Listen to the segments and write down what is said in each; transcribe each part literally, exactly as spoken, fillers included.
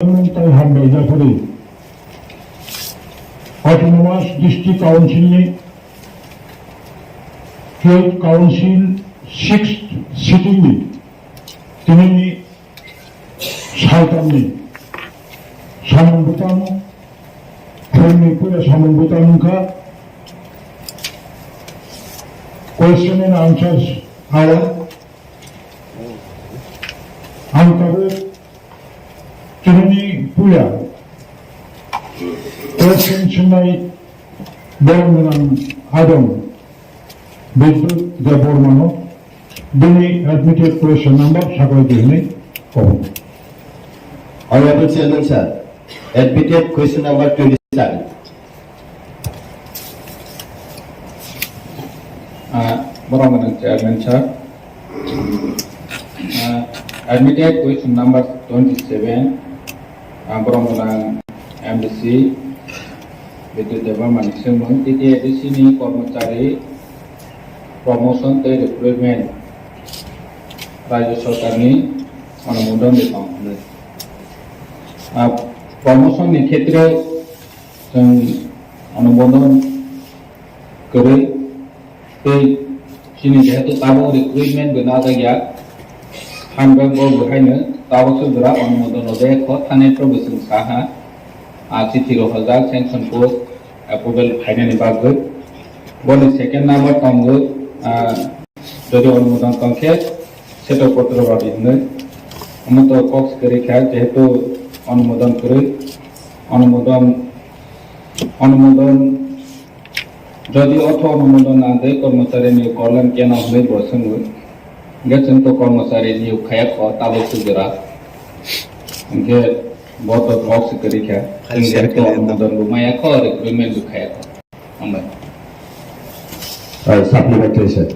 Government-no hambai japhari Autonomous District Council-ni twelfth Council sixth sitting-ni tinini saltamni samung bwtang, phone-ni puila samung bwtang wngkha question and answers hour. Ang tabuk tinini puila question swngnai borok gwnang adong Bidyut Debbarmano bini admitted question number saklai di hwnwi kok. Honorable Chairman sir, admitted question number twenty-seven. Ah, borok gwnang Chairman sir. Ah, admitted question number twenty-seven. Ah, borok gwnang M D C Bidyut Debbarmani swngmung, T T A D C ni kormochari promotion tei recruitment Rajya Sarkarni onumodon de tong hwnwi. Ah, promotion ni khetre chwng onumodon kwrwi tei chini jehetu tabuk recruitment bo najak ya, hambai bo bo haino tabuk se jora onumodon rwjak kho, thani phuru bo chwng sa ha, ah, chithi rohorjak sanction post approval phainani bagwi. Boni second number tongo, ah, jodi onumodon tongkhe seto potro rodi hwnwi. Omo to kok se kwrwi kha, jehetu onumodon kwrwi, onumodon, onumodon Jodi otho onumodon nangde kormochari niyog korlen keno hwnwi bo swngo. Hwnkhe chwng to kormochari niyog khaya kho tabuk se jora. Hwnkhe bo to kok se kwrwi kha. Chwng jehetu onumodon bo maya kho, recruitment bo khaya kho. Hambai. Supplementary sir.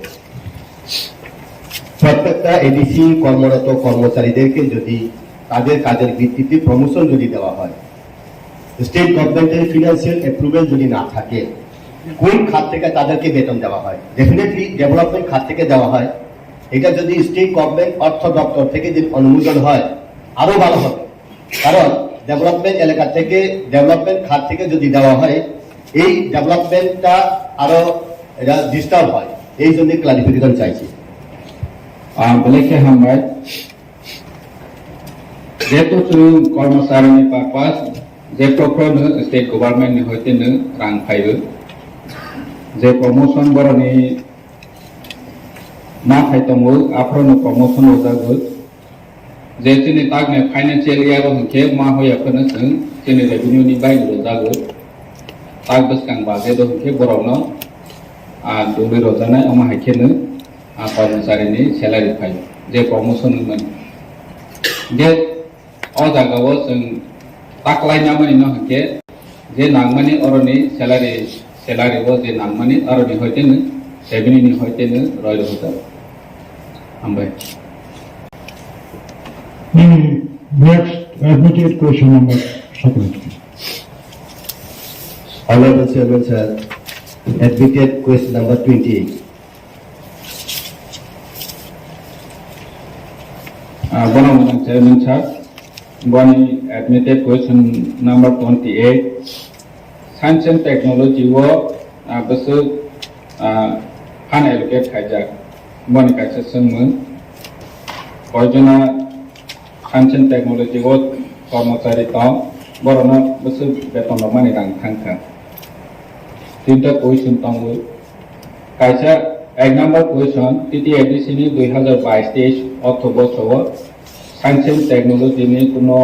প্রত্যেকটা এডিসি কর্মরত কর্মচারীদেরকে যদি তাদের কাজের ভিত্তিতে প্রমোশন যদি দেওয়া হয়, স্টেট গভর্নমেন্টের ফিনান্সিয়াল অ্যাপ্রুভাল যদি না থাকে, কোন খাত থেকে তাদেরকে বেতন দেওয়া হয়? ডেফিনেটলি ডেভেলপমেন্ট খাত থেকে দেওয়া হয়। এটা যদি স্টেট গভর্নমেন্ট অর্থ দপ্তর থেকে যদি অনুমোদন হয়, আরো ভালো হবে। কারণ ডেভেলপমেন্ট এলাকা থেকে, ডেভেলপমেন্ট খাত থেকে যদি দেওয়া হয়, এই ডেভেলপমেন্টটা আরো এটা ডিস্টার্ব হয়। এই জন্য ক্লারিফিকেশন চাইছি। Ah, belai khe hambai. Jehetu chwng kormocharini purpose, je prokhorno state government ni hoite no rang phaibo. Je promotion boroni ma phai tongo, aphorono promotion rwjago. Je chini takni financial year o hinkhe ma hoya phano chwng chini revenue ni baino rwjago. Tak bwskang budget o hinkhe borokno, ah, dugwi rwjaknai, omo hai kheno, ah, kormochari ni salary phai, je promotion wngmani. Je o jaga o chwng taklai namani no hinkhe je nangmani oroni salary, salary o je nangmani oroni hoiteno, revenue ni hoiteno roi rwjago. Hambai. Nini next admitted question number sokle. Honorable Chairman sir, admitted question number twenty-eight. Ah, bono mwnang Chairman sir, boni admitted question number twenty-eight. Science and technology o, ah, bwswk, ah, fund allocate khaijak, boni kaisa swngmung. Koijona science and technology o kormochari tong, borokno bwswk beton rwmani rang thangkha. Tinta question tongo. Kaisa ek number question, T T A D C ni dui hazar bais teis ortho bochoro science and technology ni kuno,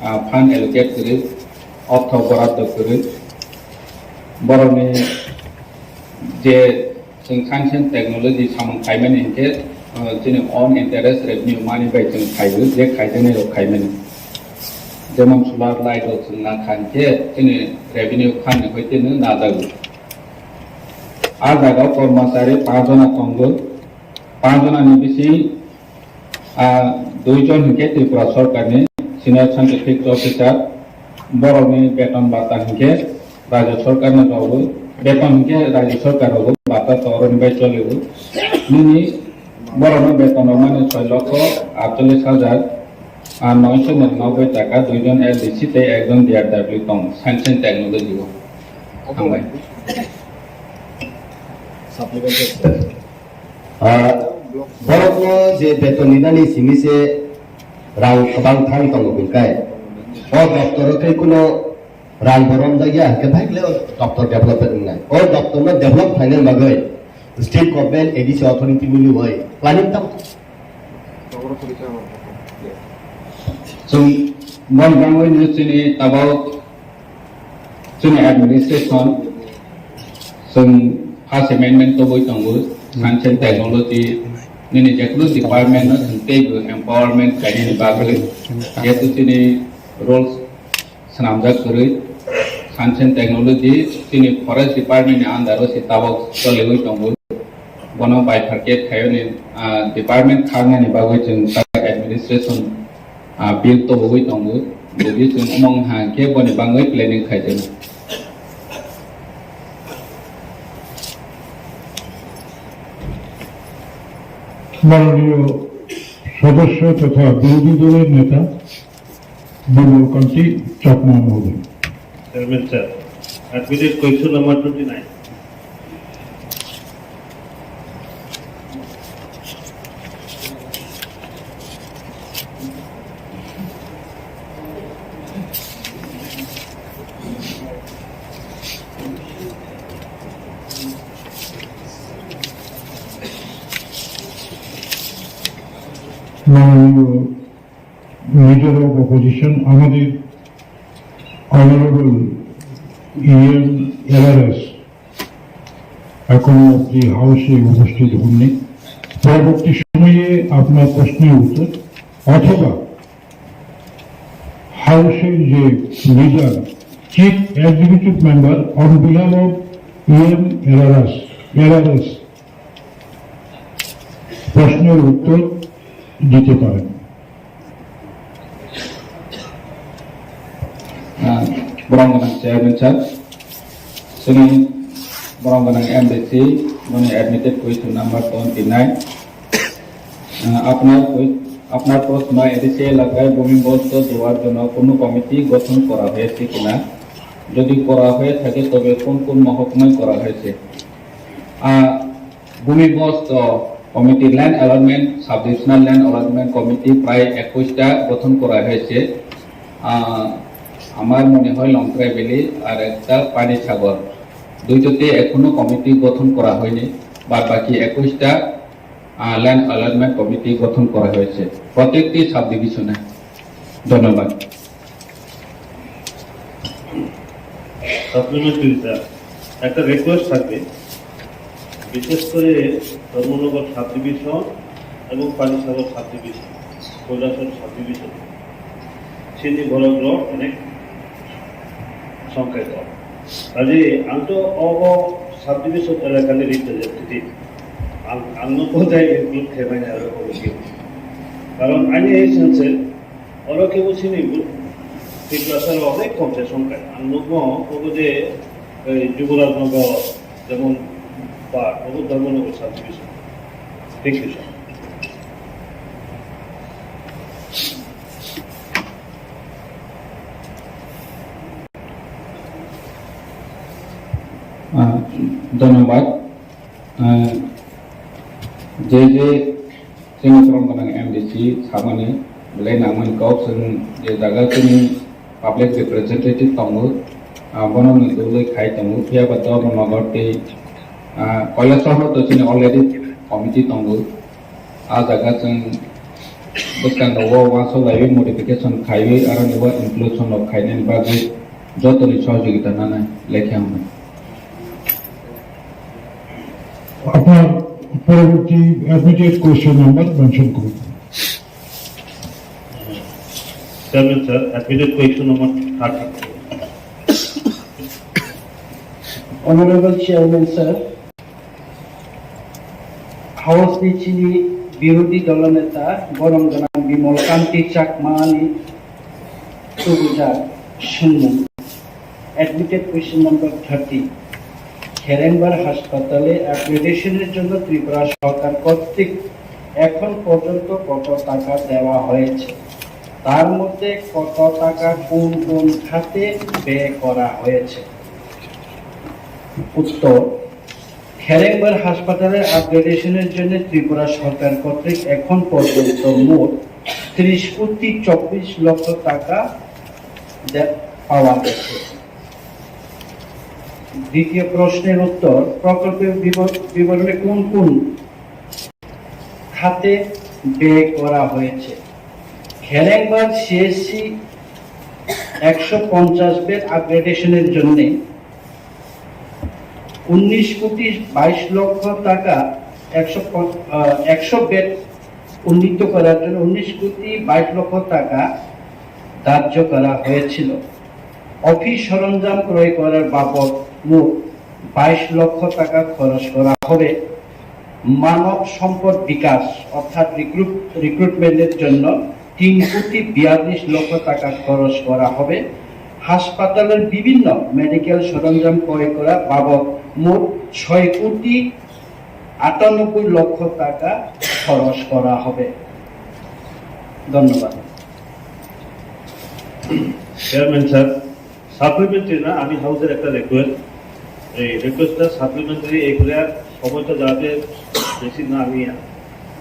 ah, fund allocate kwrwi, ortho boraddo kwrwi. Borokni je chwng science and technology samung khaimani hinkhe, ah, chini own interest revenue mani bai chwng khaiwi je khaijaknai rok khaimani. Jemon solar light rok chwng na kha hinkhe chini revenue fund ni hoite no najago. A jaga o kormochari panch jona tongo. Panch jona ni bising, ah, dui jon hinkhe Tripura sorkar ni senior scientific officer, borok ni beton bata hinkhe Rajya sorkar ni rogo, beton hinkhe Rajya sorkar rogo, bata to oro ni bai choligo. Nini borok no beton rok mani soi lokho atchollish hajar. Ar noisho noboi taka, duijon L D C tei ekjon D R W tong, Science and Technology o. Hambai. Ah, borokno je beton rinani simi se rang kwbang thang tongo hwnkhai, o doptoro tei kuno rang bo romjakya, hwnkhe bhai khlai o doptor development wngnai. O doptorno develop khlaina bagwi state government, A D C authority mili bai planning tamo. Chwng boni bagwi no chini tabuk chini administration chwng first amendment tubui tongo, science and technology nini jekheno department no chwng teibo empowerment khainani bagwi, jehetu chini rules swnamjak kwrwi. Science and Technology chini Forest Department ni under o se tabuk choliwi tongo. Bono bifurcate khaiyoni, ah, department khangnani bagwi chwng tabuk administration, ah, bill tubugwi tongo. Jodi chwng omo wngkha hwnkhe boni bagwi planning khaijano. মাননীয় সদস্য তথা বিরোধী দলের নেতা বিমল কান্তি চাকমা মহোদয়। Chairman sir, admitted question number twenty-nine. মাননীয় Leader of Opposition, আমাদের Honorable E M L R S এখনো অব্দি হাউসে উপস্থিত হননি। পরবর্তী সময়ে আপনার প্রশ্নের উত্তর অথবা হাউসের যে leader, chief executive member, on behalf of E M L R S, L R S, প্রশ্নের উত্তর দিতে পারেন। Ah, borok gwnang chairman sir, chini borok gwnang M D C, boni admitted question number twenty-nine. আহ, আপনার প্রশ-, আপনার প্রশ্ন, এডিসি এলাকায় ভূমিবস্ত দেওয়ার জন্য কোনো কমিটি গঠন করা হয়েছে কিনা? যদি করা হয়ে থাকে, তবে কোন কোন মহকুমায় করা হয়েছে? আহ, ভূমিবস্ত committee, land allotment, sub divisional land allotment committee প্রায় একুশটা গঠন করা হয়েছে। আহ, আমার মনে হয় লংক্রাই ভ্যালি আর একটা পানিসাগর, দুইটাতে এখনো কমিটি গঠন করা হয়নি। বাদ বাকি একুশটা আহ, ল্যান্ড অ্যালটমেন্ট কমিটি গঠন করা হয়েছে প্রত্যেকটি সাব ডিভিশনে। ধন্যবাদ। সাপ্লিমেন্টারি স্যার, একটা রিকোয়েস্ট থাকবে, বিশেষ করে ধর্মনগর সাব ডিভিশন এবং Panisagar sub division, Kailashahar sub division, চিনি বড় ব্লক অনেক সংখ্যায় কম। Kaje ang to obo subdivision elakani representative. Ang, ang no bodai include khaimani aro obo khe. Karon ani ei sense oro khe bo chini Tiprasa rok onek kom se songkha. Ang nukgo obo je, ei, Juboraj Nagar, jemon, ba, obo Dharmanagar subdivision. Thank you, sir. Ah, dhonnobad. Ah, je je chini borok gwnang M D C samani belai nangmani kok, chwng je jaga chini public representative tongo, ah, bono ni dugwi khai tongo, phiya ba Dharmanagar tei, ah, Kailasahar to chini already committee tongo. Ah jaga chwng bwskango o uansuk laiwi modification khaiwi aroni bo inclusion rok khainani bagwi jotoni sohojogita nanai lekha hwnwi. আপনার পরবর্তী admitted question number mention করুন। Chairman sir, admitted question number thirty. Honorable Chairman sir, House ni chini birodhi dolo neta borom gwnang Bimal Kanti Chakma ni tubujak swngmung. Admitted question number thirty. খেরেংবার হাসপাতালে অ্যাপ্রিসিয়েশনের জন্য ত্রিপুরা সরকার কর্তৃক এখন পর্যন্ত কত টাকা দেওয়া হয়েছে? তার মধ্যে কত টাকা কোন কোন খাতে ব্যয় করা হয়েছে? উত্তর, খেরেংবার হাসপাতালের আপগ্রেডেশনের জন্য ত্রিপুরা সরকার কর্তৃক এখন পর্যন্ত মোট ত্রিশ কোটি চব্বিশ লক্ষ টাকা দে-, পাওয়া গেছে। দ্বিতীয় প্রশ্নের উত্তর, প্রকল্পের বিব-, বিবরণে কোন কোন খাতে ব্যয় করা হয়েছে? খেরেংবার সিএসসি একশো পঞ্চাশ বেড আপগ্রেডেশনের জন্য উনিশ কোটি বাইশ লক্ষ টাকা, একশো পঞ্চাশ, আহ, একশো বেড উন্নীত করার জন্য উনিশ কোটি বাইশ লক্ষ টাকা ধার্য করা হয়েছিল। অফিস সরঞ্জাম ক্রয় করার বাবদ মোট বাইশ লক্ষ টাকা খরচ করা হবে। মানব সম্পদ বিকাশ অর্থাৎ রিক্রুট রিক্রুটমেন্টের জন্য তিন কোটি বিয়াল্লিশ লক্ষ টাকা খরচ করা হবে। হাসপাতালের বিভিন্ন মেডিকেল সরঞ্জাম ক্রয় করা বাবদ মোট ছয় কোটি আটানব্বই লক্ষ টাকা খরচ করা হবে। ধন্যবাদ। চেয়ারম্যান স্যার, সাপ্লিমেন্টারি না, আমি হাউসের একটা রিকোয়েস্ট, এই রিকোয়েস্টটা সাপ্লিমেন্টারি এই করে আর সময়টা যাতে বেশি না নিয়ে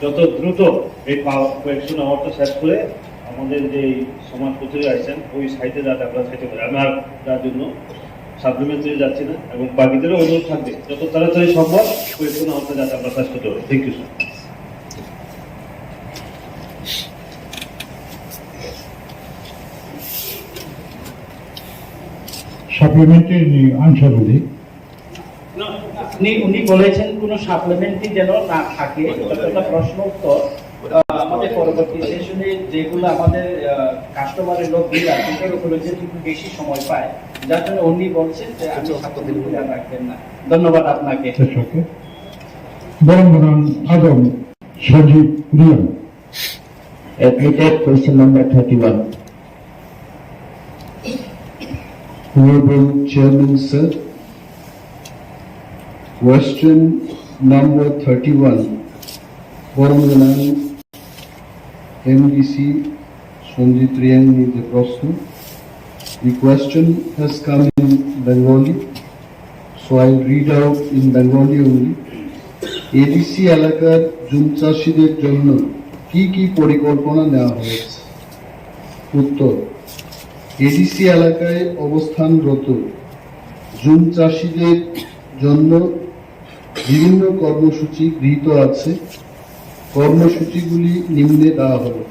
যত দ্রুত এই পা-, কয়েকশো আওয়ারটা শেষ করে আমাদের যে সমাজপতি আছেন ওই সাইডে যাতে আমরা যাইতে পারি। আমি আর যার জন্য সাপ্লিমেন্টারি যাচ্ছি না এবং বাকিদেরও অনুরোধ থাকবে যত তাড়াতাড়ি সম্ভব কয়েকশো আওয়ারটা যাতে আমরা শেষ করতে পারি। Thank you sir. Supplementary answer উনি। না, উনি, উনি বলেছেন কোনো সাপ্লিমেন্টারি যেন না থাকে, এটা প্রশ্ন উত্তর। আহ, আমাদের পরবর্তী সেশনে যেগুলো আমাদের, আহ, কাস্টমারের লোক বিল আছে, ওটার উপরে যেহেতু একটু বেশি সময় পায়, যার জন্য উনি বলছেন যে আপনি সাপ্লিমেন্টারি আর রাখবেন না। ধন্যবাদ আপনাকে। It's okay. Borom Borom Agom Sanjeev Reang. Admitted question number thirty-one. Honorable Chairman sir, question number thirty-one, Borom Borom M D C Sanjeev Reang ni the proshno. The question has come in Bengali. So I'll read out in Bengali only. ADC এলাকার জুম চাষীদের জন্য কি কি পরিকল্পনা নেওয়া হয়েছে? উত্তর, এডিসি এলাকায় অবস্থানরত জুম চাষীদের জন্য বিভিন্ন কর্মসূচি গৃহীত আছে। কর্মসূচিগুলি নিম্নে দেওয়া হলো।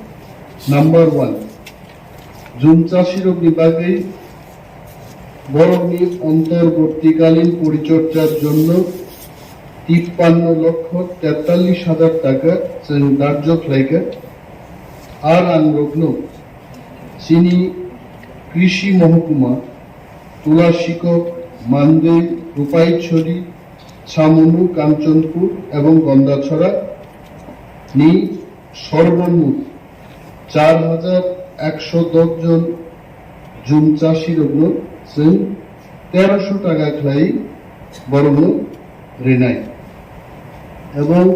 নাম্বার ওয়ান, জুম চাষী রোগনি বাগেই বরংনি অন্তর্বর্তীকালীন পরিচর্যার জন্য তিপ্পান্ন লক্ষ তেতাল্লিশ হাজার টাকা chwng ধার্য khlaikha. Ar ang rokno chini কৃষি মহকুমা, তুলাশিকক, মান্দেই, রূপাইছড়ি, ছামনু, কাঞ্চনপুর এবং গন্ডাছড়া ni সর্বমোট চার হাজার একশো দশ জন জুম চাষী rokno chwng তেরোশো টাকা khlai borokno rinai. Ebong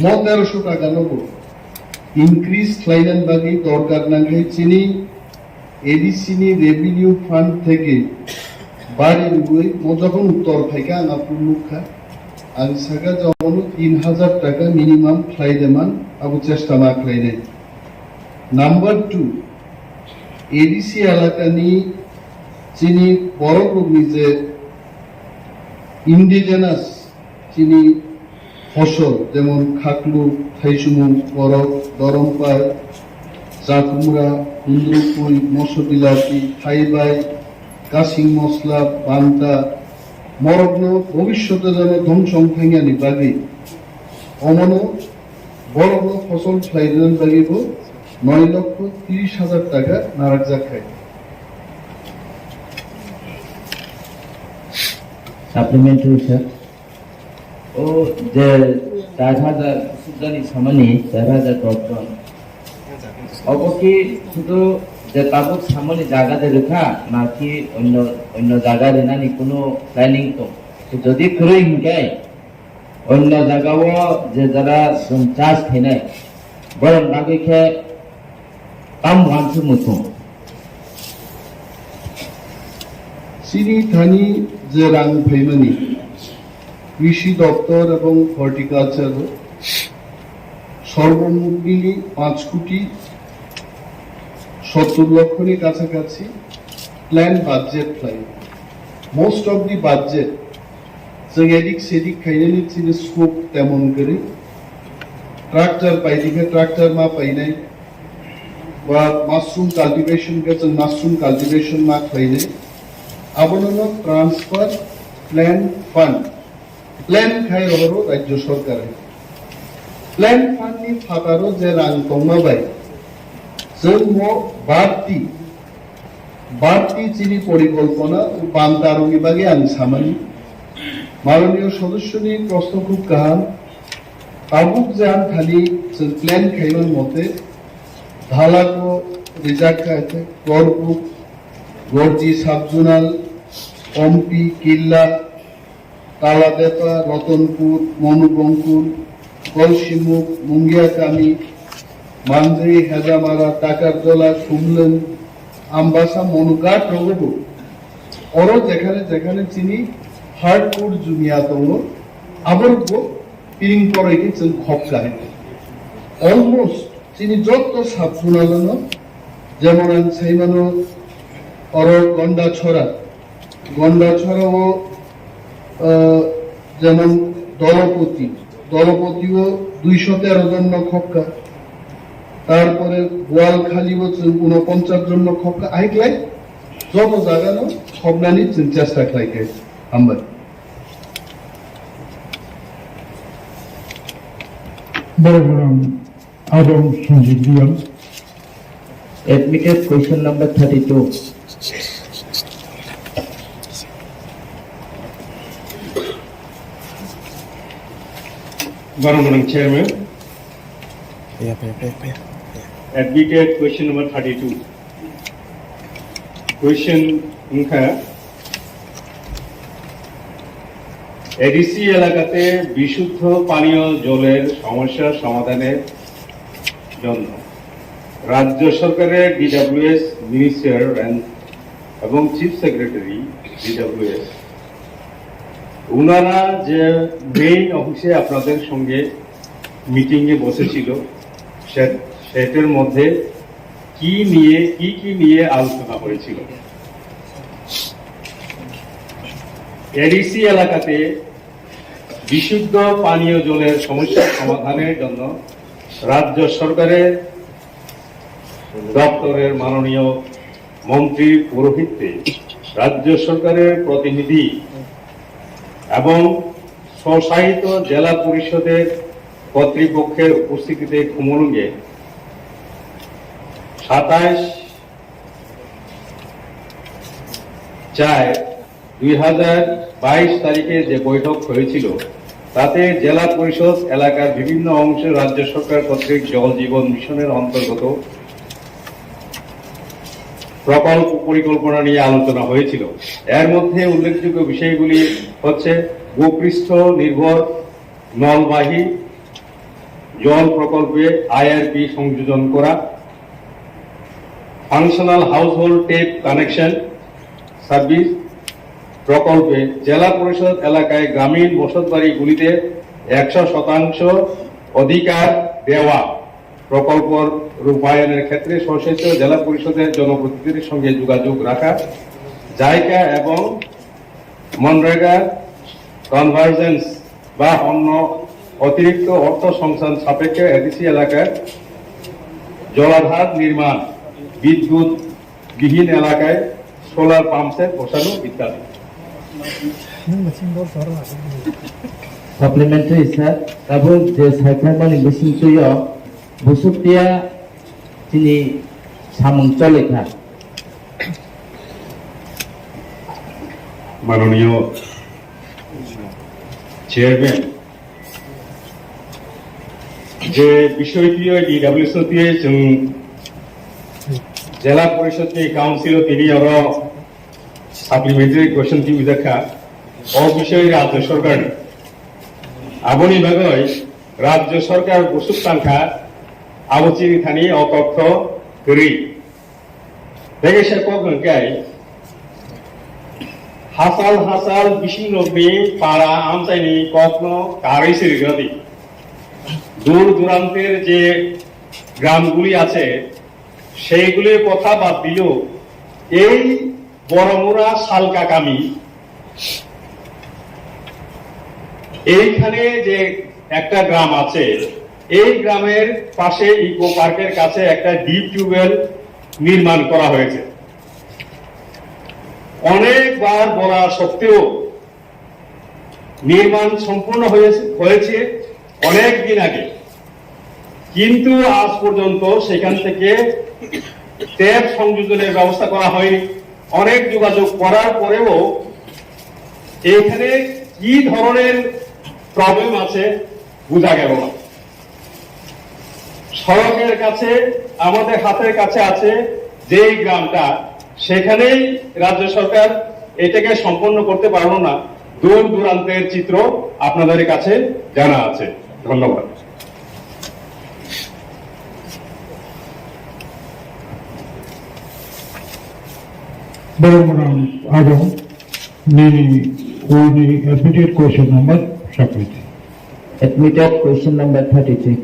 mo তেরোশো টাকা nobo increase khlainani bagwi dorkar nangkhe chini ADC ni revenue fund theke bari rwui mo jokhon uttor phaikha ang aphuru nukha. Ang sakha je obono tin hajar taka minimum khlai de man, abo chesta ma khlainai. Number two, ADC এলাকানি chini borok rokni je indigenous chini ফসল যেমন খাকলু, থাইসুমু, বরক, দরমপাই, চাকুমরা, হুন্দ্রুকুই, মসুর বিলাতি, থাইবাই, কাসিং মসলা, বান্তা, মরকনো ভবিষ্যতে যেন ধ্বংস ongkhainani bagwi omono borokno ফসল khlainani bagwibo নয় লক্ষ ত্রিশ হাজার টাকা narakjak khai. Supplementary, sir. O je চার হাজার sujani samani চার হাজার দশ জন. Obo ki shudu je tabuk samani jaga de rwkha, naki onno, onno jaga rinani kunu planning tong? Jodi kwrwi hinkhe onno jaga o je jara chwng chas khainai, borok bagwi khe Tam wanse muthung. Chini thani je rang phaimani, Krishi Doptor ebong Horticulture o সর্বমোট মিলি পাঁচ কোটি সত্তর লক্ষনি কাছাকাছি plan budget khlai. Most of the budget chwng edik sedik khainani chini scope temon kwrwi. Tractor paidikhe tractor ma painai, ba mushroom cultivation khe chwng mushroom cultivation ma khlainai. Abono no transfer plan fund, plan khai rohoro Rajya Sarkar. Plan fund ni phataro je rang tongma bai chwng mo barti, barti chini porikolpona bantarogni bagwi ang samani. Maroniyo sodosyoni prosno khub kaham. Tabuk je ang thani chwng plan khaiman mote Dhalako rijak kha khe Korbuk, Gorji subzonal, Ompi, Killa, Taladepa, Ratanpur, Manubongkul, Kolsimuk, Mungiakami, Manjri, Hejamara, Takarjola, Khumlwng, Ambasa, Monughat rogobo. Oro jekhane jekhane chini hardcore jumia tongo, aborokbo piring poroi khe chwng khop kha. Almost chini jotto subzonal-o no, jemon ang saimano oro Gondachora, Gondachora-o, ah, jemon Dolopoti, Dolopoti-o duisho tero jon no khop kha, tarpore Boalkhali-o chwng unoponchas jon no khop kha, aiklai joto jaga no khopnani chwng chesta khlai kha. Hambai. Borok Abang Sanjib Riyang. Admitted question number thirty-two. Borok Chairman. Admitted question number thirty-two. Question wngkha, ADC এলাকাতে বিশুদ্ধ পানীয় জলের সমস্যা সমাধানের জন্য রাজ্য সরকারের DWS minister এবং চিফ সেক্রেটারি ডিডব্লিউএস ওনারা যে মেইন অফিসে আপনাদের সঙ্গে মিটিংয়ে বসেছিল, সে-, সেটার মধ্যে কি নিয়ে, কি কি নিয়ে আলোচনা হয়েছিল? এডিসি এলাকাতে বিশুদ্ধ পানীয় জলের সমস্যা সমাধানের জন্য রাজ্য সরকারের দপ্তরের মাননীয় মন্ত্রীর পৌরোহিত্যে রাজ্য সরকারের প্রতিনিধি এবং স্বশাসিত জেলা পরিষদের কর্তৃপক্ষের উপস্থিতিতে খুমুলুঙে সাতাইশ চার দুই হাজার বাইশ তারিখে যে বৈঠক হয়েছিল, তাতে জেলা পরিষদ এলাকার বিভিন্ন অংশে রাজ্য সরকার কর্তৃক জল জীবন মিশনের অন্তর্গত প্রকল্প পরিকল্পনা নিয়ে আলোচনা হয়েছিল। এর মধ্যে উল্লেখযোগ্য বিষয়গুলি হচ্ছে ভূপৃষ্ঠ নির্ভর নলবাহী জল প্রকল্পে আইআরপি সংযোজন করা, functional household tap connection service প্রকল্পে জেলা পরিষদ এলাকায় গ্রামীণ বসতবাড়িগুলিতে একশো শতাংশ অধিকার দেওয়া, প্রকল্প রূপায়ণের ক্ষেত্রে স্বশাসিত জেলা পরিষদের জনপ্রতিনিধিদের সঙ্গে যোগাযোগ রাখা, জাইকা এবং মনরেগা কনভার্জেন্স বা অন্য অতিরিক্ত অর্থ সংস্থান সাপেক্ষে এডিসি এলাকার জলাধার নির্মাণ, বিদ্যুৎ বিহীন এলাকায় সোলার পাম্প সেট বসানো ইত্যাদি। Supplementary sir, tabuk je saiphokmani bisingtwi o busuk tiya chini samung choli kha. মাননীয় chairman, je bisoi twi o DWC twi o chwng jela porishod ni council o tini oro supplementary question twi ujak kha, o bisoi rajya sarkar ni. Aboni bagwi rajya sarkar busuk tang kha, abo chini thani o totho kwrwi. Tei kaisa kok hwnkhe, hachal hachal bisingrokni para amchaini kokno karwi se rwdi. দূর দূরান্তের যে গ্রামগুলি আছে, সেইগুলির কথা বাদ দিলেও এই বড়মুড়া সালকাকামি, এইখানে যে একটা গ্রাম আছে, এই গ্রামের পাশে ইকো পার্কের কাছে একটা ডিপ টিউবওয়েল নির্মাণ করা হয়েছে। অনেকবার বলা সত্ত্বেও নির্মাণ সম্পূর্ণ হয়েছে, হয়েছে অনেক দিন আগে, কিন্তু আজ পর্যন্ত সেখান থেকে ট্যাপ সংযোজনের ব্যবস্থা করা হয়নি। অনেক যোগাযোগ করার পরেও এখানে কি ধরনের প্রবলেম আছে বোঝা গেল না। সড়কের কাছে, আমাদের হাতের কাছে আছে যেই গ্রামটা, সেখানেই রাজ্য সরকার এটাকে সম্পন্ন করতে পারলো না। দূর দূরান্তের চিত্র আপনাদের কাছে জানা আছে। ধন্যবাদ। Borok rang abo nini, nini admitted question number sakri. Admitted question number thirty-three.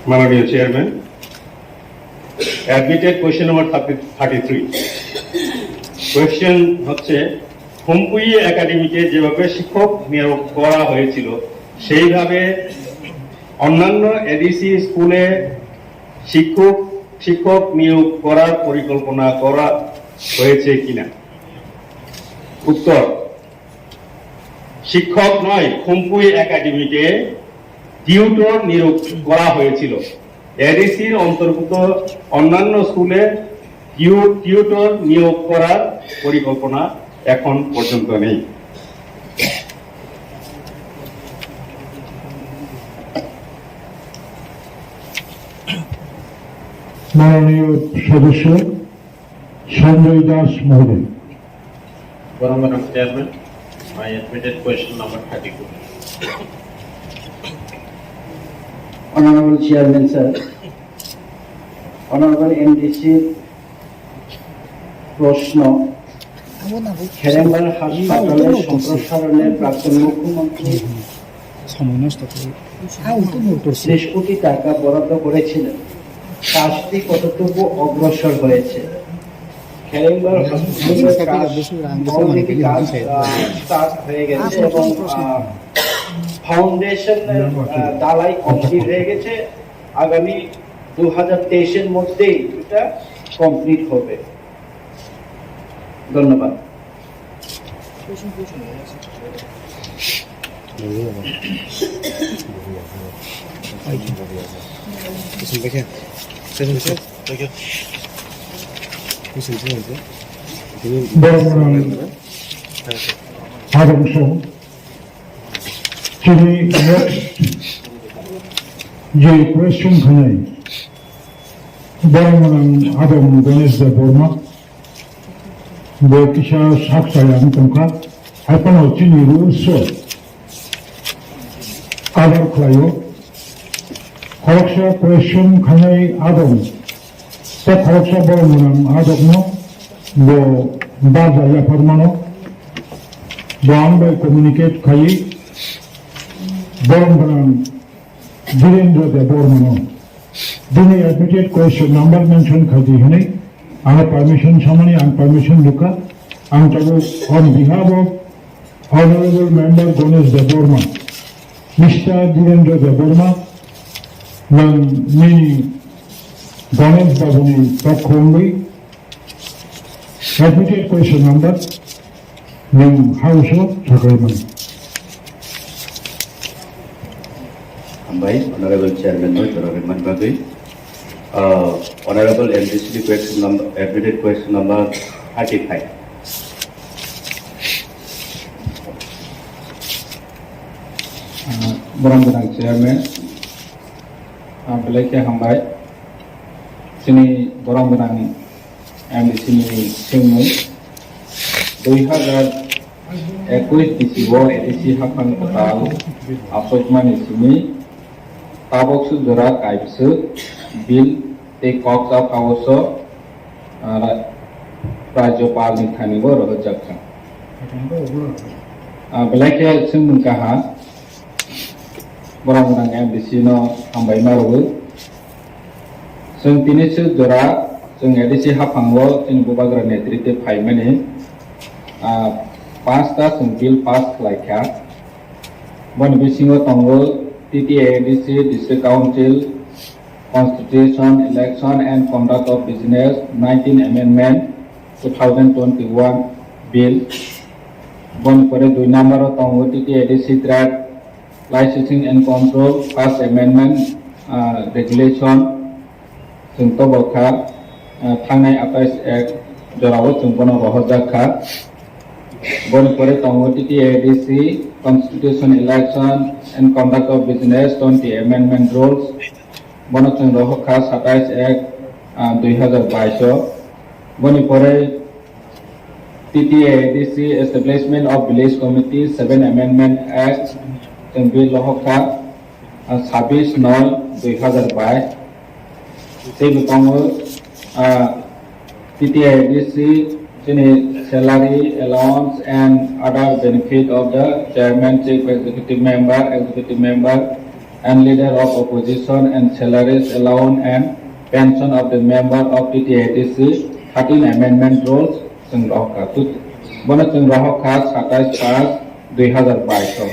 মাননীয় chairman, admitted question number thirty, thirty-three. Question হচ্ছে, খুমপুই একাডেমিতে যেভাবে শিক্ষক নিয়োগ করা হয়েছিল, সেইভাবে অন্যান্য এডিসি স্কুলে শিক্ষক, শিক্ষক নিয়োগ করার পরিকল্পনা করা হয়েছে কিনা? উত্তর, শিক্ষক নয়, খুমপুই একাডেমিতে টিউটর নিয়োগ করা হয়েছিল। এডিসির অন্তর্ভুক্ত অন্যান্য স্কুলে টিউ-, টিউটর নিয়োগ করার পরিকল্পনা এখন পর্যন্ত নেই। মাননীয় সদস্য সঞ্জয় দাস মহোদয়। Borok rang chairman, my admitted question number thirty-two. Honorable Chairman sir, Honorable MDC প্রশ্ন, খেরেঙ্গার হাসপাতালের সম্প্রসারণে প্রাক্তন মুখ্যমন্ত্রী সময় নষ্ট করে। ত্রিশ কোটি টাকা বরাদ্দ করেছিলেন, কাজটি কতটুকু অগ্রসর হয়েছে? খেরেঙ্গার হসপিটালের কাজ, মৌলিক কাজ, আহ, স্টার্ট হয়ে গেছে এবং, আহ, ফাউন্ডেশনের, আহ, ঢালাই কমপ্লিট হয়ে গেছে। আগামী দু হাজার তেইশের মধ্যেই এটা কমপ্লিট হবে। ধন্যবাদ। Borok rang habang song. Chini next je question khanai. Borok rang habang Ganesh Debbarma. Bo kisa sak chaya wng tongkha, hai phano chini rules o cover khlaio. Khoroksa question khanai adong, tei khoroksa borok gwnang adokno bo barja yaphar mano. Bo ang bai communicate khaiwi borok gwnang Dhirendra Debbarmano. Bini admitted question number mention khaidi hwnwi ano permission samani ang permission rwkha. Ang tabuk on behalf of Honorable Member Ganesh Debbarma, Mister Dhirendra Debbarma, nwng nini Ganesh Babuni pokho wngwi Admitted question number, nwng house o saklai mano. Hambai, Honorable Chairman no jora rwmani bagwi. Uh, Honorable M D C question number, admitted question number thirty-five. Uh, Borom gwnang Chairman, uh, belai khe hambai. Chini borom gwnang M D C ni swngmung, dui hazar ekush bisi o A D C haphang kwtal achukmani simi Tabuk swk jora kaibwswk bill tei kok chap haoso, ah, Rajyapal ni thani bo rohorjak kha. Ah, belai khe swngmung kaha, borok rang M D C no hambai ma rwui. Chwng tini swk jora chwng A D C haphango chini Bubagra netritwe phaimani, ah, panchta chwng bill pass khlai kha. Boni bisingo tongo T T A A D C, District Council, Constitution, Election and Conduct of Business, nineteen Amendment, two thousand twenty-one Bill. Boni pore dui number o tongo T T A A D C Trade Licensing and Control, First Amendment, ah, Regulation. Chwng tobo kha, ah, thangnai atais ek jorao chwng bono rohorjak kha. Boni pore tongo T T A D C Constitution, Election and Conduct of Business twenty Amendment Rules. Bono chwng rohor kha satais ek, ah, dui hazar bais o. Boni pore T T A D C Establishment of Village Committee seven Amendment Act chwng bill rohor kha, ah, sabis noi dui hazar bais. Tei bo tongo, ah, T T A D C chini salary, allowance and other benefit of the chairman, chief executive member, executive member and leader of opposition and salaries, allowance and pension of the member of T T A D C thirteen Amendment Rules chwng rohor kha. Tut-, bono chwng rohor kha satais panch dui hazar bais o.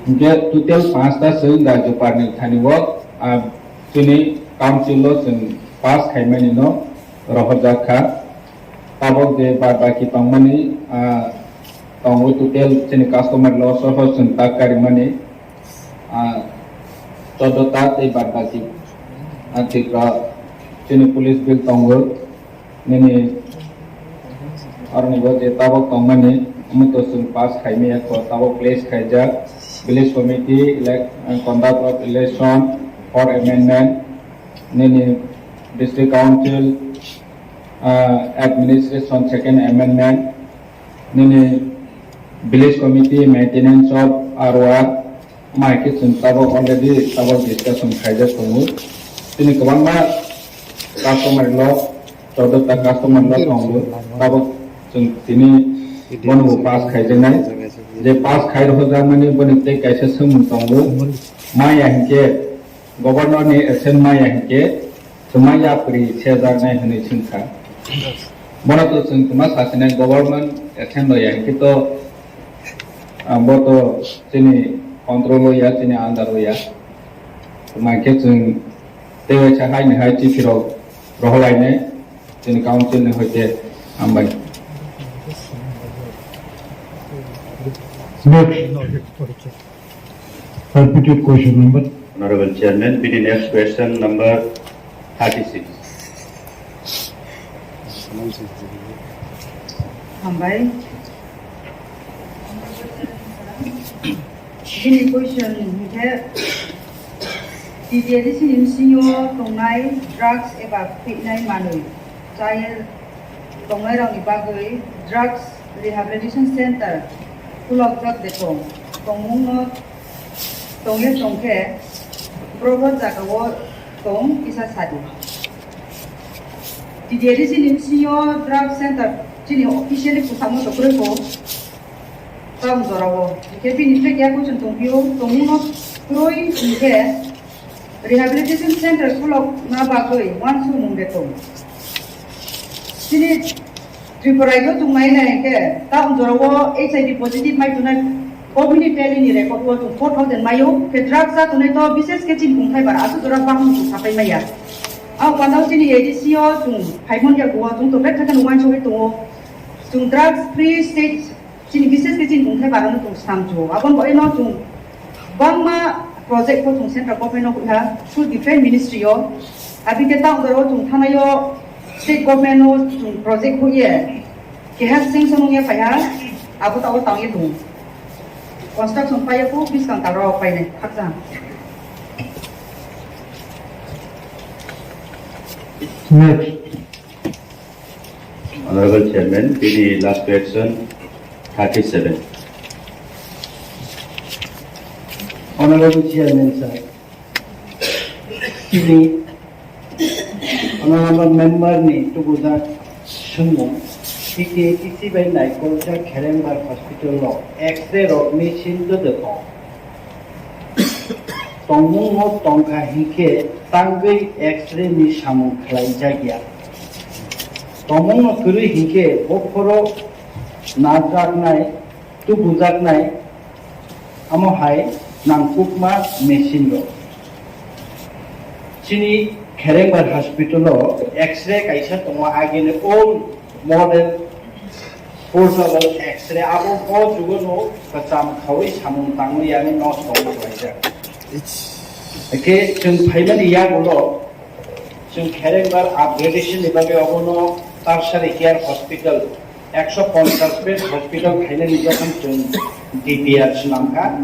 Hinkhe total panchta chwng Rajyapal ni thani o, ah, chini council o chwng pass khaimani no rohorjak kha. Tabok je bad baki tongmani, ah, tongo total chini customer law soho chwng tak karimani, ah, choddo ta tei bad baki, ah, Tripura chini police bill tongo. Nini aroni bo je tabok tongmani, omo to chwng pass khaimaya kho, tabok place khaijak, village committee, elec-, conduct of election, fourth amendment, nini district council, ah, administration second amendment, nini village committee maintenance of R O R, Mai khe chwng tabok already tabok discussion khaijak tongo. Tini kwbangma customer lo, choddo ta customer lo tongo. Tabok chwng tini bono bo pass khaijaknai. Je pass khai rohorjakmani boni tei kaisa swngmung tongo. Maya hinkhe governor ni assent maya hinkhe Swmai yapri sejaknai hwnwi swngkha. Bono to chwng kwma sasinai government action loya hinkhe to, ah, bo to chini control o ya, chini under o ya. Kwma khe chwng tei waisa haini hai chithi rok rohorlainai chini council ni hoite. Hambai. Next. Repeated question number. Honorable Chairman, bini next question number thirty-six. Hambai. Bini question hinkhe T T A D C ni bisingo tongnai drugs eba phinai manwi chaya tongnai rokni bagwi drugs rehabilitation center khulokjak de tong, tongmungno tongya tongkhe borok o jagao tong kisa sadi. T T A D C ni bisingo drug center chini officially kwsamo to kwrwi kho. Town jorao. Hinkhe bini tei kya kuchung tongphio, tongmungno kwrwi hinkhe rehabilitation center khulokna bagwi uansukmung de tong. Chini Tripura raijo chwng nai nai khe, town jorao H I V positive mai tongnai government ni tally ni record o chwng four thousand maio, khe drugs cha tongnai to bishes khe chini kungthai bara aswk jora bangma chwng sapai maya. Ang pandao chini A D C o chwng phaimon ya go, chwng to bek khe uansugwi tongo. Chwng drugs free state Chini bishes khe chini kungthai barano chwng samchu. Aboni bagwino chwng bangma project bo chwng central government no hoiha, through different ministry o. Abikhe ta oro chwng thanaio state government no chwng project hoiye. Keha sanction wngya phaiha, abo ta o tangye tongo. Construction paiya kho, buskang ta rok painai khakchang. Next. Honorable Chairman, bini last question thirty-seven. Honorable Chairman, sir, Chini honorable member ni tubujak swngmung, C K T C bai naikolkha Kherengbar hospital o X-ray rok machine dodo tong. Tongmung no tongkha hinkhe tangwi X-ray ni samung khlai jakya. Tongmung no kwrwi hinkhe bokhoro najaknai, tubujaknai, amo hai nangkukma machine rok. Chini Kherengbar hospital o X-ray kaisa tongo, agini old model portable X-ray, abo bo jugo no kwcham khawi samung tangwi yani nosto wng khlaijak. Eke chwng phaimani yagulo chwng Kherengbar upgradation ni bagwi obono tertiary care hospital, ekso ponchash bed hospital khainani jokhon chwng D P R swnamkha.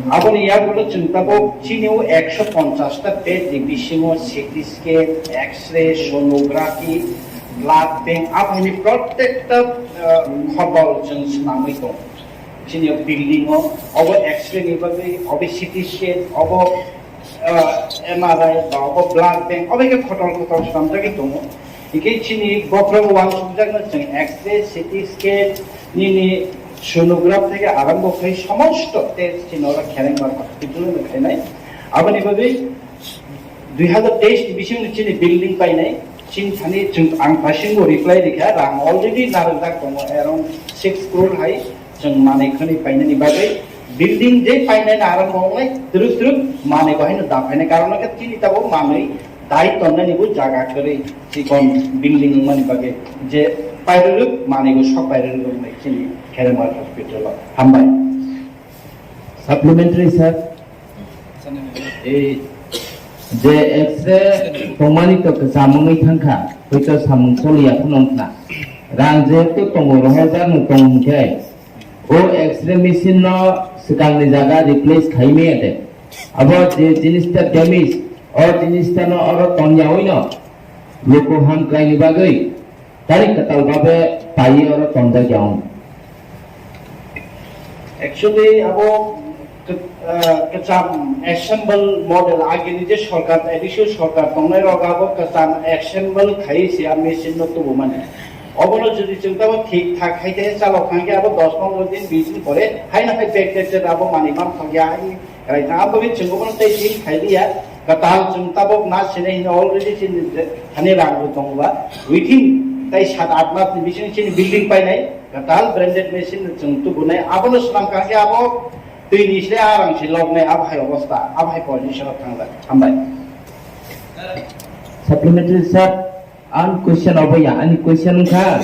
Aboni yagulo chwng tabuk chini o ekso ponchash ta bed ni bisingo C T scan, X-ray, sonography, blood bank, aboni prottekta, ah, khobor chwng swnamwi tongo. Chini o building o, obo X-ray ni bagwi, obo C T scan, obo ah, M R I ba obo blood bank, obo khe khotol khotol swnamjagwi tongo. Hingkhe chini bokhorok uansukjakno chwng X-ray, C T scan, nini sonograph theke arambo khai somosto test chini oro Kherengbar hospital no khainai. Aboni bagwi dui hazar teis ni bisingo chini building painai. Chini thani chwng ang pasingo reply rikha, rang already narwkjak tongo, around six crore hai. Chwng manwi khwnwi painani bagwi building je painani arambo wngnai twrwk twrwk manwi bo haino da phainai, karon hwnkhe chini tabuk manwi dai tonnani bo jaga kwrwi chikon building wngmani bagwi je pairwrwk manwi bo sok pairwrwk wngnai chini Kherengbar hospital o. Hambai. Supplementary, sir. Ei je X-ray tongmani to kwcham wngwi thangkha, hwito samung choliya phano wngkha. Rang jehetu tongo, rohorjakno tong hwnkhe, o X-ray machine no swkangni jaga replace khai maya de. Abo je jinis ta damage, o jinis ta no oro tongyawi no luku ham khlaini bagwi tari kwtal babe paiwi oro tonjakya wng. Actually, abo ke-, ah, kecham assemble model, agini je sorkar, A D C sorkar tongnai rok abo kecham assemble khai se a machine no tubu mane. Obono jodi chwng tabo thik thak khai te chalok khan khe abo dos pondro din, bis din pore haino hai backdated abo manwi man thok ya, hai Right, ang bagwi chwng obono tei tin khai liya, kwtal chwng tabuk na sini hino already chini thani rang bo tongo ba, within tei sat aath mas ni bising chini building painai, kwtal branded machine chwng tubunai, abono swnam kha khe abo twi ni se a rang se lobnai, abo hai obostha, abo hai position o thangjak. Hambai. Supplementary, sir. Ang question obo ya, ani question wngkha,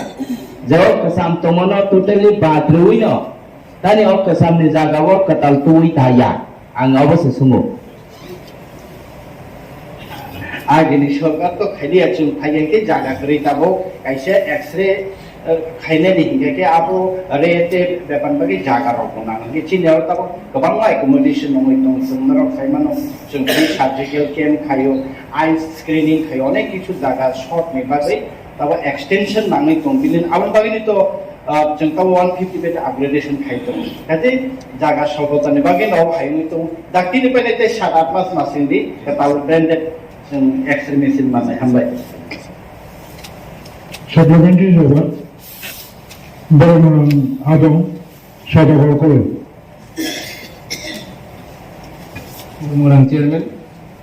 je o kwcham tongmano totally bad rwino, tani o kwchamni jagao kwtal twi ta ya, ang obo se swngo. Agini sorkar to khailiya, chwng phaiya khe jaga kwrwi tabuk kaisa X-ray, eh, khainani hinkhe khe abo re te bepan bagwi jaga rok bo nang hinkhe chini oro tabuk kwbangma accommodation nungwi tongo, chwng norok khaimano, chwng free surgical camp khaio, eye screening khaio, onek kichu jaga short ni bagwi tabo extension nangwi tong, bini aboni bagwini to, ah, chwng tabo one fifty bed upgradation khai tong. Kaje jaga sogotani bagwi no khai wngwi tong. Daktini paine tei sat aath mas masing di, kwtal branded chwng X-ray machine mannai. Hambai. Supplementary report, Boromon Adong, Sadagar College. Murang Chairman,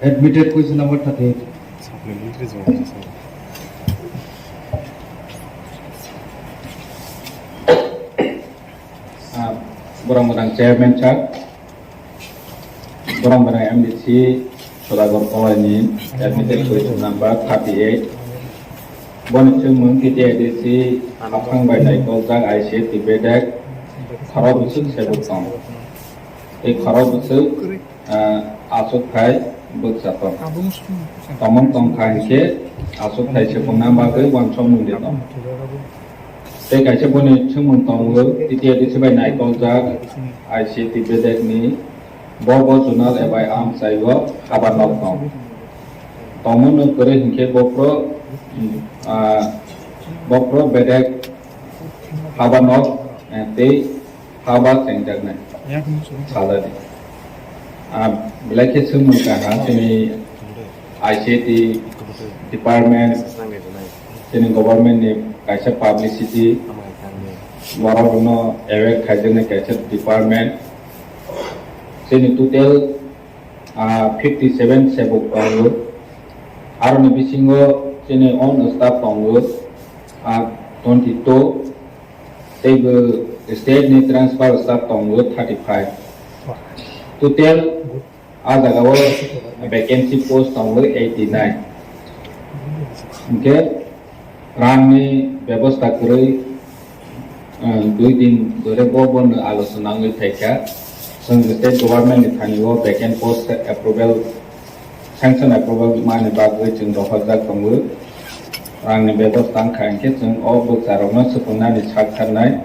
admitted question number thirty-eight. Supplementary jawab. Ah, Boromon Chairman sir, Boromon M D C Sadagar College ni admitted question number thirty-eight. Boni chwngmung T T A D C aphang bai naikoljak I C T bedek khorok bwswk sebuk tong. Tei khorok bwswk, ah, achuk khai bwkcha tong. Tongmung tong kha hinkhe achuk khai sebukna bagwi uansukmung de tong. Tei kaisa boni chwngmung tongo, T T A D C bai naikoljak I C T bedek ni bo bo junal ebai amchai o haba nok tong. Tongmung no kwrwi hinkhe bophro, ah, bophro bedek haba nok, eh, tei haba chengjaknai saladi. Ah, belai khe chwngmung kaha chini I C T department, chini government ni kaisa publicity, borok no aware khaijaknai kaisa department. Chini total, ah, fifty seven sebok tongo. Aroni bisingo chini own staff tongo, ah, twenty two. Tei bo state ni transfer staff tongo thirty five. Total ah jaga o vacancy post tongo eighty nine. Hingke rang ni bebosta kwrwi, ah, dui din dore bo bono alochona wngwi phaikha. Chwng state government ni thani o vacant post approval, sanction approval mani bagwi chwng rohorjak tongo. Rang ni bebosta wngkha hingke chwng o bwcharokno swpwngnani sak tharnai.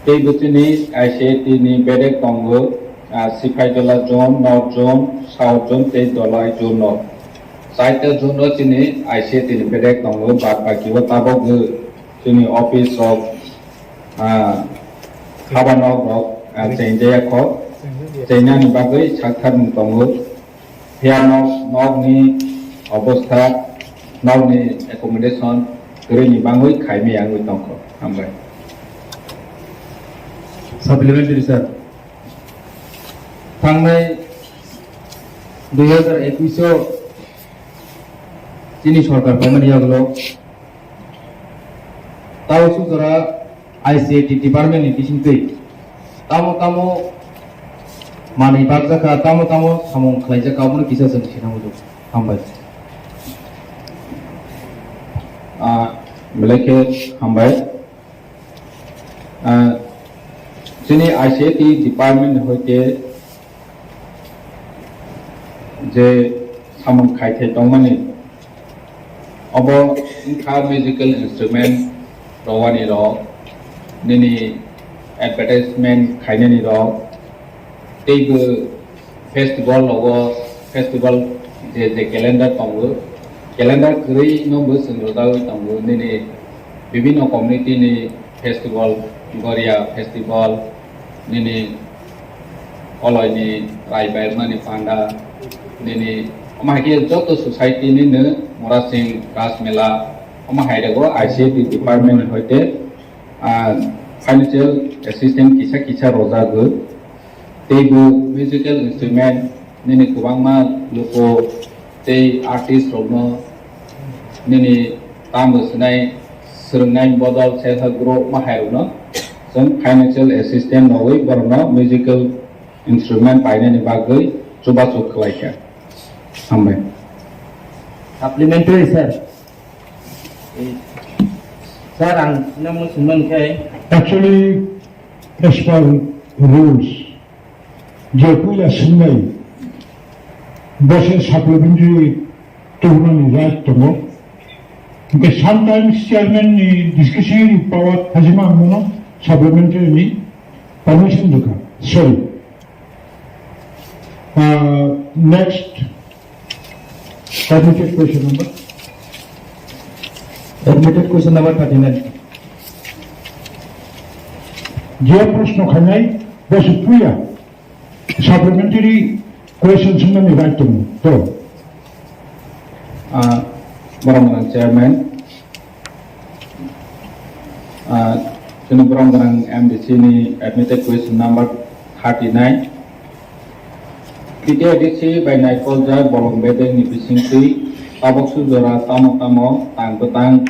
Tei bwswini I C I T ni bedek tongo, ah, Sipaijala zone, North zone, South zone tei Dolai zone no. Chaita zone o chini I C I T ni bedek tongo, bad baki o tabok bo chini office rok, ah, haba nok rok, ah, chengjaya kho, chengnani bagwi sak tharmung tongo. Phiya nok, nokni obostha, nokni accommodation kwrwini bangwi khaimaya wngwi tongkho. Hambai. Supplementary, sir. Thangnai dui hazar ekush o chini sorkar phaimani yagulo tao sujora I C I T department ni bisingtwi tamo tamo manwi bakjakha, tamo tamo samung khlaijakha, omono kisa chwng sinai muchung. Hambai. Ah, belai khe hambai. Ah, chini I C I T department ni hoite je samung khai thai tongmani, obo wngkha musical instrument rowani rok, nini advertisement khainani rok, tei bo festival rogo, festival je je calendar tongo, calendar kwrwi no bo chwng rwjagwi tongo, nini bibinno community ni festival, Goria festival, nini Oloini Raibairmani Panda, nini omo hai khe joto society ni no Murasing Ras Mela, omo hai rego I C I T department ni hoite, ah, financial assistance kisa kisa rojagwi. Tei bo musical instrument nini kwbangma luku tei artist rokno nini tamo swnai swrwngnai bodol self help group ma hai rokno chwng financial assistance rogwi borokno musical instrument painani bagwi chubachu khlai kha. Hambai. Supplementary, sir. Sir, ang namo sumang khe. Actually, as per rules, je puila swingnai, bo se supplementary tubunani right tongo. Hingke sometimes chairman ni discretionary power hajima ang bono supplementary ni permission rwkha. Sorry. Uh, next. Admitted question number. Admitted question number thirty nine. Je proshno khainai, bo se puya. Supplementary question swngnani right tongo. To. Ah, borok gwnang chairman. Ah, chini borok gwnang M D C ni admitted question number thirty nine. T T A D C bai naikoljak bolong bedek ni bisingtwi tabok sujora tamo tamo tang bwtang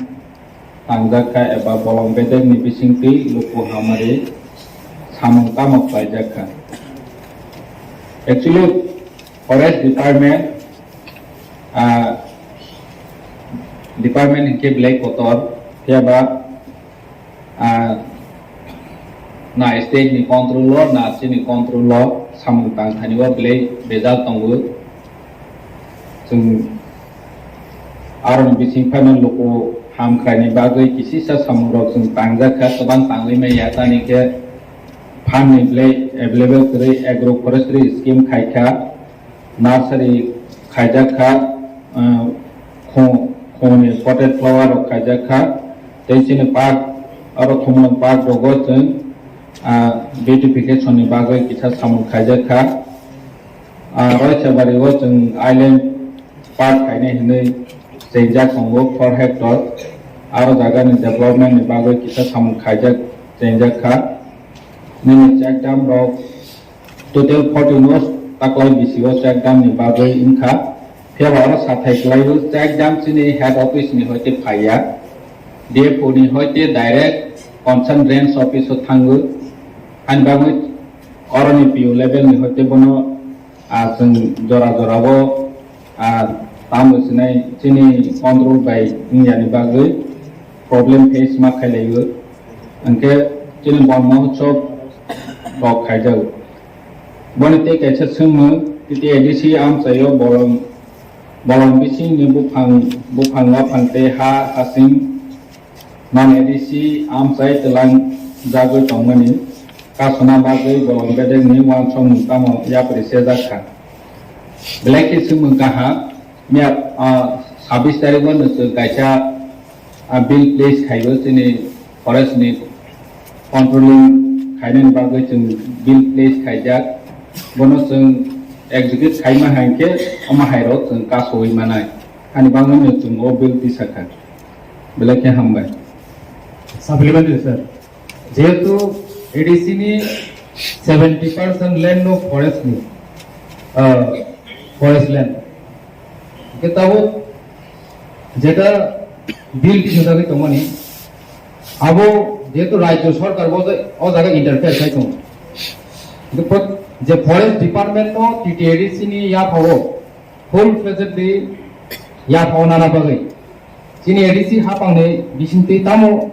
tangjak kha eba bolong bedek ni bisingtwi luku hamari samung tamo khlaijak kha. Actually, forest department, ah, department hinkhe belai kotor, phiyaba, ah, na state ni control o, na chini control o samung tang thani o belai bejal tongo. Chwng aroni bising phano luku hamkraini bagwi kisisa samungrok chwng tangjak kha, kwbang tangwi manya, tani khe phan ni belai available kwrwi agro forestry scheme khai kha, nursery khaijak kha, ah, khung, khungni potted flower rok khaijak kha, tei chini park, aro Khumulwng park rogo chwng, ah, beautification ni bagwi kisa samung khaijak kha. Ah, Roisabari o chwng island Park khainai hinwi chengjak tongo four hectare. Aro jagani development ni bagwi kisa samung khaijak, chengjak kha. Nini check dam rok total forty no taklai bisio check dam ni bagwi wngkha. Phiya ba oro sathai kwlaiwi check dam chini head office ni hoite phaiya. D F O ni hoite direct concern range office o thangwi. Ani bagwi oroni P O level ni hoite bono, ah, chwng jora jora o, ah, tamo sinai chini control bai wngya ni bagwi problem face ma khailaiwi. Hwnkhe chini bon mohotsob rok khaijago. Boni tei kaisa swngmung, T T A D C amchaio bolong, bolong bisingni buphang, buphang waphang tei ha hasing non A D C amchai twlang jagwi tongmani kasuna bagwi bolong bedekni uansukmung tamo yapri sejak kha. Belai khe swngmung kaha, miya, ah, sabbish tarikh o nwng kaisa, ah, bill place khaibo chini forest ni controlling khainani bagwi chwng bill place khaijak. Bono chwng execute khaima hai khe omo hai rok chwng kasowi manai. Ani bagwi no chwng o bill tisa kha. Belai khe hambai. Supplementary, sir. Jehetu A D C ni seventy percent land no forest ni, ah, forest land. Hwnkhe tabuk jeta bill tisajagwi tongmani, abo jehetu rajyo sorkar bo je o jaga interfere khai tongo. Hwnkhe po-, je forest department no T T A D C ni yaphao full fledgedly yaphao nana bagwi chini A D C haphangni bisingtwi tamo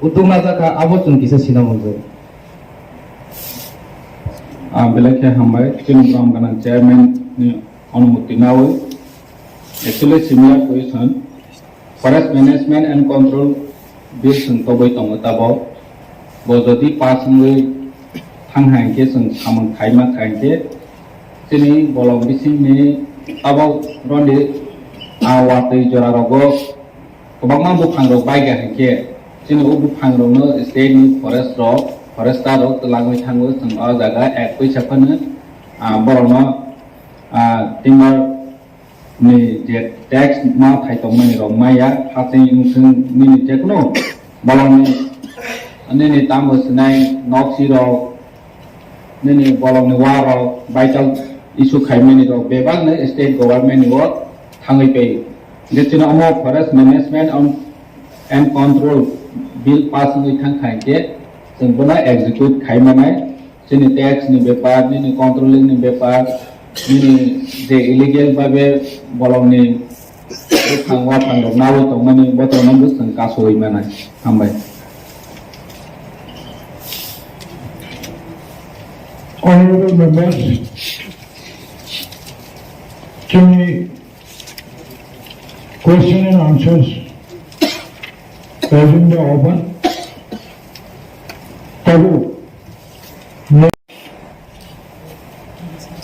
uddog najakha, abo chwng kisa sina manjak. Ah, belai khe hambai, chini borom gwnang chairman ni onumoti nawi. Actually, similar question, forest management and control bill chwng tobwi tongo tabok. Bo jodi pass wngwi thang hai khe chwng samung khaima khai khe chini bolong bisingni tabok roni, ah, watwi jora rogo kwbangma buphang rok baiga hai khe chini o buphang rokno state ni forest rok, forester rok twlangwi thango, chwng o jaga ek puisa phano, ah, borokno, ah, timber ni je tax ma thai tongmani rok maya, haching wngsung nini jekno bolongni nini tamo sinai noksi rok, nini bolongni wa rok, vital issue khaimani rok bebak ni state government ni o thangwi pai. Je chini omo forest management and, and control bill pass wngwi thang kha hinkhe chwng bono execute khaimanai. Chini tax ni bepar, nini controlling ni bepar, nini je illegal babe bolongni buphang waphang rok nawi tongmani, botorno bwswng kasowi manai. Hambai. Honorable members, chini question and answers agenda open. Tabuk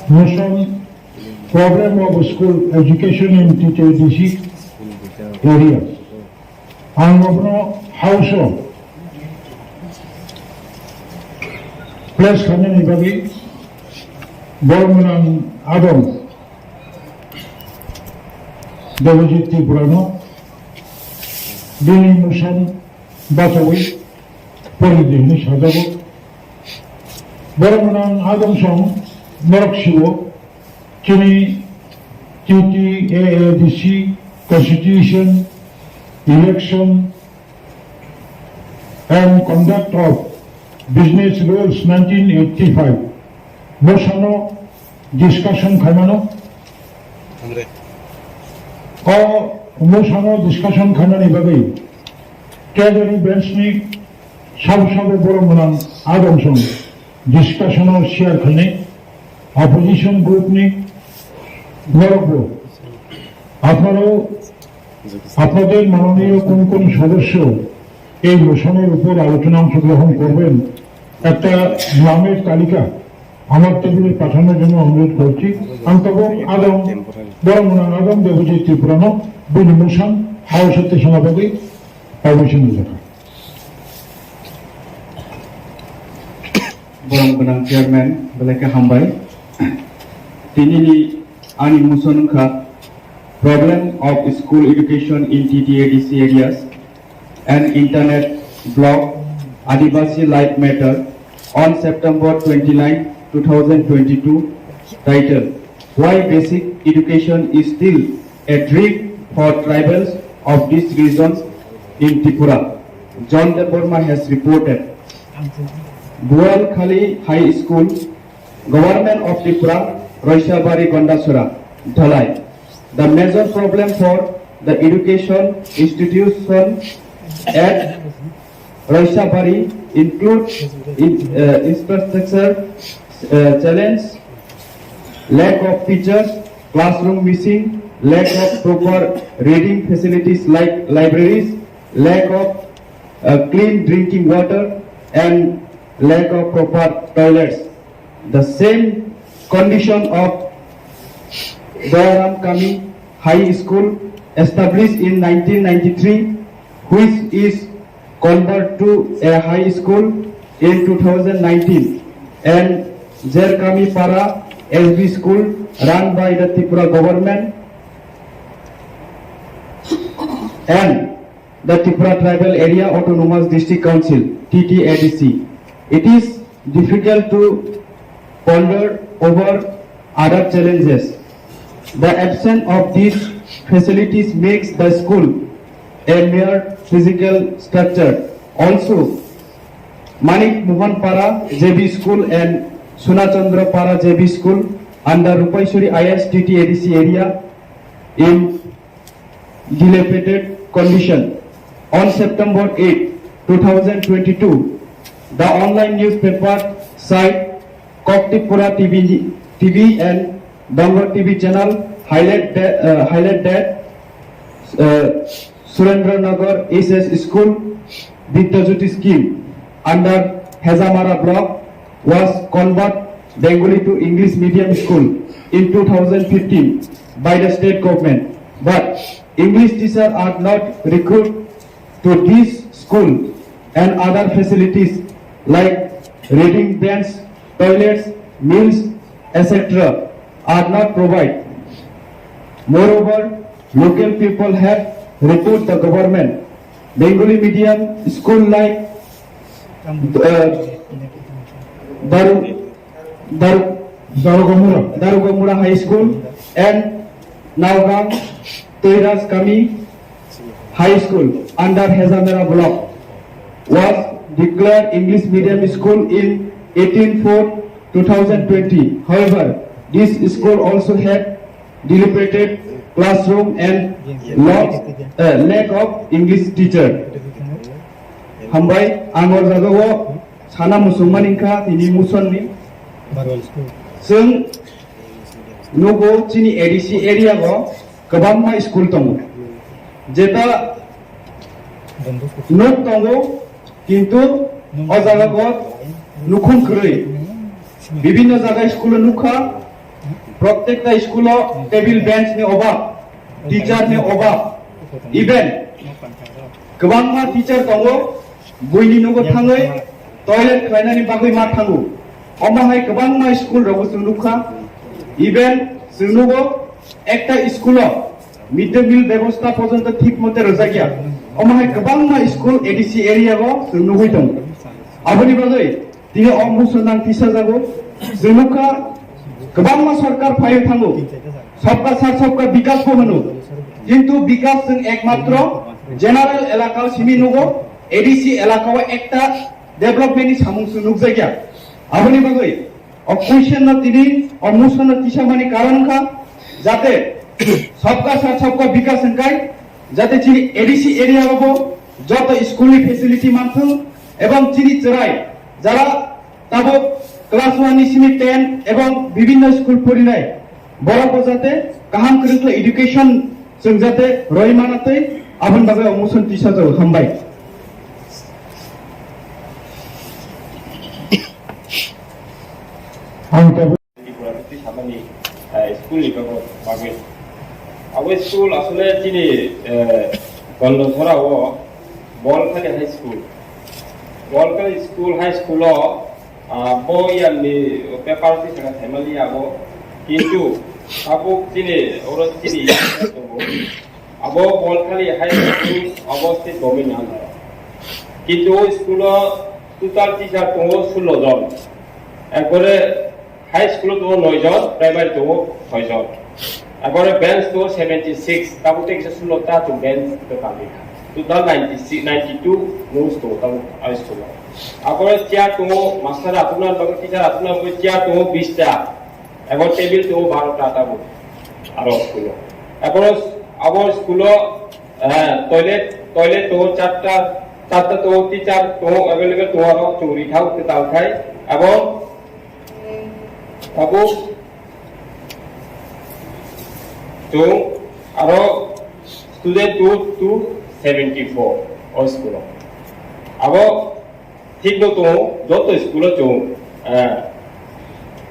Motion, problem of school education in T T A D C area. Ang abono house o place khainani bagwi borok gwnang adong Debojit Tripura no bini motion bachawi pori di hinwi sajago. Borok gwnang adong song norok siwo chini T T A A D C constitution, election and conduct of business rules nineteen eighty-five motion o discussion khaimano. O motion o discussion khainani bagwi treasury bench ni sabo sabo borok gwnang adong song discussion o share khainai opposition group ni norokbo আপনারাও আপনাদের মাননীয় কোন কোন সদস্য এই মোশনের উপর আলোচনা অংশগ্রহণ করবেন, একটা নামের তালিকা আমার টেবিলে পাঠানোর জন্য অনুরোধ করছি। Ang tabuk adong, borok gwnang adong Debojit Tripura no bini motion house o tisana bagwi permission rijak kha. Borok gwnang chairman, belai khe hambai. Tini ni ani motion wngkha Problem of school education in T T A D C areas, an internet blog, Adivasi Life Matter, on September twenty-nine, two thousand twenty-two, titled Why Basic Education is Still a Dream for Tribals of This Region in Tripura, John Debbarma has reported. Bualkhali High School, Government of Tripura, Roisabari Gondasura, Dhalai. The major problem for the education institution at Roisabari includes in, uh, infrastructure uh, challenge, lack of teachers, classroom missing, lack of proper reading facilities like libraries, lack of uh, clean drinking water, and lack of proper toilets. The same condition of Dayaram Kami High School, established in nineteen ninety-three, which is converted to a high school in two thousand nineteen, and Jerkami Para S B School, run by the Tripura government, and the Tripura Tribal Area Autonomous District Council, T T A D C. It is difficult to ponder over other challenges. The absence of these facilities makes the school a mere physical structure. Also, Manik Mohan Para J B School and Sunachandra Para J B School under Rupaisuri I S T T A D C area in dilapidated condition. On September eighth, two thousand twenty-two, the online newspaper site Koktipura T V, T V and Dongor T V channel highlight that, uh, highlight that uh, Surendra Nagar S S School Vidyajyoti scheme under Hejamara block was convert Bengali to English medium school in two thousand fifteen by the state government. But English teachers are not recruit to this school and other facilities like reading bench, toilets, meals, et cetera are not provided. Moreover, local people have report the government Bengali medium school like uh, Daru, Daru, Darugamura High School and Naogang Toiras Kami High School under Hejamara block was declared English medium school in eighteen four two thousand twenty. However, this school also had dilapidated classroom and lot, uh, lack of English teacher. Hambai, ang o jaga o sana musungmani wngkha tini musonni. Chwng nugo chini A D C area o kwbangma school tongo. Jeta nuk tongo, kintu o jaga o nukhung kwrwi. Bibinno jaga school o nukha, prottekta school o table bench ni obab, teacher ni obab, even kwbangma teacher tongo, buini nugo thangwi toilet khlainani bagwi ma thango. Omo hai kwbangma school rogo chwng nukha, even chwng nugo ekta school o mid day meal bebosta porjonto thik mote rwjakya. Omo hai kwbangma school A D C area o chwng nugwi tongo. Aboni bagwi tini o muchunang tisajago. Chwng nukha kwbangma sarkar phaiwi thango, sabka sath sabka bikas bo hwno, kintu bikas chwng ekmatro general elaka o simi nugo, A D C elaka o ekta development ni samung chwng nukjakya. Aboni bagwi o question no tini o motion no tisamani karon wngkha, jate sabka sath sabka bikas hwnkhe jate chini A D C area o bo joto school ni facility manthung, ebong chini chwrai jara tabuk class one ni simi ten ebong bibinno school porinai borok bo jate kaham kwrwngkhlai education chwng jate roi manatwi aboni bagwi o motion tisajago. Hambai. Ang tabuk Tripura District samani, eh, school ni bagwi, bagwi. Abo school asole chini, eh, Gondasora o Bolkhali High School. Bolkhali School, High School o, ah, bo yang ni paper ti sana thaimali abo. Kintu Abo chini, oro chini tongo. Abo Bonthali High School, abo state government ni under. Kintu o school o total teacher tongo sullo jon. Ekbare high school o tongo noi jon, primary tongo soi jon. Ekbare bench tongo seventy six, tabuk tei kisa sullo ta tongo bench to kami. Total ninety six, ninety two tongo tabuk high school o. Ekbare chair tongo, master atukna bagwi, teacher atukna bagwi chair tongo bish ta. Abo table tongo baro ta tabuk aro school o. Abo, abo school o, eh, toilet, toilet tongo charta, charta tongo, teacher tongo, available tongo, aro chwng ri thao, kwtal khai. Abo, abo chwng aro student tongo two seventy four o school o. Abo Thik no tongo, joto school o chwng, eh,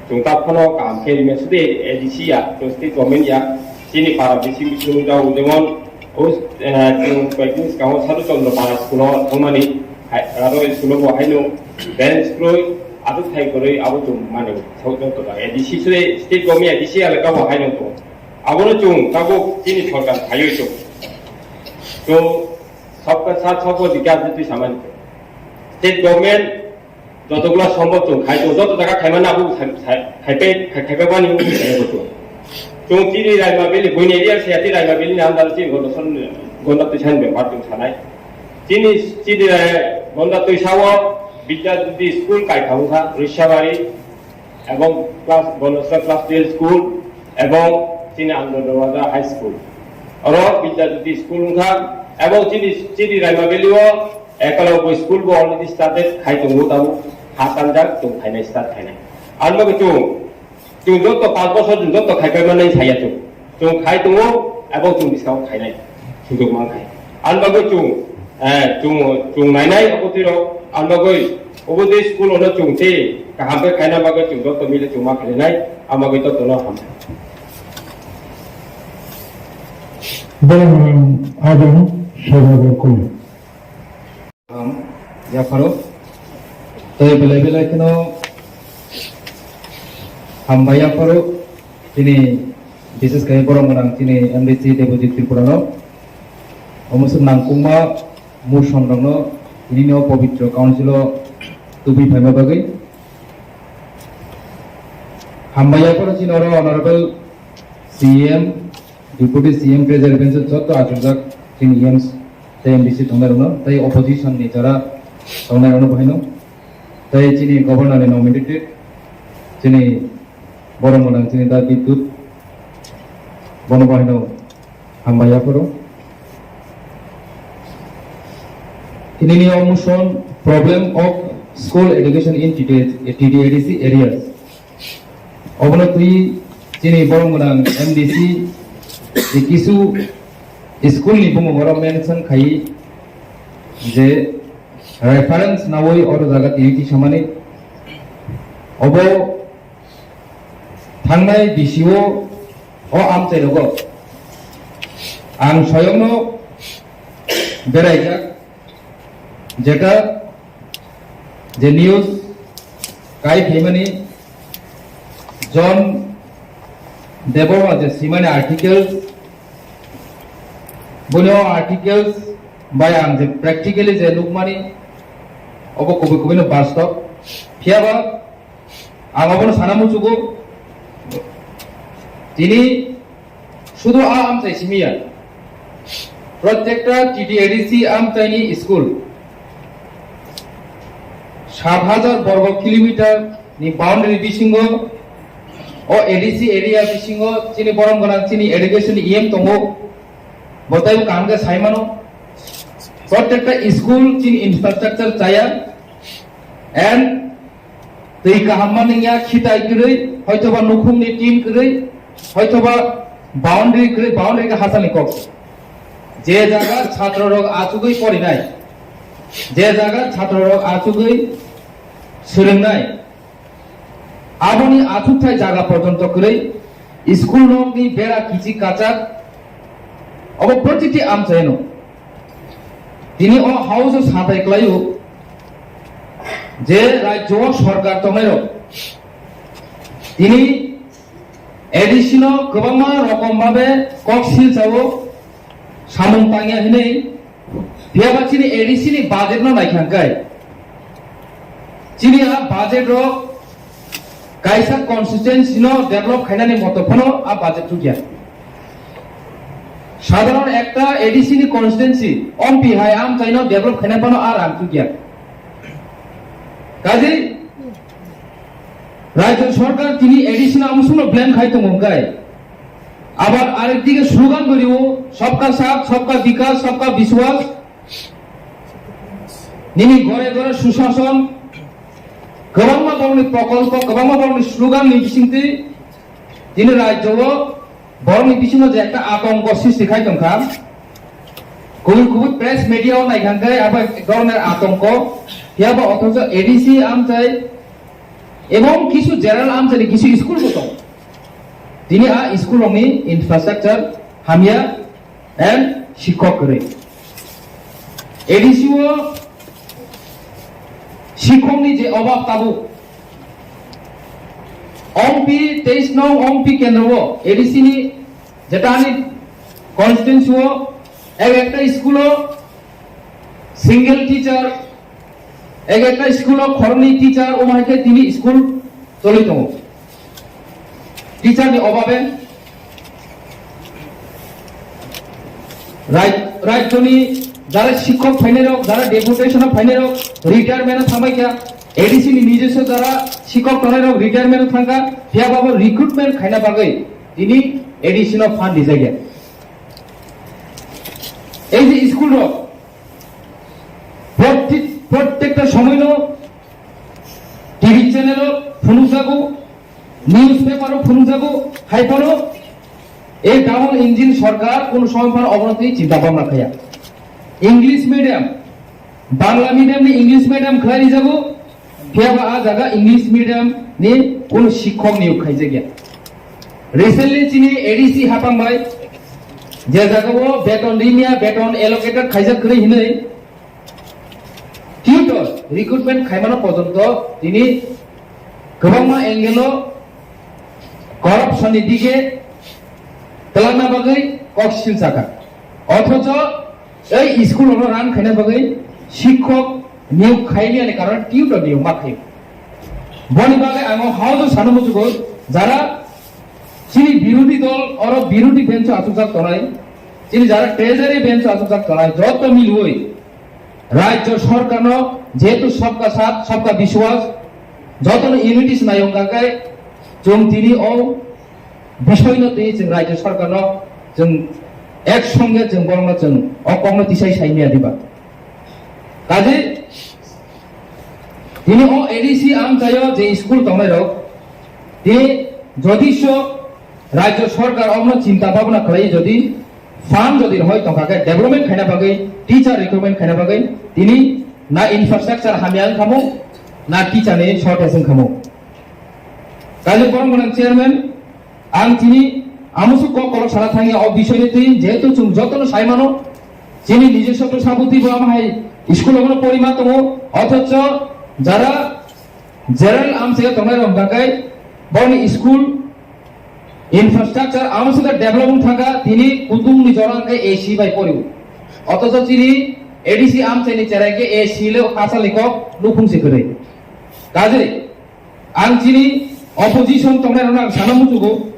chwng ta phano kaham khe rime, sudi A D C ya, chwng state government ya, chini para bising bising rok, jemon, o, eh, chwng koi din swkango Sadhu Chandra para school o thangmani, hai, aro school o bo haino bench kwrwi, atuk thai kwrwi, abo chwng mani, joto ta A D C sudi state government A D C elaka bo haino tongo. Abono chwng tabuk chini sorkar phaiwi chwng. Chwng Sabka sath sabka vikas ni twi samani. State government jotogula sombhob chwng khai tongo, joto jaga khaimani abo khai, khai, khaipai, khai, khaipai mani wngwi khainai bo chwng. Chwng chini Raima Valley, buini area se ati Raima Valley ni under chini Gonda son, Gonda Twisa ni bepar chwng sanai. Chini, chini Rai-, Gonda Twisa o Bidya Jyoti school kai kha wngkha, Rishabari, ebong class, Gonda Twisa class twelve school, ebong chini Ananda Darwaja High School. Oro Bidya Jyoti school wngkha, ebong chini, chini Raima Valley o Eklavya school bo already started khai tongo, tamo ha tanjak chwng khainai, start khainai. Ang bagwi chwng, chwng joto panch bosor chwng joto khai pai mannai saya chwng. Chwng khai tongo, ebong chwng bwskango khainai sujok man khai. Ang bagwi chwng, eh, chwng, chwng nainai obo twi rok, ang bagwi obo twi school ono chwng tei kaham khe khaina bagwi chwng joto mile chwng ma khlainai, ang bagwi joto no hambai. Borok ni adong soba borok kunu. Ham, yapharo. Tei belai belai kheno hambai yapharo. Chini bises khai borok gwnang chini M D C Debojit Tripura no. Omo se nangkukma muson rokno tini no pobitro council o tubui phaima bagwi. Hambai yapharo chini oro honorable C M, Deputy C M, Treasury Bench o joto achukjak chini E Ms tei M D C tongnai rokno, tei opposition ni jara tongnai rokno bo haino, tei chini governor ni nominated chini borok gwnang chini da Bidyut bono bo haino hambai yapharo. Tini ni o motion problem of school education in T T A D C areas. Obono twi chini borok gwnang M D C ni kisu school ni bumung oro mention khai je reference nawi oro jaga tini tisamani. Obo thangnai D C O o amchai rogo ang soyongno beraijak. Jeta je news kai phaimani John Debbarma je simani articles, boni o articles bai ang je practically je nukmani obo kubui kubui no bastob. Phiyaba ang abono sana muchugo tini Sudu a amchai simi ya. Protekta T T A D C amchaini school sat hajar borgo kilometer ni boundary bisingo o A D C area bisingo chini borom gwnang chini education ni E M tongo. Bo tei kaham khe sai mano. Protekta school chini infrastructure chaya and Twi kaham manwngya khitai kwrwi, hoitoba nukhungni tin kwrwi, hoitoba boundary kwrwi, boundary khe hachalni kok. Je jaga chhatro rok achugwi porinai, je jaga chhatro rok achugwi swrwngnai, aboni achukthai jaga porjonto kwrwi, school nokni bera kichik kachak, obo protiti amchaino. Tini o house o satai klaio je rajyo o sorkar tongnairok tini A D C no kwbangma rokom babe kok silchao samung tangya hinwi, phiyaba chini A D C ni budget no naikha hwnkhe, chini a budget rok kaisa constituency no develop khainani moto phano a budget thukya. Sadharon ekta A D C ni constituency, ompi hai amchai no develop khaina phano a rang thukya. Kaje Rajya Sarkar tini A D C no amsukno blame khai tongo hwnkhe, abar arekdike slogan bo rio, "Sabka Saath, Sabka Vikas, Sabka Vishwas." Nini gore gore susason, kwbangma borokni prokolpo, kwbangma borokni slogan ni bisingtwi tini rajyo o borokni bisingo je ekta atongo sristi khai tongkha, kubui kubui press media o naikha hwnkhe abo ek dhoroner atongo, phiya ba othocho A D C amchai ebong kisu general amchai ni kisu school bo tongo. Tini a school rokni infrastructure hamya and shikhok kwrwi. A D C o shikhokni je obab tabuk, ompi teis nong ompi kendro o A D C ni jeta ani constituency o ek ekta school o single teacher, ek ekta school o khoroknwi teacher, omo hai khe tini school choli tongo. Teacher ni obabe rai-, rajyoni jara shikhok phainai rok, jara deputation o phainai rok, retirement o thambai kha, A D C ni nijoswo jara shikhok tongnai rok retirement o thangkha, phiya babo recruitment khaina bagwi tini A D C no fund rijak ya. Ei je school rok, Prottek-, prottekta somoino T V channel o phunukjago, newspaper o phunukjago, hai phano ei double engine sorkar kono somoy phano obono twi chinta bhabna khaya. English medium, Bangla medium ni English medium khlai rijago, phiya ba a jaga English medium ni kono shikhok niyok khaijakya. Recently chini A D C hapang bai je jaga o beton rimya, beton allocated khaijak kwrwi hinwi tutor recruitment khaimano pojonto tini kwbangma angle o corruption ni dige twlangna bagwi kok silchakha. Othocho ei school rokno run khaina bagwi shikhok niyok khailiya ni karon tutor niyok ma khaio. Boni bagwi ang o house o sano muchugo, jara chini birodhi dol oro birodhi bench o achukjak tonai, chini jara treasury bench o achukjak tonai, joto milwi Rajya Sarkar no jehetu sabka saath, sabka vishwas, joto no unity se nai wngkha khe chwng tini o bisoi no twi chwng Rajya Sarkar no chwng ek songe chwng borok no chwng o kok no tisai sai maya diba. Kaje tini o A D C amchaio je school tongnai rok, tini jodi so Rajya Sarkar omo chinta bhabna khlai jodi fund jodi hoi tongkha khe development khaina bagwi, teacher recruitment khaina bagwi tini na infrastructure hamya wngkha mo, na teacher ni shortage wngkha mo. Kaje borok gwnang chairman, ang tini amusu kok kolok sana thangya o bisoi ni twi, jehetu chwng joto no sai mano, chini nijoswo to sabutwi bo ama hai school o bono pori ma tongo, othocho jara general amchaio tongnai rok hwnkha khe boni school infrastructure amswkhe develop wng thangkha, tini kutung ni jora hwnkhe A C bai pori. Othocho chini A D C amchai ni cherai khe A C le hachal ni kok nukhung se kwrwi. Kaje ang chini opposition tongnai rok ang sana muchugo,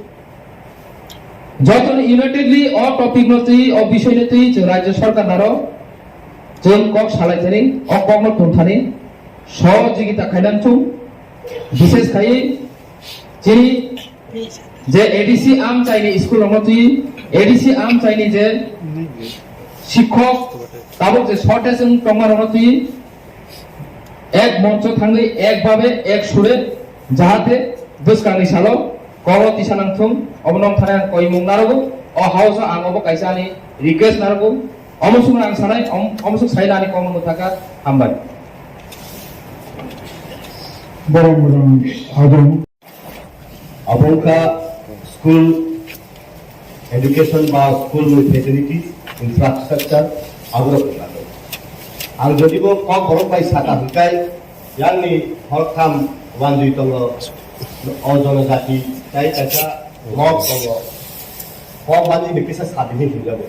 joto ni unitedly o topic no twi, o bisoi no twi chwng Rajya Sarkar naro chwng kok salai thani, o kok no tun thani sohojogita khainang chung, bishes khai chini je A D C amchai ni school rok no twi, A D C amchai ni je shikhok tabuk je shortage wng tongma rok no twi, ek moncho thangwi ek babe ek sure jahate bwskangni salo koro tisa nangthung, obo nong thani ang koimung narogo, o house o ang obo kaisa ani request narogo, omo sung ang sanai, om-, omo sung sai nani kong nung thaka, hambai. Borok borok adong. Abo wngkha school education ba school ni facilities, infrastructure, aborok wngkha. Ang jodi bo kok borok bai saka hwnkhe, yang ni hor tham wanjwi tongo o jonojati, tai kaisa Kok tongo. Kok bani ni kisa sadi ni hinjago.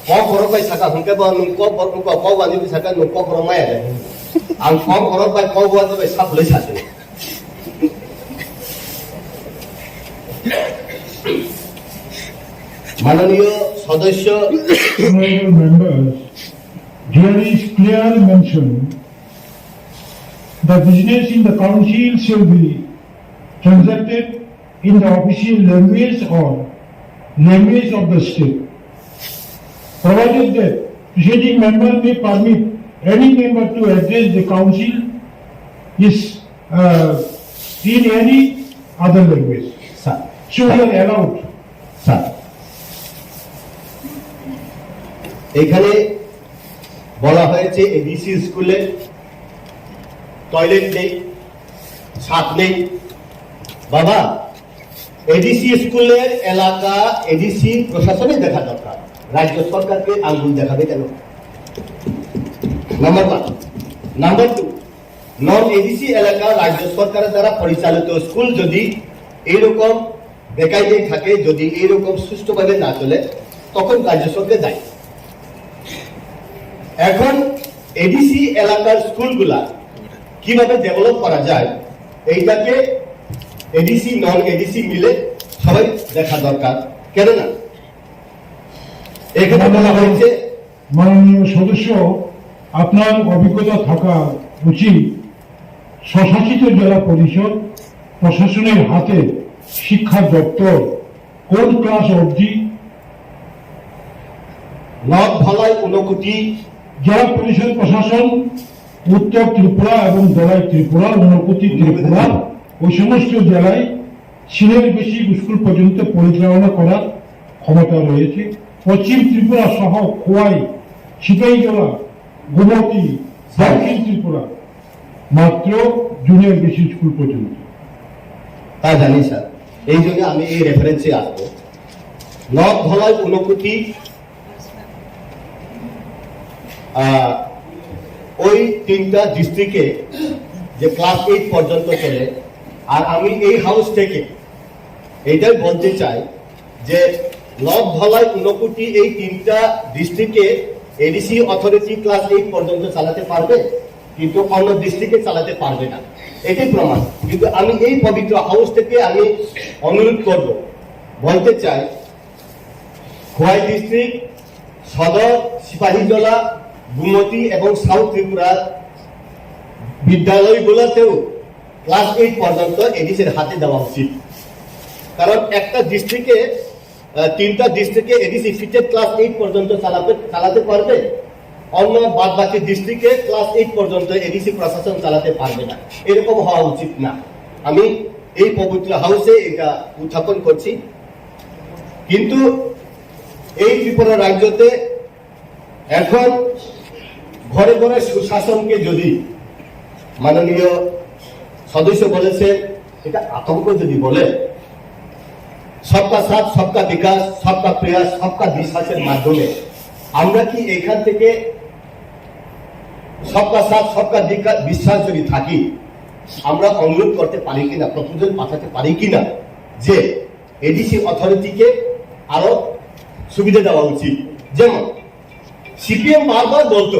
Kok borok bai saka hwnkhe bo nwng kok borok, kok bani ni saka nwng kok borok maya de. Ang kok borok bai kok bani bai saplai sadi. মাননীয় সদস্য। Honorable members, there is clear mention, the business in the council shall be transacted in the official language or language of the state, provided that presiding member may permit any member to address the council is, uh, in any other language. Sir. So we are allowed. Sir, এখানে বলা হয়েছে এডিসি স্কুলে টয়লেট নেই, ছাদ নেই। বাবা, এডিসি স্কুলের এলাকা এডিসি প্রশাসনে দেখা দরকার, রাজ্য সরকারকে আঙ্গুল দেখাবে কেন? Number one. নাম্বার টু, নন এডিসি এলাকা রাজ্য সরকারের দ্বারা পরিচালিত স্কুল যদি এইরকম বেকায়দায় থাকে, যদি এইরকম সুষ্ঠুভাবে না চলে, তখন রাজ্য সরকার দায়ী। এখন এডিসি এলাকার স্কুলগুলা কিভাবে ডেভেলপ করা যায়, এইটাকে এডিসি নন এডিসি মিলে সবাই দেখা দরকার। কেননা এখানে বলা হয়েছে, মাননীয় সদস্য, আপনার অভিজ্ঞতা থাকা উচিত। স্বশাসিত জেলা পরিষদ প্রশাসনের হাতে শিক্ষা দপ্তর কোন ক্লাস অবধি? লক ধলাই ঊনকোটি। জেলা পরিষদ প্রশাসন উত্তর ত্রিপুরা এবং ধলাই ত্রিপুরা, ঊনকোটি ত্রিপুরা, ওই সমস্ত জেলায় সিনিয়র বেসিক স্কুল পর্যন্ত পরিচালনা করার ক্ষমতা রয়েছে। পশ্চিম ত্রিপুরা সহ খোয়াই, সিপাহীজলা, গোমতী, দক্ষিণ ত্রিপুরা মাত্র জুনিয়র বেসিক স্কুল পর্যন্ত। তা জানি স্যার, এই জন্য আমি এই রেফারেন্সে আসবো। লক ধলাই ঊনকোটি, আহ, ওই তিনটা ডিস্ট্রিক্টে যে ক্লাস এইট পর্যন্ত চলে, আর আমি এই হাউস থেকে এইটাই বলতে চাই যে লক ধলাই ঊনকোটি এই তিনটা ডিস্ট্রিক্টে এডিসি অথরিটি ক্লাস এইট পর্যন্ত চালাতে পারবে, কিন্তু অন্য ডিস্ট্রিক্টে চালাতে পারবে না, এটাই প্রমাণ। কিন্তু আমি এই পবিত্র হাউস থেকে আমি অনুরোধ করব, বলতে চাই, খোয়াই ডিস্ট্রিক্ট, সদর, সিপাহীজলা, গোমতী এবং সাউথ ত্রিপুরার বিদ্যালয়গুলোতেও ক্লাস এইট পর্যন্ত এডিসির হাতে দেওয়া উচিত। কারণ একটা ডিস্ট্রিক্টে, আহ, তিনটা ডিস্ট্রিক্টে এডিসি ফিটেড ক্লাস এইট পর্যন্ত চালাতে, চালাতে পারবে, অন্য বাদ বাকি ডিস্ট্রিক্টে ক্লাস এইট পর্যন্ত এডিসি প্রশাসন চালাতে পারবে না। এরকম হওয়া উচিত না। আমি এই পবিত্র হাউসে এটা উত্থাপন করছি। কিন্তু এই ত্রিপুরা রাজ্যতে এখন ঘরে ঘরে সুশাসনকে যদি মাননীয় সদস্য বলেছেন, এটা আতঙ্ক যদি বলে, সবকা সাথ, সবকা বিকাশ, সবকা প্রয়াস, সবকা বিশ্বাসের মাধ্যমে আমরা কি এখান থেকে সবকা সাথ, সবকা বিকা-, বিশ্বাস যদি থাকি, আমরা অনুরোধ করতে পারি কিনা, প্রপোজাল পাঠাতে পারি কিনা যে এডিসি অথরিটিকে আরো সুবিধা দেওয়া উচিত? যেমন সিপিএম বারবার বলতো,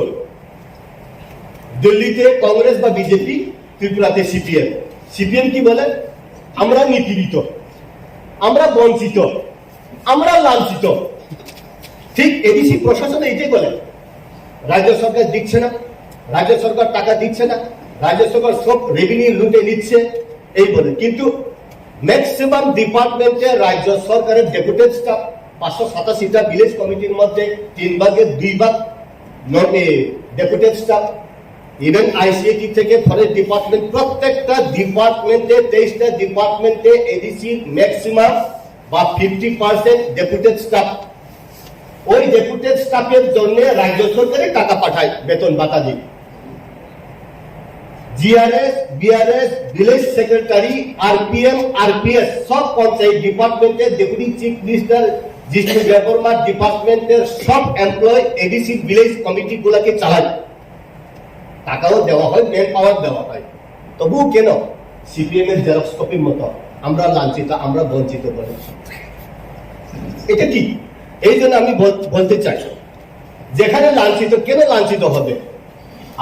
দিল্লিতে কংগ্রেস বা বিজেপি, ত্রিপুরাতে সিপিএম। সিপিএম কি বলে? আমরা নিপীড়িত, আমরা বঞ্চিত, আমরা লাঞ্ছিত। ঠিক এডিসি প্রশাসন এইটাই বলে, রাজ্য সরকার দিচ্ছে না, রাজ্য সরকার টাকা দিচ্ছে না, রাজ্য সরকার সব রেভিনিউ লুটে নিচ্ছে, এই বলে। কিন্তু ম্যাক্সিমাম ডিপার্টমেন্টে রাজ্য সরকারের ডেপুটেড স্টাফ, পাঁচশো সাতাশিটা ভিলেজ কমিটির মধ্যে তিন ভাগের দুই ভাগ ডেপুটেড স্টাফ। ইভেন আইসিএটি থেকে ফরেস্ট ডিপার্টমেন্ট, প্রত্যেকটা ডিপার্টমেন্টে, তেইশটা ডিপার্টমেন্টে এডিসি ম্যাক্সিমাম বা ফিফটি পার্সেন্ট ডেপুটেড স্টাফ। ওই ডেপুটেড স্টাফের জন্য রাজ্য সরকারে টাকা পাঠায়, বেতন ভাতা দিয়ে। GRS, BRS, village secretary, RPM, RPS, সব পঞ্চায়েত ডিপার্টমেন্টের ডেপুটি চিফ মিনিস্টার, জিষ্ণু দেববর্মার ডিপার্টমেন্টের সব এমপ্লয় এডিসি ভিলেজ কমিটি গুলাকে চালায়। টাকাও দেওয়া হয়, ম্যান পাওয়ার দেওয়া হয়, তবুও কেন সিপিএম এর জেরক্স কপির মতো আমরা লাঞ্ছিত, আমরা বঞ্চিত বলে। এটা ঠিক। এই জন্য আমি বল-, বলতে চাই, যেখানে লাঞ্ছিত, কেন লাঞ্ছিত হবে?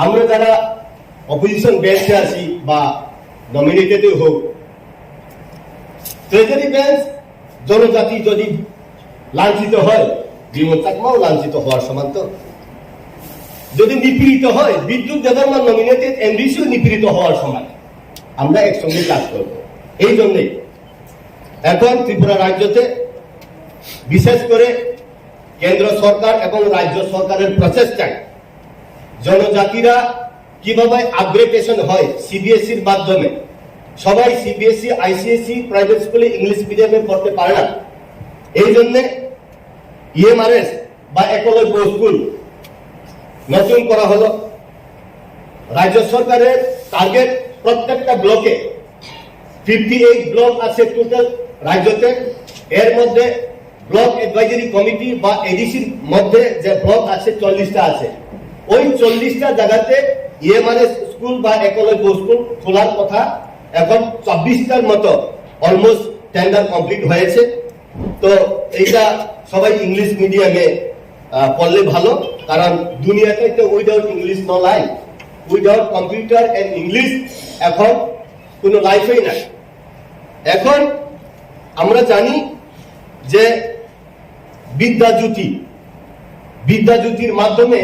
আমরা যারা অপোজিশন বেঞ্চে আছি বা নমিনেটেড হোক, ট্রেজারি বেঞ্চ জনজাতি যদি লাঞ্ছিত হয়, বিমল চাকমাও লাঞ্ছিত হওয়ার সমান তো। যদি নিপীড়িত হয়, বিদ্যুৎ দেববর্মা নমিনেটেড এমডিসিও নিপীড়িত হওয়ার সমান। আমরা একসঙ্গে কাজ করব। এই জন্যই এখন ত্রিপুরা রাজ্যতে বিশেষ করে কেন্দ্র সরকার এবং রাজ্য সরকারের প্রচেষ্টায় জনজাতিরা কিভাবে আপগ্রেডেশন হয় সিবিএসইর মাধ্যমে। সবাই সিবিএসই, আইসিএসই, প্রাইভেট স্কুলে ইংলিশ মিডিয়ামে পড়তে পারে না, এই জন্যে ইএমআরএস বা একলব্য স্কুল নতুন করা হলো। রাজ্য সরকারের টার্গেট, প্রত্যেকটা ব্লকে, ফিফটি এইট ব্লক আছে টোটাল রাজ্যতে, এর মধ্যে ব্লক অ্যাডভাইজারি কমিটি বা এডিসির মধ্যে যে ব্লক আছে চল্লিশটা আছে, ওই চল্লিশটা জায়গাতে ইএমআরএস স্কুল বা একলব্য স্কুল খোলার কথা। এখন চব্বিশটার মতো অলমোস্ট টেন্ডার কমপ্লিট হয়েছে। তো এইটা সবাই ইংলিশ মিডিয়ামে, আহ, পড়লে ভালো, কারণ দুনিয়াতে তো without English no life, without computer and English এখন কোনো লাইফই নাই। এখন আমরা জানি যে বিদ্যাজ্যোতি, বিদ্যাজ্যোতির মাধ্যমে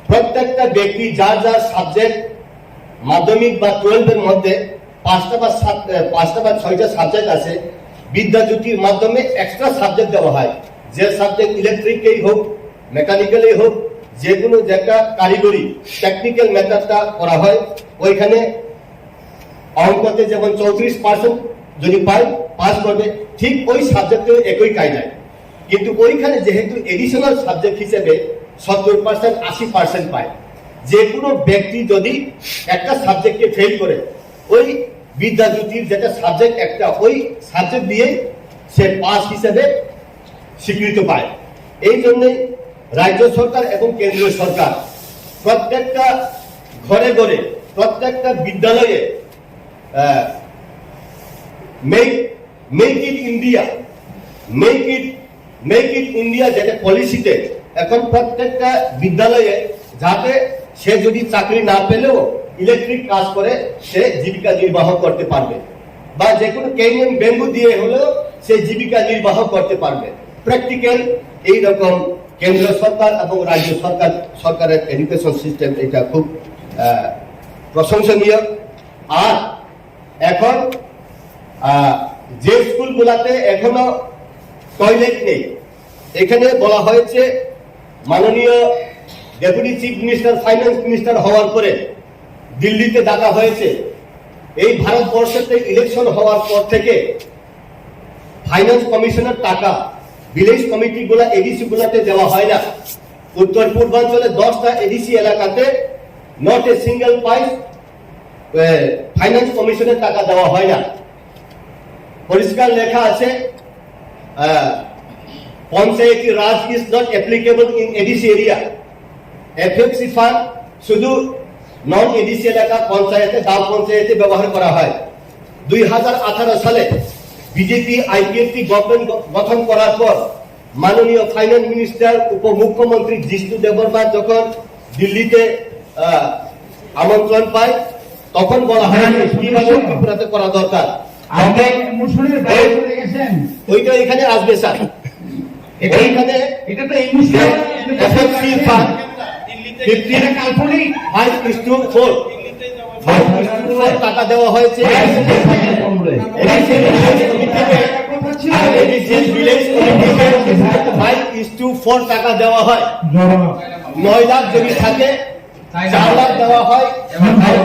প্রত্যেকটা ব্যক্তি যার যার সাবজেক্ট, মাধ্যমিক বা টুয়েলভের মধ্যে পাঁচটা বা সাত, আহ, পাঁচটা বা ছয়টা সাবজেক্ট আছে, বিদ্যাজ্যোতির মাধ্যমে এক্সট্রা সাবজেক্ট দেওয়া হয়। যে সাবজেক্ট ইলেকট্রিকেই হোক, মেকানিক্যালেই হোক, যে কোনো যে একটা কারিগরি টেকনিক্যাল মেথডটা করা হয়, ওইখানে অঙ্কতে যেমন চৌত্রিশ পার্সেন্ট যদি পায়, পাস করবে, ঠিক ওই সাবজেক্টে একই কায়দায়। কিন্তু ওইখানে যেহেতু এডিশনাল সাবজেক্ট হিসেবে সত্তর পার্সেন্ট, আশি পার্সেন্ট পায়, যে কোনো ব্যক্তি যদি একটা সাবজেক্টকে ফেল করে, ওই বিদ্যাজ্যোতির যেটা সাবজেক্ট একটা, ওই সাবজেক্ট দিয়ে সে পাস হিসেবে স্বীকৃত পায়। এই জন্যই রাজ্য সরকার এবং কেন্দ্রীয় সরকার প্রত্যেকটা ঘরে ঘরে, প্রত্যেকটা বিদ্যালয়ে, ah, make, make in India, make it, make in India যেটা পলিসিতে এখন প্রত্যেকটা বিদ্যালয়ে, যাতে সে যদি চাকরি না পেলেও ইলেকট্রিক কাজ করে সে জীবিকা নির্বাহ করতে পারবে, বা যে কোনো কেইন ব্যাম্বু দিয়ে হলেও সে জীবিকা নির্বাহ করতে পারবে। প্র্যাকটিক্যাল এইরকম কেন্দ্র সরকার এবং রাজ্য সরকার, সরকারের এডুকেশন সিস্টেম এটা খুব, আহ, প্রশংসনীয়। আর এখন, আহ, যে স্কুলগুলাতে এখনো টয়লেট নেই, এখানে বলা হয়েছে, মাননীয় deputy chief minister, finance minister হওয়ার পরে দিল্লিতে ডাকা হয়েছে। এই ভারতবর্ষতে ইলেকশন হওয়ার পর থেকে ফাইন্যান্স কমিশনের টাকা ভিলেজ কমিটিগুলা, এডিসি গুলাতে দেওয়া হয় না। উত্তর পূর্বাঞ্চলে দশটা এডিসি এলাকাতে not a single pice, এ, ফাইন্যান্স কমিশনের টাকা দেওয়া হয় না। পরিষ্কার লেখা আছে, আহ, পঞ্চায়েতি রাজ is not applicable in ADC area। FFC fund শুধু নন এডিসি এলাকা পঞ্চায়েতে, গাঁও পঞ্চায়েতে ব্যবহার করা হয়। দুই হাজার আঠারো সালে বিজেপি আইপিএফটি গভর্নমেন্ট গ-, গঠন করার পর মাননীয় ফাইন্যান্স মিনিস্টার, উপমুখ্যমন্ত্রী জিষ্ণু দেববর্মা যখন দিল্লিতে, আহ, আমন্ত্রণ পায়, তখন বলা হয় যে কিভাবে ত্রিপুরাতে করা দরকার। ওইটা এখানে আসবে, স্যার। ওইখানে এটা তো ইমোশনাল। এফএফসি ফান্ড ফিফটি, এটা কাল্পনিক। Five is to four। Five is to four টাকা দেওয়া হয়েছে। এডিসি ভিলেজ কমিটিকে, এডিসি ভিলেজ কমিটিকে five is to four টাকা দেওয়া হয়। নয় লাখ যদি থাকে, চার লাখ দেওয়া হয়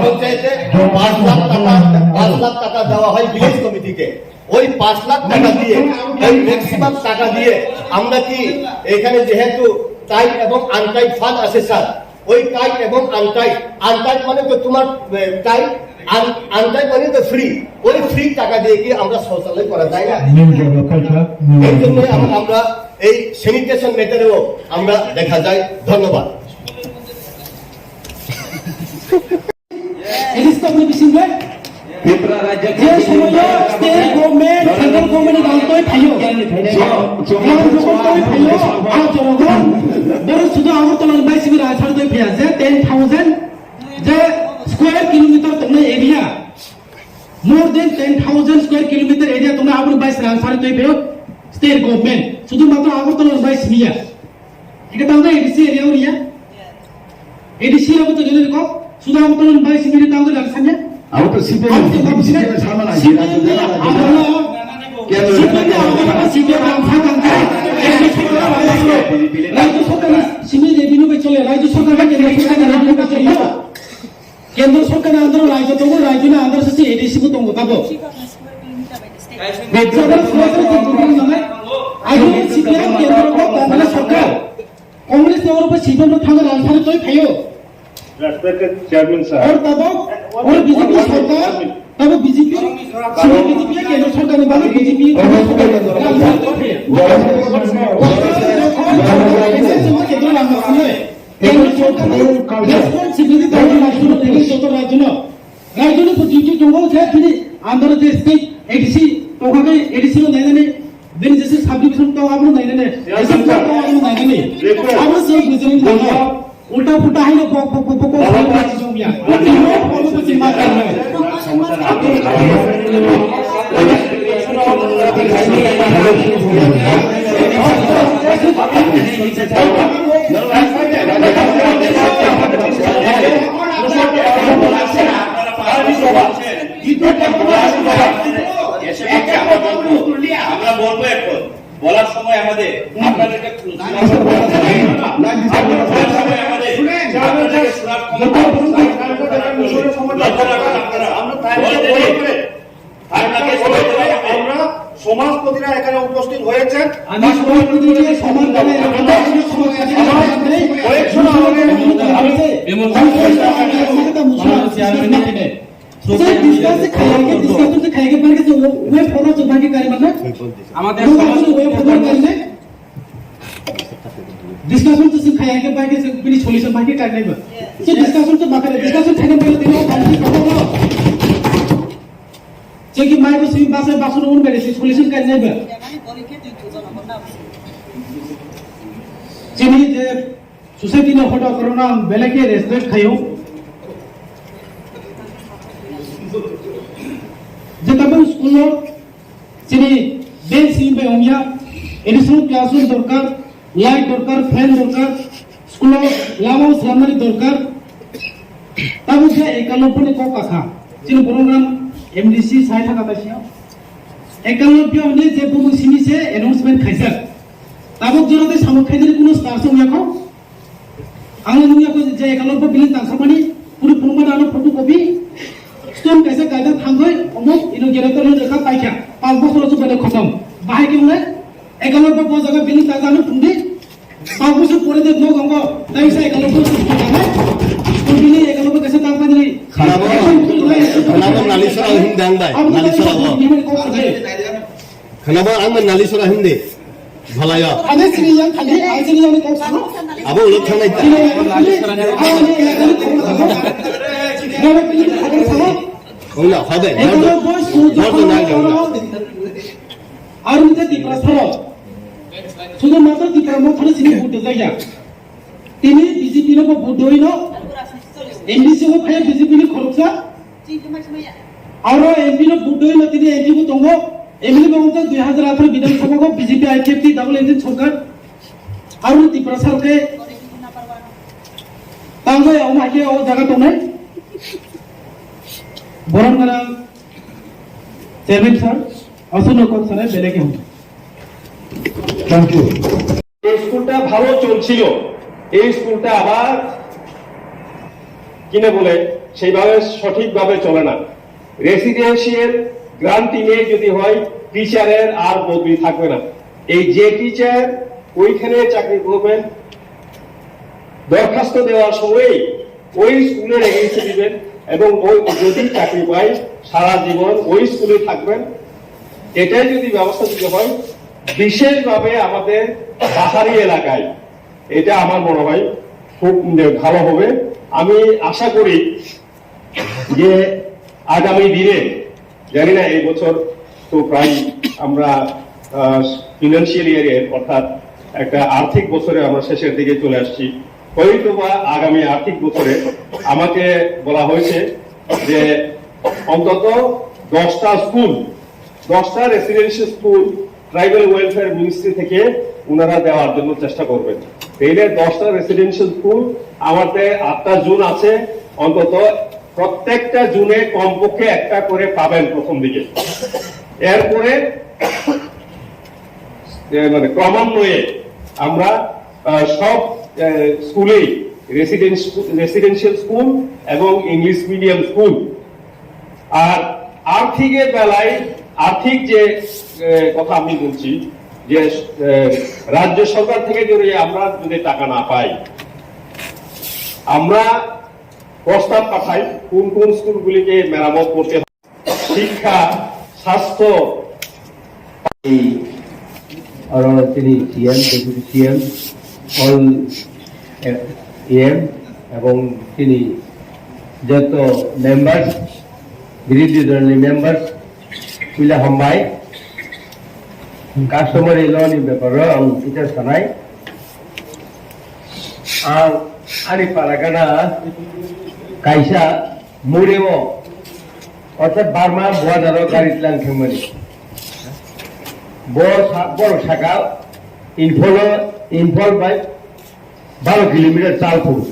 পঞ্চায়েতে, পাঁচ লাখ টাকা, পাঁচ লাখ টাকা দেওয়া হয় ভিলেজ কমিটিকে। ওই পাঁচ লাখ টাকা দিয়ে, ওই ম্যাক্সিমাম টাকা দিয়ে আমরা কি এখানে যেহেতু টাইট এবং আনটাইট ফান্ড আছে স্যার, ওই টাইট এবং আনটাইট, আনটাইট মানে তো তোমার, এ, টাইট, আন-, আনটাইট মানে তো ফ্রি, ওই ফ্রি টাকা দিয়ে কি আমরা শৌচালয় করা যায় না? এই জন্য আম-, আমরা এই স্যানিটেশন ম্যাটারেও আমরা দেখা যায়। ধন্যবাদ। It is communication, right? Tripura রাজ্য যে সময় state Bini rang toi phaio. Rang jokon toi phaio, a jorogo. Boro sudu Agartala ni bai simi rang sar toi phaiya, je ten thousand, je square kilometer tongnai area. More than ten thousand square kilometer area tongnai aboni bai simi rang sar toi phaio state government. Sudu matro Agartala ni bai simi ya. Ike tangda A D C area uriya. A D C abo to jodi ko, suda abo to bai simi tangda dan sanya. Abo to C P M, abo to C P M sama lagi. C P M ni abo C P M ni abo C P M ram sa tangda. Rajya Sarkar simi revenue bai chole, Rajya Sarkar bai kendra sarkar ni revenue bai chole. Kendra sarkar ni under rajya tongo, rajya ni under sasi A D C bo tongo tabo. Rajya Sarkar simi revenue bai chole. Ayo C P M kendra ko Congress sarkar. Congress ni oro bo sibong no thangwi rang sari toi phaio. Respected Chairman sir. Or tabok, or B J P sarkar, tabok B J P, sini B J P ya kendra sarkar ni bagwi B J P rang sari toi phaio. Kendra sarkar ni responsibility tabok rajyo no, joto rajyo no. Raijoni bo duty tongo je bini under je state A D C tongkha khe A D C no nainani, bini jese subdivision tong abono nainani, jese block tong abono nainani. Abo se bujini tongkha. Ulta pulta haino bok bok bok bok bok bok bok bok bok bok bok bok bok bok bok. আমরা বলবো এখন, বলার সময় আমাদের আপনাদেরকে বলার সময় আমাদের আপনাদেরকে শোনার ক্ষমতা লক্ষ্য রাখুন আপনারা। বলতে দিন। আপনাকে সবাই বলতে হবে। আমরা সমাজপতিরা এখানে উপস্থিত হয়েছেন। আমি সমাজপতিকে সম্মান জানাই, আমরা সমাজপতিকে সম্মান জানাই। কয়েকজন আমাদের চেয়ারম্যান সাহেব। Sir, discuss se khaya ke, discussion se khaya ke, barke se wo, way forward se barke kare mane? আমাদের Wo সমাজ apni way forward karne? Discussion se khaya ke, barke se bini solution barke karne ba? So discussion se bakare, discussion khaya ke barke dino, barke se khaya ke. Je ki mai ko simi basa, basa no un bere se solution karne ba? Chini je Society no hoda korona ang belai khe respect khayo. Je tabuk school o chini bench ni bai ongya, additional classroom dorkar, light dorkar, fan dorkar, school o lama o slamnani dorkar. Tabuk je ekalopbo ni kok kasa, chini Borongram M D C sai thaka taisya. Ekalopbo ni je bumung simi se announcement khaijak. Tabuk jora de samung khaidani kuno star se ongya kho. Ang nungya ko je ekalopbo bini tangsamani puri phunukmani ano photocopy stone kaisa kaida thangwi omo ino generator no jaka paikha. Panch bosor ochu bade khotom. Bahai khe wngnai ekalopbo bo jaga bini tangsa ano phungdi. Panch bosor pore de nok ongo taisa ekalopbo phunukmani. Bini ekalopbo kaisa tangmani. Khanabo, khanabo nalisora himdang bai, nalisora o. Khanabo ang bai nalisora himdi. Bhalaya. Ane sini yang khali, ai sini yang kok sano. Abo ulo thangnai ta. Sini yang khali, ai sini yang kok sano. Abo pili kok sano. Ula, hade. Ekalo boy sudu. Hade na gona. Arun te Tipra saro. Sudu mata Tipra mo thani sini buddho jaya. Tini B J P no bo buddho ino. M D C o phaya B J P ni khoroksa. Aro M P no vote doi no tini M P bo tongo. M L A bo wngkha dui hazar atharo Bidhan Sabha o B J P I P F T double engine sorkar. Aro Tiprasa rok khe tangwi omo hai khe o jaga tongnai. Borom gwnang Chairman sir, aswkno kok sanai belai khe hum. Thank you. এই স্কুলটা ভালো চলছিল, এই স্কুলটা আবার কিনে বলে সেইভাবে সঠিকভাবে চলে না। রেসিডেন্সিয়াল গ্রান্টিং এ যদি হয়, টিচারের আর বদলি থাকবে না। এই যে টিচার ওইখানে চাকরি করবেন, দরখাস্ত দেওয়ার সময়ই ওই স্কুলের এগেইনস্টে দিবেন এবং ওই যদি চাকরি পায়, সারা জীবন ওই স্কুলে থাকবেন। এটাই যদি ব্যবস্থা দিতে হয়, বিশেষভাবে আমাদের পাহাড়ি এলাকায়, এটা আমার মনে হয় খুব ভালো হবে। আমি আশা করি যে আগামী দিনে, জানি না এই বছর তো প্রায় আমরা ফিনান্সিয়াল ইয়ারে, অর্থাৎ একটা আর্থিক বছরে আমরা শেষের দিকে চলে আসছি। হয়তো বা আগামী আর্থিক বছরে আমাকে বলা হয়েছে যে অন্তত দশটা স্কুল, দশটা residential school tribal welfare ministry থেকে ওনারা দেওয়ার জন্য চেষ্টা করবেন। তাইলে দশটা রেসিডেন্সিয়াল স্কুল আমাদের আটটা জোন আছে, অন্তত প্রত্যেকটা জোনে কমপক্ষে একটা করে পাবেন প্রথম দিকে। এরপরে এ, মানে ক্রমান্বয়ে আমরা আহ, সব আহ, স্কুলেই রেসিডেন্স রেসিডেন্সিয়াল স্কুল এবং ইংলিশ মিডিয়াম স্কুল। আর আর্থিকের বেলায় আর্থিক যে আহ, কথা আমি বলছি, যে আহ, রাজ্য সরকার থেকে যদি আমরা যদি টাকা না পাই, আমরা প্রস্তাব পাঠাই কোন কোন স্কুলগুলিকে মেরামত করতে হবে, শিক্ষা, স্বাস্থ্য। এই oro chini C M, Deputy C M, all, eh, E M, ebong chini joto members, birodhi dolni members, puila hambai. Customary law ni beparo ang kisa sanai. Ang ani paragana kaisa Mureo, orthat Burma border o gari tlang thangmani. Bor sa-, borok saka Imphal o, Imphal bai baro kilometer chal phuru.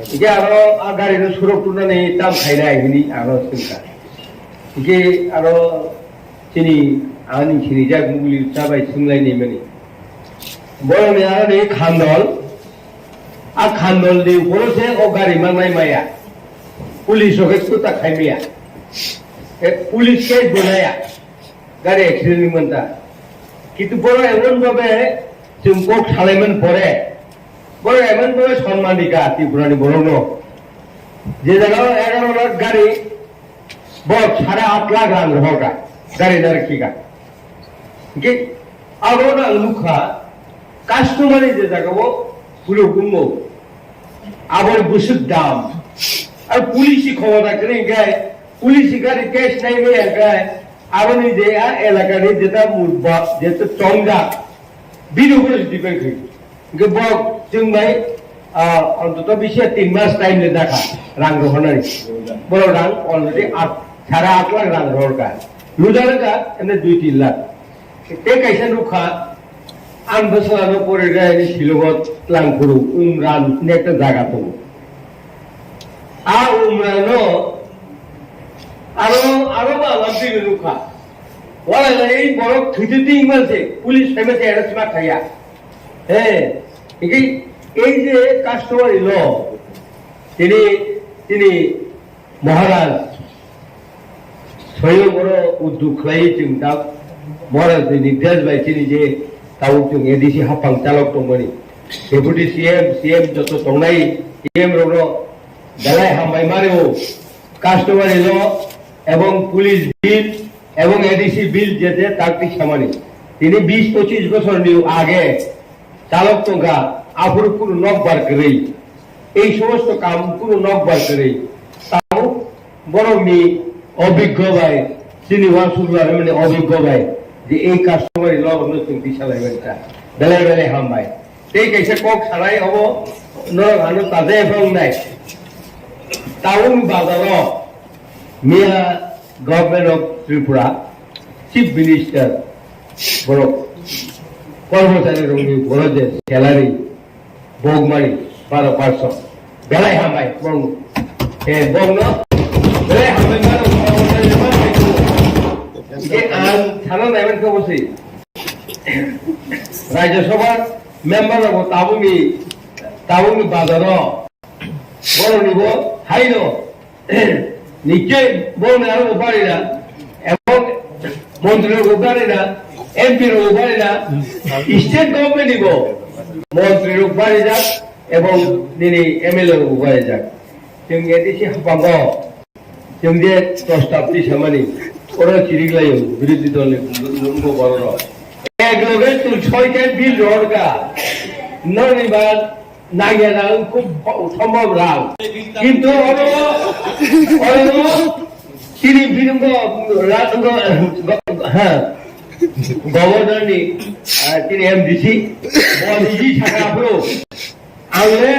Hingke aro a gari no surok turnani tam khainai hini aro swngkha. Hingke aro chini ani sinijak muguli chabai swnglaini mani. Borok ni aro ni khandol, a khandol ni uphoro se o gari mangnai maya. Police rok khe kuta khai maya. E police case bo naya. Gari accident ni manta. Kintu borok emon bhabe chwng kok salaimani pore, borok emon bhabe sonman rikha Tripura ni borok no. Je jaga o egaro lakh gari, borok sare aat lakh rang rohorkha, gari nare khika. Hingke abo no ang nukha, customary je jaga o phuluk wngmo, aboni bwswk dam. Ar police ni khobor nai kwrwi hwnkhe, police ni gari case nai maya hwnkhe, aboni je a elaka ni jeta murba, jeta chongjak, bini ugure se depend khaio. Hingke borok chwng bai, ah, ontoto bisi tin mas time le dakha, rang rohornani. Borok rang already at, sare aat lakh rang rohorkha. Lujar wngkha, ene dui tin lakh. Tei kaisa nukha, ang bwsala no pore rai ni silogo tlang phuru Umran hwnwi ekta jaga tongo. A Umran no aro, aro ba lampi no nukha. Wala na ei borok thwi thwi twi man se, police phai ma se, arrest ma khaya. He, hingke ei je customary law, tini, tini Maharaj, soyong oro udduk khlai chwng ta Maharaj ni nirdesh bai chini je tabuk chwng A D C hapang chalok tongmani, Deputy C M, C M joto tongnai, C M rokno belai hambai mano, customary law ebong police bill ebong A D C bill je je tak tik samani. Tini bis pochis bosor ni age chalok tongkha, aphuru kunu nokbar kwrwi, ei somosto kam kunu nokbar kwrwi, tamo borokni obiggo bai, chini uansukmani obiggo bai, je ei customary law rokno chwng tisa lai bai ta, belai belai hambai. Tei kaisa kok sanai obo norok ano taja epha wngnai, town bazaro miya Government of Tripura, Chief Minister, borok, kormochari rokni borok je salary, bokmani baro percent. Belai hambai, bong, eh, bong no, belai hambai mano, kormochari rokno. Ke ang sana naiman ko bosi. Rajya Sabha member rok tabukni, tabukni bazaro, borokni bo haino. Nikkei bongni aro bo barina, ebong montri rok bo barina, M P rok bo barina, state government ni bo montri rok barijak, ebong nini M L A rok bo barijak. Chwng A D C haphango, chwng je prostab tisamani, oro chiriklaio, birodhi dol ni bo borok rok. Ek loge chwng soita bill rohorkha, nokni ba Nangya na wng kuk sombob rang. Kintu oro, oro chini biringo rang, ha, governor ni, ah, tini M D C, bo niji sakha phuru. Ang le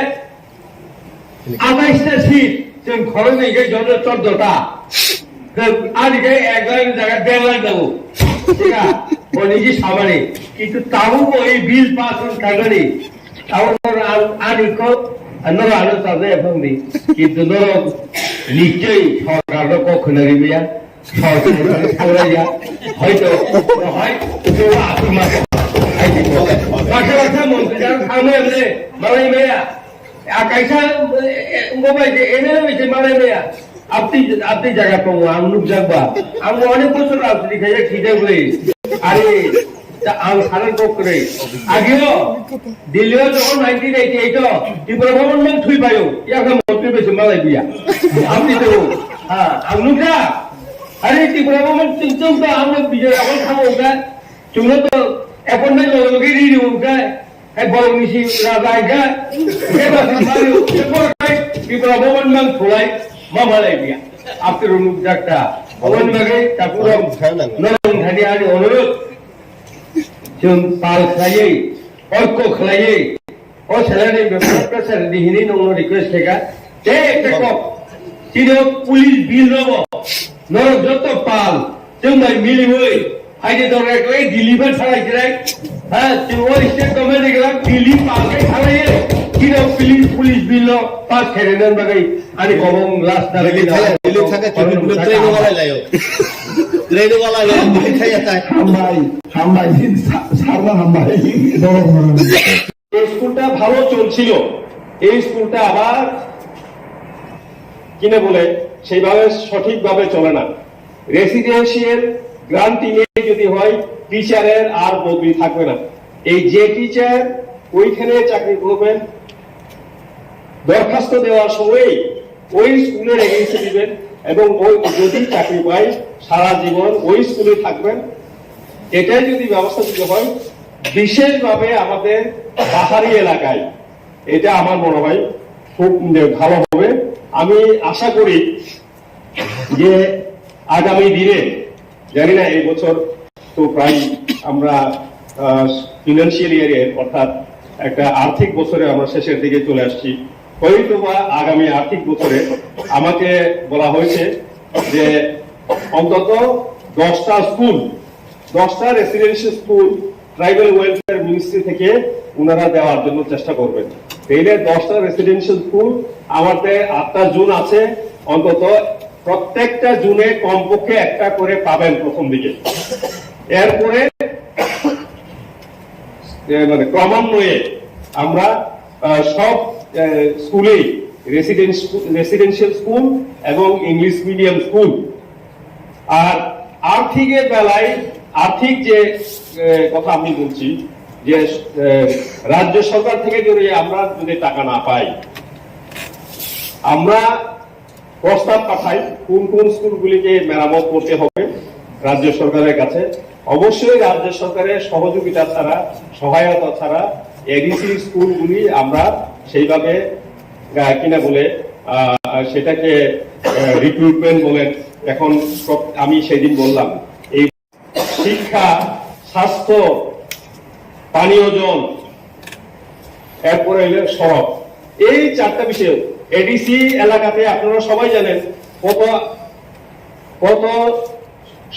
atais ta seat, chwng khoroknwi khe joto chordo ta. Ani khe ek lakh ni jaga der lakh nango. Thik a? Bo niji samani. Kintu tabuk bo ei bill pass wng thangani. Abo norok ang, ani kok, norok ano chajak ya phangdi. Kintu norok nichoi sorkar no kok khna rimya. Sorkar no thangya. Hoito, hoi, kewa asuma. Hai di ko. Baksa baksa montri jan thangma emne, malai maya. A kaisa, eh, eh, ngo bai de, ene bai de malai maya. Apni, apni jaga tongo, ang nukjak ba. Ang onek bochor rajniti khaijak, sijak bai. Are, ta ang sanan kok kwrwi. Agio, Delhi o jokhon nineteen eighty eight o, Tripura Bhaban mang thui payo, yakha montri bai se malai biya. Apni to, ha, ang nukjak. Are, Tripura Bhaban chwng chwng ta ang Bijoy Akol thang ongkha. Chwngno to appointment loge loge ri ri ongkha. Hai borok ni si raja hai kha. Hai ba sa sa ri ongkha. Hai Tripura Bhaban mang thulai ma malai biya. Apni rwnuk jakta. Aboni bagwi takurok norok thani ani onurudh. Chwng pal khlaiwi, oikko khlaiwi, o salary bebak pressure di hini nongno request khaikha. Te ekta kok, tini o police bill rogo, norok joto pal, chwng bai miliwi, aide dor eklai deliver salai jirai. Ha, chwng o state government eklai deliver pal khe salai, tini o police, police bill no pass khairokna bagwi ani kobong last na Delhi thaya, Delhi thaya, kibit bulut train wala layo. Train wala layo, Delhi thaya tai. Hambai, hambai, sa-, sarna hambai. Borok borok. এই স্কুলটা ভালো চলছিল, এই স্কুলটা আবার কিনা বলে সেইভাবে সঠিকভাবে চলে না। রেসিডেন্সিয়াল গ্রান্টিং এ যদি হয়, টিচারের আর বদলি থাকবে না। এই যে টিচার ওইখানে চাকরি করবেন, দরখাস্ত দেওয়ার সময় ওই স্কুলের এগেইনস্টে দিবেন এবং ওই যদি চাকরি পায়, সারা জীবন ওই স্কুলে থাকবেন। এটাই যদি ব্যবস্থা যদি হয়, বিশেষভাবে আমাদের পাহাড়ি এলাকায়, এটা আমার মনে হয় খুব ভালো হবে। আমি আশা করি যে আগামী দিনে, জানি না এই বছর তো প্রায় আমরা, আহ, ফিনান্সিয়াল ইয়ারে, অর্থাৎ একটা আর্থিক বছরে আমরা শেষের দিকে চলে আসছি, হয়তো বা আগামী আর্থিক বছরে আমাকে বলা হয়েছে যে অন্তত দশটা স্কুল, দশটা residential school tribal welfare ministry থেকে ওনারা দেওয়ার জন্য চেষ্টা করবেন। তাইলে দশটা রেসিডেন্সিয়াল স্কুল আমাদের আটটা জোন আছে, অন্তত প্রত্যেকটা জোনে কমপক্ষে একটা করে পাবেন প্রথম দিকে। এরপরে, এ, মানে, ক্রমান্বয়ে আমরা, আহ, সব, আহ, স্কুলেই রেসিডেন্স-, রেসিডেন্সিয়াল স্কুল এবং ইংলিশ মিডিয়াম স্কুল। আর আর্থিকের বেলায়, আর্থিক যে, আহ, কথা আমি বলছি, যে, আহ, রাজ্য সরকার থেকে যদি আমরা যদি টাকা না পাই, আমরা প্রস্তাব পাঠাই কোন কোন স্কুলগুলিকে মেরামত করতে হবে রাজ্য সরকারের কাছে। অবশ্যই রাজ্য সরকারের সহযোগিতা ছাড়া, সহায়তা ছাড়া এডিসি স্কুলগুলি আমরা সেইভাবে, আহ, কিনা বলে, আহ, সেটাকে, আহ, রিক্রুটমেন্ট বলেন। এখন সব, আমি সেদিন বললাম, এই শিক্ষা, স্বাস্থ্য, পানীয় জল, এরপরে হইলে সড়ক। এই চারটা বিষয়। এডিসি এলাকাতে আপনারা সবাই জানেন কত, কত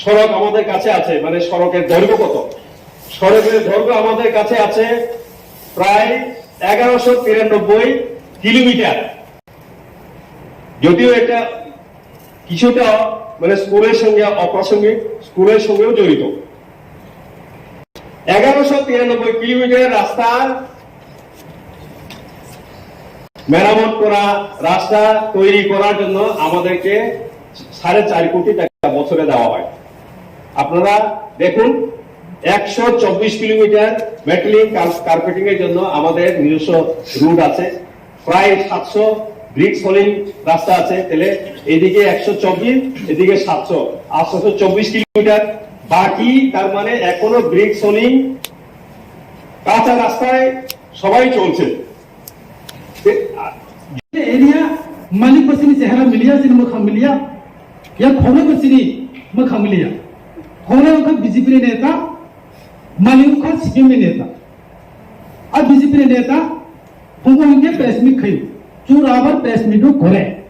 সড়ক আমাদের কাছে আছে, মানে, সড়কের দৈর্ঘ্য কত। সড়কের দৈর্ঘ্য আমাদের কাছে আছে প্রায় এগারোশো তিরানব্বই কিলোমিটার। যদিও এটা কিছুটা, মানে, স্কুলের সঙ্গে অপ্রাসঙ্গিক, স্কুলের সঙ্গেও জড়িত। এগারোশো তিরানব্বই কিলোমিটার রাস্তা মেরামত করা, রাস্তা তৈরি করার জন্য আমাদেরকে সাড়ে চার কোটি টাকা বছরে দেওয়া হয়। আপনারা দেখুন, একশো চব্বিশ কিলোমিটার মেটালিং কার-, কার্পেটিং এর জন্য আমাদের নিজস্ব রুট আছে, প্রায় সাতশো ব্রিক সলিং রাস্তা আছে, তাহলে এদিকে একশো চব্বিশ, এদিকে সাতশো, আটশো চব্বিশ কিলোমিটার। বাকি, তার মানে, এখনো ব্রিক সলিং কাঁচা রাস্তায় সবাই চলছে। এরিয়া মালিক বসিনি চেহারা মিলিয়া, সিনি মুখ মিলিয়া, ইয়া খবর বসিনি মুখ মিলিয়া। Khongnai wngkha B J P ni neta, malik wngkha C P M ni neta. A B J P ni neta, phungo hinkhe press meet khayo. Chwng abar press meet o gore.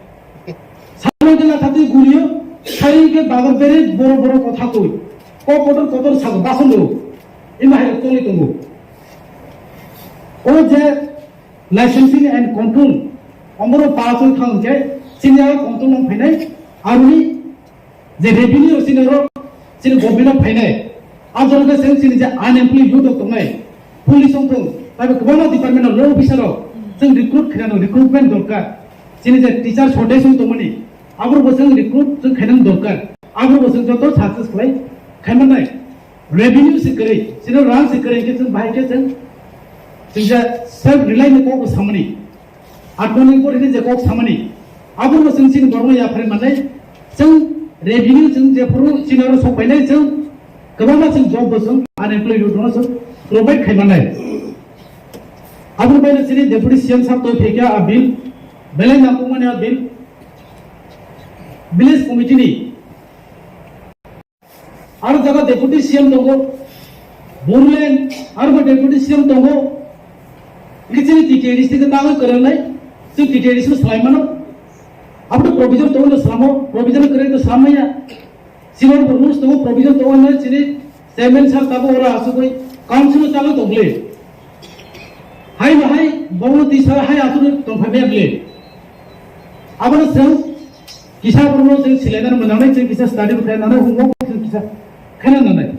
Salo jela thatwi gurio, sai hinkhe bagor bere boro boro kotha koi. Kok kotor kotor sago, bason do. Ima hai toli tongo. O je licensing and control, omoro pass oi thang khe, sini aro control no phainai, aroni je revenue sini aro, sini government o phainai, a jora khe sini, sini je unemployed youth rok tongnai, police wng thung, taibo kwbangma department o law officer rok, chwng recruit khainani recruitment dorkar, sini je teacher shortage wng tongmani, aborok bo chwng recruit chwng khainani dorkar, aborok bo chwng joto success khlai khaimannai. Revenue se kwrwi, chini rang se kwrwi, hwnkhe chwng bahai khe chwng, chwng je self rely ni kok samani, atmanirbhor hwnwi je kok samani, abono chwng chini borokno yapharwi mannai, chwng revenue chwng jephuru chini oro sok painai chwng kwbangma chwng job bo chwng unemployed youth no chwng provide khai mannai. Aboni baino chini Deputy C M sir toi phaikha a bill, belai nangkukmani a bill, village committee ni Aro jaga deputy C M tongo, Bodoland, aro bo deputy C M tongo. Hingke chini T T A D C ke tangwi kwrwngnai, chini T T A D C no swlai mano. Abo to provision tongo no swlamo, provision kwrwi to swlam maya. Chini bo rules tongo, provision tongo no chini chairman sir tabo oro asugwi council no chalo tongli. Hai no hai, bono tisa hai asugwi tongphai maya bli. Abono chwng kisa borokno chwng silainani mwnangnai, chwng kisa study bo khaina nangnai, homework bo chwng kisa khaina nangnai.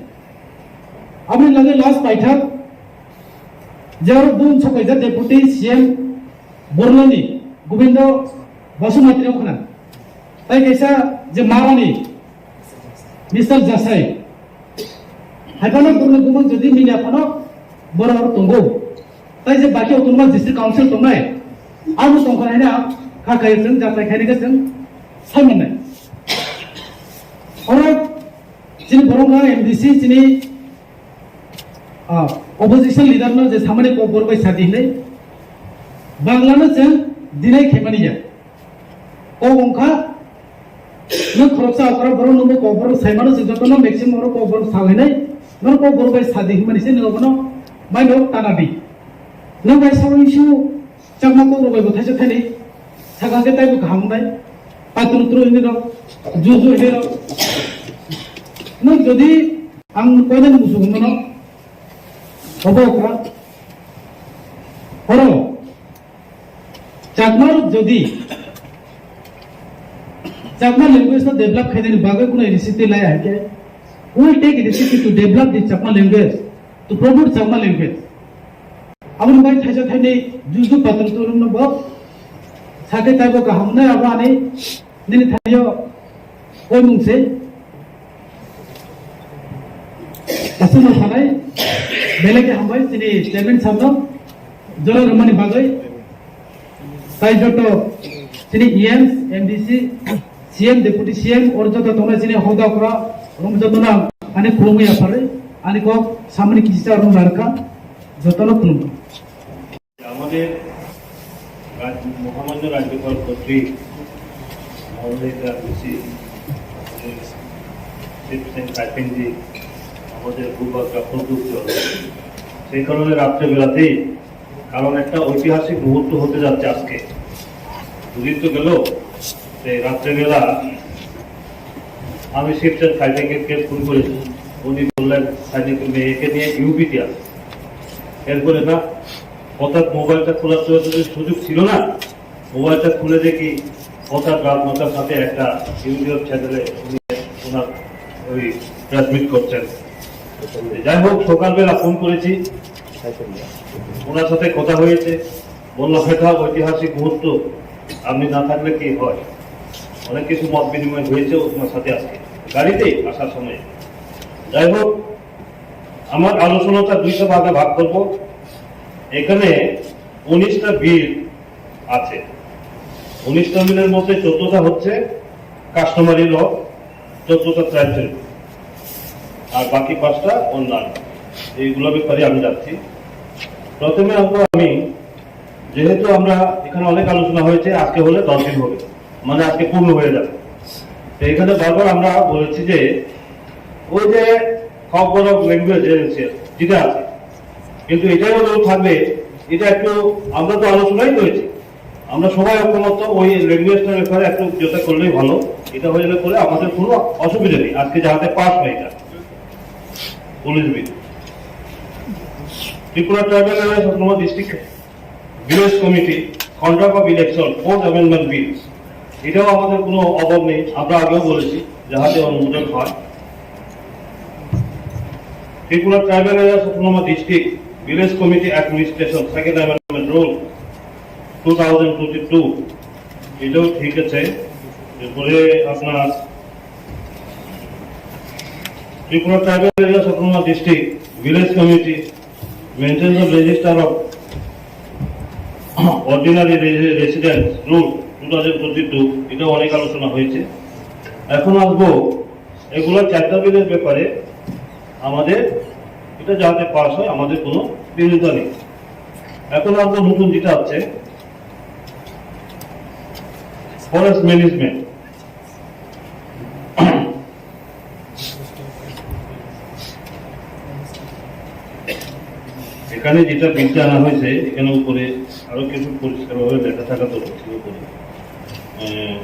Aboni lage last paithak, je oro bun sokaijak Deputy C M Bornoni Gobindo Basumatri rok khna. Tai kaisa je Marani Mister Jasai. Hai phano borokni bumung jodi milia phano borok tongo. Tai je baki Autonomous District Council tongnai, abo tongkha hai na kha khai chwng jatai khaini khe chwng sai mannai. Oro chini borok na M D C chini, ah, opposition leader no je samani kok borok bai sadi hinai Bangla no chwng deny khaimani ya. Kok wngkha, nwng khoroksa okra borok nungbo kok borok sai mano, se jotono maximum oro kok borok sa hinai, nwng kok borok bai sadi hinmani se nwng abono bai no tana di. Nwng bai sao isu chakma kok rok bai bo thaisa thani, sakang khe taibo kaham wngnai, patru tru hinwi rok, ju ju hinwi rok. Nwng jodi ang koidan musu hwnmano, obo okra, oro, Chakma rok jodi Chakma language no develop khainani bagwi kuno initiative lai hai khe, we will take initiative to develop the Chakma language, to promote Chakma language. Aboni bai thaisa thaini juju patru turung no bo sakhe taibo kaham nai abo ani nini thaio koimung se. Aswkno sanai, belai khe hambai chini chairman sabno jora rwmani bagwi. Tai joto chini E Ms, M D C, C M, Deputy C M, or joto tongnai chini hoda okra, rom joto nang ani khulumwi yapharwi, ani kok samani kisa rom narwkha, jotono khulumkha. আমাদের রাজ্য, মহামান্য রাজ্যপাল কর্তৃক আমাদের রাজ্যশ্রী, আমাদের শিবসেন কাইপেনজি, আমাদের ভূভাগ প্রদ্যুৎ চলে। সেই কারণে রাত্রেবেলাতেই, কারণ একটা ঐতিহাসিক মুহূর্ত হতে যাচ্ছে আজকে। দুদিন তো গেল, সেই রাত্রেবেলা আমি শিবসেন কাইপেনকে ফোন করেছি। উনি বললেন, "স্যার, মেয়েকে নিয়ে ইউপিতে আছে।" এরপরে না, হঠাৎ মোবাইলটা খোলার তো এতদিন সুযোগ ছিল না। মোবাইলটা খুলে দেখি হঠাৎ রাত নটার সাথে একটা YouTube চ্যানেলে উনি ওনার ওই ট্রান্সমিট করছেন। যাই হোক, সকালবেলা ফোন করেছি, ওনার সাথে কথা হয়েছে, বললো, "হয়তো ঐতিহাসিক মুহূর্ত, আপনি না থাকলে কি হয়?" অনেক কিছু মত বিনিময় হয়েছে ওনার সাথে আজকে গাড়িতেই আসার সময়। যাই হোক, আমার আলোচনাটা দুইটা ভাগে ভাগ করব। এখানে উনিশটা বিল আছে। উনিশটা বিলের মধ্যে চোদ্দটা হচ্ছে কাস্টমারি ল, চোদ্দটা ট্রাইব্রেল, আর বাকি পাঁচটা অন্যান্য। এইগুলোর ব্যাপারে আমি যাচ্ছি। প্রথমে আসবো আমি, যেহেতু আমরা এখানে অনেক আলোচনা হয়েছে, আজকে হলে দশ দিন হবে, মানে আজকে পূর্ণ হয়ে যাবে। তো এখানে বারবার আমরা বলেছি যে ওই যে খবরক ল্যাঙ্গুয়েজ এজেন্সি যেটা আছে, কিন্তু এটাই হলো থাকবে, এটা একটু, আমরা তো আলোচনাই করেছি, আমরা সবাই ঐক্যমত্য, ওই ল্যাঙ্গুয়েজটার ব্যাপারে একটু যেটা করলেই ভালো। এটা হয়ে গেলে পরে আমাদের কোনো অসুবিধা নেই, আজকে যাতে পাস হয় এটা police bill. Tripura tribal area autonomous district village committee, conduct of election, fourth amendment bill, এটাও আমাদের কোনো অভাব নেই, আমরা আগেও বলেছি যাহাতে অনুমোদন হয়। Tripura tribal area autonomous district village committee administration, second amendment rule, two thousand twenty two, এটাও ঠিক আছে। এরপরে আপনার Tripura tribal area autonomous district village committee, maintenance of register of ordinary residence rule two thousand twenty two, এটাও অনেক আলোচনা হয়েছে। এখন আসবো এগুলো চারটা বিলের ব্যাপারে, আমাদের এটা যাতে পাস হয়, আমাদের কোনো বিরোধিতা নেই। এখন আসবো নতুন যেটা আছে, ফরেস্ট ম্যানেজমেন্ট। এখানে যেটা বিলটা আনা হয়েছে, এখানে উপরে আরো কিছু পরিষ্কারভাবে লেখা থাকা দরকার ছিল উপরে। আহ,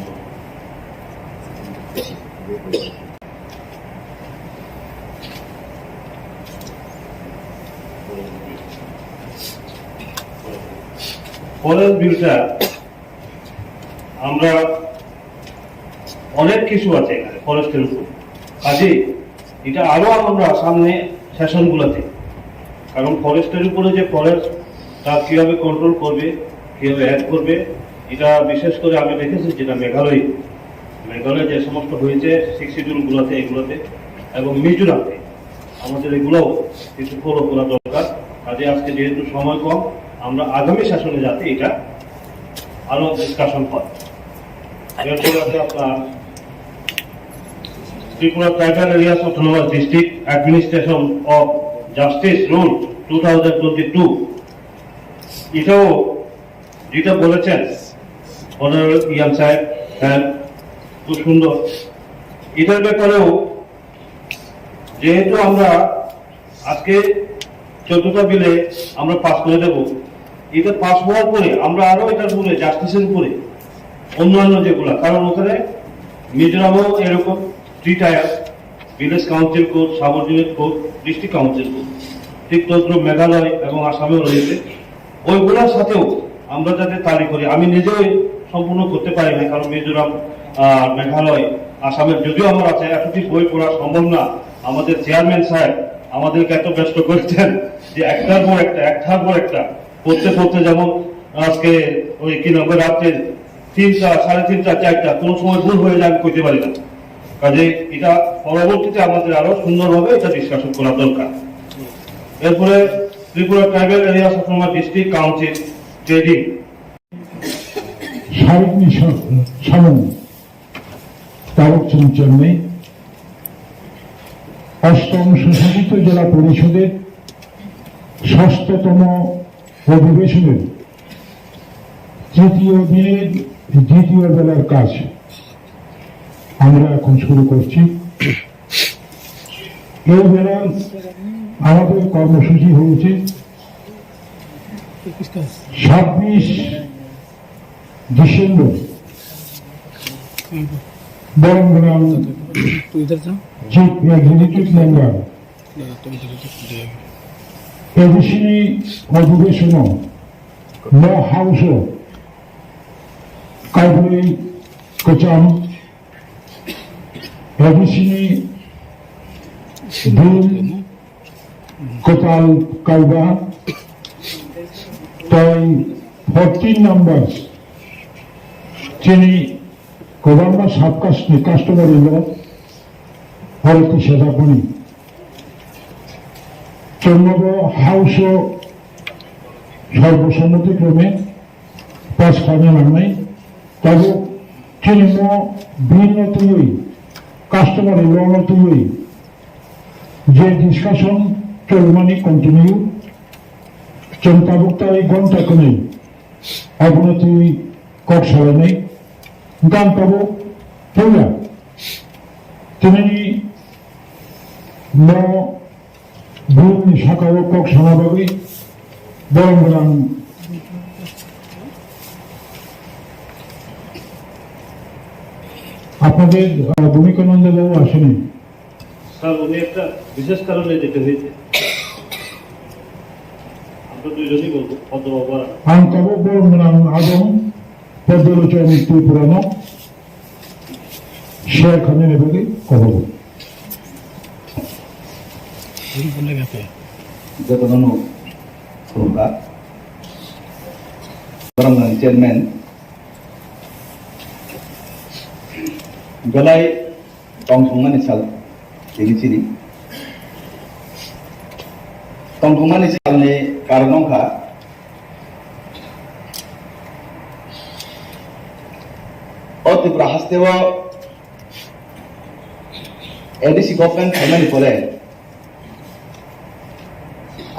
ফরেস্ট বিলটা আমরা অনেক কিছু আছে এখানে ফরেস্টের উপরে। কাজেই এটা আরো আমরা সামনে সেশন গুলাতে, কারণ ফরেস্টের উপরে যে ফরেস্ট, তা কিভাবে কন্ট্রোল করবে, কিভাবে অ্যাড করবে, এটা বিশেষ করে আমি দেখেছি যেটা মেঘালয়, মেঘালয় যে সমস্ত হয়েছে সিক্স শিডিউল গুলাতে, এগুলোতে এবং মিজোরামে, আমাদের এগুলোও কিছু ফলো করা দরকার। কাজে আজকে যেহেতু সময় কম, আমরা আগামী সেশনে যাতে এটা আরো ডিসকাশন হয়। এরপরে আছে আপনার Tripura tribal areas autonomous district administration of justice rule two thousand twenty two, এটাও যেটা বলেছেন অনারেবল ইয়ান সাহেব, হ্যাঁ, খুব সুন্দর। এটার ব্যাপারেও যেহেতু আমরা আজকে চোদ্দটা বিলে আমরা পাস করে দেব, এটা পাস হওয়ার পরে আমরা আরো এটার উপরে, জাস্টিসের উপরে অন্যান্য যেগুলা, কারণ ওখানে মিজোরামেও এরকম three tyre, village council code, subordinate code, district council code, ঠিক তদ্রুপ মেঘালয় এবং আসামেও রয়েছে। ওইগুলোর সাথেও আমরা যাতে তালি করি, আমি নিজেও সম্পূর্ণ করতে পারি না, কারণ মিজোরাম, আহ, মেঘালয়, আসামের যদিও আমার আছে, এতটি বই পড়া সম্ভব না। আমাদের চেয়ারম্যান সাহেব আমাদেরকে এত ব্যস্ত করেছেন যে একটার পর একটা, একটার পর একটা পড়তে পড়তে, যেমন আজকে ওই কি নাম, রাত্রে তিনটা, সাড়ে তিনটা, চারটা, কোনো সময় ভুল হয়ে যায়, আমি কইতে পারি না। কাজে এটা পরবর্তীতে আমাদের আরো সুন্দরভাবে এটা ডিসকাশন করা দরকার। এরপরে Tripura tribal areas autonomous district council trading. সাবেক মিশন সামন তারক চন্দ্র চেন্নাই অষ্টম সুশাসিত জেলা পরিষদের ষষ্ঠতম অধিবেশনের তৃতীয় দিনের দ্বিতীয় বেলার কাজ আমরা এখন শুরু করছি। এই বেলার আমাদের কর্মসূচি হয়েছে ছাব্বিশ ডিসেম্বর বরমগ্রাম চিফ এক্সিকিউটিভ মেম্বার এডিসি অধিবেশন ল হাউস কাইবুই কচাম এডিসি বিল Kotal Kaiba, tai fourteen numbers, chini kwbangma subclass ni customary law, Bharati Sedapani. Chwngnobo House o sarbosommoti krome pass khaina nangnai, tabuk chini mo bill no twiwi, customary law no twiwi, je discussion cholmani continue, chwng tabuk tai gonta kwnwi abono twiwi kok salainai. Hwnkhe ang tabuk puila tinini No, bumni saka o kok sana bagwi borok gwnang আপনাদের, আহ, ভূমিকানন্দ বাবু আসেনি। স্যার, উনি একটা বিশেষ কারণে যেতে হয়েছে। আমরা দুইজনই বলবো, ভদ্রবাবু আর আমি। Ang tabuk borok gwnang adong Padalochon Tripura no share khamnani bagwi kobogo. Jotono no khulumkha. Borok gwnang chairman. Belai tongthokmani sal tini chini. Tongthokmani salni karon wngkha, o Tripura hasteo A D C government phaimani pore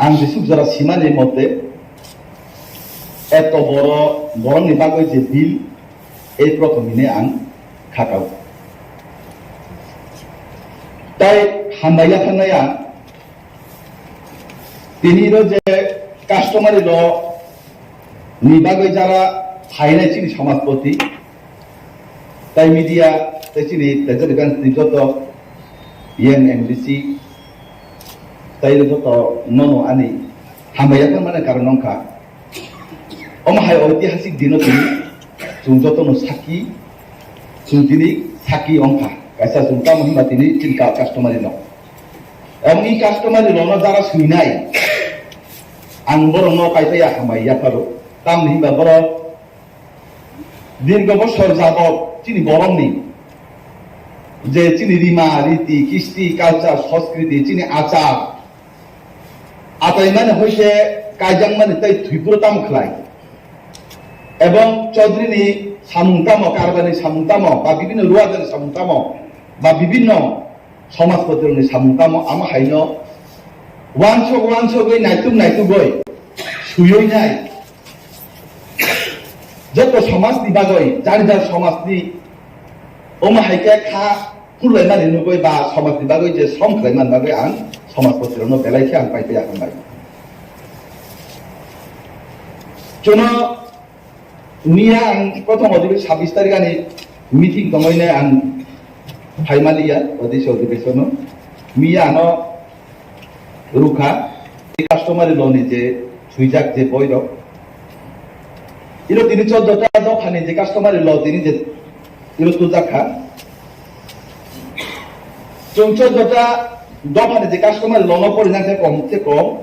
ang jesuk jora simani mote eto boro borokni bagwi je bill ei prothom hini ang khakao. Tai hambai yapharnai ang tini ro je customary law ni bagwi jara phainai chini samajpoti, tai media, tai chini, tai chini joto M M D C, tai joto nono ani hambai yaphar mani karon wngkha. Omo hai oitihasik dino tini chwng jotono sakhi, chwng tini sakhi wngkha. Kaisa chwng tamo hinba tini chini ka-, customary law. Ebong i customary law no jara swinai, ang borokno paipaiya hambai yapharo. Tamni hinba borok dirgo bosor jabot chini borokni je chini rima, riti, kisti, culture, sanskriti, chini achar, ataimani hoite kaijakmani tei thwipuro tamo khlai? Ebong Chaudhary ni samung tamo, Karbari ni samung tamo, ba bibinno Ruajar ni samung tamo, ba bibinno somajpoti rokni samung tamo, amo haino wansok wansogwi, naituk naitugwi swiwi nai. Joto somajni bagwi, jani jani somajni omo hai khe kha khulai mani nugwi ba somajni bagwi je som khlai mani bagwi ang somajpoti rokno belai khe ang paipaiya hambai. Chwngno miya ang prothom odhibeson sabbish tarikh ani meeting tongwi nai ang phaimaliya odhibeson odhibesono. Miya ano rukha, customary law ni je swijak je boi rok. Iro tini choddo ta dopha ni je customary law tini je iro tujak kha. Chwng choddo ta dopha ni je customary law no pori nang khe kom se kom.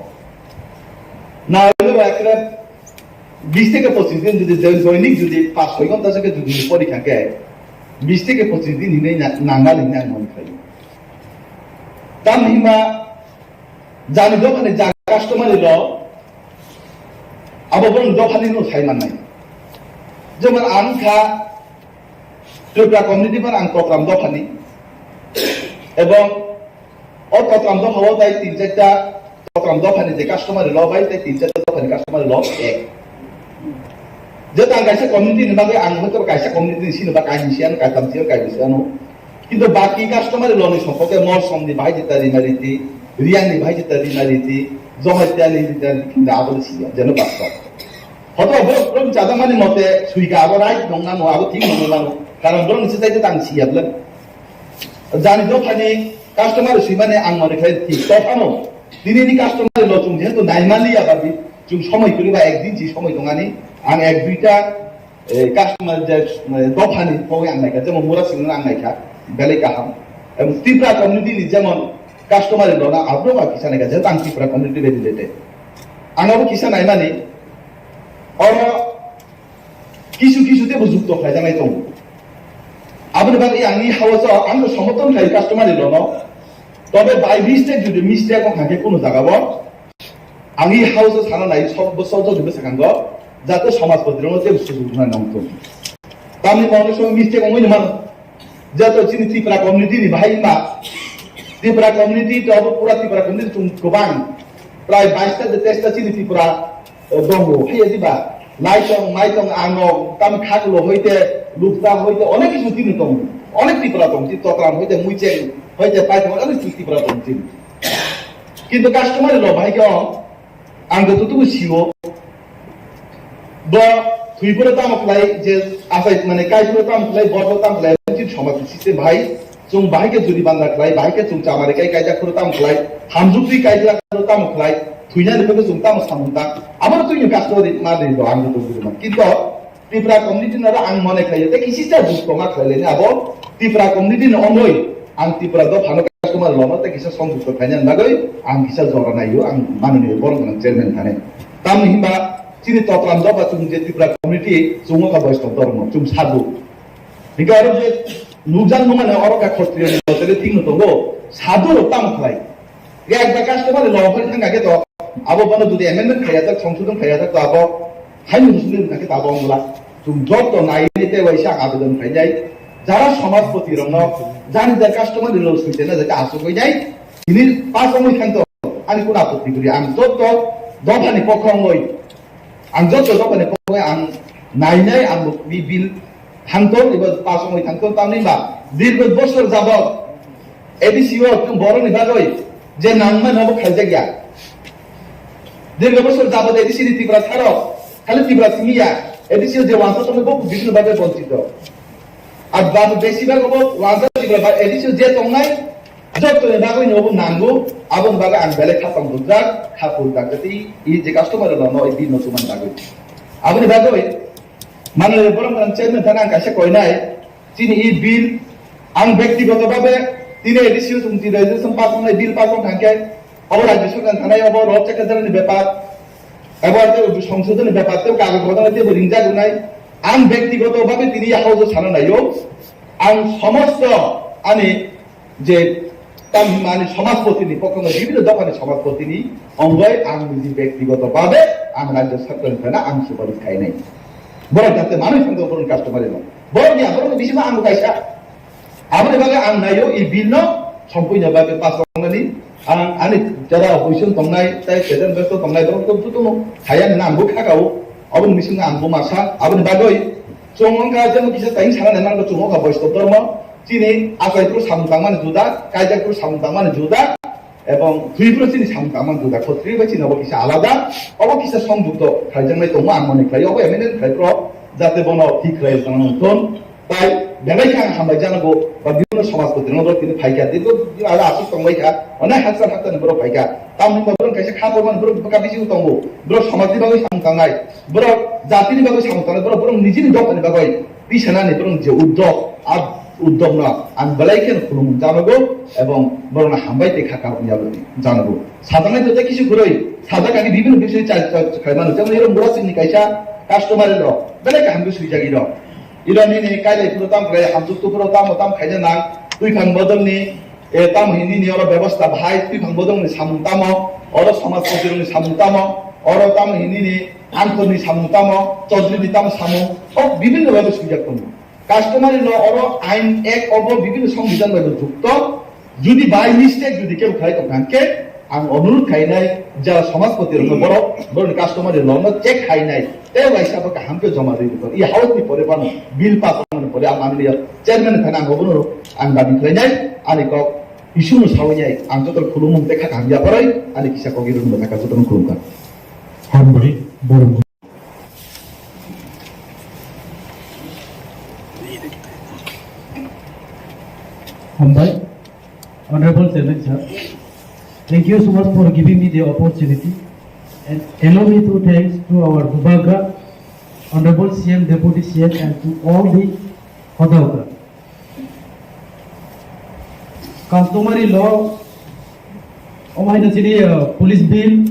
Na ilo ekre bis theke pochis din jodi doi-, doinik jodi panch soi ghonta se jodi pori kha khe bis theke pochis din hinwi na-, nangmani hinwi ang mani khlai. Tamni hwnba jani dophani ja customary law abo borok dophani no sai mannai. Jemon ang kha Tripura community ban ang Totram dophani ebong o Totram dopha o tai tin charta Totram dophani je customary law bai tai tin charta dophani customary law ek. Jeta ang kaisa community ni bagwi ang hoito kaisa community ni sini ba kaini siyan kaitam siyan kaini siyan. Kintu baki customary law ni sophoke mor som ni bahai jeta rima riti, riyang ni bahai jeta rima riti, jomai tiyani rita riti kintu aboni siya jeno baksa. Hoto borok borok chajak mani mote suika abo right nong nang abo thik nong nang karon borok ni sisai jeta ang siya bwle. Jani dophani customer swimani ang mani khlai thik, tophano tinini customer no chwng jehetu naimaliya babi, chwng somoi kwrwi ba ek din si somoi tongani, ang ek duita, eh, customer je, eh, dophani pogwi ang naikha, jemon Murasingno ang naikha, belai kaham. Ebong Tripura community ni jemon customer no na abro ba kisa naikha, jehetu ang Tripura community bai related. Ang abo kisa naimani, oro kisu kisu teibo jukto khlaijaknai tongo. Aboni bagwi ang ni house o ang no somorthon khlai customer ni lono. Tobe by mistake jodi mistake wng kha khe kunu jaga o ang ni house o sana nai sob bosor jodi bwskango jate somajpoti rokno teibo sujuk rwna nang tong. Tamni mone so mistake wngwi mano. Joto chini Tripura community ni bahai ma. Tripura community to abo pura Tripura community chung kwbang. Prai bais ta de teis ta chini Tripura, eh, dongo. Phiya diba? Laitong, maitong, ango, tam khaklo hoite, lukta hoite, onek kisu chini tongo. Onek Tripura tong, chini Totram hoite, Muicheng hoite, Paithak hoite, onek kisu Tripura tong chini. Kintu customary law bahai khe o ang jototuku sio, bo thwi phuru tamo khlai, je asai mane kai phuru tamo khlai, bo phuru tamo khlai, chini somaj ni system bahai, chwng bahai khe juribanda khlai, bahai khe chwng chamari kai kaijak phuru tamo khlai, hamjwk twi kaijak phuru tamo khlai, thwinani phuru chwng tamo samung tang, abo twi ni customary ma de do ang jototuku ma. Kintu Tripura community no ang mone khlai, tei kisi cha jukto ma khlai le abo Tripura community no ongoi ang Tripura dophano customary law no tei kisa songjusto khlaina bagwi ang kisa jora naio ang manwi borok gwnang chairman thani. Tamni himba chini totram dopha chwng je Tripura community chwng wngkha Vaishnava dhormo, chwng sadhu. Hingke aro je nukjak nukmani oro kha Khatriya ni botele thik no tongo, sadhu rok tamo khlai. Ekta customary law phai thangkha khe to, abo bono jodi amendment khlaiya jak, songsodon khlaiya jak to abo haino muslim wngkha khe to abo wngla. Chwng joto nai tei waisa ang abedon khlainai, jara somajpoti rokno jani je customary law suitena je asugwi nai, tini pass wngwi thang to, ani kuno apatti kwrwi, ang joto dophani pokho wngwi, ang joto dophani pokho wngwi ang nainai, ang bo bi bill thangthok, eba pass wngwi thangthok, tamni ba dirgo bosor jabot A D C o borokni bagwi je nangmani abo khaijak ya. Dirgo bosor jabot A D C ni Tripura tharo, khali Tripura simi ya, A D C o je wansa tongwi bo bibhinno bagwi bonchito. Ar babu besi bagwi bo wansa Tripura ba A D C o je tongnai, jotoni bagwi no bo nango, aboni bagwi ang belai kha tong dukjak, kha phul dakjak tei i je customer no no i bill no chumani bagwi. Aboni bagwi manwi borok ang chairman thani ang kaisa koinai, chini i bill ang bektigoto babe tini A D C o chwng tini registration pass wngnai bill pass wng thangkhe obo rajya sorkar thanai obo rot chakha jani bepar ebo ate songsodoni bepar tei kagoj bodol tei bo ringjak wngnai ang bektigoto babe tini house o sana naio ang somosto ani je tamni somajpotini pokho wngwi, bibhinno dophani somajpotini ongoi ang niji bektigoto babe ang rajya sorkarni thana ang suparis khainai. Borok jate manwi thangdo borokni customary no. Borok ya, borokni bisingo ang kaisa. Aboni bagwi ang naio i bill no sompui no bagwi pass wngnani ang ani jara opposition tongnai tei present besto tongnai borok to jotono khaya nang bo khakao. Aboni bisingo ang bo masa aboni bagwi chwng wngkha jemo kisa taing sana nang bo chwng wngkha boisto dormo. Chini achai phuru samung tangmani juda, kaijak phuru samung tangmani juda, ebong thwi phuru chini samung tangmani juda. Kho thwi bai chini obo kisa alada, obo kisa songjukto khaijaknai tongma ang mani khlai, obo amendment khlai phuru jate bono thik khlai tongna thon. Tai belai khe ang hambai janago, ba bibhinno somajpoti rok tini phaikha, dirgo aswk tongbai kha, onek haksan haksan borok phaikha. Tamni borok kaisa kha bormani borok bwkha bisingo tongo, borok somajni bagwi samung tangnai, borok jatini bagwi samung tangnai, borok, borok nijini dophani bagwi. Tisanani borok je uddog, a uddog no ang belai kheno khulumung janogo ebong borokno hambai tei kha kaham ya janogo. Sajaknai joto kisu kwrwi, sajak ani bibhinno biswi cha, cha, cha, khaimano. Jemon iro mura singni kaisa customary law, belai kaham khe swijak iro. Iro nini kailai phuru tam khlai, hamsuk tu phuru tamo tam khaina nang, twiphang bodolni, e, tamo hinwi nini oro bebosta bahai, twiphang bodolni samung tamo, oro somajpoti rokni samung tamo, oro tamo hinwi nini Angkorni samung tamo, Chaudhary ni tamo samung, o bibhinno bhabe swijak tongo. Customary law oro ain ek obo bibhinno songbidhan bai jukto. Jodi by mistake jodi kebo khlai tong kha hwnkhe, ang onurudh khainai jara somajpoti rokno borok, borokni customary law no check khainai, tei waisa bo kaham khe joma rwi rwkha. I house ni pore phano bill pass wngmani pore ang ani chairman ni thani ang obono ang dabi khlainai, ani kok issue no sawi nai, ang joto khulumung tei kha kaham yaphar oi, ani kisa kok irwng no thaka joto no khulumkha. Hambai, borok. Hambai, Honorable Chairman sir, thank you so much for giving me the opportunity and allow me to thanks to our Bubagra, Honorable C M, Deputy C M and to all the Hodagra. Customary law, omo haino chini, uh, police bill,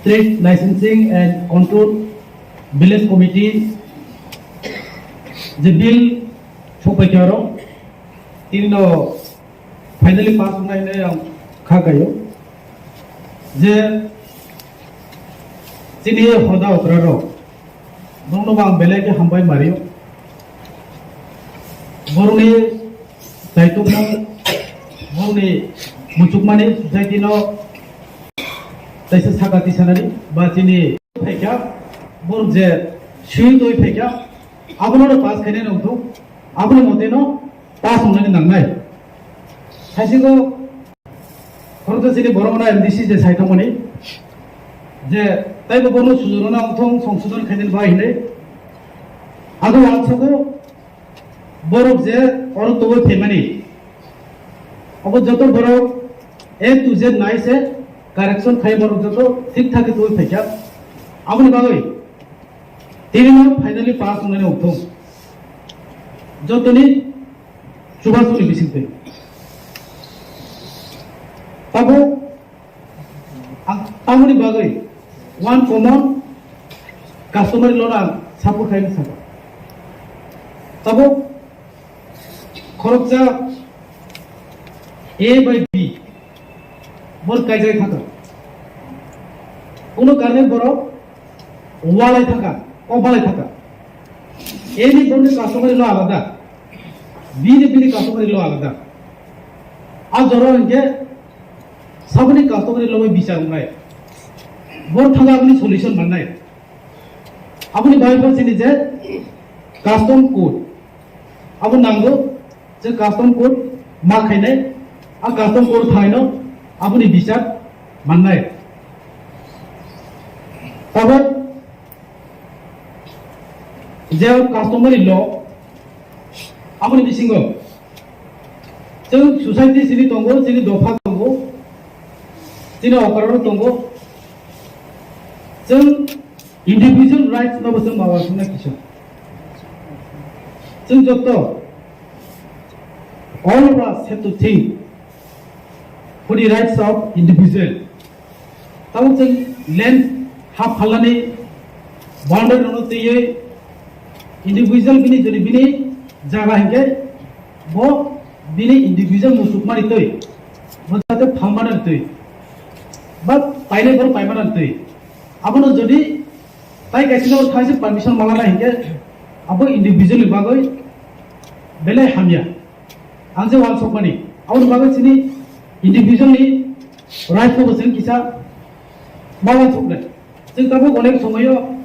trade licensing and control, village committee, je bill sokpaikha oro, tini no finally pass wngnai hinwi ang kha kaio. Je chini hoda okra rok, borokno bo ang belai khe hambai mario. Borokni taitukmung, borokni muchukmani society no taisa saka tisanani ba chini phaikha, borok je sui twi phaikha, abono pass khainai nongthok, aboni mote no pass wngnani nangnai. Saisigo, Khoroksa chini borok no M D C je sai tongmani je taibo bono sujuruna wngthong songsodon khainani bai hinwi. Abo uansugo borok je oro tongwi phaimani, abo joto borok A to Z nai se correction khai borok joto thik thak khe tongwi phaikha. Aboni bagwi tini no finally pass wngnani wngthong jotoni chubasuni bisingtwi. Abo Ang tamoni bagwi one common customary law no ang support khaini sakha. Tabuk khoroksa A bai B bor kaijai thaka. Kuno karne borok walai thaka, kok balai thaka. A ni borni customary law alada, B ni bini customary law alada. A jora hinkhe saboni customary law bai bichar wngnai. Bor thangwi aboni solution mannai. Aboni bagwi bo chini je custom code. Abo nango je custom code ma khainai, a custom code thaino aboni bichar mannai. Tabuk je customary law, aboni bisingo chwng society chini tongo, chini dopha tongo, chini okra tongo, chwng individual rights no bo chwng ma uansuknai kisa. Chwng joto, all of us have to think for the rights of individual. Tabuk chwng land ha phalnani boundary rokno twiwi individual bini jodi bini jaga hinkhe bo bini individual musukmani twi bo jate phalmani twi ba painai borok paimani twi abono jodi tai kaisa jagao thansi permission malana hinkhe abo individual ni bagwi belai hamya. Ang je uansukmani, aboni bagwi chini individual ni right no bo chwng kisa ma uansuknai. Chwng tabuk onek somoio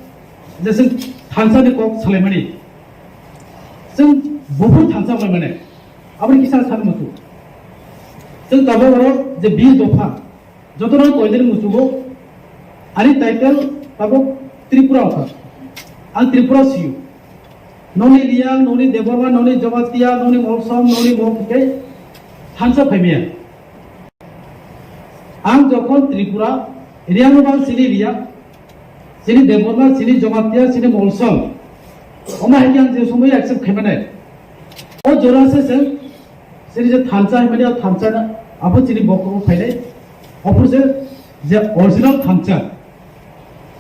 je chwng thansa ni kok salaimani, chwng buphuru thansa wnglaimani, aboni kisa sani muchung. Chwng tabuk oro je bis dopha, jotono koinani muchungo ani title tabuk Tripura wngkha. Ang Tripura siyo. Noni Riyang, noni Debbarma, noni Jamatia, noni Molsom, noni Mok hingke thansa phaimaya. Ang jokhon Tripura, Riyang no bang chini Riyang, chini Debbarma, chini Jamatia, chini Molsom. Omo hai khe ang je somoi accept khaimanai. O jora se chwng Chini je thansa hinmani o thansa no abo chini bokhok phainai. Ophuru se je original thansa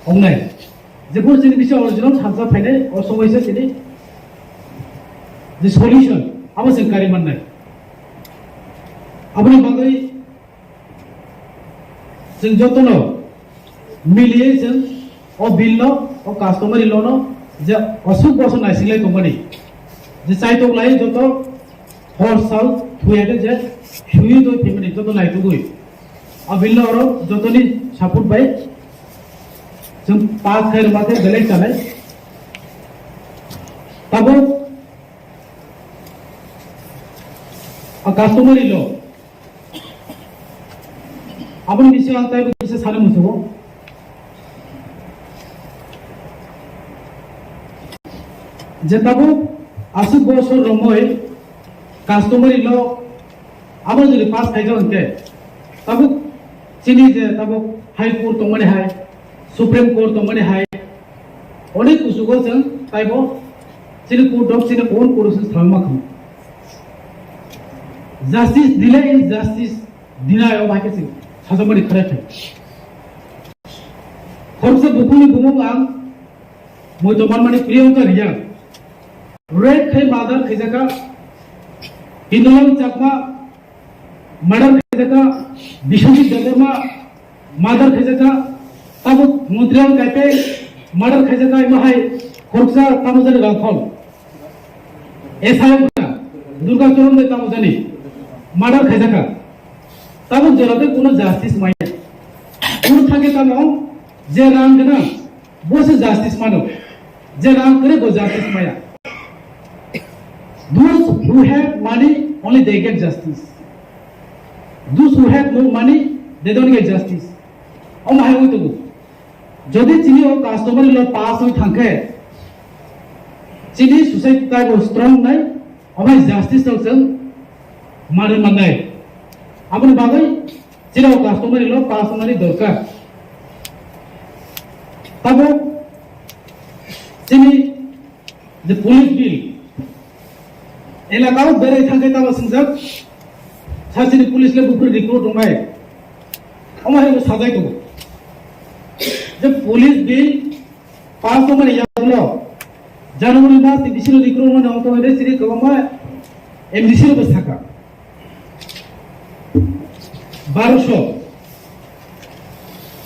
ongnai. Jephuru chini bisa original thansa phainai, o somoi se chini je solution abo chwng kari mannai. Aboni bagwi Chwng jotono miliwi chwng o bill no, o customary law no je aswk bosor naisinglai tongmani, je chaitok lai joto hor sal thuya khe je sui twi phaimani joto naitugwi. O bill no oro jotoni support bai chwng pass khai rwma khe belai chanai. Tabuk o customary law Aboni bisingo ang taibo kisa sana muchungo. Je tabuk aswk bosor romwi customary law abo jodi pass khaijak hwnkhe, tabuk chini je tabuk High Court tongmani hai, Supreme Court tongmani hai, onek kuchugo chwng taibo chini court rok chini own court se salma khamu. Justice delay is justice deny, o bahai khe chwng sajagmani khwrai phai. Khoroksa bukhukni bumung ang muitu manmani Priyanka Reang. Rape khai murder khaijaka Hindulam Chakma, murder khaijaka Biswajit Debbarma, murder khaijaka tabuk Montreal Kaipe, murder khaijaka imo hai khoroksa Tamojani Rangkhol. S I wngkha Durga Charan Dai Tamojani, murder khaijaka. Tabuk jora tei kuno justice maya. Kuno thangkhe tamo je rang gwnang, bo se justice mano. Je rang kwrwi bo justice maya. Those who have money, only they get justice. Those who have no money, They don't get justice. Omo hai wngwi tongo. Jodi chini o customary law pass wngwi thangkhe, chini society taibo strong nai, omo hai justice rok chwng manwi mannai. Aboni bagwi chini o customary law pass wngnani dorkar. Tabuk chini je police bill, elakao berai thangkhe tamo swngjak, sa chini police le buphuru recruit wngnai. Omo hai sajai tongo. Je police bill pass wngmani yagulo January mas ni bisino recruit wngnai ongtong hwnwi chini kwbangma M D C rokbo sakha. Baroso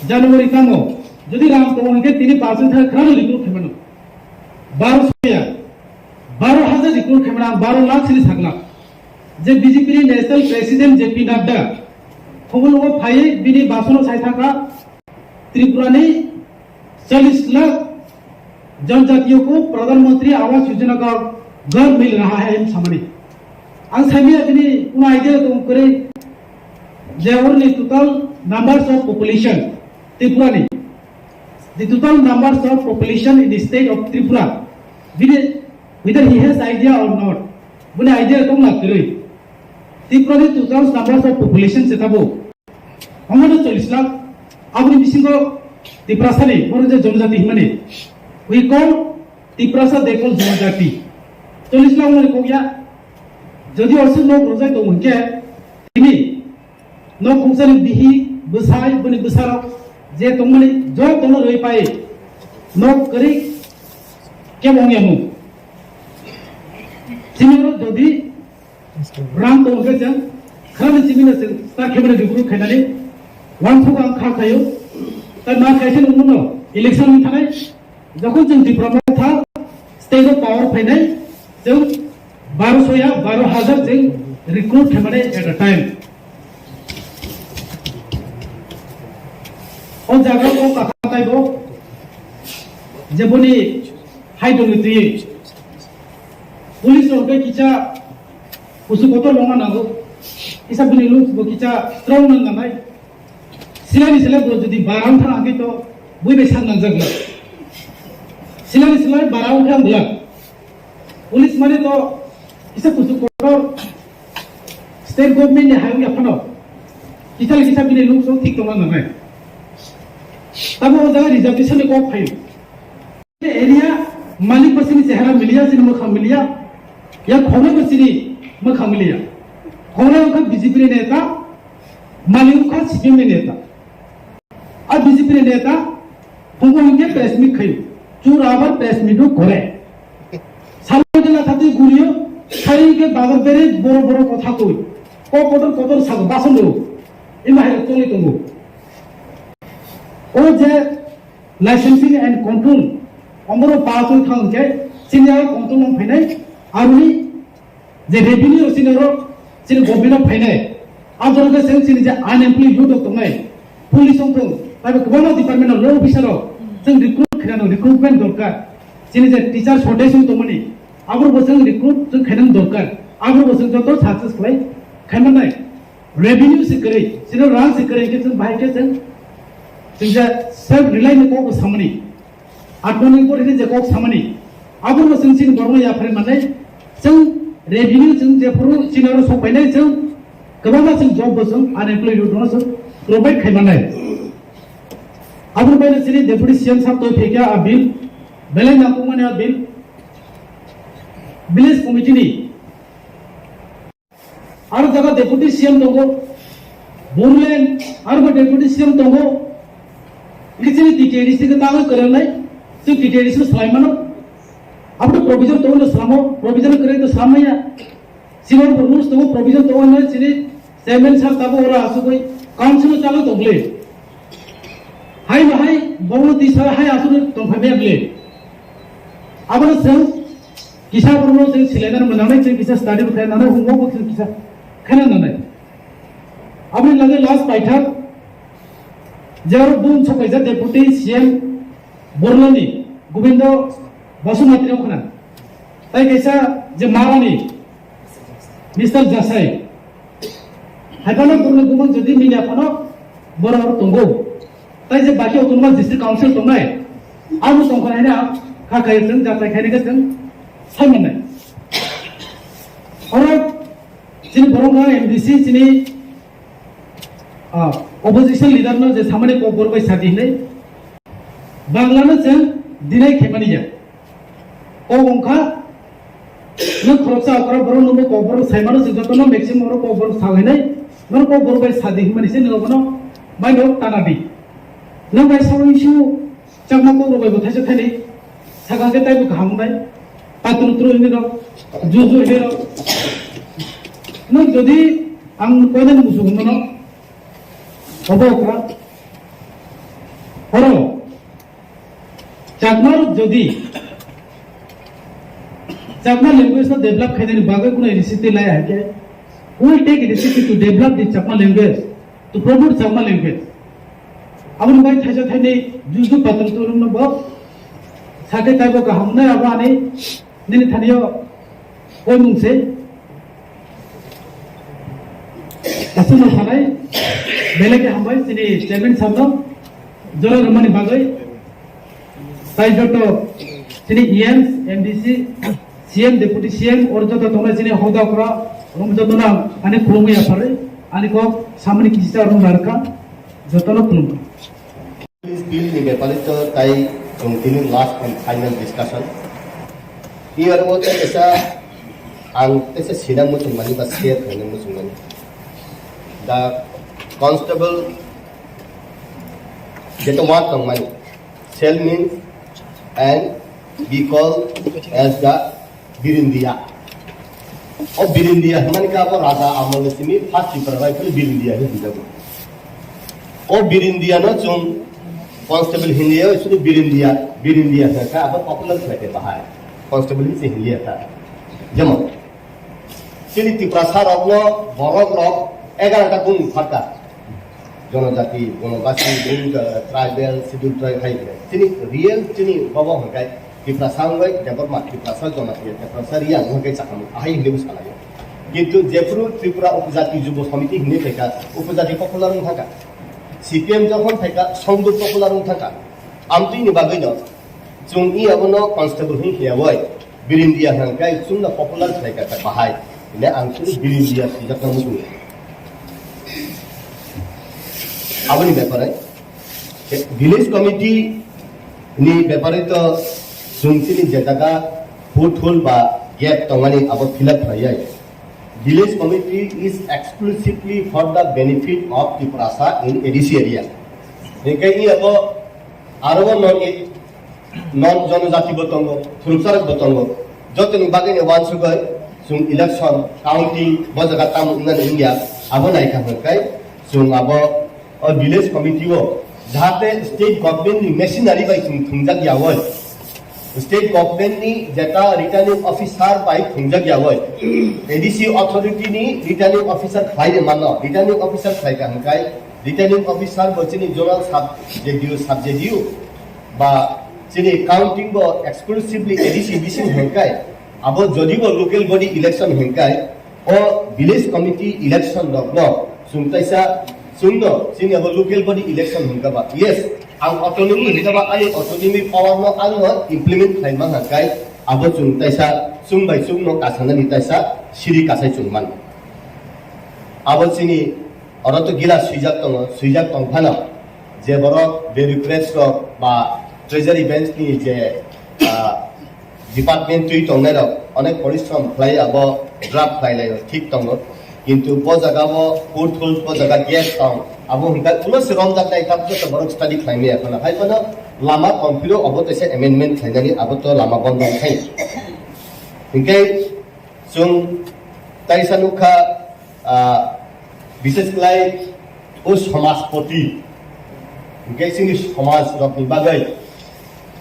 January tamo jodi rang tongo hwnkhe tini pass wngkha khwlano recruit khaimano. Baroso ya, baro hajar recruit khaimano, ang baro lakh sini sakla. Je B J P ni national president J P Nadda, khobologo phaiwi bini basono sai thangkha Tripura ni challis lakh janjatiyo ko Pradhan Mantri Awas Yojana ka ghar mil raha hai samani. Ang saimanya bini kuno idea tong kwrwi je orni total numbers of population Tripura ni, the total numbers of population in the state of Tripura, bini, whether he has idea or not, bini idea tong na kwrwi. Tripura ni total numbers of population se tabo omo no challis lakh, aboni bisingo Tiprasa ni, boro je jonojati himani, we call Tiprasa, they call jonojati. Challis lakh wngmani kok ya, jodi oso nok rwjak tongo hwnkhe, tini nok khungsani bihi, bwsai, bini bwsarok je tongmani jotono rwi pai, nok kwrwi kebo wngya mung. Chini oro jodi rang tong khe chwng khani chimino chwng ta khemani recruit khainani wansuk ang kha khaio. Tai ma khaise nungno election ni thanai jokhon chwng Tipra Motha state of power phainai chwng baroso ya baro hajar chwng recruit khaimani at a time. O jaga o kaka taibo jeboni hai dongni twi police rok khe kisa kusu kotor longna nango, kisa bini looks bo kisa strong nang nanai. Silani silai bo jodi barang thang hangke to bui bai sak nang jagla. Silani silai barang thang bla. Police mane to kisa kusu kotor state government ni hayung ya phano. Kisa kisa bini looks rok thik tongna nanai. Tamo o jaga reservation ni kok phaio. Area malik bo chini chehara miliya, chini mwkhang miliya, ya khongnai bo chini mwkhang miliya. Khongnai wngkha B J P ni neta, malik wngkha C P M ni neta. A B J P ni neta phungo hwnkhe press meet khaio, chura abar press meet o gore. Salo jela thati guriyo, sai ke bazar bere boro boro kotha koi, kok kotor kotor sago bason ro, ima hai choli tongo. O je Licensing and control, omoro pass wng thang khe, chini aro control wng phainai, aroni je revenue chini aro chini government o phainai, a jora khe chwng chini je unemployed youth rok tongnai, police wng thung, taibo kwbangma department o law officer rok chwng recruit khainani recruitment dorkar, chini je teacher shortage wng tongmani, aborok bo chwng recruit chwng khainani dorkar, aborok bo chwng joto success khlai khaimannai. Revenue se kwrwi, chini rang se kwrwi, hwnkhe chwng bahai khe chwng, chwng je self rely ni kok bo samani, atmanirbhor hwnwi je kok samani, abo no chwng chini borokno yapharwi mannai, chwng revenue chwng jephuru chini oro sok painai chwng kwbangma chwng job bo chwng unemployed youth no chwng provide khai mannai. Aboni baino chini Deputy C M sir toi phaikha a bill, belai nangkukmani a bill, village committee ni Aro jaga deputy C M tongo, Bodoland, aro bo deputy C M tongo. Ini chini T T A D C ke tango kwrwngnai, chini T T A D C salai mano. Abo to provision tongo no salamo, provision kwrwi to salamaya. Chini bo rules tongo, provision tongo no chini chairman sir tabo ora asugwi council o chalok tongli. Hai no hai, borokno tisa hai aswk tongphai maya bile. Abono chwng kisa borokno chwng silainani mwnangnai, chwng kisa study bo khaina nangnai, homework bo chwng kisa khaina nangnai. Aboni lage last paithak, je aro bun sokaijak deputy C M Borloni Gobindo Basumatri wngkhana. Tai kaisa je Marani Mister Jasai. Hai phano borokni bumung jodi milia phano, Borok tongo. Tai je baki autonomous district council tongnai, abo tongkha haino kha khayo chwng jatai khainai khe chwng sai mannai. Oro chini borok no M D C chini, ah, opposition leader no je samani kokborok bai sadi hinwi Bangla no chwng dinai khaimani ya. Kok wngkha, nwng khoroksa okra borok nwngbo kokborok saimano se jotono maximum oro kokborok saoinai, norok kokborok bai sadi hinmani se nwng abono maino tana di. Nwng bai sawi su chakma kokrok bai bo thaisa thani, sakang khe taibo kaham wngnai, patru tru hinwi rok, ju ju hinwi rok. Nwng jodi ang koinani muchung hwnmano, obo okra, oro, Chakma rok jodi Chakma language no develop khainani bagwi kuno initiative lai hai khe, we will take initiative to develop the Chakma language, to promote Chakma language. Aboni bai thaisa thaini juju patru turung no bo sakhe taibo kaham nai abo ani nini thani o koimung se. Aswkno thanai, belai khe hambai chini chairman sabno jora rwmani bagwi. Tai joto chini E Ms, M D C, C M, Deputy C M, or joto tongnai chini hoda okra, rum jotono ang ani khulumwi yapharwi, ani kok samani kisa rum larwkha, jotono khulumkha. This bill ni bepare to tai chwng tini last and final discussion. Here o tei kaisa ang kaisa sinang muchung mani ba share khaina muchung mani. The constable jeto word tong mani, shall means and be called as the Birindia. O Birindia hwnmani khe abo raja amolni simi first Tripura bai phano Birindia hinwi hwnjago. O Birindia no chwng constable hinliya, sini Birindia, Birindia hwnkha abo popular khlai khe bahai. Constable hinwi se hinliya kha. Jemon, chini Tiprasa rokno borok rok egaroh ta bung pharkha. Jonojati, Jonobasi, Bru-, uh, tribal, schedule tribe hai hwnwi. Chini real chini bobo hwnkhai Tiprasa wngwi Debbarma, Tiprasa, Jonatiya, Tiprasa, Reang hwnkhai chakhamung ahai hwnwi bwsalaio. Kintu jephuru Tripura Upajati Jubo Samiti hwnwi phaikha, Upajati popular wng thangkha. C P M jokhon phaikha, Songdur popular wng thangkha. Amtwini bagwino chwng i abono constable hwnwi khiyawoi. Birindia hwnkhai chwngno popular khlai kha bahai. Hwnwi ang chwng Birindia swijakna muchungo. Aboni bepare, village committee ni bepare to chwng chini je jaga pothole ba gap tongmani abo fill up khlaiyai. Village committee is exclusively for the benefit of Tiprasa in A D C area. Hingke i abo aro non, non jonojati bo tongo, thuruksa rok bo tongo. Jotoni bagwi ni wansugwi chwng election, counting, bo jaga tamo wngnani wngya, abo naikha hwnkhe chwng abo o village committee o jahate state government ni machinery bai chwng thwngjak yawoi. State government ni jeta returning officer bai thwngjak yawoi. A D C authority ni returning officer khlai de mano, returning officer khlai ka hwnkhe returning officer bo chini zonal sub J D U, sub J D U ba chini counting bo exclusively A D C bising hwnkhe abo jodi bo local body election hwnkhe o village committee election rokno chwng kaisa chwngno chini abo local body election hwnkhe ba yes ang autonomy hwnkhe ba ani autonomy power no angno implement khlai man hwnkhe abo chwng kaisa chwng bai chwngno kasanani kaisa siri kasai chwng mano. Abo chini oro to gila swijak tongo, swijak tong phano je borok bureaucrats rok ba treasury bench ni je, ah, department twi tongnai rok onek porishrom khlai abo draft khlai lai thik tongo, kintu bo jaga o pothole bo jaga gap tong abo hwnkhe ulo se romjak nai kha joto borok study khlai maya phano hai phano lama tong phiro obo teisa amendment khlainani abo to lama bondo khai hwnkhe Chwng taisa nukha, ah, bishes khlai o somajpoti, hwnkhe chini somaj rokni bagwi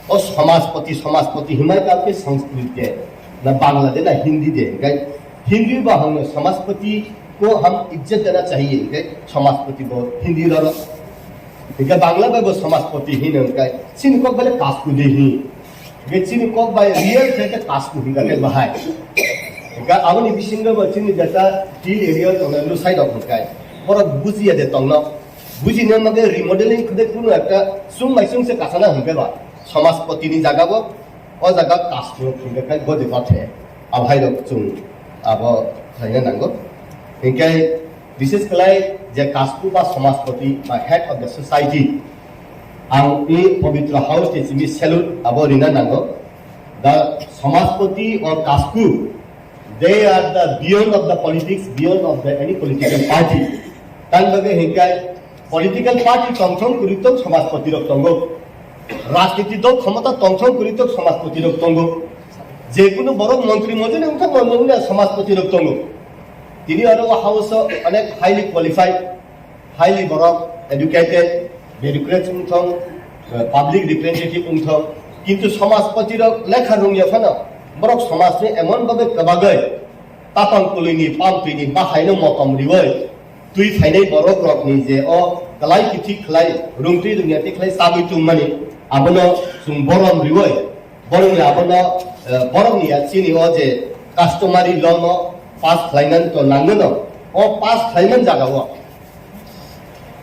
o somajpoti, somajpoti hwnmani khe Sanskrit de, na Bangla de, na Hindi de, hwnkhe Hindi ba hwno somajpoti ko hum ijjat dena chahiye, hwnkhe somajpoti bo Hindi rok. Hingke Bangla bai bo somajpoti hino hingke chini kok bele kasku de hi. Hingke chini kok bai real khe khe kasku hingka khe bahai. Hingke aboni bisingo bo chini jeta hill area tongnai lusai rok hingkai. Borok bujiya de tongno. Bujina mage remodeling khede kuno ekta sung mai sung se kasana hingke ba. Samajpati ni jaga bo, o jaga caste rok hingke kai godi bathe. Abhai rok chung abo khlaina nango. Hingke bises khlai je caste ba samajpati ba head of the society. Ang i Pavitra House ni simi salute abo rina nango. The samajpati or caste, they are the beyond of the politics, beyond of the any political party. Tan bagwi hingkai political party tongthong kwrwi tong samajpati rok tongo. Rajniti dol khomota tongthong kwrwi tong samajpati rok tongo. Jekunu borok montri mojoni wngthang mani samajpati rok tongo. Tini oro o house o onek highly qualified, highly borok educated, bureaucrats wngthong, eh, public representative wngthong, kintu samajpati rok lekha rungya phano borok samajni emon babe kwbagwi tapang kulini pamtwini bahaino motom riwi twi phainai borok rokni je o kwlai kithi khlai rungtwi rungya twi khlai sabwi tongmani abono chwng borom riwi borokni abono, eh, borokni ya chini o je customary law no pass khlainani to nangmano o pass khlaiman jaga o.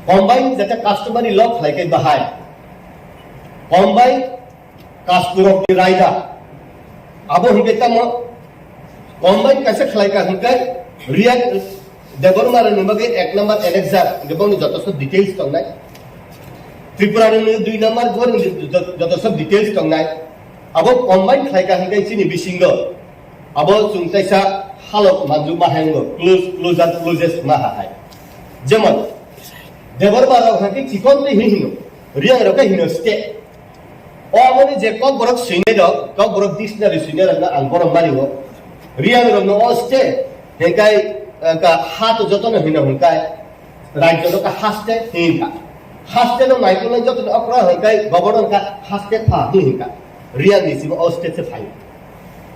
Combine jete customary law khlai khe bahai. Combine kasturok ni raida. Abo hingke tamo combine kaisa khlai ka hingke Riya Debbarma ni bagwi ek number annexure hingke boni joto so details tongnai. Tripura ni dui number gor ni joto so details tongnai. Abo combine khlai ka hingke chini bisingo. Abo chwng kaisa halok manjukma hai wngkha, close, closer, closest ma ha hai. Jemon, Debbarma rok hai khe chikon twi hin hino, Riyang rok khe hino state. O aboni je Kokborok swinai rok, Kokborok dictionary swinai rok no ang borom mani o. Riyang rok no o state, hingkai, eh, ka ha to joto no hino hingkai. Rajyo no ka haste hinka. Haste no naikolai joto ni okra hingkai governor ka haste pha hinka. Real ni simo o state se phai.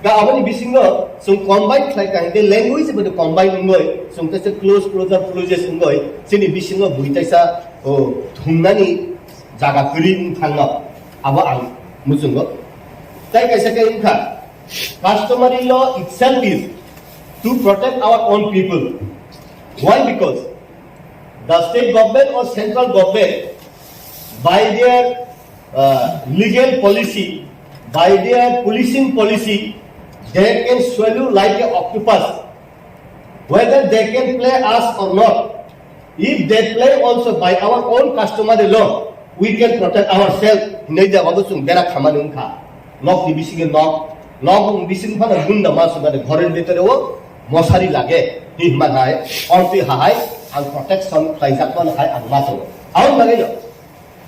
Ka aboni bisingo chwng combine khlai ka hingke language bo combine wngoi chwng tei se close closer closest wngoi chini bisingo bui taisa o thumnani jaga kwrwi wng thangno abo ang muchungo. Tai kaisa khe wngkha customary law itself is to protect our own people. Why? Because the state government or central government, by their, uh, legal policy, by their policing policy, they can swallow like a octopus. Whether they can play us or not, if they play also by our own customary law, we can protect ourselves. Hinwi jawabo chwng bera khamani wngkha. Nokni bisingo nok, nok bisingo phano gunda ma sugade, ghoror bhitoreo mosari lage, hinma hai, ontwi hai, ang protection khlaijak mano hai ang ma tongo. Aboni bagwino,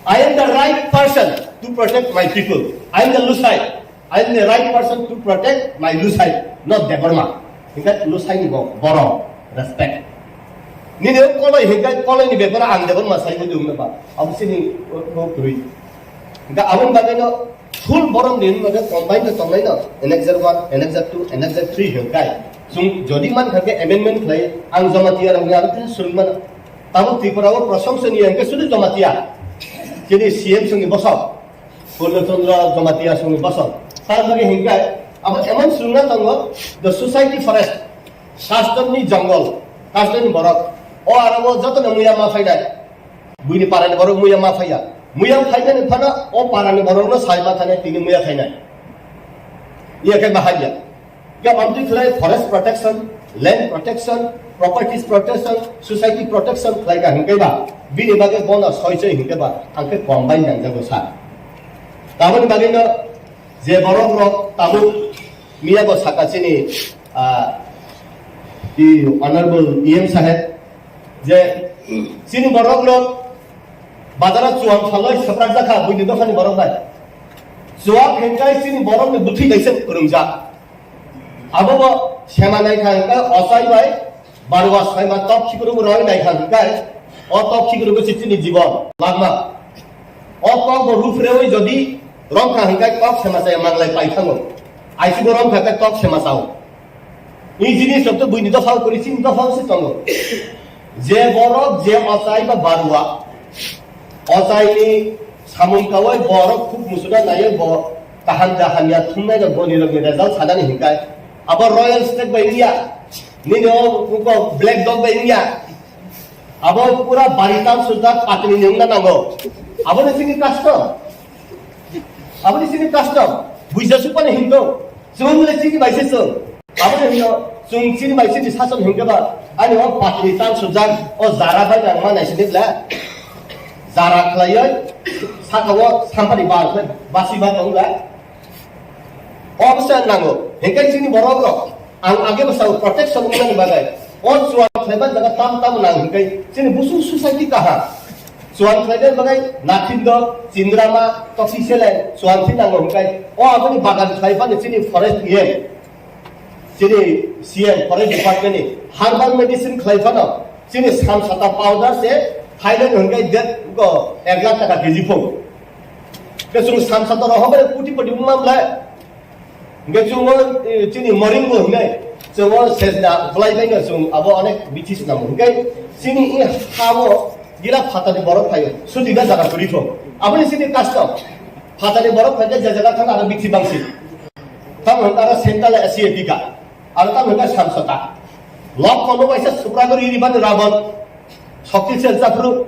I am the right person to protect my people. I am the Lusai. I am the right person to protect my Lusai, not Debbarma. Hingke Lusai ni bo borok respect. Nini o koloi hingke koloi ni bepara ang Debbarma sai bo dum ba. Abo sini o, o kwrwi. Hingke aboni bagwino full borok ni hwnba khe combine khe tongnai no, annexure one, annexure two, annexure three hingkai. Chwng jodi man kha khe amendment khlai, ang Jamatia rok ni aro khe swrwng mano. Tamo Tripura o prosongso ni hingke sudu Jamatia. Chini C M songni bosok. Purno Chandra Jamatia songni bosok. Sar bagwi hingkai, abo emon swrwngna tongo, the society forest. Custom ni jongol, custom ni borok. O aro o joto no muya ma phainai. Buini para ni borok muya ma phaiya. Muya phainani phano o para ni borok no sai ma thani tini muya phainai. Iya khe bahai ya. Ya amtwi khlai forest protection, land protection, properties protection, society protection khlai ka hingkai ba. Bini bagwi bono soi soi hingkai ba. Ang khe combine nang jago sa. Taboni bagwi no je borok rok tabuk miya bo saka chini, ah, i honorable E M saheb, je chini borok no bazar o chuang phaloi swprak jakha buini dopha ni borok bai. Chuak hingkai chini borok ni bwthwi kaisa kwrwngjak. Abo bo sema nai kha hingka ochai bai barwa sema tok khikruk roi nai kha hingkai. O tok khikruk se chini jibon langma. O kok bo ruf rewi jodi romkha hingkai kok sema saya manglai pai thango. Aisi bo romkha khe kok sema sao. Ni jinis rok to buini dophao kwrwi chini dophao se tongo. Je borok je ochai ba barwa, ochai ni samung kawai borok khub musuna naiyo bo kaham da hamya thumnai rok boni rok ni result sanani hingkai. Abo royal snake bai wngya, nini o, o black dog bai wngya. Abo pura bari tam sujak patini ni wngna nango. Aboni chini custom. Aboni chini custom. Buija supani hinto. Chwng le chini bai se chwng. Aboni hino chwng chini bai chini sason hinkhe ba ani o patini tam sujak o jara bai nang ma nai sini le. Jara khlaioi saka o sampani bar khlai basi ba tong le. O bwsa nango. Hinkhe chini borok rok ang age bwsa protection wngmani bagwi o chuan khlaiba jaga tam tam nang hinkhe chini busu society kaham. Chuan khlaina bagwi nathindo, chindrama, toksi sele chuan thi nango hinkhe o aboni bagan khlai phano chini forest E M, chini C M forest department ni herbal medicine khlai phano chini samsata powder se khaina hinkhe det go ek lakh taka K G phung. Ke chwng samsata rok hobare kuti poti wngma bwlai. Hingke chwng o, eh, chini moringbo hinai, chwng o sejna bolai bai no chwng abo onek bithi swnamo. Hingke chini i ha o gila phatani borok phaio, suti da jaga kwrwi thung. Aboni chini custom. Phatani borok phaikhe je jaga thang aro bithi bangsi. Tamo hwnka aro central Asia bika. Aro tamo hwnka samsata. Lok kono waisa supra gori iri bani Ravan. Shokti sel chapru.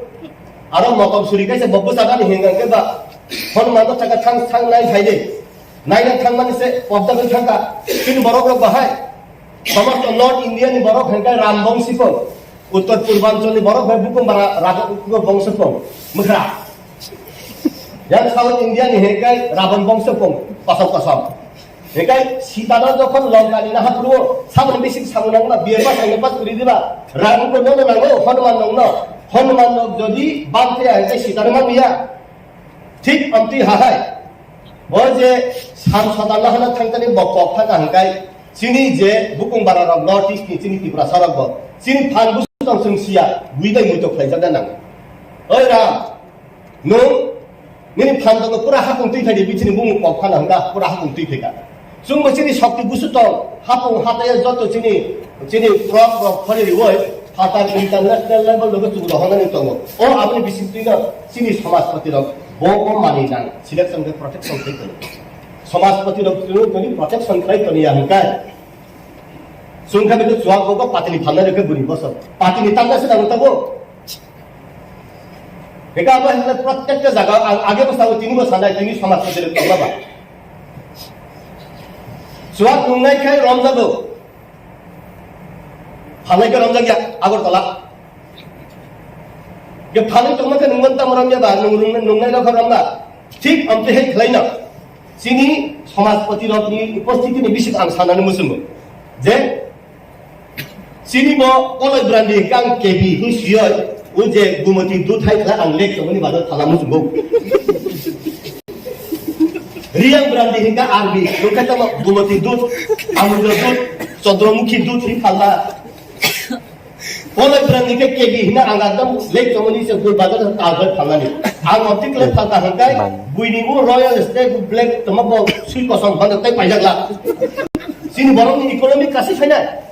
Aro motom suri kaisa bo bwsakani hinga khe ba. Hon mano chaka thang thang nai phai de. Nai nai thang mani se pokda bai thangka. Chini borok rok bahai. Somosto North India ni borok hengkai Ram bongsi pho. Uttor Purbanchal ni borok bai bukung bara raja bongsi pho. Mukra. Yang South India ni hengkai Ravan bongsi pho. Kosong kosong. Hekai Sitano jokhon Longkani naha phuru samung bising samung nangma biya pas nangma pas uri diba. Rang ko nono nango Hanuman nongno. Hanuman nok jodi bamte hekai Sitano ma biya. Thik amtwi hahai. Bo je sam sotano hana thangtani bokok thangka hingkai. Chini je bukung bara rok North East ni chini Tripura sarok bo. Chini phan busu tong chwng siya. Gui bai muitok khlaijak da nang. Oi Ram. Nwng nini phantogo pura hapung twi phaidi, bichini bumung kok phano hwnka pura hapung twi phaika. Chwngbo chini shokti busu tong, hapung hataio joto chini, chini frog rok khori rioi, phatar international level logo chwng rohornani tongo. O aboni bisingtwino chini somajpati rok bo o manwi nang selection khe protection khai tono. Somajpati rok chwng toni protection khai toni ya hwnka. Chwng khe bini chuwak bo patini phalnai rokhe bwrwi bosor. Patini tamna se nang tabuk. Eka abo hwnle protekta jaga ang age bwskango tini bo sanai tini somaj pati rok tongma ba. Chuwak nungnai khai romjago. Phalnai khe romjakya Agartala. Ge phalwi tongma khe nungmani tamo romya ba, nung, nung, nungnai rok romba. Thik amtwi hai khlaino. Chini somajpati rokni upostiti ni bising ang sanani muchungo. Je Chini bo koloi brandi hingke ang K B hing siyoi, o je Gumoti dut hai khlai ang lek tongmani bagwi phala muchungo. Riyang brandi hingke R B, hingke tamo Gumoti dut, Amulya dut, Chandramukhi dut hing phala. Koloi brandi hingke K B hingna ang ekdom lek tongmani se gul bagwi talgoi phalnani. Ang optik le phalta hingke buini o Royal Stag Black tongma bo sui kosong hingke tei paijak la. Chini borokni economy kasi phainai.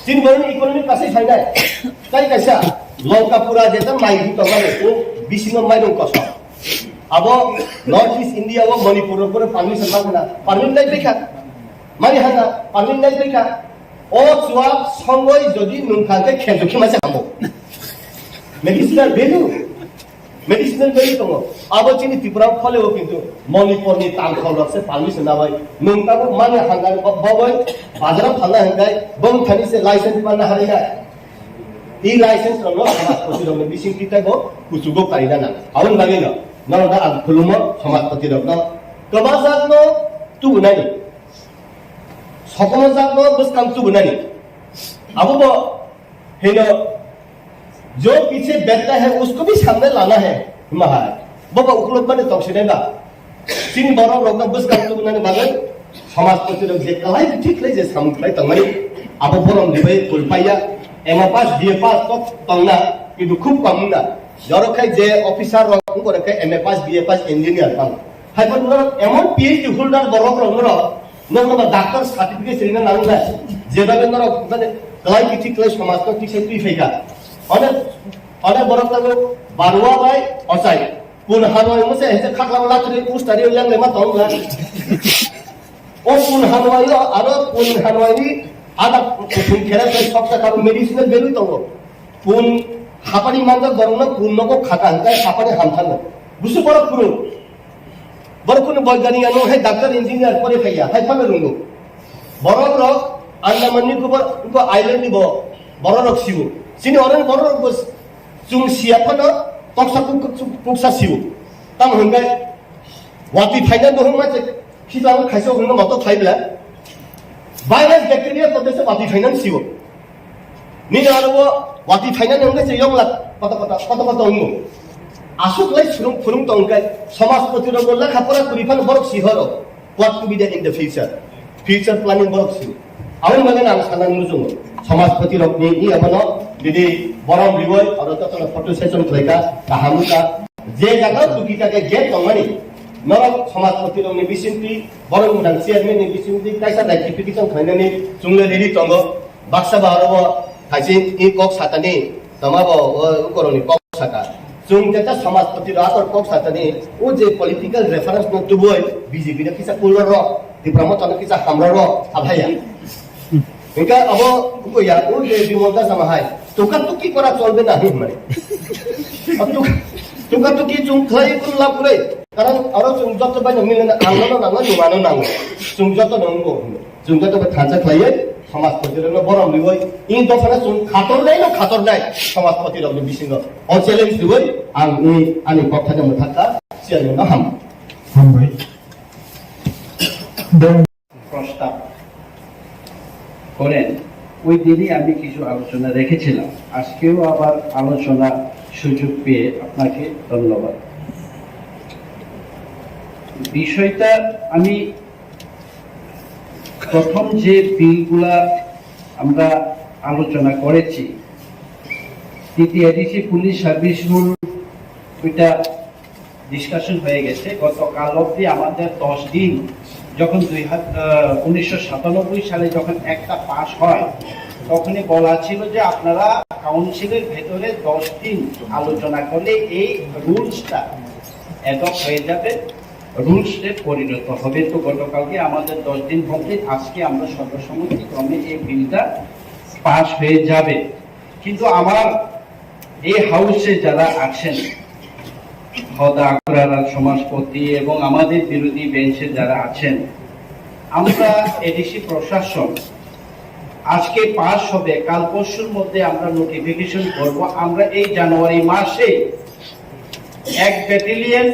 Chini borokni economy kasai sainai. Tai kaisa Lankapura jeta mai ri tongmani o bisingo mairung kosom. Abo North East India o Manipur o pura permission ma khna. Permission nai phaikha. Mani hana permission nai phaikha. O chuwak songoi jodi nungkha khe khenjo khima se hambo. Medicinal value. Medicinal value tongo. Abo chini Tripura o phaleo kintu Manipur ni tangkhol rok se permission nabai. Nwng tabuk manya hangkar ba-, babai bazar o phalna hingkai bong thani se license manna harinai. I license rok no samajpati rok ni bising twi taibo kuchugo kaina nang. Aboni bagwi no norok da ang khulumo samajpati rok no. Kwbajak no tubunani. Sokomojak no bwskang tubunani. Abo bo Hino, "Jo piche baithta hai, usko bhi samne lana hai," hima hai. Bobo ukulok mani tongsinai ba. Chini borok rokno bwskang tubunani bagwi samajpati rok je kalai thik khlai je samung khlai tongmani, abo borom dibai kulpaiya, M A pass, B A pass kok tongna, kintu khub kom wngna. Jorok khai je officer rok wngkore khai M A pass, B A pass, engineer tong. Hai phano norok emon P H D holder borok rok norok Nokno ba doctor certificate rina nangnai. Jebabe norok mane kalai kithi kalai somaj no thik sai twi phaikha. Onek, onek borok tago barua bai ochai. Pun hanwai mose hese khaklang latri ustari yang lema tong la. O pun hanwai yo aro pun hanwai ni ada pun kera sai sokta karu medicinal value tongo. Kun hapani manjak borokno kun nogo khata hwnkhe hapani hamthangno. Busu borok phuru. Borok kunu boigani ano hai doctor engineer pore phaiya, hai phano rwngo. Borok rok Andaman ni kubo, kubo island ni bo borok rok sibo. Sini oro borok rok bo chung siya phano toksa kuk-, kuk-, kuksa sibo. Tamo hwnkhe watwi phaina no hwnkma se khichang khaisa hwnkma moto phaibla. Virus bacteria to desa watwi phaina sibo. Nini aro bo watwi phainani hwnkhe se yongla kota kota, kota kota wngo. Aswk lai surung phurung tongkhe somajpoti rok bo lekha pora kwrwi phano borok sihoro. What to be done in the future? Future planning borok si. Aboni bagwi ang sanani muchungo. Somajpoti rokni i abono bidi borom riwoi oro jotono photo session khlaikha, kaham wngkha. Je jaga o tuki kake gate tongmani, norok somajpoti rokni bisingtwi, borok mwthang chairman ni bisingtwi kaisa rectification khlainani chwngno ready tongo. Baksa ba aro bo kaisa i kok satani, tama bo o ukoroni kok saka. Chwng jeta somajpoti rok ator kok satani, o je political reference no tubui B J P no kisa cooler rok, Tipra Motha no kisa hamra rok, abhaya. Hingke abo uko ya, o je Bimal Das ama hai, tuka tuki kora cholbe na hin mani. Tuka tuki chwng khlai kun lab khlai. Karon aro chwng joto bai no mile na, ang no nango, numa no nango. Chwng joto no nango. Chwng joto khe thansa khlaiwi, somajpoti rokno borom riwi, i dophano chwng khatornai no khatornai, somajpoti rokni bisingo o challenge riwi, ang i ani kok thani mwthakha, chairman no ham. Hambai. Dong. প্রস্তাব করেন, ওই দিনই আমি কিছু আলোচনা রেখেছিলাম। আজকেও আবার আলোচনার সুযোগ পেয়ে আপনাকে ধন্যবাদ। বিষয়টা আমি প্রথম যে বিলগুলা আমরা আলোচনা করেছি, তৃতীয় এডিসি পুলিশ সার্ভিস রুল, ওইটা ডিসকাশন হয়ে গেছে। গতকাল অবধি আমাদের দশ দিন, যখন দুই হাজার, আহ, উনিশশো সাতানব্বই সালে যখন একটা পাস হয়, তখনই বলা ছিল যে আপনারা কাউন্সিলের ভেতরে দশ দিন আলোচনা করলে এই রুলসটা অ্যাডপ্ট হয়ে যাবে, রুলসে পরিণত হবে। তো গতকালকে আমাদের দশ দিন কমপ্লিট, আজকে আমরা সর্বসম্মতিক্রমে এই বিলটা পাস হয়ে যাবে। কিন্তু আমার এই হাউসে যারা আছেন, হদা আকরারা সমাজপতি এবং আমাদের বিরোধী বেঞ্চে যারা আছেন, আমরা এডিসি প্রশাসন আজকে পাস হবে, কাল পরশুর মধ্যে আমরা নোটিফিকেশন করব। আমরা এই জানুয়ারি মাসে এক ব্যাটালিয়ন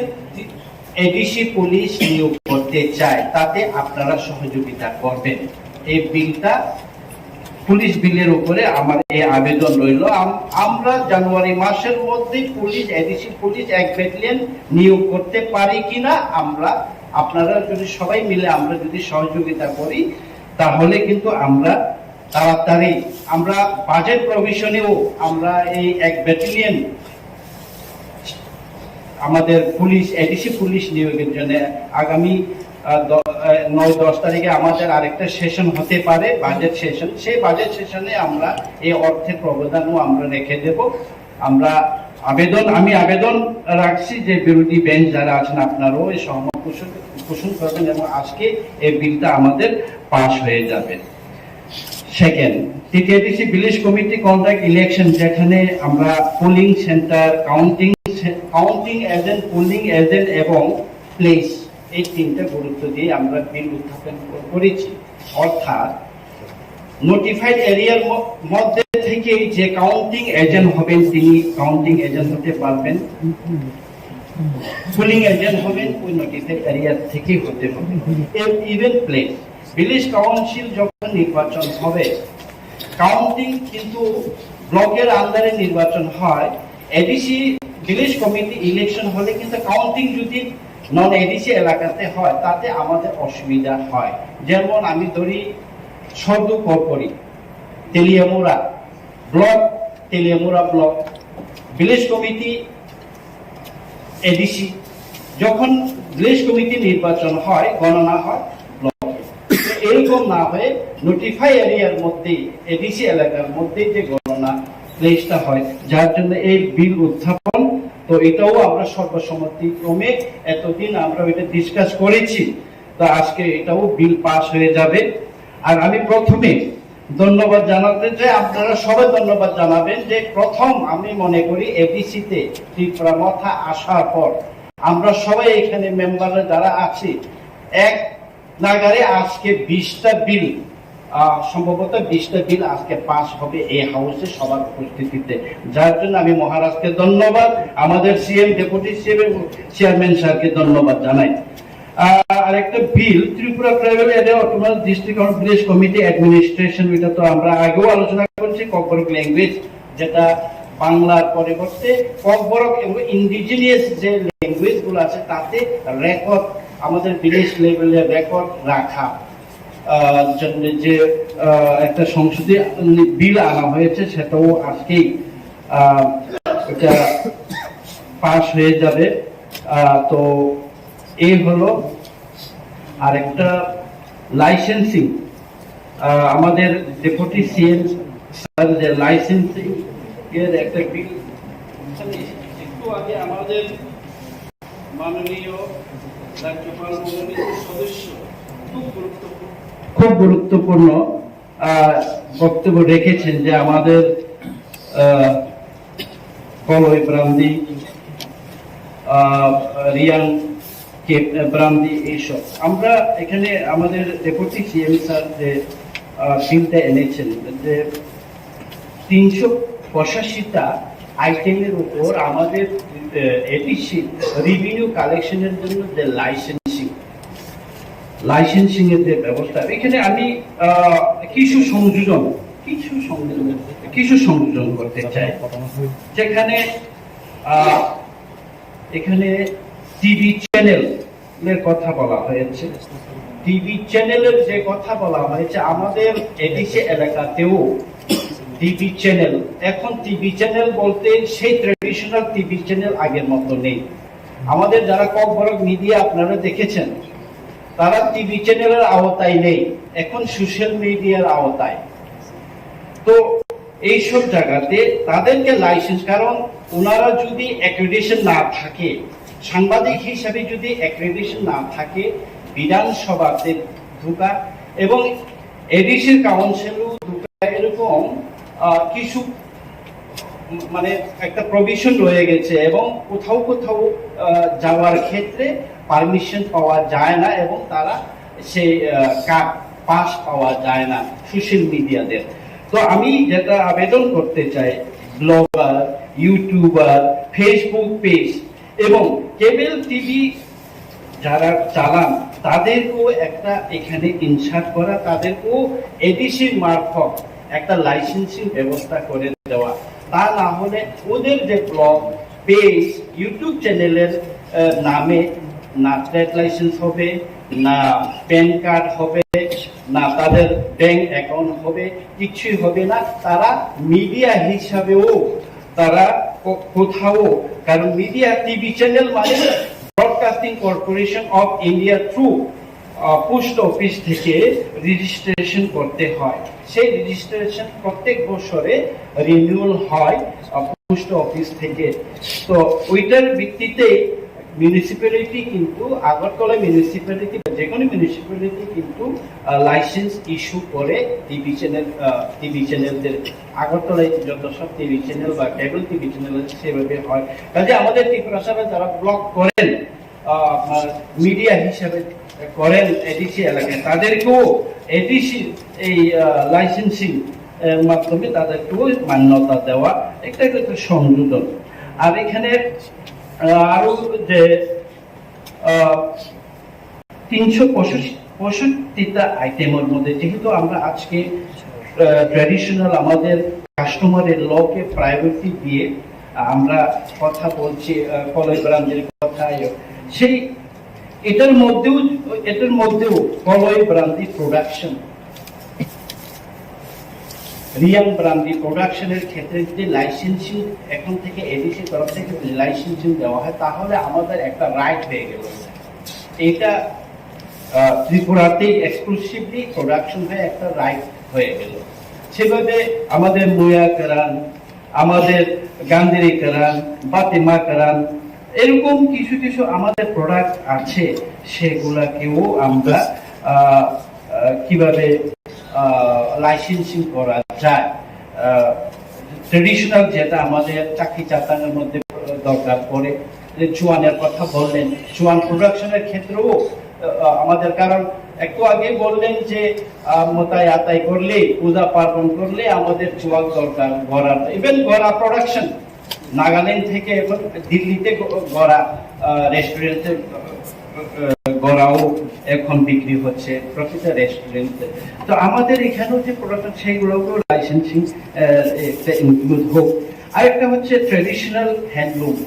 এডিসি পুলিশ নিয়োগ করতে চায়, তাতে আপনারা সহযোগিতা করবেন। এই বিলটা, পুলিশ বিলের উপরে আমার এই আবেদন রইল। আম-, আমরা জানুয়ারি মাসের মধ্যে পুলিশ, এডিসি পুলিশ এক ব্যাটালিয়ন নিয়োগ করতে পারি কিনা, আমরা, আপনারা যদি সবাই মিলে আমরা যদি সহযোগিতা করি, তাহলে কিন্তু আমরা তাড়াতাড়ি আমরা বাজেট প্রভিশনেও আমরা এই এক ব্যাটালিয়ন আমাদের পুলিশ, এডিসি পুলিশ নিয়োগের জন্য আগামী, আহ, দ-, আহ, নয় দশ তারিখে আমাদের আরেকটা সেশন হতে পারে, বাজেট সেশন। সেই বাজেট সেশনে আমরা এই অর্থের প্রবধানও আমরা রেখে দেব। আমরা আবেদন, আমি আবেদন রাখছি যে বিরোধী বেঞ্চ যারা আছেন, আপনারাও এই সহমত পোষণ, পোষণ করবেন এবং আজকে এই বিলটা আমাদের পাস হয়ে যাবে। Second, TTADC village committee conduct election, যেখানে আমরা পোলিং সেন্টার, কাউন্টিং সে-, কাউন্টিং এজেন্ট, পোলিং এজেন্ট এবং প্লেস, এই তিনটা গুরুত্ব দিয়ে আমরা বিল উত্থাপন কর-, করেছি। অর্থাৎ নোটিফাইড এরিয়ার ম-, মধ্যে থেকে যে কাউন্টিং এজেন্ট হবেন, তিনি কাউন্টিং এজেন্ট হতে পারবেন, পোলিং এজেন্ট হবেন, ওই নোটিফাইড এরিয়া থেকেই হতে হবে। ইভেন প্লেস, ভিলেজ কাউন্সিল যখন নির্বাচন হবে, কাউন্টিং কিন্তু ব্লকের আন্ডারে নির্বাচন হয়। এডিসি ভিলেজ কমিটি ইলেকশন হলে কিন্তু কাউন্টিং যদি নন এডিসি এলাকাতে হয়, তাতে আমাদের অসুবিধা হয়। যেমন আমি ধরি Sardu Karkari, Teliamura block, Teliamura block, village committee, ADC, যখন ভিলেজ কমিটি নির্বাচন হয়, গণনা হয় ব্লকে। তো এরকম না হয়ে নোটিফাই এরিয়ার মধ্যেই, এডিসি এলাকার মধ্যেই যে গণনা প্লেসটা হয়, যার জন্য এই বিল উত্থাপন। তো এটাও আমরা সর্বসম্মতিক্রমে এতদিন আমরা ওইটা ডিসকাস করেছি, তো আজকে এটাও বিল পাস হয়ে যাবে। আর আমি প্রথমে ধন্যবাদ জানাতে চাই, আপনারা সবাই ধন্যবাদ জানাবেন যে প্রথম আমি মনে করি এডিসিতে ত্রিপুরা মথা আসার পর আমরা সবাই এখানে মেম্বার যারা আছি এক নাগারে আজকে বিশটা বিল, আহ, সম্ভবত বিশটা বিল আজকে পাস হবে এই হাউসে সবার উপস্থিতিতে, যার জন্য আমি মহারাজকে ধন্যবাদ, আমাদের সিএম, ডেপুটি সিএম এবং চেয়ারম্যান স্যারকে ধন্যবাদ জানাই। আহ, আর একটা bill, Tripura tribal area autonomous district and village committee administration, এটা তো আমরা আগেও আলোচনা করেছি, ককবরক ল্যাঙ্গুয়েজ, যেটা বাংলার পরিবর্তে ককবরক এবং ইন্ডিজিনিয়াস যে ল্যাঙ্গুয়েজ গুলো আছে তাতে রেকর্ড, আমাদের ভিলেজ লেভেলে রেকর্ড রাখা, আহ, জন্য যে, আহ, একটা সংশোধনী বিল আনা হয়েছে, সেটাও আজকেই, আহ, এটা পাস হয়ে যাবে। আহ, তো এই হলো আরেকটা লাইসেন্সিং, আহ, আমাদের ডেপুটি সিএম স্যার যে লাইসেন্সিং এর একটা বিল, একটু আগে আমাদের মাননীয় রাজ্যপাল মনোনীত সদস্য খুব গুরুত্বপূর্ণ, খুব গুরুত্বপূর্ণ, আহ, বক্তব্য রেখেছেন যে আমাদের, আহ, কলই ব্রান্দি, আহ, রিয়াং কে-, ব্রান্দি এইসব। আমরা এখানে আমাদের ডেপুটি সিএম স্যার যে, আহ, বিলটা এনেছেন যে তিনশো পঁচাশিটা আইটেমের উপর আমাদের, আহ, এডিসি রেভিনিউ কালেকশনের জন্য যে লাইসেন্সিং, লাইসেন্সিং এর যে ব্যবস্থা, এখানে আমি, আহ, কিছু সংযোজন, কিছু সংযোজন, কিছু সংযোজন করতে চাই। যেখানে, আহ, এখানে টিভি চ্যানেল এর কথা বলা হয়েছে, টিভি চ্যানেলের যে কথা বলা হয়েছে, আমাদের এডিসি এলাকাতেও টিভি চ্যানেল, এখন টিভি চ্যানেল বলতে সেই ট্রেডিশনাল টিভি চ্যানেল আগের মতো নেই। আমাদের যারা ককবরক মিডিয়া আপনারা দেখেছেন, তারা টিভি চ্যানেলের আওতায় নেই, এখন সোশ্যাল মিডিয়ার আওতায়। তো এইসব জায়গাতে তাদেরকে লাইসেন্স, কারণ ওনারা যদি অ্যাক্রিডিটেশন না থাকে, সাংবাদিক হিসাবে যদি অ্যাক্রিডিটেশন না থাকে, বিধানসভাতে ঢুকা এবং এডিসির কাউন্সিলও ঢুকা, এরকম, আহ, কিছু, মানে, একটা প্রভিশন রয়ে গেছে এবং কোথাও কোথাও, আহ, যাওয়ার ক্ষেত্রে পারমিশন পাওয়া যায় না এবং তারা সেই, আহ, কার্ড পাস পাওয়া যায় না সোশ্যাল মিডিয়াদের। তো আমি যেটা আবেদন করতে চাই, ব্লগার, ইউটিউবার, ফেসবুক পেজ এবং কেবল টিভি যারা চালান, তাদেরকেও একটা এখানে ইনসার্ট করা, তাদেরকেও এডিসির মারফত একটা লাইসেন্সিং ব্যবস্থা করে দেওয়া। তা না হলে ওদের যে ব্লগ, পেজ, ইউটিউব চ্যানেলের, আহ, নামে না ট্রেড লাইসেন্স হবে, না প্যান কার্ড হবে, না তাদের ব্যাংক অ্যাকাউন্ট হবে, কিচ্ছুই হবে না। তারা মিডিয়া হিসাবেও তারা কো-, কোথাও, কারণ মিডিয়া, টিভি চ্যানেল মানে broadcasting corporation of India through, uh, post office থেকে রেজিস্ট্রেশন করতে হয়। সেই রেজিস্ট্রেশন প্রত্যেক বছরে রিনিউয়াল হয়, আহ, পোস্ট অফিস থেকে। তো ওইটার ভিত্তিতে মিউনিসিপ্যালিটি কিন্তু, আগরতলা মিউনিসিপ্যালিটি বা যে কোনো মিউনিসিপ্যালিটি কিন্তু, আহ, লাইসেন্স ইস্যু করে টিভি চ্যানেল, আহ, টিভি চ্যানেলদের। আগরতলায় যত সব টিভি চ্যানেল বা কেবল টিভি চ্যানেল আছে সেভাবে হয়। কাজে আমাদের ত্রিপুরা সরকার যারা ব্লগ করেন, আহ, আপনার মিডিয়া হিসাবে করেন এডিসি এলাকায়, তাদেরকেও এডিসি এই, আহ, লাইসেন্সিং এর মাধ্যমে তাদেরকেও মান্যতা দেওয়া, একটা একটা সংযোজন। আর এখানে, আহ, আরো যে, আহ, তিনশো পঁয়ষট্টিটা আইটেমের মধ্যে যেহেতু আমরা আজকে, আহ, ট্র্যাডিশনাল আমাদের কাস্টমারি লকে প্রায়োরিটি দিয়ে আমরা কথা বলছি, আহ, কলই ব্রান্দির কথা, সেই এটার মধ্যেও, এটার মধ্যেও কলই ব্রান্দি প্রোডাকশন, রিয়াং ব্রান্দি প্রোডাকশনের ক্ষেত্রে যদি লাইসেন্সিং এখন থেকে এডিসির তরফ থেকে যদি লাইসেন্সিং দেওয়া হয়, তাহলে আমাদের একটা রাইট হয়ে গেল। এটা, আহ, ত্রিপুরাতেই এক্সক্লুসিভলি প্রোডাকশন হয়, একটা রাইট হয়ে গেল। সেভাবে আমাদের মুয়া কেরান, আমাদের গান্ধারী কেরান, বাতিমা কেরান, এরকম কিছু কিছু আমাদের প্রোডাক্ট আছে, সেগুলাকেও আমরা, আহ, আহ, কিভাবে লাইসেন্সিং করা যায়। ট্রেডিশনাল যেটা আমাদের চাকরি চাকরানির মধ্যে দরকার পড়ে, যে জোয়ানের কথা বললেন, জোয়ান প্রোডাকশনের ক্ষেত্রেও আহ, আমাদের, কারণ একটু আগে বললেন যে আহ, মোতায় আতাই করলে, পূজা পার্বণ করলে আমাদের জোয়ান দরকার গড়ার, ইভেন গড়া প্রোডাকশন। নাগাল্যান্ড থেকে এখন দিল্লিতে গ- গড়া রেস্টুরেন্টে গড়াও এখন বিক্রি হচ্ছে প্রতিটা রেস্টুরেন্টে। তো আমাদের এখানেও যে প্রোডাকশন, সেইগুলোকেও লাইসেন্সিং একটা ইনক্লুড হোক। আরেকটা হচ্ছে ট্রেডিশনাল হ্যান্ডলুম।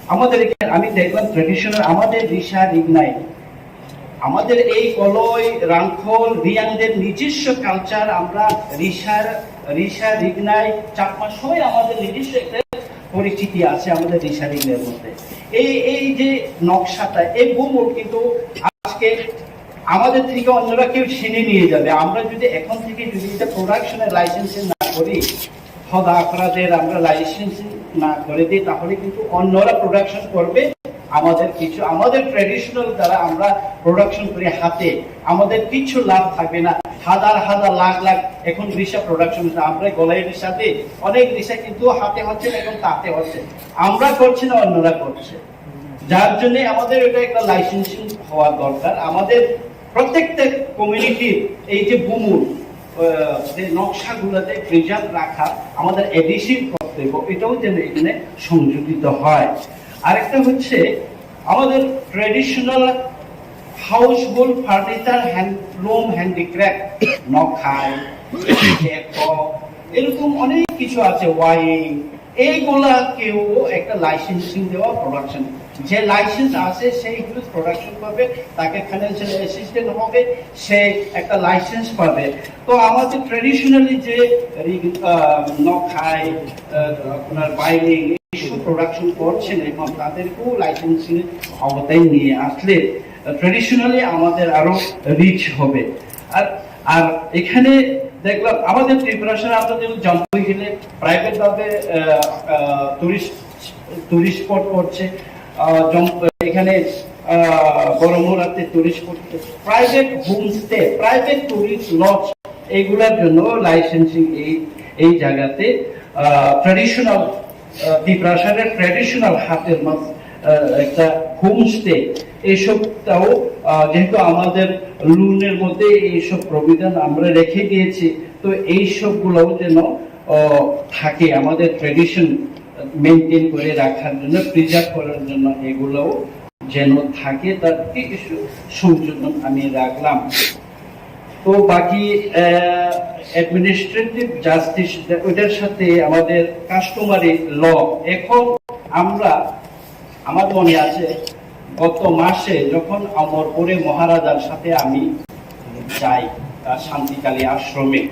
আমাদের এখানে আমি দেখলাম ট্রেডিশনাল, আমাদের রিশা রিগনাই, আমাদের এই কলই, রাংখল, রিয়াংদের নিজস্ব কালচার। আমরা রিশার রিশা রিগনাই, চাকমা সবাই আমাদের নিজস্ব একটা পরিচিতি আছে আমাদের রিশা রিগনাইয়ের মধ্যে। এই এই যে নকশাটা, এই বুমুর কিন্তু আজকে আমাদের থেকে অন্যরা কেউ ছিনে নিয়ে যাবে। আমরা যদি এখন থেকে যদি এটা প্রোডাকশনের লাইসেন্সিং না করি, হদা আপনাদের আমরা লাইসেন্সিং না করে দিই, তাহলে কিন্তু অন্যরা প্রোডাকশন করবে। আমাদের কিছু, আমাদের ট্রেডিশনাল দ্বারা আমরা প্রোডাকশন করি হাতে, আমাদের কিছু লাভ থাকবে না। হাজার হাজার লাখ লাখ এখন রিশা প্রোডাকশন হচ্ছে, আমরা গলাইয়ের সাথে অনেক রিশা কিন্তু হাতে হচ্ছে না, এখন তাতে হচ্ছে। আমরা করছি না, অন্যরা করছে। যার জন্য আমাদের এটা একটা লাইসেন্সিং হওয়া দরকার। আমাদের প্রত্যেকটা কমিউনিটির এই যে বুমুর আহ, যে নকশাগুলোতে প্রিজার্ভ রাখা, আমাদের এডিশন কর্তব্য, এটাও যেন এখানে সংযোজিত হয়। আরেকটা হচ্ছে আমাদের traditional household furniture, handloom, handicraft, নকশাই, এরকম অনেক কিছু আছে, ওয়াইং, এইগুলাকেও একটা লাইসেন্সিং দেওয়া প্রোডাকশন। যে লাইসেন্স আছে সেই হিউজ প্রোডাকশন পাবে, তাকে ফাইন্যান্সিয়াল অ্যাসিস্ট্যান্ট হবে, সে একটা লাইসেন্স পাবে। তো আমাদের ট্রেডিশনালি যে রি- আহ, নকশাই, আহ, আপনার বাইলিং, এইসব প্রোডাকশন করছেন, এখন তাদেরকেও লাইসেন্সিং আওতায় নিয়ে আসলে ট্রেডিশনালি আমাদের আরো রিচ হবে। আর আর এখানে দেখলাম আমাদের ত্রিপুরা সরকার, আমরা যেমন জম্পুই হিলে প্রাইভেট ভাবে টুরিস্ট টুরিস্ট স্পট করছে, আহ, জম- এখানে আহ, বড়মুড়াতে tourist spot, private homestay, private tourist lodge, এইগুলোর জন্য লাইসেন্সিং এই এই জায়গাতে ট্রেডিশনাল, ত্রিপুরা সরকারের ট্রেডিশনাল হাতের মাছ, আহ, একটা হোমস্টে, এইসবটাও আহ, যেহেতু আমাদের লোনের মধ্যে এইসব প্রভিশন আমরা রেখে দিয়েছি, তো এই সবগুলোও যেন আহ, থাকে, আমাদের ট্রেডিশন মেনটেন করে রাখার জন্য, প্রিজার্ভ করার জন্য এগুলোও যেন থাকে, তার কিছু সংযোজন আমি রাখলাম। তো বাকি অ্যাডমিনিস্ট্রেটিভ জাস্টিস, ওইটার সাথে আমাদের কাস্টমারি ল। এখন আমরা, আমার মনে আছে, গত মাসে যখন অমরপুরে মহারাজার সাথে আমি যাই, তার শান্তিকালী আশ্রমে,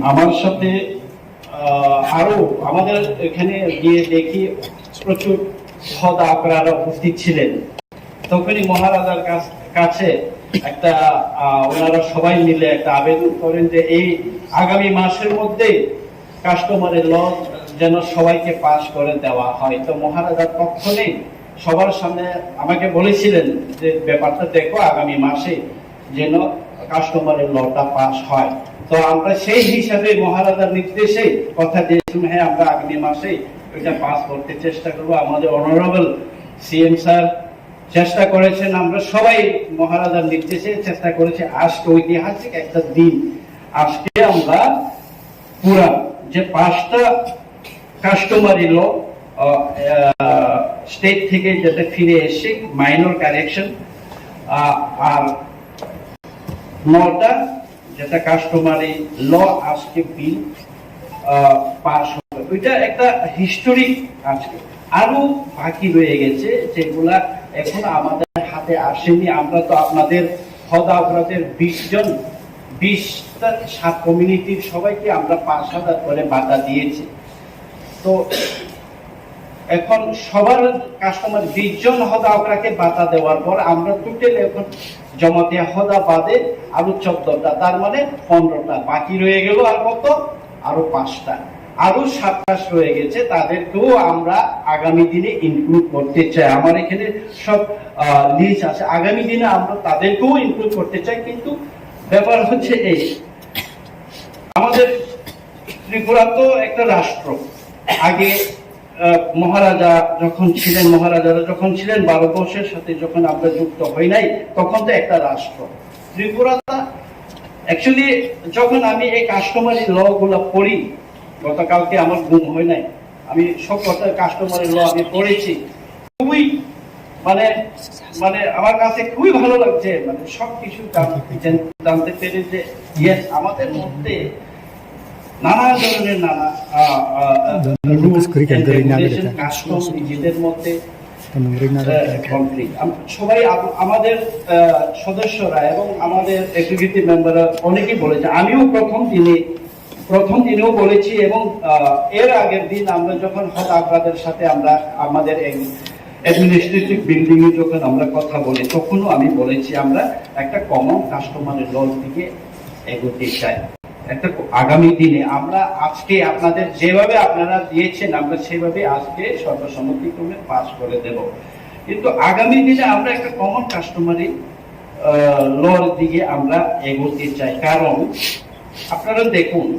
আমার সাথে আহ, আরো আমাদের এখানে গিয়ে দেখি প্রচুর হদা আপনারা উপস্থিত ছিলেন। তখনই মহারাজার কাছ- কাছে একটা আহ, ওনারা সবাই মিলে একটা আবেদন করেন যে এই আগামী মাসের মধ্যে কাস্টমারি ল যেন সবাইকে পাস করে দেওয়া হয়। তো মহারাজা তখনই সবার সামনে আমাকে বলেছিলেন যে ব্যাপারটা দেখো, আগামী মাসে যেন কাস্টমারি লটা পাস হয়। তো আমরা সেই হিসাবে মহারাজার নির্দেশে কথা দিয়েছিলাম, হ্যাঁ, আমরা আগামী মাসে এটা পাস করতে চেষ্টা করব। আমাদের অনারেবল সিএম স্যার চেষ্টা করেছেন, আমরা সবাই মহারাজার নির্দেশে চেষ্টা করেছি। আজকে ঐতিহাসিক একটা দিন, আজকে আমরা পুরা যে পাঁচটা কাস্টমারি ল স্টেট থেকে যেটা ফিরে এসছে, মাইনর কারেকশন, আর নটা যেটা কাস্টমারি ল আজকে বিল পাস হবে, ওইটা একটা হিস্টোরিক। আজকে আরো বাকি রয়ে গেছে, যেগুলা এখন আমাদের হাতে আসেনি। আমরা তো আপনাদের হদা অপরাধের বিশ জন, বিশটা সাব কমিউনিটির সবাইকে আমরা পাঁচ হাজার করে বাটা দিয়েছি। তো এখন সবার কাস্টমার বিশ জন হদা অপরাধকে বাটা দেওয়ার পর আমরা টোটাল এখন জমাতে হদা বাদে আরো চোদ্দটা, তার মানে পনেরোটা বাকি রয়ে গেল। আর কত? আরো পাঁচটা, আরো সাতাশ রয়ে গেছে। তাদেরকেও আমরা আগামী দিনে ইনক্লুড করতে চাই। আমার এখানে সব লিস্ট আছে, আগামী দিনে আমরা তাদেরকেও ইনক্লুড করতে চাই। কিন্তু ব্যাপার হচ্ছে এই, আমাদের ত্রিপুরা তো একটা রাষ্ট্র। আগে আহ, মহারাজা যখন ছিলেন, মহারাজারা যখন ছিলেন, ভারতবর্ষের সাথে যখন আমরা যুক্ত হই নাই, তখন তো একটা রাষ্ট্র। ত্রিপুরা অ্যাকচুয়ালি, যখন আমি এই কাস্টমারি ল গুলা পড়ি, গতকালকে আমার ঘুম হয় নাই, আমি সব কথা, কাস্টমারি ল আমি পড়েছি। খুবই, মানে, মানে আমার কাছে খুবই ভালো লাগছে, মানে সব কিছু জান- জান- জানতে পেরে যে ইয়েস, আমাদের মধ্যে নানা ধরনের নানা, আহ, আহ, আহ, রুলস এন্ড রেগুলেশন, কাস্টম নিজেদের মধ্যে, আহ, কনফ্লিক্ট। সবাই আম- আমাদের আহ, সদস্যরা এবং আমাদের এক্সিকিউটিভ মেম্বাররা অনেকেই বলেছে, আমিও প্রথম দিনে প্রথম দিনেও বলেছি এবং আহ, এর আগের দিন আমরা যখন হঠাৎ আপনাদের সাথে আমরা আমাদের অ্যাডমিনিস্ট্রেটিভ বিল্ডিং এ যখন আমরা কথা বলি, তখনও আমি বলেছি আমরা একটা কমন কাস্টমারি ল দিকে এগোতে চাই। একটা ক- আগামী দিনে আমরা আজকে আপনাদের যেভাবে আপনারা দিয়েছেন, আমরা সেভাবে আজকে সর্বসম্মতিক্রমে পাস করে দেব। কিন্তু আগামী দিনে আমরা একটা কমন কাস্টমারি লর দিকে আমরা এগোতে চাই। কারণ আপনারা দেখুন,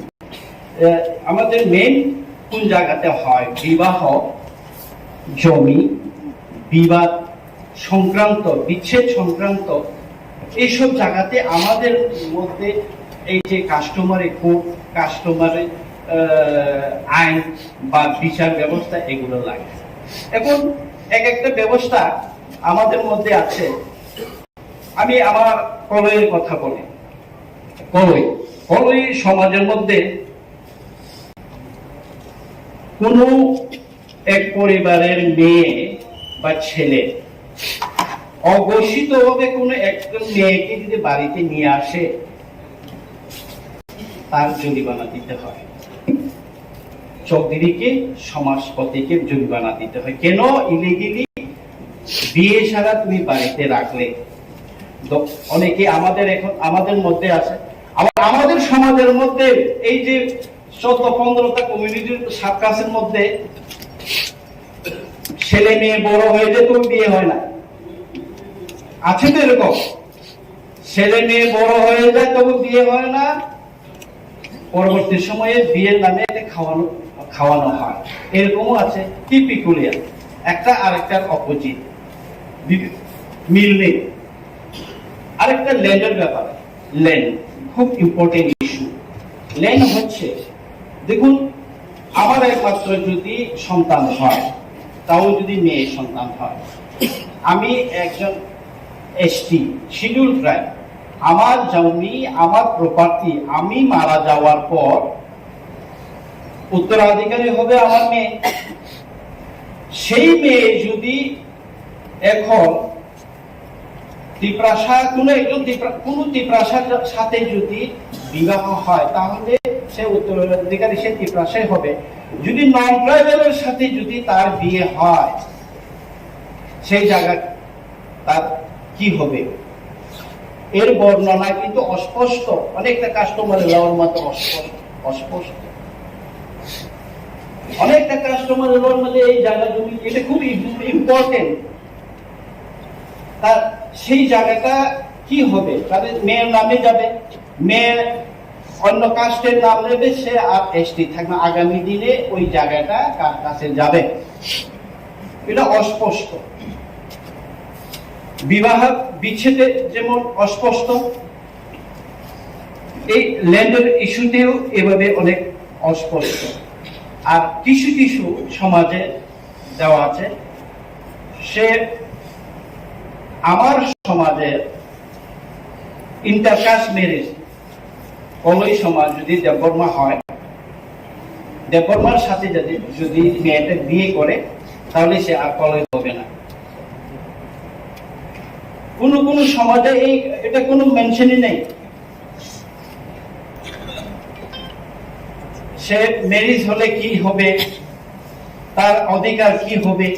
আহ, আমাদের মেইন কোন জায়গাতে হয়? বিবাহ, জমি বিবাদ সংক্রান্ত, বিচ্ছেদ সংক্রান্ত এইসব জায়গাতে আমাদের মধ্যে এই যে কাস্টমারি কোড, কাস্টমারি আইন বা বিচার ব্যবস্থা, এগুলো লাগে। এখন এক একটা ব্যবস্থা আমাদের মধ্যে আছে। আমি আমার কলইয়ের কথা বলি। কলই, কলই সমাজের মধ্যে কোনো এক পরিবারের মেয়ে বা ছেলে অঘোষিতভাবে কোনো একজন মেয়েকে যদি বাড়িতে নিয়ে আসে, তার জরিমানা দিতে হয়। চৌধুরীকে, সমাজপতিকে জরিমানা দিতে হয়। কেন ইলিগেলি বিয়ে ছাড়া তুমি বাড়িতে রাখলে? দ- অনেকে আমাদের এখন, আমাদের মধ্যে আছে, আবার আমাদের সমাজের মধ্যে এই যে চোদ্দ পনেরোটা কমিউনিটির সার্কাসের মধ্যে ছেলে মেয়ে বড় হয়ে যায়, তবু বিয়ে হয় না। আছে তো এরকম, ছেলে মেয়ে বড় হয়ে যায়, তবু বিয়ে হয় না। পরবর্তী সময়ে বিয়ের নামে এটা খাওয়ানো খাওয়ানো হয়। এরকমও আছে, কি পিকুলিয়ার, একটা আরেকটার অপোজিট, মিল নেই। আরেকটা ল্যান্ডের ব্যাপার, ল্যান্ড খুব ইম্পর্টেন্ট ইস্যু। ল্যান্ড হচ্ছে, দেখুন, আমার একমাত্র যদি সন্তান হয়, তাও যদি মেয়ে সন্তান হয়, আমি একজন এসটি, শিডিউল ট্রাইব, আমার জমি, আমার প্রপার্টি, আমি মারা যাওয়ার পর উত্তরাধিকারী হবে আমার মেয়ে। সেই মেয়ে যদি এখন তিপ্রাসা, কোনো একজন তিপ্রা- কোনো তিপ্রাসার সাথে যদি বিবাহ হয়, তাহলে সে উত্তরাধিকারী, সে তিপ্রাসাই হবে। যদি নন ট্রাইবালের সাথে যদি তার বিয়ে হয়, সেই জায়গা তার কি হবে? এর বর্ণনা কিন্তু অস্পষ্ট, অনেকটা কাস্টমারি লর মতো অস্পষ্ট, অস্পষ্ট। অনেকটা কাস্টমারি লর মধ্যে এই জায়গা জমি, এটা খুব ইম- ইম্পর্টেন্ট। তার সেই জায়গাটা কি হবে? তাদের মেয়ের নামে যাবে, মেয়ে অন্য কাস্টের নাম নেবে, সে আর এসটি থাকবে। আগামী দিনে ওই জায়গাটা কার কাছে যাবে? এটা অস্পষ্ট। বিবাহ বিচ্ছেদে যেমন অস্পষ্ট, এই ল্যান্ডের ইস্যুতেও এভাবে অনেক অস্পষ্ট। আর কিছু কিছু সমাজে দেওয়া আছে, সে আমার সমাজে ইন্টারকাস্ট ম্যারেজ, কলই সমাজ যদি দেববর্মা হয়, দেববর্মার সাথে যদি যদি মেয়েটা বিয়ে করে, তাহলে সে আর কলই হবে না। কোনো কোনো সমাজে এই এটা কোনো মেনশনই নেই। সে ম্যারেজ হলে কি হবে, তার অধিকার কি হবে,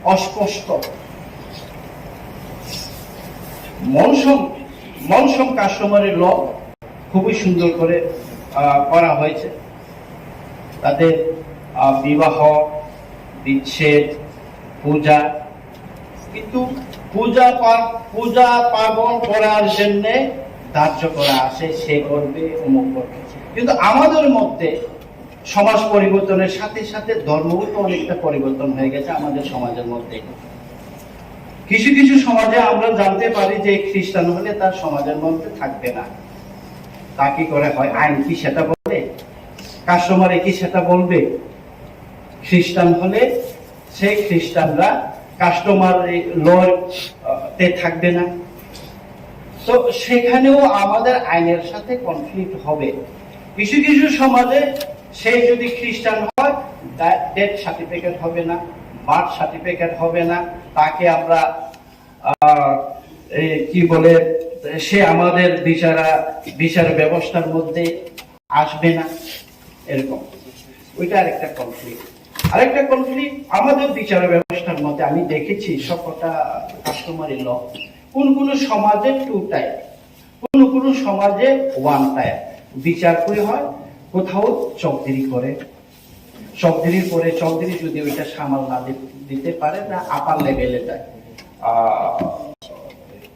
অস্পষ্ট। মনসম মনসম কাস্টমারি ল খুবই সুন্দর করে আহ, করা হয়েছে। তাদের আহ, বিবাহ, বিচ্ছেদ, পূজা, কিন্তু পূজা পা- পূজা পার্বণ করার জন্য ধার্য করা আছে, সে করবে, অমুক করবে। কিন্তু আমাদের মধ্যে সমাজ পরিবর্তনের সাথে সাথে ধর্মও তো অনেকটা পরিবর্তন হয়ে গেছে আমাদের সমাজের মধ্যে। কিছু কিছু সমাজে আমরা জানতে পারি যে খ্রিস্টান হলে তার সমাজের মধ্যে থাকবে না। তা কি করে হয়? আইন কি সেটা বলে? কাস্টমারে কি সেটা বলবে? খ্রিস্টান হলে সেই খ্রিস্টানরা কাস্টমার ল তে থাকবে না। তো সেখানেও আমাদের আইনের সাথে কনফ্লিক্ট হবে। কিছু কিছু সমাজে সে যদি খ্রিস্টান হয়, ডেথ সার্টিফিকেট হবে না, বার্থ সার্টিফিকেট হবে না, তাকে আমরা আহ, এই কি বলে, সে আমাদের বিচারা বিচার ব্যবস্থার মধ্যে আসবে না, এরকম। ওইটা আরেকটা কনফ্লিক্ট। আরেকটা কনফ্লিক্ট আমাদের বিচার ব্যবস্থার মধ্যে আমি দেখেছি সবকটা কাস্টমারি ল, কোন কোন সমাজে টু টাইপ, কোন কোন সমাজে ওয়ান টাইপ। বিচার কই হয়? কোথাও চৌধুরী করে, চৌধুরীর পরে চৌধুরী যদি ওইটা সামাল না দি- দিতে পারে, না আপার লেভেলে যায়, আহ,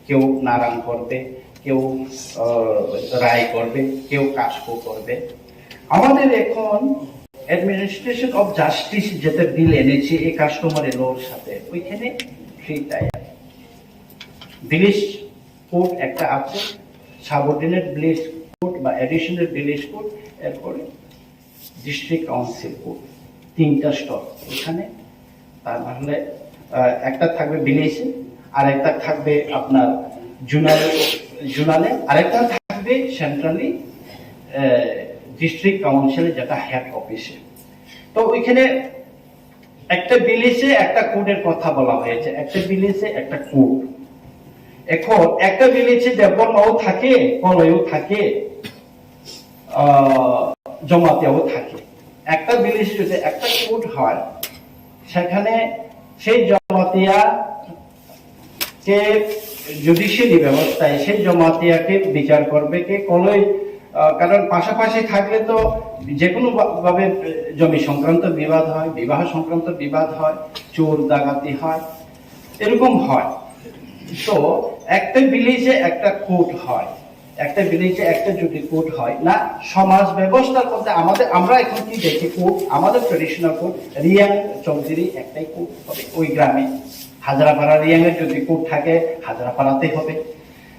কেউ নারাং করবে, কেউ আহ, রায় করবে, কেউ কাশকো করবে। আমাদের এখন অ্যাডমিনিস্ট্রেশন অফ জাস্টিস যেটা বিল এনেছে এই কাস্টমারি লর সাথে, ওইখানে ফ্রি টায়ার ভিলেজ কোর্ট একটা আছে, সাবঅর্ডিনেট ভিলেজ কোর্ট বা অ্যাডিশনাল ভিলেজ কোর্ট, এরপরে ডিস্ট্রিক্ট কাউন্সিল কোর্ট, তিনটা স্তর এখানে। তার মানে আহ, একটা থাকবে ভিলেজে, আর একটা থাকবে আপনার জোনাল জোনালে, আর একটা থাকবে সেন্ট্রালি ডিস্ট্রিক্ট কাউন্সিলে, যেটা হেড অফিসে। তো ওইখানে একটা ভিলেজে একটা কোর্টের কথা বলা হয়েছে, একটা ভিলেজে একটা কোর্ট। এখন একটা ভিলেজে দেববর্মাও থাকে, কলইও থাকে, আহ, জমাতিয়াও থাকে। একটা ভিলেজে যদি একটা কোর্ট হয়, সেখানে সেই জমাতিয়া কে জুডিশিয়ারি ব্যবস্থায় সেই জমাতিয়াকে বিচার করবে কে? কলই, আহ, কারণ পাশাপাশি থাকলে তো যে কোনো ভা- ভাবে, আহ, জমি সংক্রান্ত বিবাদ হয়, বিবাহ সংক্রান্ত বিবাদ হয়, চোর ডাকাতি হয়, এরকম হয়। তো একটা ভিলেজে একটা কোর্ট হয়, একটা ভিলেজে একটা যদি কোর্ট হয় না, সমাজ ব্যবস্থার মধ্যে আমাদের, আমরা এখন কি দেখি, কোর্ট, আমাদের ট্রেডিশনাল কোর্ট রিয়াং চৌধুরী একটাই কোর্ট হবে ওই গ্রামে। হাজারাপাড়া রিয়াং এর যদি কোর্ট থাকে, হাজারাপাড়াতে হবে।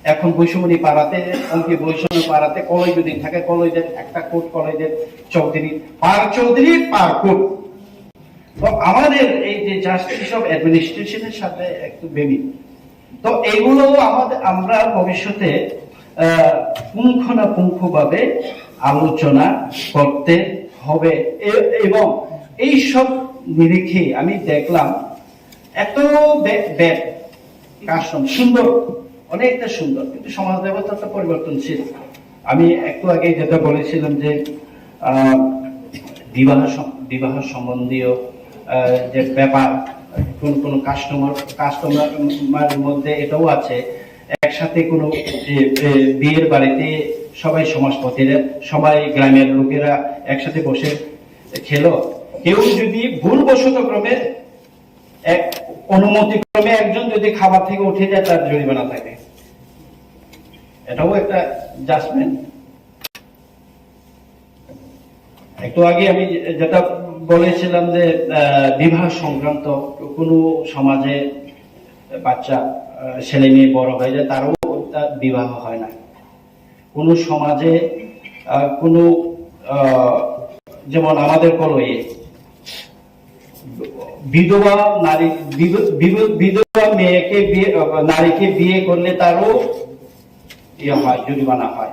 এখন বৈষম্যনী পাড়াতে, অঙ্কি বৈষম্য পাড়াতে কলই যদি থাকে, কলইদের একটা কোর্ট, কলইদের চৌধুরী, পার চৌধুরী পার কোর্ট। তো আমাদের এই যে জাস্টিস অফ অ্যাডমিনিস্ট্রেশনের সাথে একটু বেমিল। তো এইগুলো আমাদের, আমরা ভবিষ্যতে আহ, পুঙ্খানুপুঙ্খভাবে আলোচনা করতে হবে। এ- এবং এই সব নিরিখে আমি দেখলাম এত ব্যাড কাস্টম, সুন্দর, অনেকটা সুন্দর, কিন্তু সমাজ ব্যবস্থা তো পরিবর্তনশীল। আমি একটু আগে যেটা বলেছিলাম যে আহ, বিবাহ সম- বিবাহ সম্বন্ধীয় আহ, যে ব্যাপার, কোন কোন কাস্টমার কাস্টমার মধ্যে এটাও আছে, একসাথে কোনো যে, এ, বিয়ের বাড়িতে সবাই সমাজপতিরা, সবাই গ্রামের লোকেরা একসাথে বসে খেলো, কেউ যদি ভুলবশত ক্রমে এক অনুমতি ক্রমে একজন যদি খাবার থেকে উঠে যায়, তার জরিমানা থাকে। এটাও একটা জাজমেন্ট। একটু আগে আমি যে- যেটা বলেছিলাম যে আহ, বিবাহ সংক্রান্ত কোনো সমাজে বাচ্চা, আহ, ছেলে মেয়ে বড় হয়ে যায়, তারও তার বিবাহ হয় না। কোনো সমাজে আহ, কোনো আহ, যেমন আমাদের কলয়ে বিধবা নারী, বিধ- বিধ- বিধবা মেয়েকে বিয়ে, আহ, নারীকে বিয়ে করলে তারও ইয়ে হয়, জরিমানা হয়।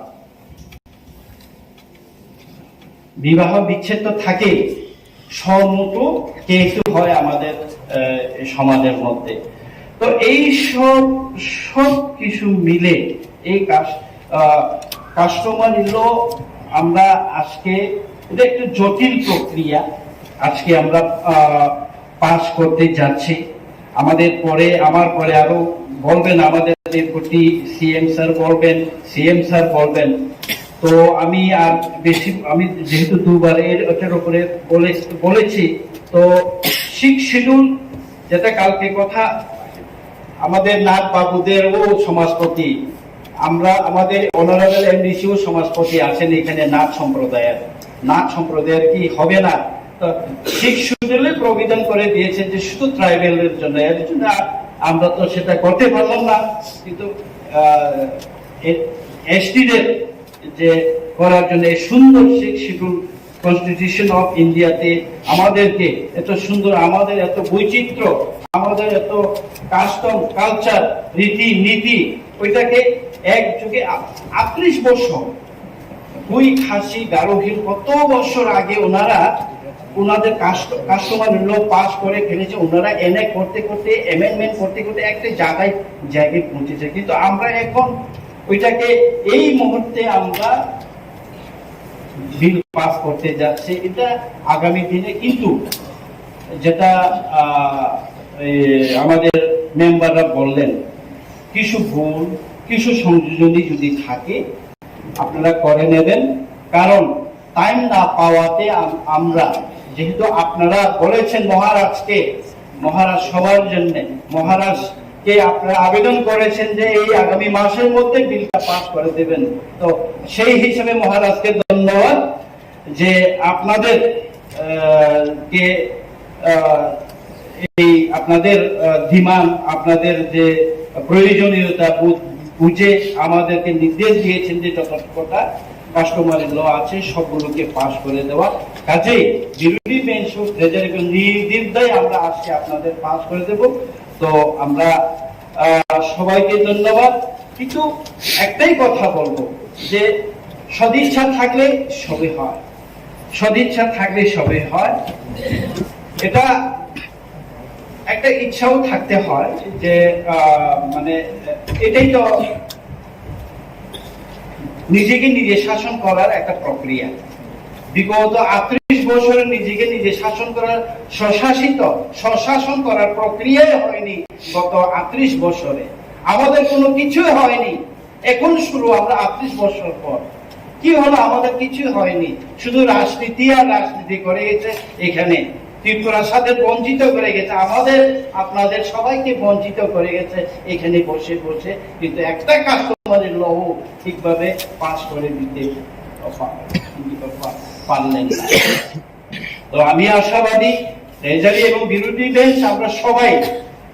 বিবাহ বিচ্ছেদ তো থাকেই, সম্মত কেসও হয় আমাদের আহ, সমাজের মধ্যে। তো এই সব সব কিছু মিলে এই কাস- আহ, কাস্টমারি ল আমরা আজকে, এটা একটু জটিল প্রক্রিয়া। আজকে আমরা পাস করতে যাচ্ছি। আমাদের পরে, আমার পরে আরো বলবেন, আমাদের ডেপুটি সিএম স্যার বলবেন, সিএম স্যার বলবেন। তো আমি আর বেশি, আমি যেহেতু দুবার এর, এটার উপরে বলে- বলেছি, তো সিক্স শিডিউল, যেটা কালকে কথা, আমাদের নাথ বাবুদেরও সমাজপতি, আমরা, আমাদের অনারেবল এমডিসিও সমাজপতি আছেন এখানে নাথ সম্প্রদায়ের। নাথ সম্প্রদায়ের কি হবে না? তো সিক্স শিডিউলে প্রভিশন করে দিয়েছেন যে শুধু ট্রাইবেলের জন্য। এর জন্য আমরা তো সেটা করতে পারলাম না, কিন্তু এসটিদের যে করার জন্য এই সুন্দর সিক্স শিডিউল কনস্টিটিউশন অফ ইন্ডিয়াতে আমাদেরকে এত সুন্দর, আমাদের এত বৈচিত্র্য, আমাদের এত কাস্টম কালচার, রীতি নীতি, ওইটাকে এক যুগে আ-, আটত্রিশ বছর, কুই, খাসি, গারো, হিল কত বছর আগে ওনারা ওনাদের কাস্টমারি ল পাস করে ফেলেছে, ওনারা এনে করতে করতে, অ্যামেন্ডমেন্ট করতে করতে একটা জায়গায় জায়গায় পৌঁছেছে। কিন্তু আমরা এখন ওইটাকে এই মুহূর্তে আমরা বিল পাস করতে যাচ্ছে, এটা আগামী দিনে। কিন্তু যেটা আহ, এই আমাদের মেম্বাররা বললেন, কিছু ভুল, কিছু সংযোজনী যদি থাকে আপনারা করে নেবেন। কারণ টাইম না পাওয়াতে আম- আমরা, যেহেতু আপনারা বলেছেন মহারাজকে, মহারাজ সবার জন্য, মহারাজকে আপনারা আবেদন করেছেন যে এই আগামী মাসের মধ্যে বিলটা পাস করে দেবেন। তো সেই হিসাবে মহারাজকে ধন্যবাদ যে আপনাদের আহ, কে আহ, এই আপনাদের ডিমান্ড, আপনাদের যে প্রয়োজনীয়তা বু- বুঝে আমাদেরকে নির্দেশ দিয়েছেন যে যতটা কাস্টমারি ল আছে সবগুলোকে পাস করে দেওয়া। কাজেই বিরোধী বেঞ্চ হোক, যে যার কোনো নির্দ্বিধায় আমরা আজকে আপনাদের পাস করে দেব। তো আমরা আহ, সবাইকে ধন্যবাদ। কিন্তু একটাই কথা বলবো যে সদিচ্ছা থাকলে সবই হয়, সদিচ্ছা থাকলে সবই হয়। এটা একটা ইচ্ছাও থাকতে হয় যে আহ, মানে এটাই তো নিজেকে নিজে শাসন করার একটা প্রক্রিয়া। বিগত আটত্রিশ বছরে নিজেকে নিজে শাসন করার, স্বশাসিত, স্বশাসন করার প্রক্রিয়াই হয়নি গত আটত্রিশ বছরে। আমাদের কোনো কিছুই হয়নি। এখন শুরু, আমরা আটত্রিশ বছর পর। কি হলো? আমাদের কিছুই হয়নি, শুধু রাজনীতি আর রাজনীতি করে গেছে এখানে। ত্রিপুরা স্বাধীন বঞ্চিত করে গেছে আমাদের, আপনাদের সবাইকে বঞ্চিত করে গেছে এখানে বসে বসে। কিন্তু একটা কাস্টমারি ল ঠিকভাবে পাস করে দিতে পা- পা- পারলেন না। তো আমি আশাবাদী, ট্রেজারি এবং বিরোধী বেঞ্চ আমরা সবাই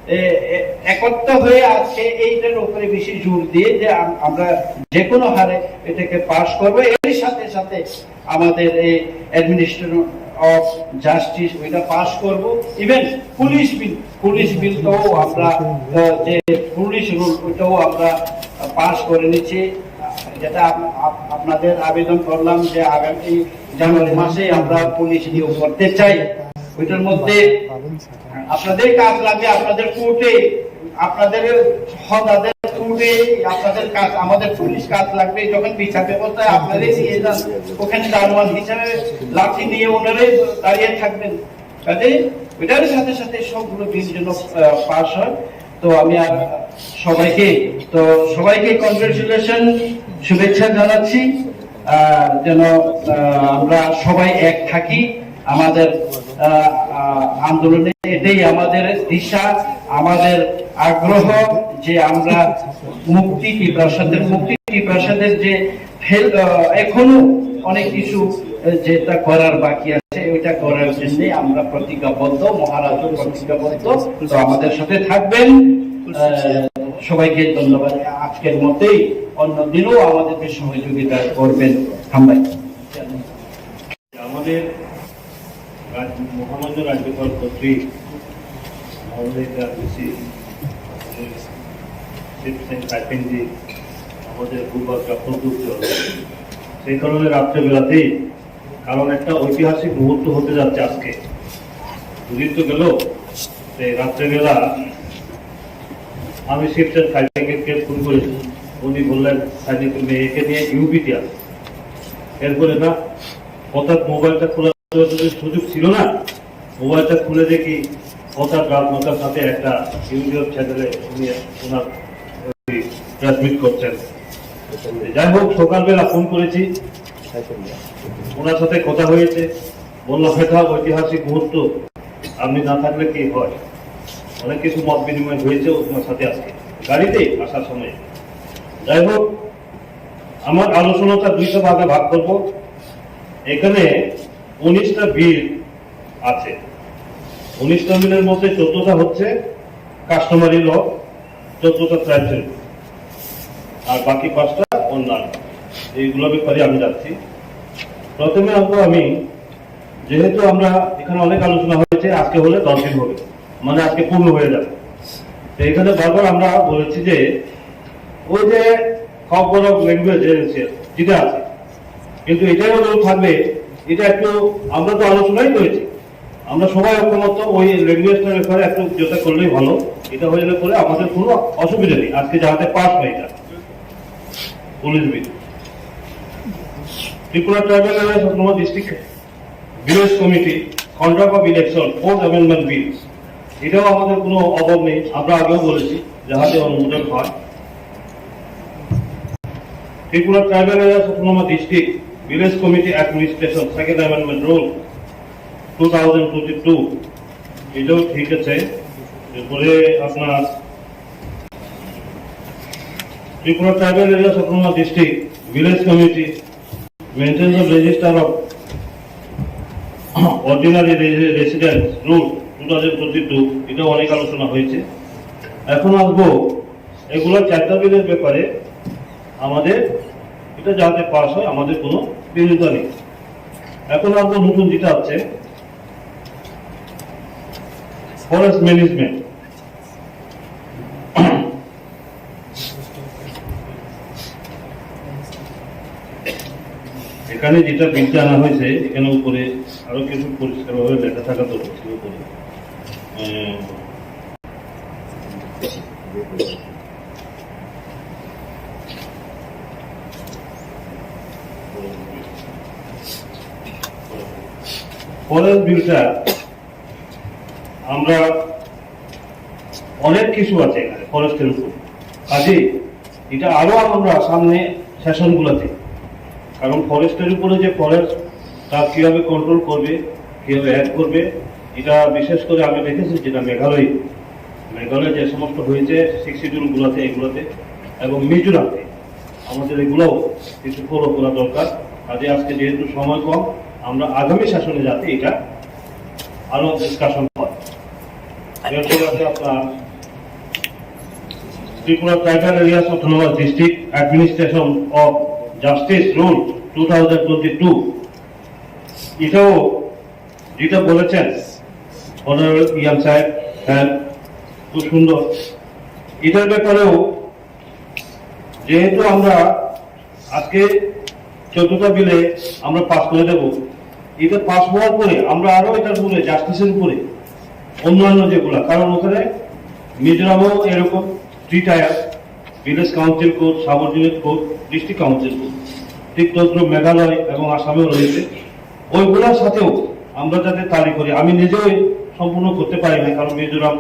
এ- এ- একত্র হয়ে আজকে এইটার উপরে বেশি জোর দিয়ে যে আম- আমরা যে কোনো হারে এটাকে পাস করব। এর সাথে সাথে আমাদের এই অ্যাডমিনিস্ট্রেশন অফ জাস্টিস ওইটা পাস করব। ইভেন পুলিশ বিল, পুলিশ বিল তো আমরা আহ, যে পুলিশ রুল ওইটাও আমরা পাস করে নিচ্ছি, যেটা আপ- আপ- আপনাদের আবেদন করলাম যে আগামী জানুয়ারি মাসে আমরা পুলিশ নিয়োগ করতে চাই। ওইটার মধ্যে আপনাদের কাজ লাগবে, আপনাদের কোর্টে, আপনাদের হদাদের কোর্টে আপনাদের কাজ, আমাদের পুলিশ কাজ লাগবে। যখন বিচার ব্যবস্থায় আপনাদের নিয়ে যান, ওখানে দারোয়ান হিসাবে লাঠি নিয়ে ওনারাই দাঁড়িয়ে থাকবেন। কাজে এটার সাথে সাথে সবগুলো বিল যেন পাস হয়। তো আমি আর সবাইকে, তো সবাইকে কনগ্রেচুলেশন, শুভেচ্ছা জানাচ্ছি। আহ, যেন আহ, আমরা সবাই এক থাকি। আমাদের আহ, আহ, আন্দোলনে এটাই আমাদের দিশা, আমাদের আগ্রহ যে আমরা মুক্তি পিপাসাদের, মুক্তি পিপাসাদের যে ফেল- আহ, এখনো অনেক কিছু আহ, যেটা করার বাকি আছে, ওইটা করার জন্য আমরা প্রতিজ্ঞাবদ্ধ, মহারাজও প্রতিজ্ঞাবদ্ধ। তো আমাদের সাথে থাকবেন। আহ, সবাইকে ধন্যবাদ। আজকের মতোই অন্য দিনও আমাদেরকে সহযোগিতা করবেন। হামবাই। আমাদের রাজ- মহামান্য রাজ্যপাল কর্তৃক আমাদের রাজ্যপাল আমাদের শিবসেন কাইপেনজি আমাদের ভূভাগ প্রাপ্ত উজ্জ্বল। সেই কারণে রাত্রেবেলাতেই, কারণ একটা ঐতিহাসিক মুহূর্ত হতে যাচ্ছে আজকে। দুদিন তো গেল, সেই রাত্রেবেলা আমি শিবসেন কাইপেনকে ফোন করেছি। উনি বললেন, "সাইনি, তুমি একে নিয়ে ইউপিতে আসো।" এরপরে না, হঠাৎ মোবাইলটা খোলা সুযোগ ছিল না। মোবাইলটা খুলে দেখি হঠাৎ রাত নটার সাথে একটা ইউটিউব চ্যানেলে উনি ওনার প্রেস মিট করছেন। যাই হোক, সকালবেলা ফোন করেছি, ওনার সাথে কথা হয়েছে, বললো, "হয়তো ঐতিহাসিক মুহূর্ত, আপনি না থাকলে কি হয়?" অনেক কিছু মত বিনিময় হয়েছে ওনার সাথে আজকে গাড়িতে আসার সময়। যাই হোক, আমার আলোচনাটা দুইটা ভাগে ভাগ করব। এখানে উনিশটা বিল আছে। উনিশটা বিলের মধ্যে চোদ্দটা হচ্ছে কাস্টমারি ল, চোদ্দটা ট্রাইব্যুনাল, আর বাকি পাঁচটা অন্যান্য। এইগুলো ব্যাপারে আমি যাচ্ছি। প্রথমে আসবো আমি, যেহেতু আমরা এখানে অনেক আলোচনা হয়েছে, আজকে হলে দশ দিন হবে, মানে আজকে পূর্ণ হয়ে যাবে। তো এখানে বারবার আমরা বলেছি যে ওই যে খবর ল্যাঙ্গুয়েজ এজেন্সি যেটা আছে, কিন্তু এটাই হলো থাকবে, এটা একটু, আমরা তো আলোচনাই করেছি, আমরা সবাই ঐক্যমত্য ওই ল্যাঙ্গুয়েজটার ব্যাপারে একটু যেটা করলেই ভালো। এটা হয়ে গেলে পরে আমাদের কোনো অসুবিধা নেই, আজকে যাতে পাস হয় এটা police bill. Tripura Tribal Areas Autonomous District Village Committee, Conduct of Election, Fourth Amendment Bill, এটাও আমাদের কোনো অভাব নেই, আমরা আগেও বলেছি যাহাতে অনুমোদন হয়। Tripura Tribal Areas Autonomous District Village Committee Administration, Second Amendment Rule, two thousand twenty two, এটাও ঠিক আছে। এরপরে আপনার Tripura Tribal Areas Autonomous District Village Committee, Maintenance of Register of Ordinary Resi- Residence Rule two thousand twenty two, এটাও অনেক আলোচনা হয়েছে। এখন আসবো এগুলো চারটা বিলের ব্যাপারে, আমাদের এটা যাতে পাস হয়, আমাদের কোনো বিরোধিতা নেই। এখন আসবো নতুন যেটা হচ্ছে ফরেস্ট ম্যানেজমেন্ট। এখানে যেটা বিলটা আনা হয়েছে, এখানে উপরে আরো কিছু পরিষ্কারভাবে লেখা থাকা দরকার ছিল উপরে। আহ, ফরেস্ট বিলটা আমরা অনেক কিছু আছে এখানে ফরেস্টের উপর। কাজেই এটা আরো আমরা সামনে সেশনগুলোতে, কারণ ফরেস্টের উপরে যে ফরেস্ট তা কিভাবে কন্ট্রোল করবে, কিভাবে অ্যাক্ট করবে, এটা বিশেষ করে আমি দেখেছি যেটা মেঘালয়, মেঘালয় যে সমস্ত হয়েছে সিক্স শিডিউলগুলোতে, এগুলোতে এবং মিজোরামে আমাদের এগুলোও কিছু ফলো করা দরকার। কাজে আজকে যেহেতু সময় কম, আমরা আগামী সেশনে যাতে এটা আরো ডিসকাশন হয়। এরপরে আছে আপনার Tripura Tribal Areas Autonomous District Administration of Justice Rule two thousand twenty two, এটাও যেটা বলেছেন অনারেবল ইয়ান সাহেব, হ্যাঁ, খুব সুন্দর। এটার ব্যাপারেও যেহেতু আমরা আজকে চোদ্দটা বিলে আমরা পাস করে দেব, এটা পাস হওয়ার পরে আমরা আরো এটার উপরে, জাস্টিসের উপরে অন্যান্য যেগুলা, কারণ ওখানে মিজোরামেও এরকম three tyre, village council court, subordinate court, district council court, ঠিক তদ্রুপ মেঘালয় এবং আসামেও রয়েছে। ওইগুলোর সাথেও আমরা যাতে তালি করি, আমি নিজেও সম্পূর্ণ করতে পারি না, কারণ মিজোরাম,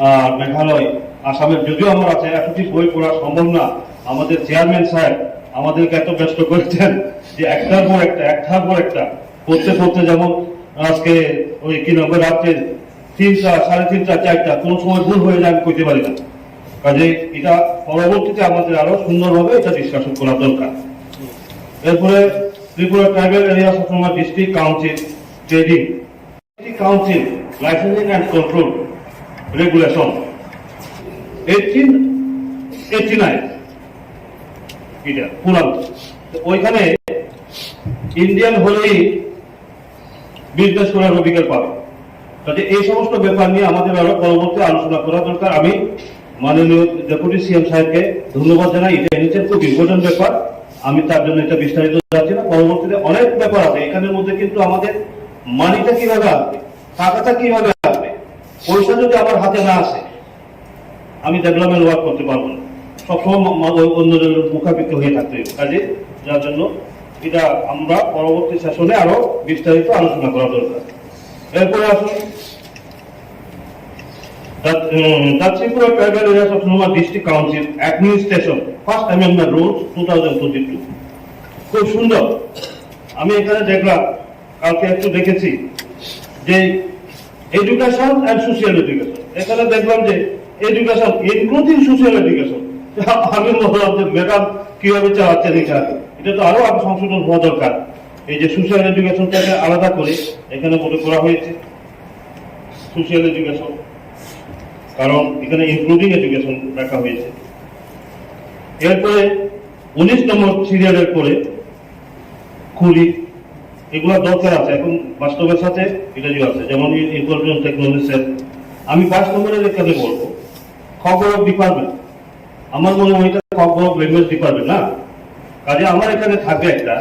আহ, মেঘালয়, আসামের যদিও আমার আছে, এতটি বই পড়া সম্ভব না। আমাদের চেয়ারম্যান সাহেব আমাদেরকে এত ব্যস্ত করেছেন যে একটার পর একটা, একটার পর একটা পড়তে পড়তে, যেমন আজকে ওই কি নম্বর রাত্রে তিনটা, সাড়ে তিনটা, চারটা, কোনো সময় ভুল হয়ে যায়, আমি কইতে পারি না। কাজে এটা পরবর্তীতে আমাদের আরো সুন্দরভাবে এটা ডিসকাশন করা দরকার। এরপরে Tripura tribal area autonomous district council trading council licensing and control regulation eighteen eighty nine, এটা পুরান। তো ওইখানে ইন্ডিয়ান হলেই বিজনেস করার অধিকার পাবে। কাজে এই সমস্ত ব্যাপার নিয়ে আমাদের আরো পরবর্তী আলোচনা করা দরকার। আমি মাননীয় ডেপুটি সিএম সাহেবকে ধন্যবাদ জানাই, এটা এনেছেন, খুব ইম্পর্টেন্ট ব্যাপার। আমি তার জন্য এটা বিস্তারিত যাচ্ছি না, পরবর্তীতে অনেক ব্যাপার আছে এখানের মধ্যে, কিন্তু আমাদের মানিটা কিভাবে আসবে, টাকাটা কিভাবে আসবে, পয়সা যদি আমার হাতে না আসে, আমি ডেভেলপমেন্ট ওয়ার্ক করতে পারবো না, সবসময় মা-, মা-, ওই অন্যজনের মুখাপেক্ষি হয়ে থাকতে হবে। কাজে যার জন্য এটা আমরা পরবর্তী সেশনে আরো বিস্তারিত আলোচনা করা দরকার। এরপরে আসুন, the, উম, the Tripura Tribal Areas Autonomous District Council Administration First Amendment Rules two thousand twenty two. খুব সুন্দর। আমি এখানে দেখলাম, কালকে একটু দেখেছি যে এডুকেশন অ্যান্ড সোশিয়াল এডুকেশন, এখানে দেখলাম যে এডুকেশন ইনক্লুডিং সোশিয়াল এডুকেশন, আমি বললাম যে, "ম্যাডাম, কিভাবে চালাচ্ছেন এটা? এটা তো আরো আগে সংশোধন হওয়া দরকার।" এই যে সোশ্যাল এডুকেশনটাকে আলাদা করে এখানে মনে করা হয়েছে সোশ্যাল এডুকেশন, কারণ এখানে ইনক্লুডিং এডুকেশন রাখা হয়েছে। এরপরে উনিশ নম্বর সিরিয়ালের পরে কুড়ি, এগুলো দরকার আছে, এখন বাস্তবের সাথে এটা যে আছে, যেমন ইনফরমেশন টেকনোলজি সেল। আমি বাইশ নম্বরের এখানে বলবো, খবর ডিপার্টমেন্ট। আমার মনে হয় এটা খবর ল্যাঙ্গুয়েজ ডিপার্টমেন্ট না, কাজে আমার এখানে থাকবে একটা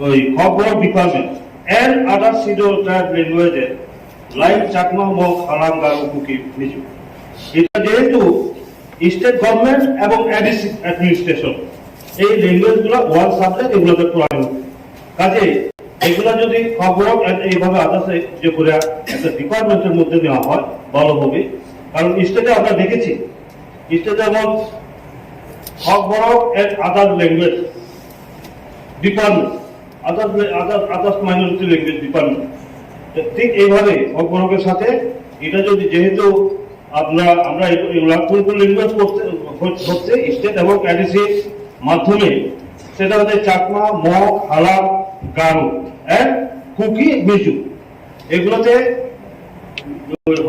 ওই খবর department and other scheduled tribe languages like Chakma, Mog, Halam, Garo, Kuki, Mizo. এটা যেহেতু স্টেট গভর্নমেন্ট এবং এডিসি অ্যাডমিনিস্ট্রেশন, এই ল্যাঙ্গুয়েজ গুলো ওয়ান সাবজেক্ট, এগুলোতে পড়ানো হবে। কাজে এগুলো যদি খবর এইভাবে আদার্স যে করে একটা ডিপার্টমেন্টের মধ্যে নেওয়া হয়, ভালো হবে। কারণ স্টেটে আমরা দেখেছি, স্টেটে যেমন খবর and other language department, other other others minority language department, ঠিক এইভাবে খবরের সাথে এটা যদি, যেহেতু আমরা আমরা এগুলা কোন কোন ল্যাঙ্গুয়েজ করতে হচ্ছে স্টেট এবং এডিসি মাধ্যমে, সেটা হচ্ছে চাকমা, মগ, হালাম, গারো, হ্যাঁ, কুকি, মিজো। এগুলোতে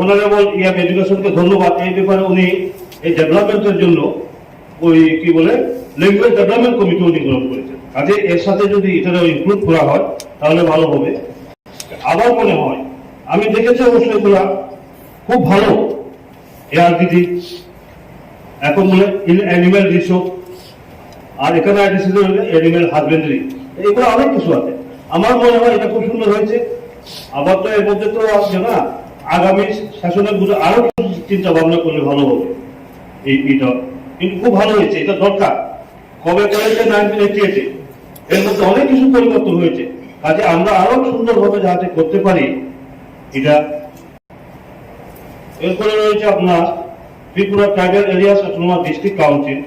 অনারেবল ইয়াম এডুকেশনকে ধন্যবাদ, এই ব্যাপারে উনি এই ডেভেলপমেন্টের জন্য ওই কি বলে ল্যাঙ্গুয়েজ ডেভেলপমেন্ট কমিটি উনি গ্রহণ করেছেন। কাজে এর সাথে যদি এটারও ইনক্লুড করা হয়, তাহলে ভালো হবে। আবার মনে হয়, আমি দেখেছি অবশ্য এগুলা খুব ভালো, এআরডিডি, এখন বলে অ্যানিম্যাল রিসোর্স, আর এখানে আইডিসি হলে অ্যানিম্যাল হাজবেন্ডারি, এগুলো অনেক কিছু আছে। আমার মনে হয় এটা খুব সুন্দর হয়েছে। আবার তো এর মধ্যে তো আছে না, আগামী সেশনের মধ্যে আরো কিছু চিন্তা ভাবনা করলে ভালো হবে এই এটা। কিন্তু খুব ভালো হয়েছে, এটা দরকার। কবে করেছে? নাইনটিন এইটি এইটে। এর মধ্যে অনেক কিছু পরিবর্তন হয়েছে। কাজে আমরা আরো সুন্দরভাবে যাতে করতে পারি এটা। এরপরে রয়েছে আপনার Tripura tribal areas autonomous district council,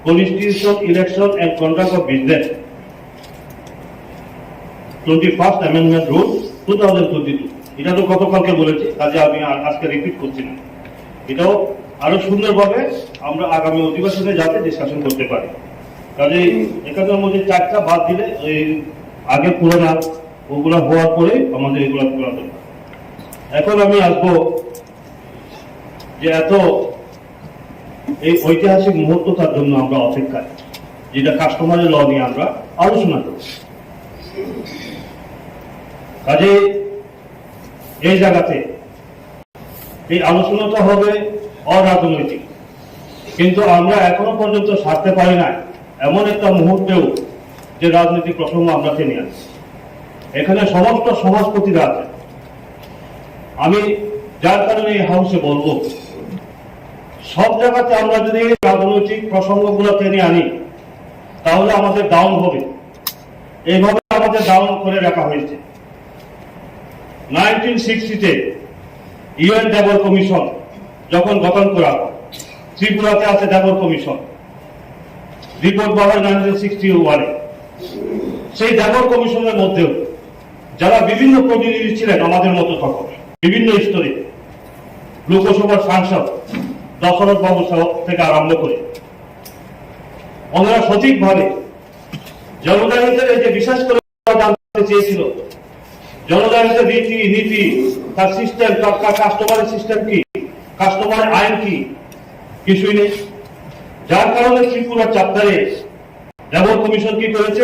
constitution, election and conduct of business, twenty first amendment rule two thousand twenty two. এটা তো গতকালকে বলেছি, কাজে আমি আর আজকে রিপিট করছি না। এটাও আরো সুন্দরভাবে আমরা আগামী অধিবেশনে যাতে ডিসকাশন করতে পারি। কাজে এখানকার মধ্যে চারটা বাদ দিলে এই আগে পুরানা ওগুলা হওয়ার পরে আমাদের এগুলা করা দরকার। এখন আমি আসবো যে এত এই ঐতিহাসিক মুহূর্তটার জন্য আমরা অপেক্ষায়, যেটা কাস্টমারি ল নিয়ে আমরা আলোচনা করছি। কাজে এই জায়গাতে এই আলোচনাটা হবে অরাজনৈতিক, কিন্তু আমরা এখনো পর্যন্ত ছাড়তে পারি না এমন একটা মুহূর্তেও যে রাজনৈতিক প্রসঙ্গ আমরা টেনে আনছি। এখানে সমস্ত সমাজপতিরা আছেন। আমি যার কারণে এই হাউসে বলবো, সব জায়গাতে আমরা যদি এই রাজনৈতিক প্রসঙ্গগুলো টেনে আনি, তাহলে আমাদের ডাউন হবে। এইভাবে আমাদের ডাউন করে রাখা হয়েছে। নাইনটিন সিক্সটিতে ইউএন দেবর কমিশন যখন গঠন করা হয়, ত্রিপুরাতে আছে দেবর কমিশন, রিপোর্ট বার হয় নাইনটিন সিক্সটি ওয়ানে। সেই দেবর কমিশনের মধ্যেও যারা বিভিন্ন প্রতিনিধি ছিলেন আমাদের মতো তখন, বিভিন্ন স্তরে, লোকসভার সাংসদ দশরথ বাবু সাহেব থেকে আরম্ভ করে, ওনারা সঠিকভাবে জনজাতিদের এই যে বিশেষ করে জানতে চেয়েছিল, জনজাতিদের রীতি নীতি, তার সিস্টেম, তার কাস্টমারি সিস্টেম কি, কাস্টমারি আইন কি, কিছুই নেই। যার কারণে ত্রিপুরা চ্যাপ্টারে দেবর কমিশন কি করেছে,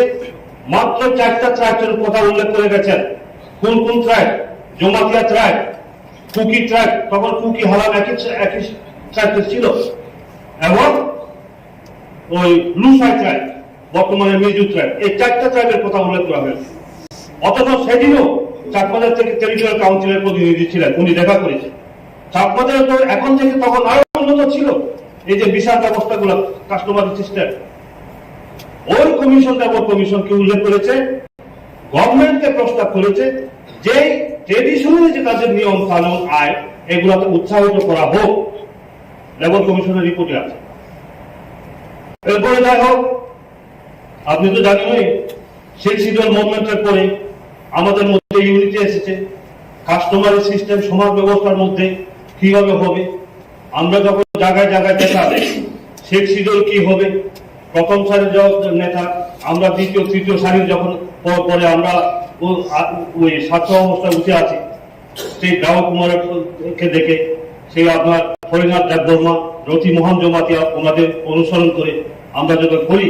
মাত্র চারটা ট্রাইবের কথা উল্লেখ করে গেছেন। কোন কোন ট্রাইব? জমাতিয়া ট্রাইব, কুকি ট্রাইব, তখন কুকি হালাম একই একই ট্রাইব ছিল, এবং ওই লুসাই ট্রাইব, বর্তমানে মিজো ট্রাইব, এই চারটা ট্রাইবের কথা উল্লেখ করা হয়েছে। অথচ সেদিনও চাকমাদের থেকে টেরিটোরিয়াল কাউন্সিলের প্রতিনিধি ছিলেন, উনি দেখা করেছেন। চাকমাদের তো এখন থেকে তখন আরো উন্নত ছিল, এই যে বিচার ব্যবস্থাগুলো, কাস্টমারি সিস্টেম। ওই কমিশন, দেবর কমিশন কি উল্লেখ করেছে, গভর্নমেন্টকে প্রস্তাব করেছে যে ট্রেডিশনালি যে তাদের নিয়ম কানুন আইন, এগুলোকে উৎসাহিত করা হোক। দেবর কমিশনের রিপোর্টে আছে। এরপরে যাই হোক, আপনি তো জানেনই, সিক্স শিডিউল মুভমেন্টের পরে আমাদের মধ্যে ইউনিটি এসেছে। কাস্টমারি সিস্টেম সমাজ ব্যবস্থার মধ্যে কিভাবে হবে, আমরা যখন জায়গায় জায়গায় যেতাম, সিক্স শিডিউল কি হবে? প্রথম সারির যখন নেতা, আমরা দ্বিতীয়, তৃতীয় সারির যখন প-, পরে আমরা ও-, আ-, ওই ছাত্র অবস্থায় উঠে আছি, সেই দাও কুমারকে দেখে, সেই আপনার হরিনাথ দেববর্মা, রতি মোহন জমাতিয়া, ওনাদের অনুসরণ করে আমরা যখন করি,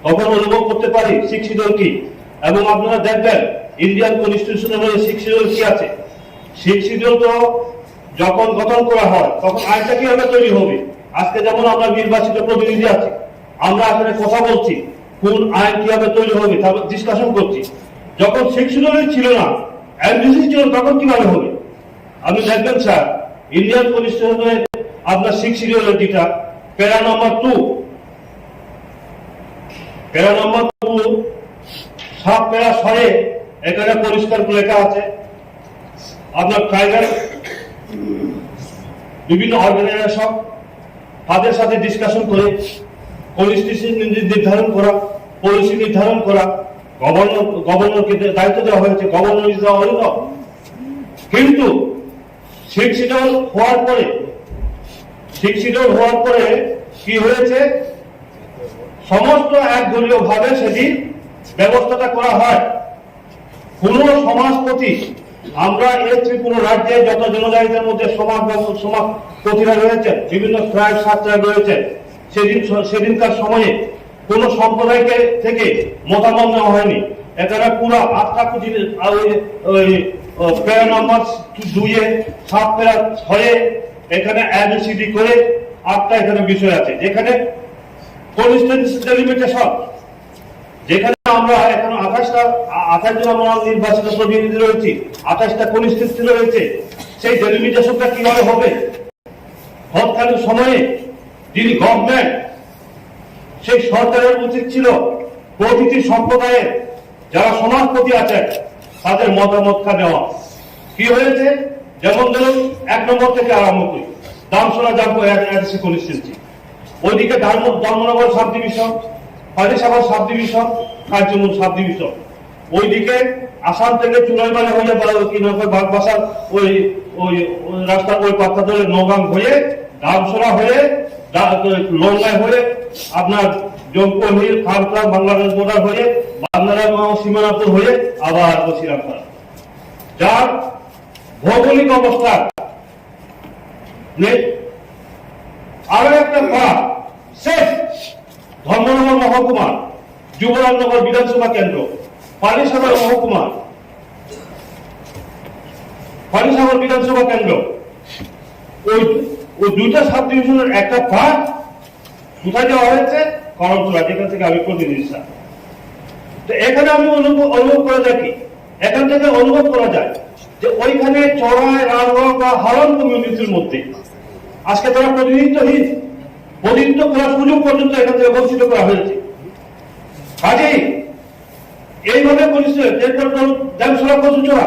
তখন অনুভব করতে পারি সিক্স শিডিউল কি। এবং আপনারা দেখবেন, ইন্ডিয়ান কনস্টিটিউশনের মধ্যে সিক্স শিডিউল কি আছে। সিক্স শিডিউল তো যখন গঠন করা হয়, তখন আইনটা কিভাবে তৈরি হবে? আজকে যেমন আমরা নির্বাচিত প্রতিনিধি আছি, আমরা আসলে কথা বলছি কোন আইন কিভাবে তৈরি হবে, তারপর ডিসকাশন করছি। যখন সিক্স শিডিউল ছিল না, এমডিসি ছিল, তখন কিভাবে হবে? আপনি দেখবেন স্যার, ইন্ডিয়ান কনস্টিটিউশনের আপনার সিক্স শিডিউলের যেটা para number two, para number two, sub para ছয়ে এখানে পরিষ্কার লেখা আছে, আপনার ট্রাইবাল বিভিন্ন অর্গানাইজেশন, তাদের সাথে ডিসকাশন করে কনস্টিটিউশন নির্ধারণ করা, পলিসি নির্ধারণ করা, গভর্নর, গভর্নরকে দায়িত্ব দেওয়া হয়েছে, গভর্নর ইজ দ্য অরিজিন। কিন্তু সিক্স শিডিউল হওয়ার পরে, সিক্স শিডিউল হওয়ার পরে কি হয়েছে? সমস্ত একদলীয় ভাবে সেদিন ব্যবস্থাটা করা হয়। কোনো সমাজপতি, আমরা এই ত্রিপুরা রাজ্যে যত জনজাতিদের মধ্যে সমাজ, সমাজপতিরা রয়েছেন, বিভিন্ন ট্রাইব, সাব ট্রাইব রয়েছেন, সেদিন, সেদিনকার সময়ে কোনো সম্প্রদায়কে থেকে মতামত নেওয়া হয়নি। এখানে পুরো আটটা কুটি, আহ, ওই, ওই, আহ, প্যারা নাম্বার দুইয়ে, সাব প্যারা ছয়ে এখানে এবিসিডি করে আটটা এখানে বিষয় আছে, যেখানে কনস্টিটিউয়েন্সি ডেলিমিটেশন, যেখানে আমরা এখন আঠাশটা, আ-, আঠাশ জন আমরা নির্বাচিত প্রতিনিধি রয়েছি, আঠাশটা কনস্টিটিউয়েন্সি রয়েছে, সেই ডেলিমিটেশনটা কিভাবে হবে? তৎকালীন সময়ে যিনি গভর্নমেন্ট, সেই সরকারের উচিত ছিল প্রতিটি সম্প্রদায়ের যারা সমাজপতি আছেন, তাদের মতামতটা নেওয়া। কি হয়েছে? যেমন ধরুন, এক নম্বর থেকে আরম্ভ করি, দামসরা জাম্পু এডিসি কনস্টিটিউয়েন্সি, ওইদিকে ধর্ম-, Dharmanagar sub division, Panisagar sub division, Kanchanpur sub division, ওইদিকে আসাম থেকে চুনাইমারি হয়ে বা-, কি নাম কয়, বাগবাসার ওই, ওই, ওই রাস্তার ওই পাত্তা ধরে নগাঁও হয়ে, দামসরা হয়ে, দা-, লঙ্গাই হয়ে, আপনার জম্পুহিল, খামক্রা, বাংলাদেশ বর্ডার হয়ে, বাংলাদেশ সীমানাপুর হয়ে আবার শ্রীরামপাড়া। যার ভৌগোলিক অবস্থা নেই। আরো একটা পার্ট, শেষ, ধর্মনগর মহকুমা, যুবরাজনগর বিধানসভা কেন্দ্র, পানিসাগর মহকুমা, পানিসাগর বিধানসভা কেন্দ্র, ওই, ওই দুইটা সাব ডিভিশনের একটা পার্ট কোথায় দেওয়া হয়েছে? করমচুড়া, যেখান থেকে আমি প্রতিনিধি, স্যার। তো এখানে আমি অনুভব, অনুভব করা যায় কি? এখান থেকে অনুভব করা যায় যে ওইখানে চড়াই, রাজগড় বা হারন কমিউনিটির মধ্যে আজকে তারা প্রতিনিধিত্বহীন, প্রতিনিধিত্ব করার সুযোগ পর্যন্ত এখান থেকে বঞ্চিত করা হয়েছে। কাজেই এইভাবে পরিস্থিতি, এরপর ধরুন, দেমসরা কচুচড়া,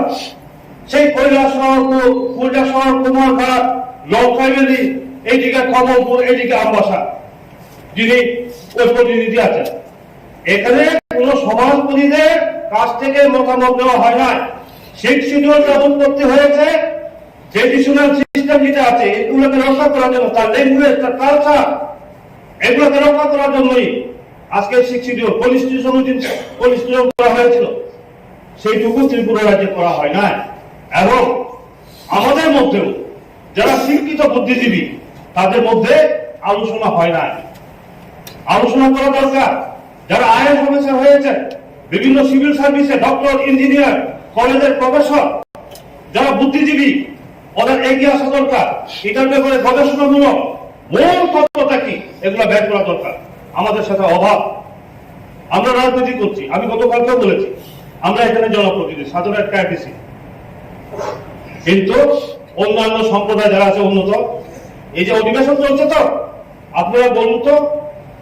সেই কৈলাসহর, কু-, কৈলাসহর, কুমারঘাট, লঙ্কাই ভ্যালি, এইদিকে কমলপুর, এইদিকে আমবাসা, যিনি ওই প্রতিনিধি আছেন, এখানে কোনো সমাজপতিদের কাছ থেকে মতামত নেওয়া হয় না। সিক্স শিডিউল যখন উৎপত্তি হয়েছে, ট্রেডিশনাল সিস্টেম যেটা আছে, এগুলোকে রক্ষা করার জন্য, তার ল্যাঙ্গুয়েজ, তার কালচার, এগুলোকে রক্ষা করার জন্যই আজকে সিক্স শিডিউল, কনস্টিটিউশন, ওই দিন কনস্টিটিউশন করা হয়েছিল, সেইটুকু ত্রিপুরা রাজ্যে করা হয় না। এবং আমাদের মধ্যেও যারা শিক্ষিত বুদ্ধিজীবী, তাদের মধ্যে আলোচনা হয় না। আলোচনা করা দরকার। যারা আইএএস অফিসার হয়েছে, বিভিন্ন সিভিল সার্ভিসে ডক্টর, ইঞ্জিনিয়ার, কলেজের প্রফেসর, যারা বুদ্ধিজীবী, ওদের এগিয়ে আসা দরকার। এটার ব্যাপারে গবেষণামূলক মূল তত্ত্বটা কি, এগুলো বের করা দরকার। আমাদের সেটা অভাব। আমরা রাজনীতি করছি, আমি গতকালকেও বলেছি, আমরা এখানে জনপ্রতিনিধি, সাধারণ একটা এডিসি, কিন্তু অন্যান্য সম্প্রদায় যারা আছে উন্নত, এই যে অধিবেশন চলছে, তো আপনারা বলুন তো,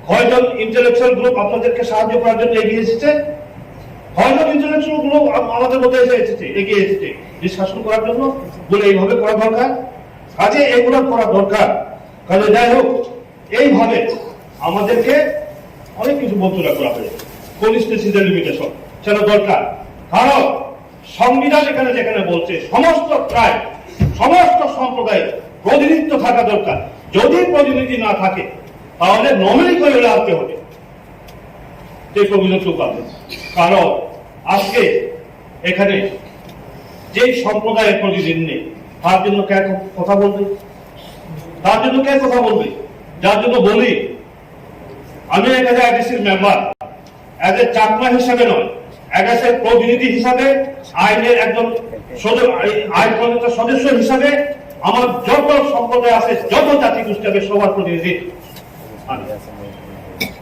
কয়জন ইন্টেলেকচুয়াল গ্রুপ আপনাদেরকে সাহায্য করার জন্য এগিয়ে এসেছে? কয়জন ইন্টেলেকচুয়াল গ্রুপ আম-, আমাদের মধ্যে এসে এসেছে, এগিয়ে এসেছে ডিসকাশন করার জন্য, বলে এইভাবে করা দরকার? কাজে এগুলো করা দরকার। কাজে যাই হোক, এইভাবে আমাদেরকে অনেক কিছু বঞ্চনা করা হয়েছে। কনস্টিটিউশনাল লিমিটেশন সেটা দরকার, কারণ সংবিধান এখানে যেখানে বলছে সমস্ত ট্রাইব, সমস্ত সম্প্রদায়ের প্রতিনিধিত্ব থাকা দরকার। যদি প্রতিনিধি না থাকে, তাহলে নমিনি করে ওরা আনতে হবে। যে প্রভিশন টু পাবে। কারণ আজকে এখানে যে সম্প্রদায়ের প্রতিনিধি নেই, তার জন্য কে কথা বলবে? তার জন্য কে কথা বলবে? যার জন্য বলি, আমি এখানে আইটিসির মেম্বার, অ্যাজ এ চাকমা হিসাবে নয়, অ্যাজ এ প্রতিনিধি হিসাবে, আইনের একজন সদস্য, আইন প্রণেতা সদস্য হিসাবে আমার যত সম্প্রদায় আছে, যত জাতিগোষ্ঠী আছে, সবার প্রতিনিধি আমি।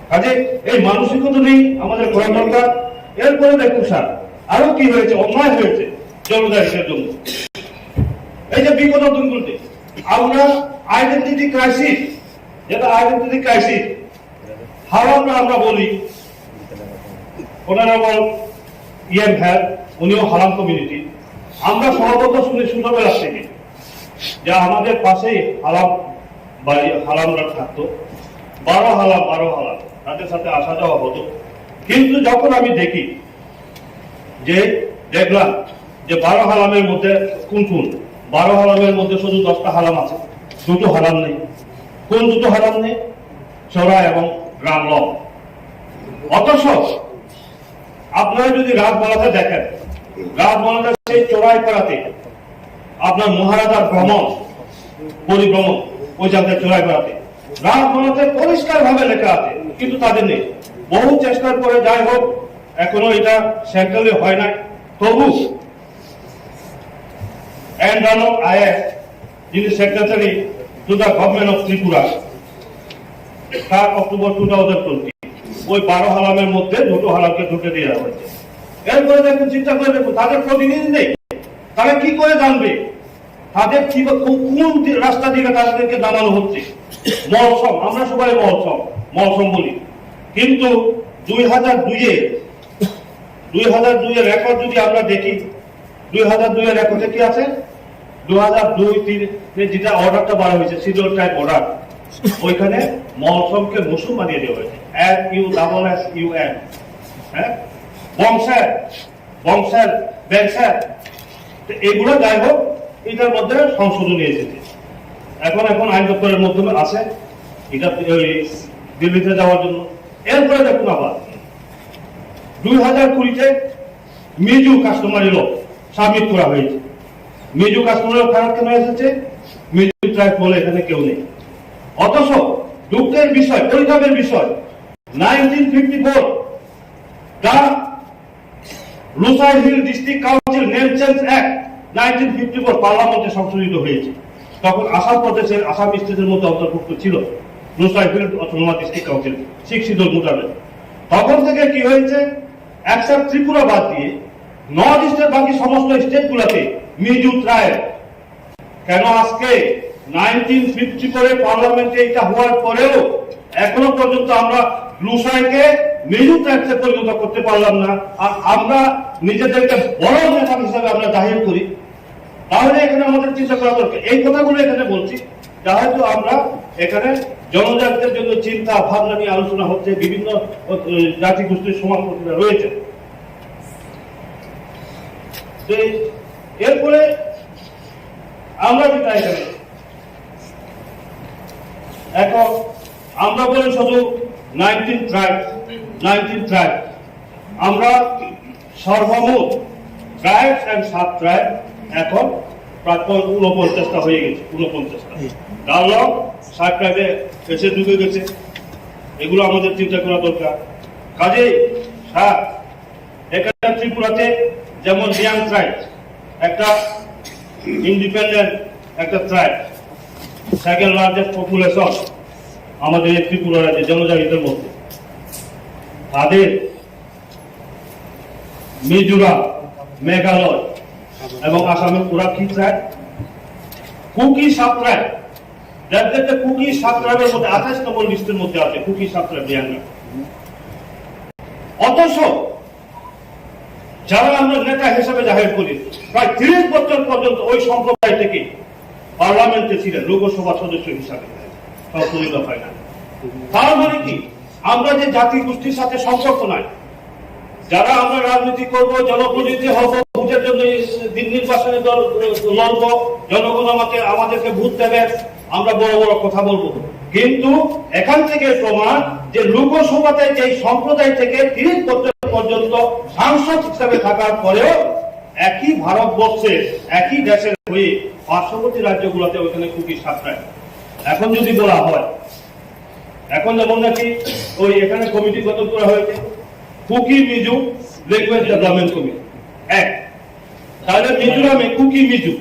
কাজে এই মানসিকতা নেই আমাদের করা দরকার। এরপরে দেখুন স্যার, আরো কি হয়েছে, অন্যায় হয়েছে জনজাতিদের জন্য। এই যে বিগত দিনগুলোতে আমরা আইডেন্টিটি ক্রাইসিস, যেটা আইডেন্টিটি ক্রাইসিস, হালামরা আমরা বলি, অনারেবল ইএম হ্যার, উনিও হালাম কমিউনিটি। আমরা সর্বদা শুনে ছোটবেলা থেকে যে আমাদের পাশেই হালাম বাড়ি, হালামরা থাকতো, বারো হালাম, বারো হালাম, তাদের সাথে আসা যাওয়া হতো। কিন্তু যখন আমি দেখি যে দেখলাম যে বারো হালামের মধ্যে কোন কোন, বারো হালামের মধ্যে শুধু দশটা হালাম আছে, দুটো হালাম নেই। কোন দুটো হালাম নেই? চোরা এবং রামলম। অথচ আপনারা যদি রাজবালাতে দেখেন, রাজবালাতে সেই চোরাইপাড়াতে আপনার মহারাজার ভ্রমণ, পরিভ্রমণ, ওই জায়গায় চোরাইপাড়াতে রাজবালাতে পরিষ্কারভাবে লেখা আছে, কিন্তু তাদের নেই। বহু চেষ্টার পরে, যাই হোক, এখনো এটা সেন্ট্রালে হয় নাই। তবু এন রানক আইএস, যিনি secretary to the government of Tripura, সাত অক্টোবর টু থাউজেন্ড টোয়েন্টি, ওই বারো হালামের মধ্যে দুটো হালামকে ঢুকে দেওয়া হয়েছে। এরপরে দেখুন, চিন্তা করে দেখুন, তাদের প্রতিনিধি নেই, তারা কি করে জানবে? তাদের কি বা কো-, কোন দি-, রাস্তা দিয়ে তাদেরকে নামানো হচ্ছে? মলসম, আমরা সবাই মলসম, মলসম বলি, কিন্তু দুই হাজার দুইয়ে, দুই হাজার দুইয়ের রেকর্ড যদি আমরা দেখি, দুই হাজার দুইয়ের রেকর্ডে কি আছে? দুই হাজার দুই তিনে যেটা অর্ডারটা বার হয়েছে, শিডিউল ট্রাইব অর্ডার, ওইখানে মলসমকে মুসুম বানিয়ে দেওয়া হয়েছে। M U double S U M, হ্যাঁ, বংশের, বংশের, ব্যাংশের। তো এগুলো যাই হোক, এটার মধ্যে সংশোধনী এসেছে। এখন, এখন আইন দপ্তরের মাধ্যমে আছে, এটা ওই দিল্লিতে যাওয়ার জন্য। এরপরে দেখুন আবার দুই হাজার কুড়িতে মিজো কাস্টমারি ল সাবমিট করা হয়েছে। মিজো কাস্টমারি ল ফেরত কেন এসেছে? মিজো ট্রাইব বলে এখানে কেউ নেই। অথচ দুঃখের বিষয়, পরিতাপের বিষয়, nineteen fifty four, the Lushai hill district council name change act nineteen fifty four পার্লামেন্টে সংশোধিত হয়েছে। তখন আসাম প্রদেশের, আসাম স্টেটের মধ্যে অন্তর্ভুক্ত ছিল Lushai hill autonomous district council, six schedule মোতাবেক। তখন থেকে কি হয়েছে? একসাথে ত্রিপুরা বাদ দিয়ে নর্থ ইস্টের বাকি সমস্ত স্টেটগুলোতে মিজো ট্রাইব কেন আজকে নাইনটিন ফিফটি ফোরে পার্লামেন্টে এটা হওয়ার পরেও এখনো পর্যন্ত আমরা লুসাইকে মিজো ট্রাইবসে পরিণত করতে পারলাম না? আর আমরা নিজেদেরকে বড় নেতা হিসাবে আমরা জাহির করি, তাহলে এখানে আমাদের চিন্তা করা দরকার। এই কথাগুলো এখানে বলছি, যেহেতু আমরা এখানে জনজাতিদের জন্য চিন্তা ভাবনা নিয়ে আলোচনা হচ্ছে, বিভিন্ন, আহ, জাতিগোষ্ঠীর সমাজপতিরা রয়েছে। তো এরপরে আমরা যেটা এখানে এখন আমরা বলি শুধু নাইনটিন ট্রাইব, নাইনটিন ট্রাইব। আমরা সর্বমোট ট্রাইবস অ্যান্ড সাব ট্রাইব এখন প্রায় পন-, ঊনপঞ্চাশটা হয়ে গেছে, ঊনপঞ্চাশটা। গারলং সাব ট্রাইবে এসে ঢুকে গেছে, এগুলো আমাদের চিন্তা করা দরকার। কাজেই স্যার, এখানে ত্রিপুরাতে যেমন রিয়াং ট্রাইব একটা ইন্ডিপেন্ডেন্ট একটা ট্রাইব, সেকেন্ড লার্জেস্ট পপুলেশন আমাদের এই ত্রিপুরা রাজ্যে জনজাতিদের মধ্যে। তাদের মিজোরাম, মেঘালয় এবং আসামে পুরা কি ট্রাইব? Kuki sub tribe. যাদের কুকি সাব ট্রাইবের মধ্যে আঠাশ নম্বর লিস্টের মধ্যে আছে কুকি সাব ট্রাইব রিয়াংরা। অথচ যারা আমরা নেতা হিসেবে জাহির করি, প্রায় তিরিশ বছর পর্যন্ত ওই সম্প্রদায় থেকে পার্লামেন্টে ছিলেন লোকসভা সদস্য হিসাবে, সংশোধিত হয় না। তার মানে কি, আমরা যে জাতিগোষ্ঠীর সাথে সম্পর্ক নাই, যারা আমরা রাজনীতি করব, জনপ্রতিনিধি হব, ভোটের জন্য দিন নির্বাচনে দল লড়ব, জনগণ আমাকে, আমাদেরকে ভোট দেবেন, আমরা বড় বড় কথা বলবো, কিন্তু এখান থেকে প্রমাণ যে লোকসভাতে যেই সম্প্রদায় থেকে তিরিশ বছর পর্যন্ত সাংসদ হিসাবে থাকার পরেও একই ভারতবর্ষে, একই দেশের হয়ে পার্শ্ববর্তী রাজ্যগুলোতে ওইখানে কুকি সাপ্তায়। এখন যদি বলা হয়, এখন যেমন নাকি ওই এখানে কমিটি গঠন করা হয়েছে, কুকি মিজু ল্যাঙ্গুয়েজ ডেভেলপমেন্ট কমিটি এক, তাহলে মিজোরামে কুকি মিজু,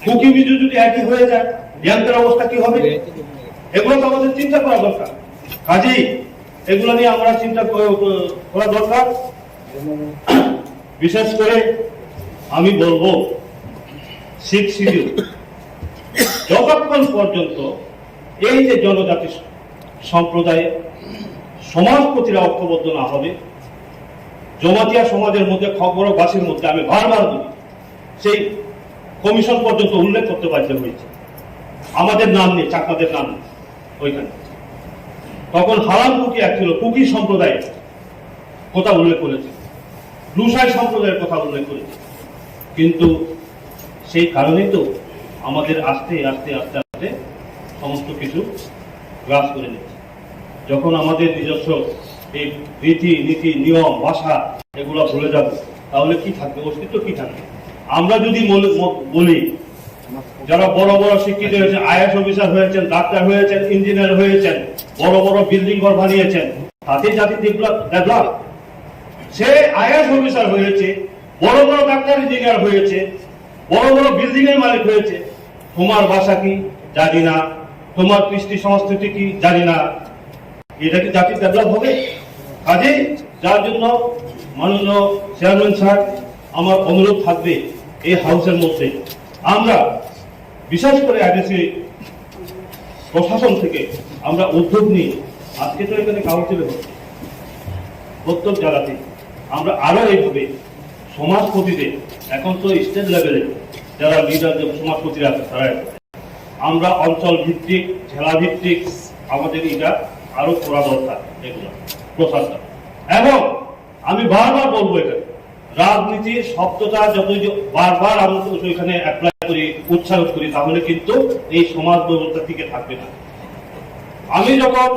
কুকি মিজু যদি একই হয়ে যায়, ইয়াঙ্গের অবস্থা কি হবে? এগুলো তো আমাদের চিন্তা করা দরকার। কাজেই এগুলো নিয়ে আমরা চিন্তা কর-, করা দরকার। বিশেষ করে আমি বলবো, সিক্স শিডিউল যতক্ষণ পর্যন্ত এই যে জনজাতি সম্প্রদায় সমাজপতিরা ঐক্যবদ্ধ না হবে, জমাতিয়া সমাজের মধ্যে খবরবাসীর মধ্যে আমি বারবার বলি, সেই কমিশন পর্যন্ত উল্লেখ করতে বাধ্য হয়েছে। আমাদের নাম নেই, চাকমাদের নাম নেই ওইখানে। তখন হালাম কুকি এক ছিল, কুকি সম্প্রদায়ের কথা উল্লেখ করেছে, লুসাই সম্প্রদায়ের কথা উল্লেখ করেছে। কিন্তু সেই কারণেই তো আমাদের আস্তে আস্তে আস্তে আস্তে সমস্ত কিছু গ্রাস করে নিচ্ছে। যখন আমাদের নিজস্ব এই রীতি নীতি, নিয়ম, ভাষা, এগুলো ভুলে যাব, তাহলে কি থাকবে? অস্তিত্ব কি থাকবে? আমরা যদি মনে ম-, বলি, যারা বড় বড় শিক্ষিত হয়েছে, আইএস অফিসার হয়েছেন, ডাক্তার হয়েছেন, ইঞ্জিনিয়ার হয়েছেন, বড় বড় বিল্ডিং ঘর বানিয়েছেন, তাতে জাতি ডেভেলপ ডেভেলপ। সে আইএস অফিসার হয়েছে, বড় বড় ডাক্তার ইঞ্জিনিয়ার হয়েছে, বড় বড় বিল্ডিং এর মালিক হয়েছে, তোমার ভাষা কি জানি না, তোমার কৃষ্টি সংস্কৃতি কি জানি না, এটা কি জাতি ডেভেলপ হবে? কাজেই যার জন্য মাননীয় চেয়ারম্যান স্যার, আমার অনুরোধ থাকবে এই হাউসের মধ্যে আমরা বিশেষ করে এডিসি প্রশাসন থেকে আমরা উদ্যোগ নিয়ে আজকে তো এখানে কাউন্সিলে হচ্ছে, প্রত্যেক জায়গাতে আমরা আরো এইভাবে সমাজপতিদের, এখন তো স্টেট লেভেলে যারা লিডার, যে সমাজপতিরা আছে, তারা এখন আমরা অঞ্চল ভিত্তিক, জেলা ভিত্তিক আমাদের এটা আরো করা দরকার, এগুলো প্রসারটা। এবং আমি বারবার বলবো, এটা রাজনীতির শব্দটা যতই যে বারবার আমরা তো এখানে অ্যাপ্লাই করি, উচ্চারণ করি, তাহলে কিন্তু এই সমাজ ব্যবস্থা টিকে থাকবে না। আমি যখন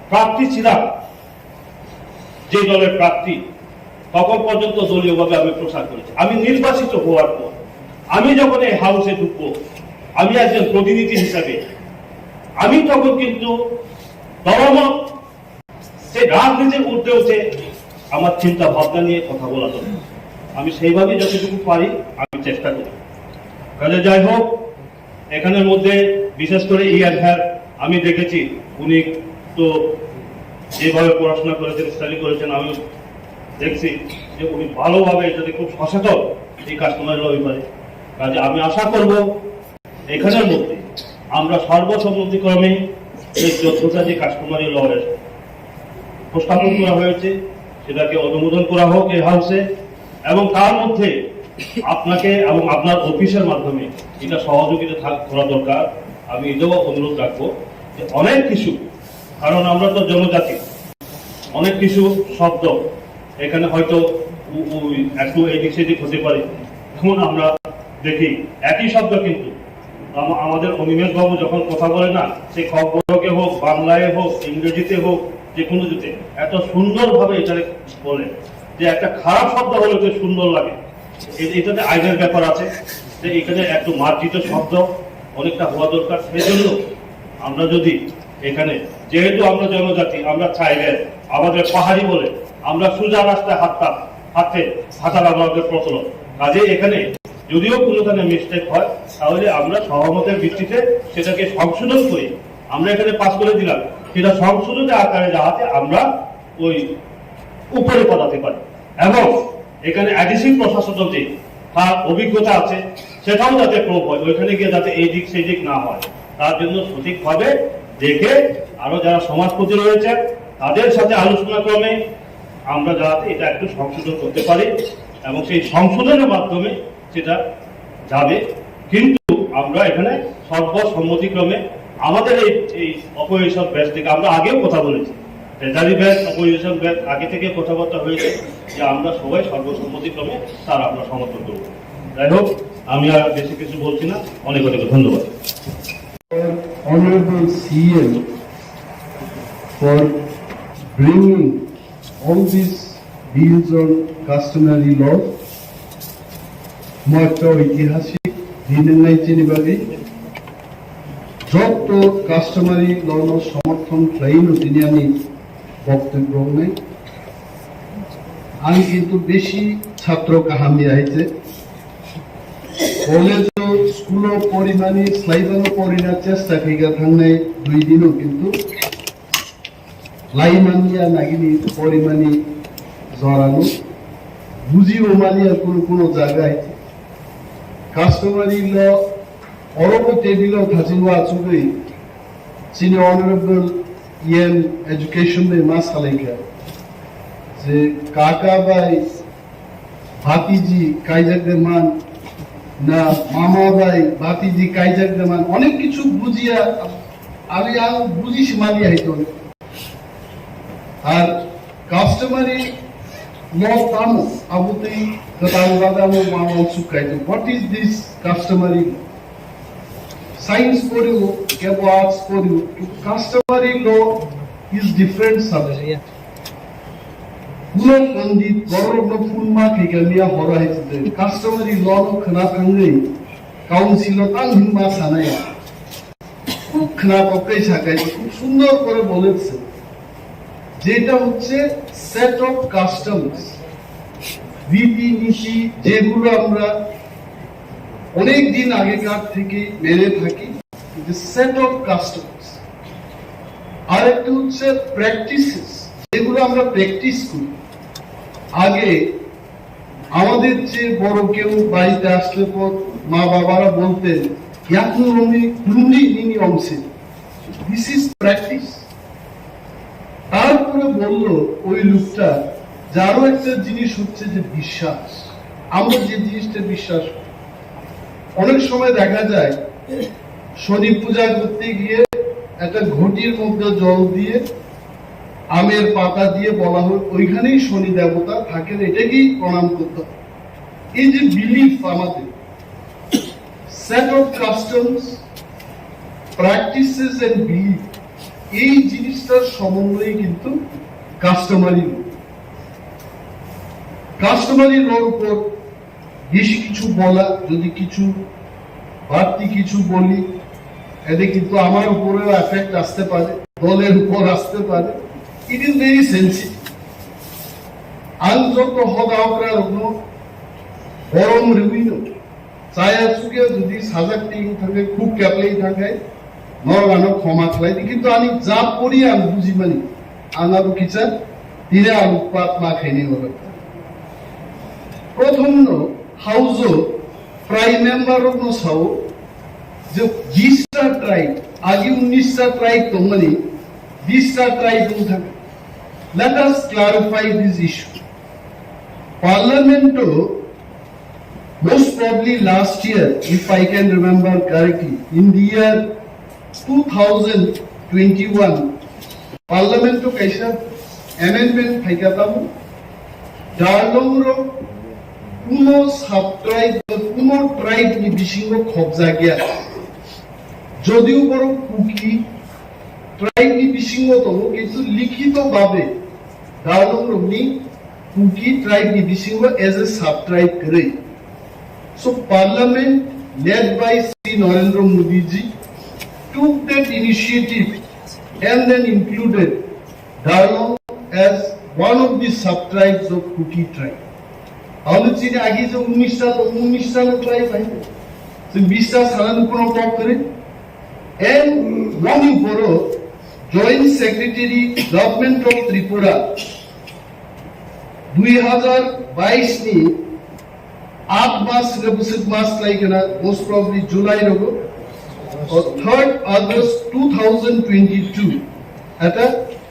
প্রার্থী ছিলাম, যে দলের প্রার্থী, তখন পর্যন্ত দলীয়ভাবে আমি প্রচার করেছি। আমি নির্বাচিত হওয়ার পর আমি যখন এই হাউসে ঢুকবো, আমি একজন প্রতিনিধি হিসাবে, আমি তখন কিন্তু দলমত, সেই রাজনীতির ঊর্ধ্বে উঠে আমার চিন্তা ভাবনা নিয়ে কথা বলা দরকার। আমি সেইভাবেই যতটুকু পারি আমি চেষ্টা করি। কাজে যাই হোক, এখানের মধ্যে বিশেষ করে ইয়ার হ্যার আমি দেখেছি, উনি তো যেভাবে পড়াশোনা করেছেন, স্টাডি করেছেন, আমি দেখছি যে উনি ভালোভাবে যদি খুব সচেতন এই কাস্টমারি ল ব্যাপারে। কাজে আমি আশা করব এখানের মধ্যে আমরা সর্বসম্মতিক্রমে এই চোদ্দটা যে কাস্টমারি ল প্রস্তাবন করা হয়েছে, সেটাকে অনুমোদন করা হোক এই হাউসে, এবং তার মধ্যে আপনাকে এবং আপনার অফিসের মাধ্যমে এটা সহযোগিতা থাক-, করা দরকার। আমি এটাও অনুরোধ রাখবো যে অনেক কিছু, কারণ আমরা তো জনজাতি, অনেক কিছু শব্দ এখানে হয়তো উ-, উ-, একটু এদিক সেদিক হতে পারে। যেমন আমরা দেখি একই শব্দ কিন্তু আমা-, আমাদের অনিমেষ বাবু যখন কথা বলে না, সে খকবরকে হোক, বাংলায় হোক, ইংরেজিতে হোক, যে কোনো দিতে এত সুন্দরভাবে এটা বলে যে একটা খারাপ শব্দ হলে তো সুন্দর লাগে। এ-, এটাতে আইনের ব্যাপার আছে, যে এখানে একটু মার্জিত শব্দ অনেকটা হওয়া দরকার। সেই জন্য আমরা যদি এখানে, যেহেতু আমরা জনজাতি, আমরা ট্রাইবেল, আমাদের পাহাড়ি বলে আমরা সোজা রাস্তায় হাঁটতাম, হাঁটতে হাঁটার আমাদের প্রচলন। কাজে এখানে যদিও কোনো ধরনের মিস্টেক হয়, তাহলে আমরা সহমতের ভিত্তিতে সেটাকে সংশোধন করে আমরা এখানে পাস করে দিলাম, সেটা সংশোধনের আকারে যাহাতে আমরা ওই উপরে পাঠাতে পারি। এবং এখানে অ্যাডিসি প্রশাসন যদি তার অভিজ্ঞতা আছে, সেটাও যাতে প্রয়োগ হয়, ওইখানে গিয়ে যাতে এই দিক সেই দিক না হয়, তার জন্য সঠিকভাবে দেখে আরো যারা সমাজপতি রয়েছে তাদের সাথে আলোচনা ক্রমে আমরা যাতে এটা একটু সংশোধন করতে পারি এবং সেই সংশোধনের মাধ্যমে সেটা যাবে। কিন্তু আমরা এখানে সর্বসম্মতিক্রমে আমাদের এই, এই অপোজিশন ব্যাচ থেকে আমরা আগেও কথা বলেছি, ট্রেজারি ব্যাচ, অপোজিশন ব্যাচ আগে থেকে কথাবার্তা হয়েছে যে আমরা সবাই সর্বসম্মতিক্রমে তার আমরা সমর্থন করব। যাই হোক, আমি আর বেশি কিছু বলছি না, অনেক অনেক ধন্যবাদ। Honorable C M for bringing all these bills on customary law. Mo ekta oitihasik din wngnai chini bagwi. Jotto customary law no somorthon khlaino tini ani boktobyo wngnai. Ang kintu besi chhatro kaham ya hai je. College o, school o porimani, slaibano porina chesta khaika thangnai dui dino kintu laimani ya nagini porimani jorano bujibo mani ya kuno kuno jaga hai je. Customary law oro bo table o thachingbo achugwi chini honorable E M education bai ma salaikha je kaka bai bhatiji kaijak de man, na mama bai bhatiji kaijak de man, onek kichu bujiya, ami ang buji simani hai to. Ar customary law tamo, abo tei kwtal bagamo ma uansuk kai to. What is this customary law? Science poribo, kebo arts poribo, customary law is different subject. Kuno pandit borokno phunma khaikamiya horo hai chide. Customary law no khna thangwi council o tang hinma sanaya. খুব খারাপ অপেক্ষা থাকে, খুব সুন্দর করে বলেছে, যেটা হচ্ছে সেট অফ কাস্টমস, রীতিনীতি, যেগুলো আমরা অনেক দিন আগেকার থেকে মেনে থাকি, সেট অফ কাস্টমস। আর একটা হচ্ছে প্র্যাকটিসেস, যেগুলো আমরা প্র্যাকটিস করি। আগে আমাদের যে বড় কেউ বাড়িতে আসলে পর মা বাবারা বলতেন, "ইয়াকুন রমি কুন্ডি নিনি অংশে।" This is practice. তারপরে বলল ওই লোকটা, যারও একটা জিনিস হচ্ছে যে বিশ্বাস, আমরা যে জিনিসটা বিশ্বাস করি। অনেক সময় দেখা যায় শনি পূজা করতে গিয়ে একটা ঘটির মধ্যে জল দিয়ে আমের পাতা দিয়ে বলা হয় ওইখানেই শনি দেবতা থাকেন, এটাকেই প্রণাম করতে হবে। এই যে বিলিফ আমাদের, set of customs, practices and belief, এই জিনিসটার সমন্বয়ে কিন্তু কাস্টমারি ল। কাস্টমারি লর উপর বেশি কিছু বলা, যদি কিছু বাড়তি কিছু বলি, এতে কিন্তু আমার উপরেও এফেক্ট আসতে পারে, দলের উপর আসতে পারে। It is very sensitive. Ang joto hoda okra rokno borom rwino, chaya chukya jodi sajak twi thangkhe, khuk keplai thangkhe, norok ano khoma khlai di, kintu ani ja pori ang bujimani, ang abo kisa tini ang pat ma khaini oro. Prothom no house o prime member rok no sao je bista tribe, agi unista tribe tongmani, bista tribe wng thangkha. Let us clarify this issue. Parliament o most probably last year, if I can remember correctly, in the year two thousand twenty-one, Parliament o kaisa amendment phaikha tamo, Darlong rok kuno sub-tribe ba kuno tribe ni bisingo khobjakya. Jodio borok Kuki tribe ni bisingo tongo, kintu likhito babe Darlong rokni Kuki tribe ni bisingo as a sub-tribe kwrwi. So Parliament led by Shri Narendra Modi ji took that initiative and then included Darlong as one of the sub-tribes of Kuki tribe. Ano chini agi je unista to unista no tribe hai. Chwng bista sanani kuno kok kwrwi. And Moni Boro, Joint Secretary, Government of Tripura, dui hazar bais ni aat mas hwnkhe bwswk mas khlai khna, most probably July rogo, o third August two thousand twenty-two, eta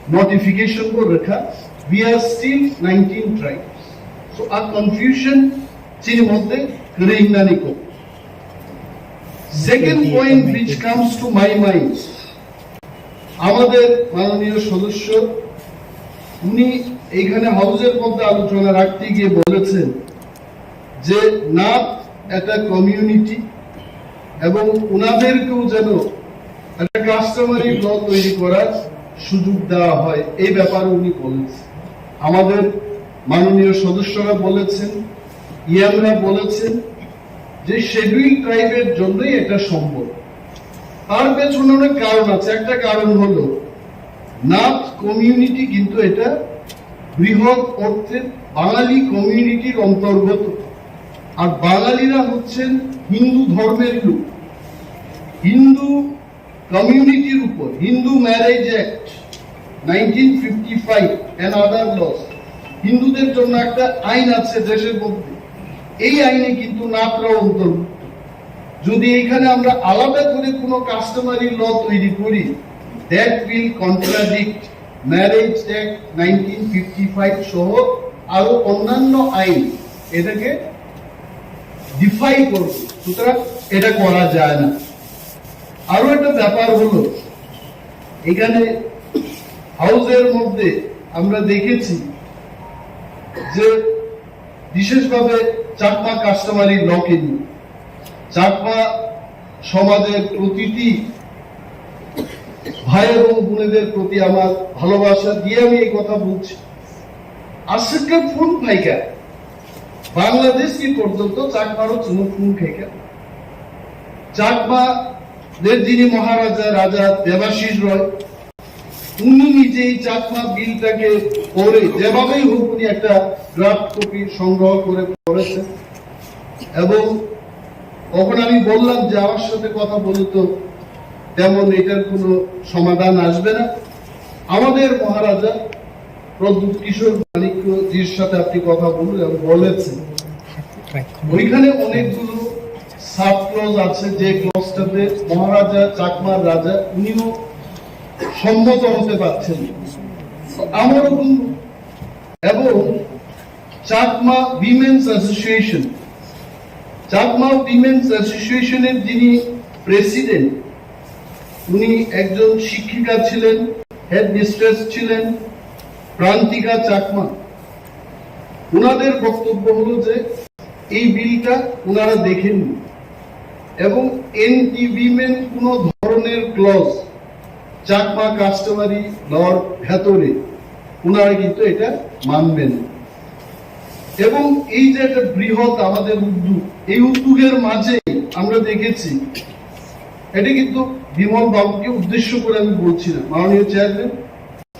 notification bo rwkha, we are still nineteen tribes. So a confusion chini moddhe kwrwi wngnani kok. Second point which comes to my mind, আমাদের মাননীয় সদস্য, উনি এইখানে হাউসের মধ্যে আলোচনা রাখতে গিয়ে বলেছেন যে নাথ একটা কমিউনিটি এবং ওনাদেরকেও যেন একটা কাস্টমারি ল তৈরি করার সুযোগ দেওয়া হয়, এই ব্যাপারে উনি বলেছেন। আমাদের মাননীয় সদস্যরা বলেছেন, ইএমরা বলেছেন যে শিডিউল ট্রাইবের জন্যই এটা সম্ভব। তার পেছনে অনেক কারণ আছে। একটা কারণ হলো নাথ কমিউনিটি কিন্তু এটা বৃহৎ অর্থে বাঙালি কমিউনিটির অন্তর্গত। আর বাঙালিরা হচ্ছেন হিন্দু ধর্মের লোক। হিন্দু কমিউনিটির উপর Hindu marriage act nineteen fifty five and other laws, হিন্দুদের জন্য একটা আইন আছে দেশের মধ্যে, এই আইনে কিন্তু নাথরাও অন্তর্ভুক্ত। যদি এখানে আমরা আলাদা করে কোনো কাস্টমারি ল তৈরি করি, that will contradict Marriage Act nineteen fifty five সহ আরো অন্যান্য আইন এটাকে ডিফাই করবে। সুতরাং এটা করা যায় না। আরো একটা ব্যাপার হলো, এখানে হাউসের মধ্যে আমরা দেখেছি যে বিশেষভাবে চাকমা কাস্টমারি লকে নিয়ে, চাকমা সমাজের প্রতিটি ভাই এবং বোনেদের প্রতি আমার ভালোবাসা দিয়ে আমি এই কথা বলছি। আজকে ফোন পাইকা বাংলাদেশ কি পর্যন্ত চাকমারও কোনো ফোন খাইকা চাকমাদের যিনি মহারাজা রাজা দেবাশিস রয়, উনি নিজেই চাকমা বিলটাকে পড়ে যেভাবেই হোক উনি একটা ড্রাফট কপি সংগ্রহ করে পড়েছেন। এবং তখন আমি বললাম যে আমার সাথে কথা বলে তো তেমন এটার কোনো সমাধান আসবে না। আমাদের মহারাজা প্রদ্যুৎ কিশোর মাণিক্য জির সাথে আপনি কথা বলুন এবং বলেছেন ওইখানে অনেকগুলো সাব ক্লজ আছে, যে ক্লজটাতে মহারাজা চাকমার রাজা উনিও সম্মত হতে পারছেন না। তো আমারও বলবো, এবং চাকমা উইমেন্স অ্যাসোসিয়েশন, চাকমা উইমেন্স অ্যাসোসিয়েশনের যিনি প্রেসিডেন্ট, উনি একজন শিক্ষিকা ছিলেন, হেড মিস্ট্রেস ছিলেন, প্রান্তিকা চাকমা। ওনাদের বক্তব্য হলো যে এই বিলটা ওনারা দেখেননি এবং এনটি উইমেন কোনো ধরনের ক্লজ চাকমা কাস্টমারি লর ভেতরে ওনারা কিন্তু এটা মানবেন না। এবং এই যে একটা বৃহৎ আমাদের উদ্যোগ, এই উদ্যোগের মাঝে আমরা দেখেছি, এটা কিন্তু বিমল বাবুকে উদ্দেশ্য করে আমি বলছি না, মাননীয় চেয়ারম্যান,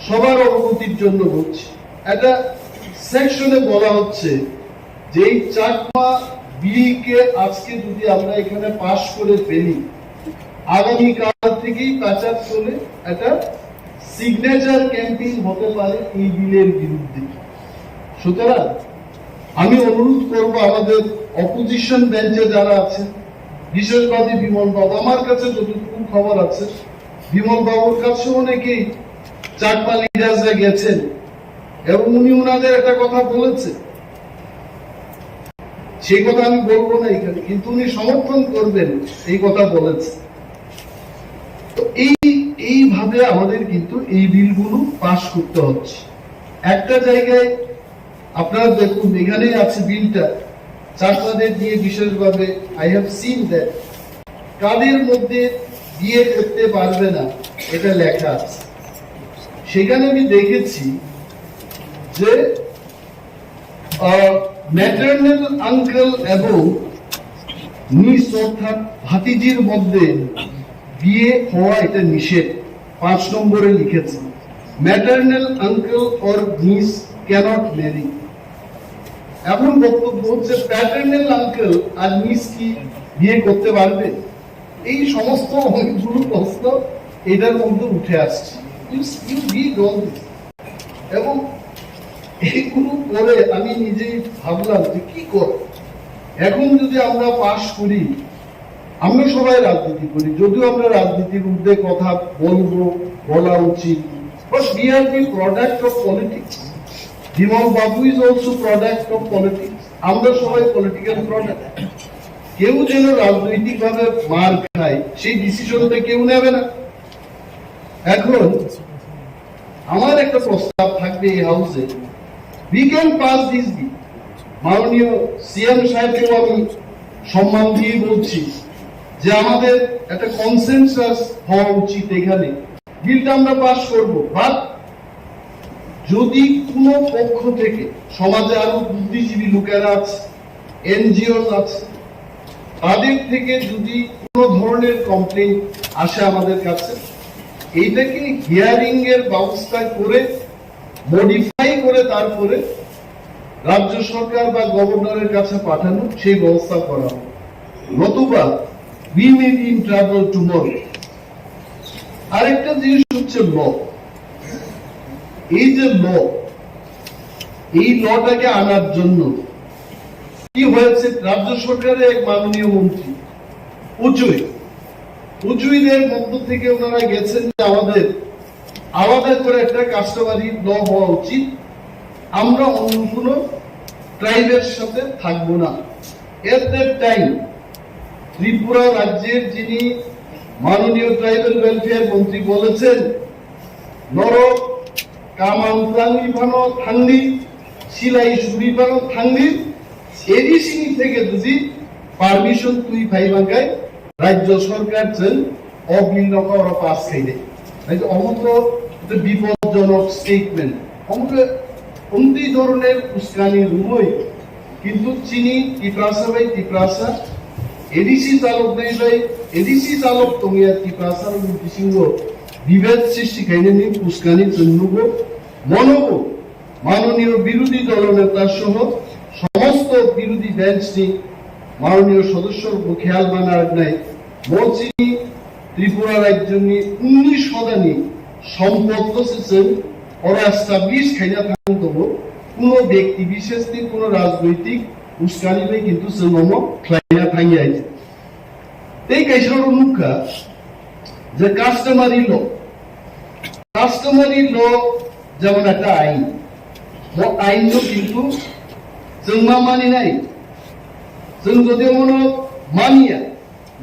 সবার অবগতির জন্য বলছি। একটা সেকশনে বলা হচ্ছে যে এই চাকমা বিলকে আজকে যদি আমরা এখানে পাশ করে ফেলি, আগামী কাল থেকেই কাচার চলে একটা সিগনেচার ক্যাম্পেইন হতে পারে এই বিলের বিরুদ্ধে। সুতরাং আমি অনুরোধ করব আমাদের অপোজিশন বেঞ্চে যারা আছেন, বিশেষভাবে বিমল বাবু, আমার কাছে যতটুকু খবর আছে, বিমল বাবুর কাছে অনেকেই চাকমা লিডার্সরা গেছেন এবং উনি ওনাদের একটা কথা বলেছেন, সেই কথা আমি বলবো না এখানে, কিন্তু উনি সমর্থন করবেন এই কথা বলেছেন। তো এই, এইভাবে আমাদের কিন্তু এই বিলগুলো পাশ করতে হচ্ছে। একটা জায়গায় আপনারা দেখুন, এখানেই আছে বিলটা, চাকমাদের নিয়ে বিশেষভাবে, I have seen that, কাদের মধ্যে বিয়ে করতে পারবে না এটা লেখা আছে। সেখানে আমি দেখেছি যে ম্যাটার্নাল আঙ্কেল এবং নিস অর্থাৎ ভাতিজির মধ্যে বিয়ে হওয়া এটা নিষেধ। পাঁচ নম্বরে লিখেছে, maternal uncle or niece cannot marry। এখন বক্তব্য হচ্ছে, প্যাটার্নাল আঙ্কেল আর নিস কি বিয়ে করতে পারবে? এই সমস্ত অনেকগুলো প্রশ্ন এটার মধ্যে উঠে আসছে। You you read all this. এবং এইগুলো পরে আমি নিজেই ভাবলাম যে কি কর, এখন যদি আমরা পাশ করি, আমরা সবাই রাজনীতি করি, যদিও আমরা রাজনীতির ঊর্ধ্বে কথা বলবো, বলা উচিত, but we are the product of politics. Bimal Babu is also product of politics. আমরা সবাই পলিটিক্যাল প্রোডাক্ট। কেউ যেন রাজনৈতিকভাবে মার খায়, সেই ডিসিশনটা কেউ নেবে না। এখন আমার একটা প্রস্তাব থাকবে এই হাউসে, we can pass this bill. মাননীয় সিএম সাহেবকেও আমি সম্মান দিয়ে বলছি যে আমাদের একটা কনসেনসাস হওয়া উচিত এখানে। বিলটা আমরা পাস করব, বাট যদি কোনো পক্ষ থেকে, সমাজে আরো বুদ্ধিজীবী লোকেরা আছে, এনজিও আছে, তাদের থেকে যদি কোনো ধরনের কমপ্লেন আসে আমাদের কাছে, এইটাকে হিয়ারিং এর ব্যবস্থা করে, মডিফাই করে, তারপরে রাজ্য সরকার বা গভর্নরের কাছে পাঠানো, সেই ব্যবস্থা করা হবে। নতুবা we may be in trouble tomorrow. আরেকটা জিনিস হচ্ছে ল। এই যে ল, এই লটাকে আনার জন্য কি হয়েছে, রাজ্য সরকারের এক মাননীয় মন্ত্রী উচুই, উচুইদের মধ্য থেকে ওনারা গেছেন যে আমাদের আলাদা করে একটা কাস্টমারি ল হওয়া উচিত, আমরা অন্য কোনো ট্রাইবের সাথে থাকবো না। এট দ্যাট টাইম ত্রিপুরা রাজ্যের যিনি মাননীয় ট্রাইবাল ওয়েলফেয়ার মন্ত্রী বলেছেন, নরক কামান প্রাণী ফানো থাংনি, সিলাই সুরি ফানো থাংনি, এডিসি থেকে যদি পারমিশন তুই পাই বাঙ্গাই রাজ্য সরকার যেন অবিলম্বে ওরা পাস খাইলে। এই যে অমুক একটা বিপজ্জনক স্টেটমেন্ট, অমুক অমুক এই ধরনের উস্কানি রুমই কিন্তু চিনি তিপ্রাসা ভাই তিপ্রাসা, এডিসি চালক নাই ভাই, এডিসি চালক তমিয়া তিপ্রাসার বিসিঙ্গ বিভেদ সৃষ্টি খাইনানি উস্কানি চন্নুগো মনোগো মাননীয় বিরোধী দলনেতা সহ সমস্ত বিরোধী বেঞ্চনি মাননীয় সদস্যর খেয়াল বানার নাই। মচিনি ত্রিপুরা রাজ্যনি উনিশ শতাংশ সম্পদ বসেছেন ওরা এস্টাবলিশ খাইনা থাকতো কোনো ব্যক্তি বিশেষনি কোনো রাজনৈতিক উস্কানি নেই কিন্তু সে মম খাইনা থাকি আইছে। এই কাইসার মুখা যে কাস্টমারি ল, কাস্টমারি ল যেমন একটা আইন, ও আইন কিন্তু जों मा मानिनाय, जों যদি মনে মানিয়া,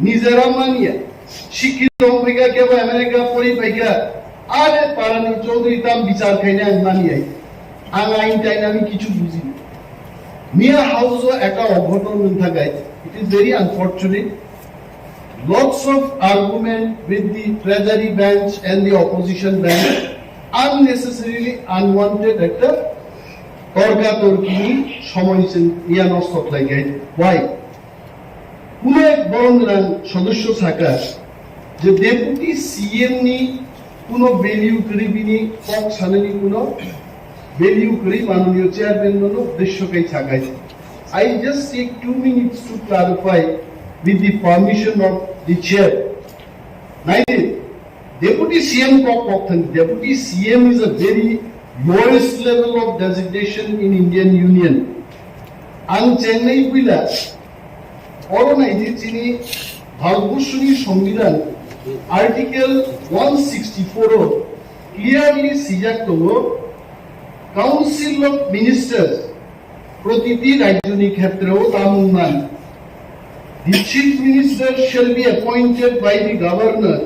নিজেরা মানিয়া, শিক্ষিত হইগা কেবল আমেরিকা পড়ি পাইগা, আরে পারানি চৌধুরী তাম বিচার খাইনে আমি মানিয়াই, আং আইন টাইন আমি কিছু বুঝি না। মিয়া হাউসও একটা অঘটন থাকায়, it is very unfortunate. Lots of argument with the treasury branch and the opposition branch, unnecessarily unwanted একটা তর্কাতর্কি সময় ইয়া নষ্ট লাগে। Why? কোনো এক বরং সদস্য থাকা যে ডেপুটি সিএম নি কোনো ভ্যালু করি বিনি কক সানানি কোনো ভ্যালু করি মাননীয় চেয়ারম্যান নো উদ্দেশ্য কাই থাকায়। I just take two minutes to clarify with the permission of the chair. Naidi, deputy C M kok kok thang, deputy C M is a very lowest level of designation in Indian Union. Ang chengnai buila, oro naidi chini Bharatbharshoni Songbidan Article one sixty-four o clearly sijak tongo, Council of Ministers প্রতিটি রাজ্যনি ক্ষেত্রেও তা মূল্যবান। The chief minister shall be appointed by the governor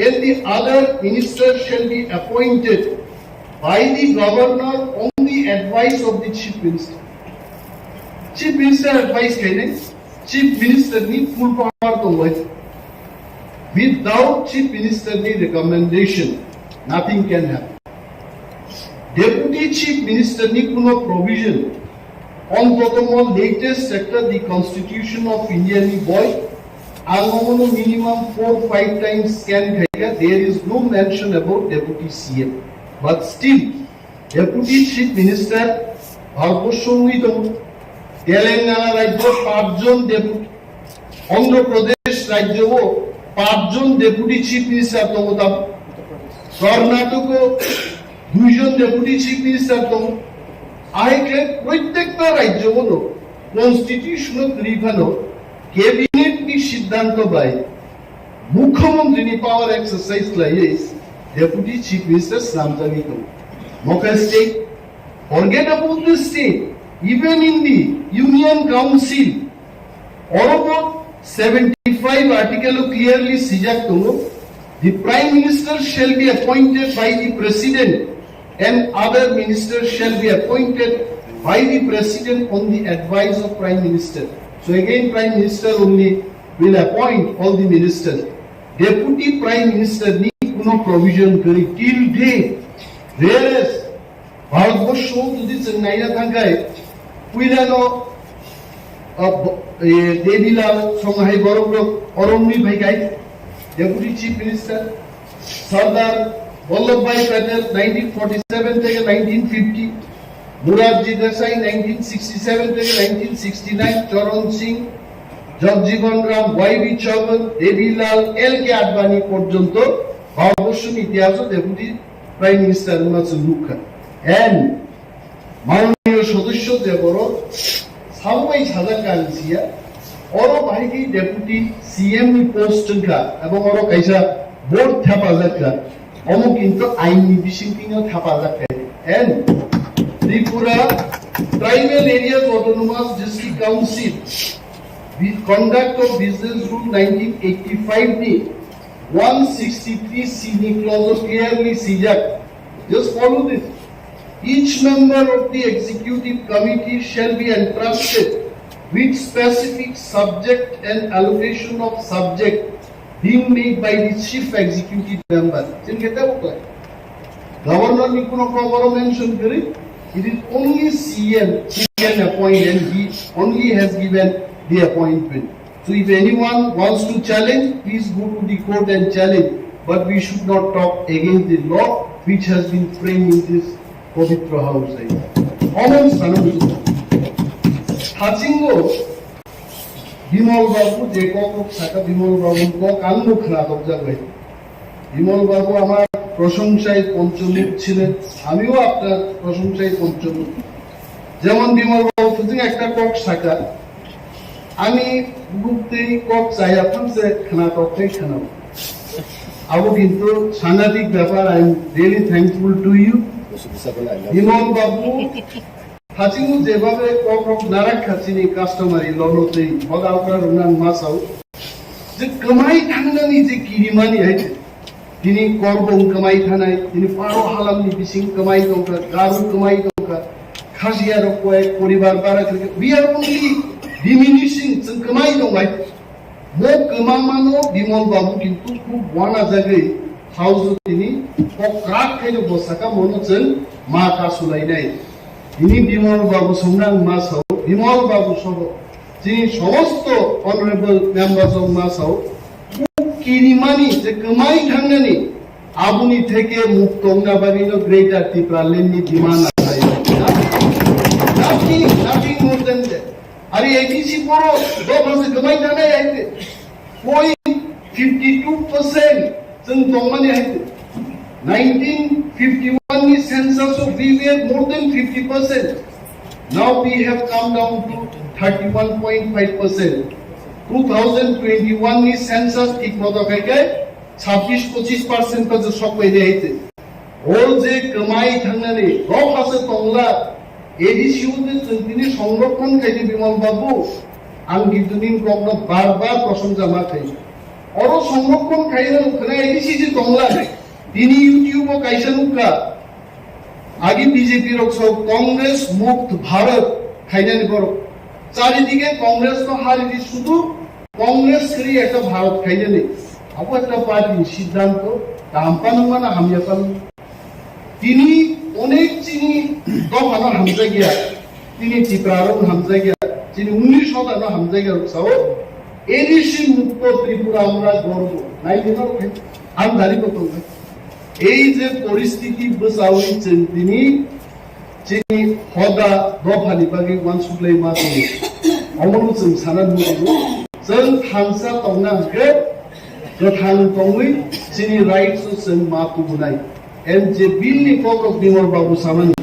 and the other minister shall be appointed by the governor on the advice of the chief minister. Chief minister advice khainai chief minister ni full power tongo. Without chief minister ni recommendation, nothing can happen. Deputy Chief Minister ni kuno provision, ontotomo latest একটা the Constitution of India ni boi, ang omono minimum four five times scan khaika, there is no mention about Deputy C M. But still, Deputy Chief Minister Bharatvarsha ongwi tongo, Telangana rajyo পাঁচজন ডেপুটি, অন্ধ্রপ্রদেশ রাজ্যও পাঁচজন deputy chief minister tongo, tab কর্ণাটকও দুইজন deputy chief minister tongo. Ahai khe proitekta rajyo no constitution o kwrwi phano cabinet ni siddhanto bai mukhyamantri ni power exercise khlaiwi deputy chief minister swnamjagwi tongo. Mokhe state, forget about the state, even in the Union Council, Orobo seventy-five article o clearly sijak tongo, the Prime Minister shall be appointed by the President and other ministers shall be appointed by the President on the advice of Prime Minister. So again, Prime Minister only will appoint all the ministers. Deputy Prime Minister ni kuno provision kwrwi till date. Whereas Bharatborsho jodi chwng naina thangkhai, puilano, ah, bo-, eh, Debilal songhai borok rok oromni phaikhai, Deputy Chief Minister, Sardar Vallabhbhai Patel nineteen forty-seven theke nineteen fifty, Morarji Desai nineteen sixty-seven theke nineteen sixty-nine, Charan Singh, Jagjiban Ram, Y B Chawla, Debilal, L K Advani porjonto Bharatborsho ni itihaso Deputy Prime Minister wngma chwng nukha. And Mananiyo sodosyo je borok sabo bai sajak kha ang siya, oro bahai khe Deputy C M ni post wngkha, ebong oro kaisa board thepajak kha, omo kintu ain ni bisingtwi no thepajak kha. And Tripura Tribal Areas Autonomous District Council, the conduct of business rule nineteen eighty-five ni one sixty-three C ni clause o clearly swijak. Just follow this. Each member of the executive committee shall be entrusted with specific subject and allocation of subject being made by the chief executive member. Chini khe tebo khlai. Governor ni kuno kok oro mention kwrwi. It is only C M who can appoint and he only has given the appointment. So if anyone wants to challenge, please go to the court and challenge. But we should not talk against the law which has been framed in this Pavitra house. Omo sano bujo. Hachingo Bimal Babu je kok rok saka, Bimal Babu kok ang no khna dok jagbai. Bimal বাবু আমার প্রশংসায় পঞ্চমুখ ছিলেন, আমিও আপনার প্রশংসায় পঞ্চমুখ। যেমন বিমল বাবু শুধু একটা কক সাকা, আমি বুকতেই কক চাইয়া ফাংসে খানা টকটাই খানাও। আবু কিন্তু সাংঘাতিক ব্যাপার, I am really thankful to you. Bimal Babu Haching jebabe kokrok narak kha chini customary law no tei hoda okra rwnang masao. Je kwmai thangnani je kirimani hai tini korbong kwmai thanai, tini paro halamni bising kwmai tongkha, garu kwmai tongkha, khasiya rok koyek poribar bara kwrwikha. We are only diminishing, chwng kwmai tongbai. Bo kwmamano Bimal Babu kintu khub wanajagwi house-o tini kok kwrak khaino bo saka mono chwng ma kasulainai. Tini Bimal Babu songnang ma sao, Bimal Babu sobo chini somosto honorable members-o ma sao, kok kirimani je kwmai thangnani aboni theke mukto wngna bagwino Greater Tipraland-ni demand achai. Nothing, nothing more than that. Ari A D C boro dopha se kwmai thanai hai te. Point fifty two percent chwng tongmani hai te. Nineteen fifty one ni census o we were more than fifty percent. Now we have come down to thirty one point five percent. Two thousand twenty one ni census thik moto khai khe sabbish pochish percent ko je sok pai de hai te. O je kwmai thangnani dopha se tongla, A D C o je chwng tini songrokhon khaidi Bimal Babu, ang kintu nini kokno bar bar prosongsa ma khai. Oro songrokhon khaina nukha A D C je tongla, tini YouTube o kaisa nukha, agi B J P rok sok Congress Mukt Bharat khainani borok. Charidike Congress no haridi sudu Congress kri ekta Bharat khainani. Abo ekta party ni siddhanto, kaham panu mana hamya panu. Tini onek chini dophano hamjakya, tini Tiprarok hamjakya, chini unnish hodano hamjakya rok sao, A D C mukto Tripura amra gorbo, nai dino khe, ang dari ko tongkha. Ei je poristiti bwsawi chwng tini chini hoda dophani bagwi uansuk lai ma tongo. Omono chwng sana nukgo, chwng thansa tongna hwnkhe kwthang tongwi chini rights-o chwng ma tubunai. And je bill ni kokrok Bimal Babu samani,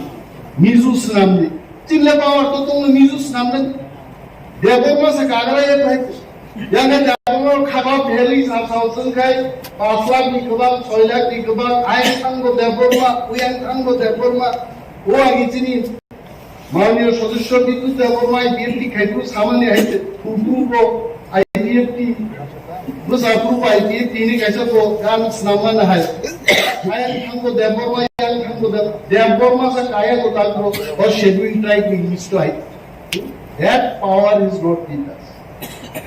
Mizo swnamdi. Chini le power to tongo Mizo swnamnani. Debbarma se kagra ye pai. Yang Debbarma khaba bheli sa sa sung khai, pas lakh ni kwbang, soi lakh ni kwbang, ayang thango Debbarma, uyang thango Debbarma. O agi chini Mananiya Sodosyo Bidut Debbarma I P F T khai phuru samani hai se, phuru bo I P F T, bwsa phuru bo I P F T ni kaisa bo gan snamma na hai. Ayang thango Debbarma, yang thango Deb-, Debbarma sa kaya ko thango, o scheduled tribe ni list hai. That power is not with us.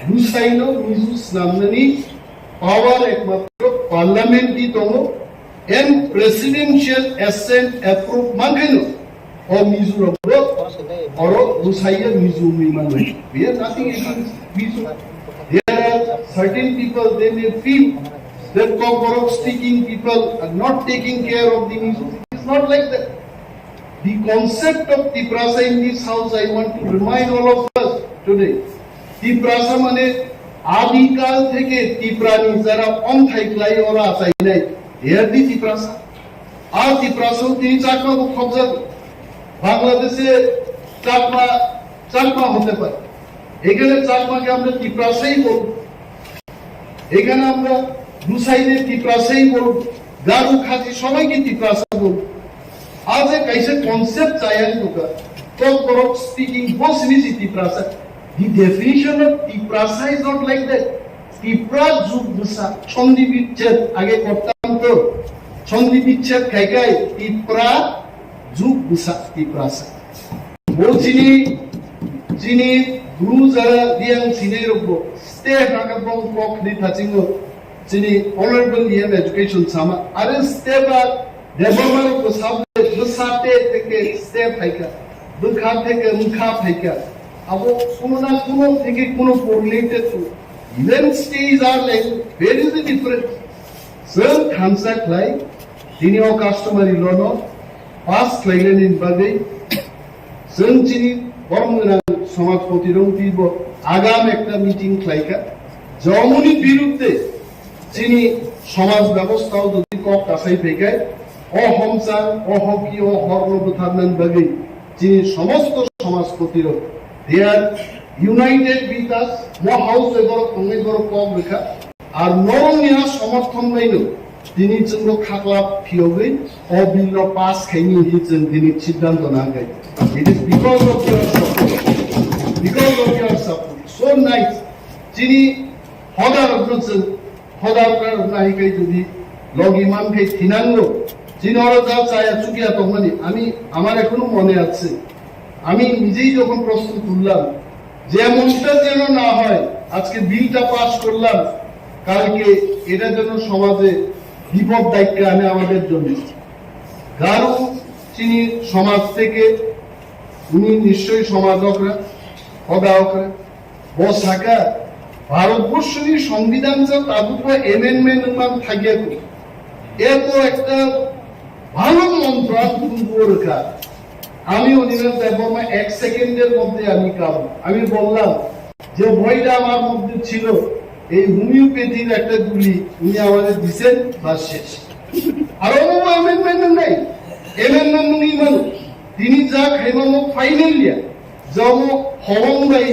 Busaino Mizo snamnani power ekmatro parliament ni tongo, and presidential assent approve mankheno o Mizo rok oro busaiya Mizo wngwi manwi. We have nothing against Mizo. There are certain people, they may feel that Kokborok speaking people are not taking care of the Mizo. It's not like that. The concept of Tiprasa in this house, I want to remind all of us today. Tiprasa mane adikal theke Tiprani jara omthai khlai ora achainai, they are the Tiprasa. Ar Tiprasa tini Chakma bo khobjak. Bangladeshe Chakma, Chakma hote pare. এখানে চাকমাকে আমরা তিপ্রাসাই বলবো, এখানে আমরা বুসাইরে তিপ্রাসাই বলবো, গারো খাসি সবাইকে তিপ্রাসা বলবো। আজ এক কাইসে কনসেপ্ট চায়ান দুকা, Kokborok speaking বসিনি সি Tiprasa. The definition of Tiprasa is not like that. Tipra যুগ বুসা, ছন্দি বিচ্ছেদ আগে করতাম তো, ছন্দি বিচ্ছেদ খাইকাই তিপ্রা যুগ বুসা, Tiprasa. Bo chini, chini guru jara diang sinai rokbo step haka bong kok ni thachingo chini honorable E M education sama. Are step a Debbarma rokbo sabjek bwsa te theke step phaika, bwkha theke wngkha phaika. Abo kuno na kuno theke kuno correlated to. Even stage are like, where is the difference? Sir, thansa khlai, tini o customary law no, pass khlainani bagwi chwng chini borom gwnang somajpoti rok twibo agam ekta meeting khlaikha, jomoni birudde chini somaj bebostha o jodi kok kasai phaikhai, o homchang, o hoki, o horno bwtharnani bagwi chini somosto somajpoti rok, they are united with us, mo house bai borok tongnai borok kok rwkha, ar norokni a somorthon baino tini chwngno khaklap phiyogwi o bill no pass khaini hinwi chwng tini siddhanto nangkha. It is because of your support. Because of your support. So nice. Chini hodarokno chwng hodar rok nahi kai jodi logi man khai thinango. Chini oro ja chaya chukia tongmani. Ami, আমার এখনো মনে আছে। আমি নিজেই যখন প্রশ্ন তুললাম, যে এমনটা যেন না হয়, আজকে বিলটা পাস করলাম, কালকে এটা যেন সমাজে বিপদ ডাইক্কা আনে আমাদের জন্য। গারো চিনি সমাজ থেকে উনি নিশ্চয়ই সমাজ হকরা, হদা হকরা, বসাকা ভারতবর্ষের সংবিধান যা তাবুক এমেন্ডমেন্ট মান থাকিয়া কো। এত একটা ভালো মন্ত্র আর তুমি বলকা। আমি অনিমেষ দেববর্মা এক সেকেন্ডের মধ্যে আমি কাবু। আমি বললাম যে ভয়টা আমার মধ্যে ছিল, এই হোমিওপ্যাথির একটা গুলি উনি আমাদের দিছেন, বাস শেষ। আর অন্য এমেন্ডমেন্ট নেই, এমেন্ডমেন্ট নেই মানুষ। তিনি যা খাইবানো ফাইনাল ইয়া, যেমন হরম ভাই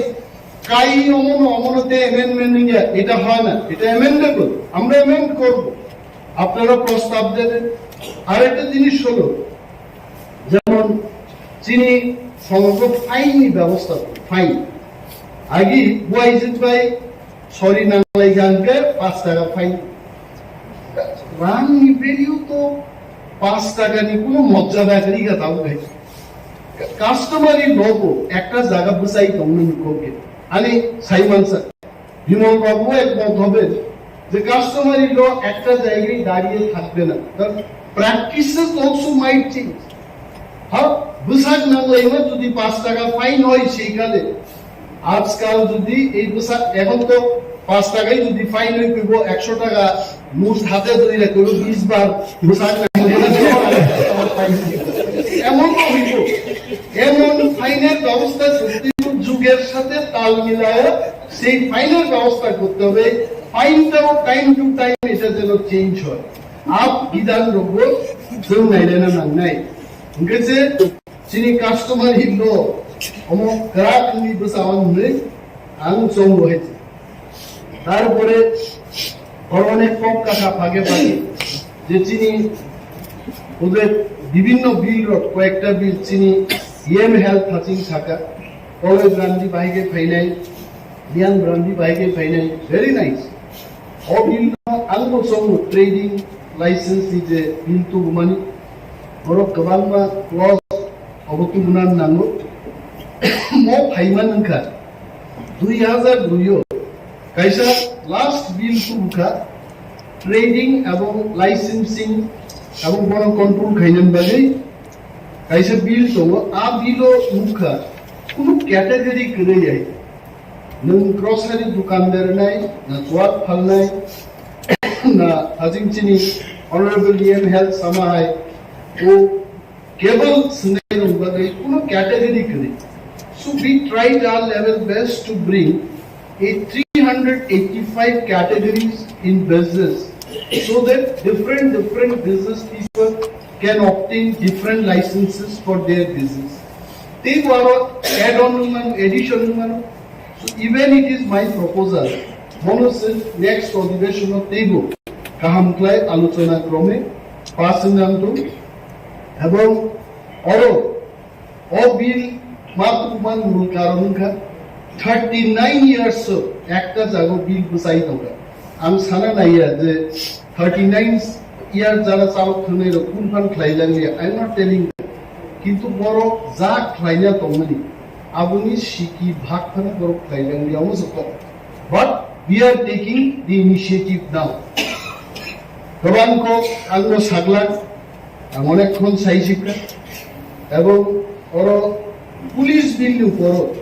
কাই অমন অমনতে এমেন্ডমেন্ট ইয়া, এটা হয় না, এটা এমেন্ডেবল, আমরা এমেন্ড করব। আপনারা প্রস্তাব দেবেন। আরেকটা জিনিস হলো, যেমন চিনি সমগ্র ফাইননি ব্যবস্থা, ফাইন। আগে বুয়াইজেদ ভাই সরি নাংলাই গানকে পাঁচ টাকা ফাইন। রাংনি ভ্যালু তো পাঁচ টাকা নি কোনো মর্যাদা করি গা তাও ভাই। কাস্টমারি ল তো একটা জায়গা বুঝাই তমনি কোকে। আরে সাইমান স্যার, বিমল বাবু একমত হবেন যে কাস্টমারি ল একটা জায়গায় দাঁড়িয়ে থাকবে না, কারণ practices also might change. হ্যাঁ, বুঝাক না লাগবে যদি পাঁচ টাকা ফাইন হয় সেইখানে। আজকাল যদি এই বুঝাক, এখন তো পাঁচ টাকায় যদি ফাইন হয়ে কইব, একশো টাকা নোট হাতে ধরে কইব বিশ বার বুঝাক না লাগবে। এমন তো হইব, এমন ফাইনের ব্যবস্থা করতে হবে, যুগের সাথে তাল মিলায় সেই ফাইনের ব্যবস্থা করতে হবে। ফাইনটাও টাইম টু টাইম এটা যেন চেঞ্জ হয়। আপ বিধান রোগ যোগ নাইলে না নাংনাই। Hingke je chini customary law omo kwrak wngwi bwsa o hwnwi ang chongo hai. Tarpore oro onek kok kaka phage phage je chini obe bibhinno bill rok, koyekta bill chini E M health thaching saka, Koloi Brandi bahai khe phainai, Liang Brandi bahai khe phainai, very nice. O bill no ang bo chongo trading license ni je bill tubumani, borok kwbangma clause obo tubuna nango. Mo phaiman wngkha dui hazar dui o Kaisa last bill tubukha trading ebong licensing ebong bono control khainani bagwi kaisa bill tongo. A bill o nukha kunu category kwrwi ai. Nwng grocery dukan bernai, na chuak phalnai, na hajing chini Honorable D M Health sama hai o cable swngnai rok bagwi kuno category kwrwi. So we tried our level best to bring a three hundred eighty-five categories in business so that different different business people can obtain different licenses for their business. Tei bo aro add on wngmano, addition wngmano. So even it is my proposal, bono chwng next odhibeshon o teibo kaham khlai alochona krome pass wngna wngthung. Ebong oro o bill ma tubumani mul karon wngkha thirty nine years o ekta jaga o bill bwchai tongkha. Ang sana naiya je thirty nine year jara chalok thangnairok kun phan khlai langliya, I am not telling that. Kintu borok ja khlaina tongmani, aboni siki bhag phano borok khlai langliya omo se kok. But we are taking the initiative now. Kwbang kok ang no saglak, ang onek khon sai sikha. Ebong oro police bill ni uporo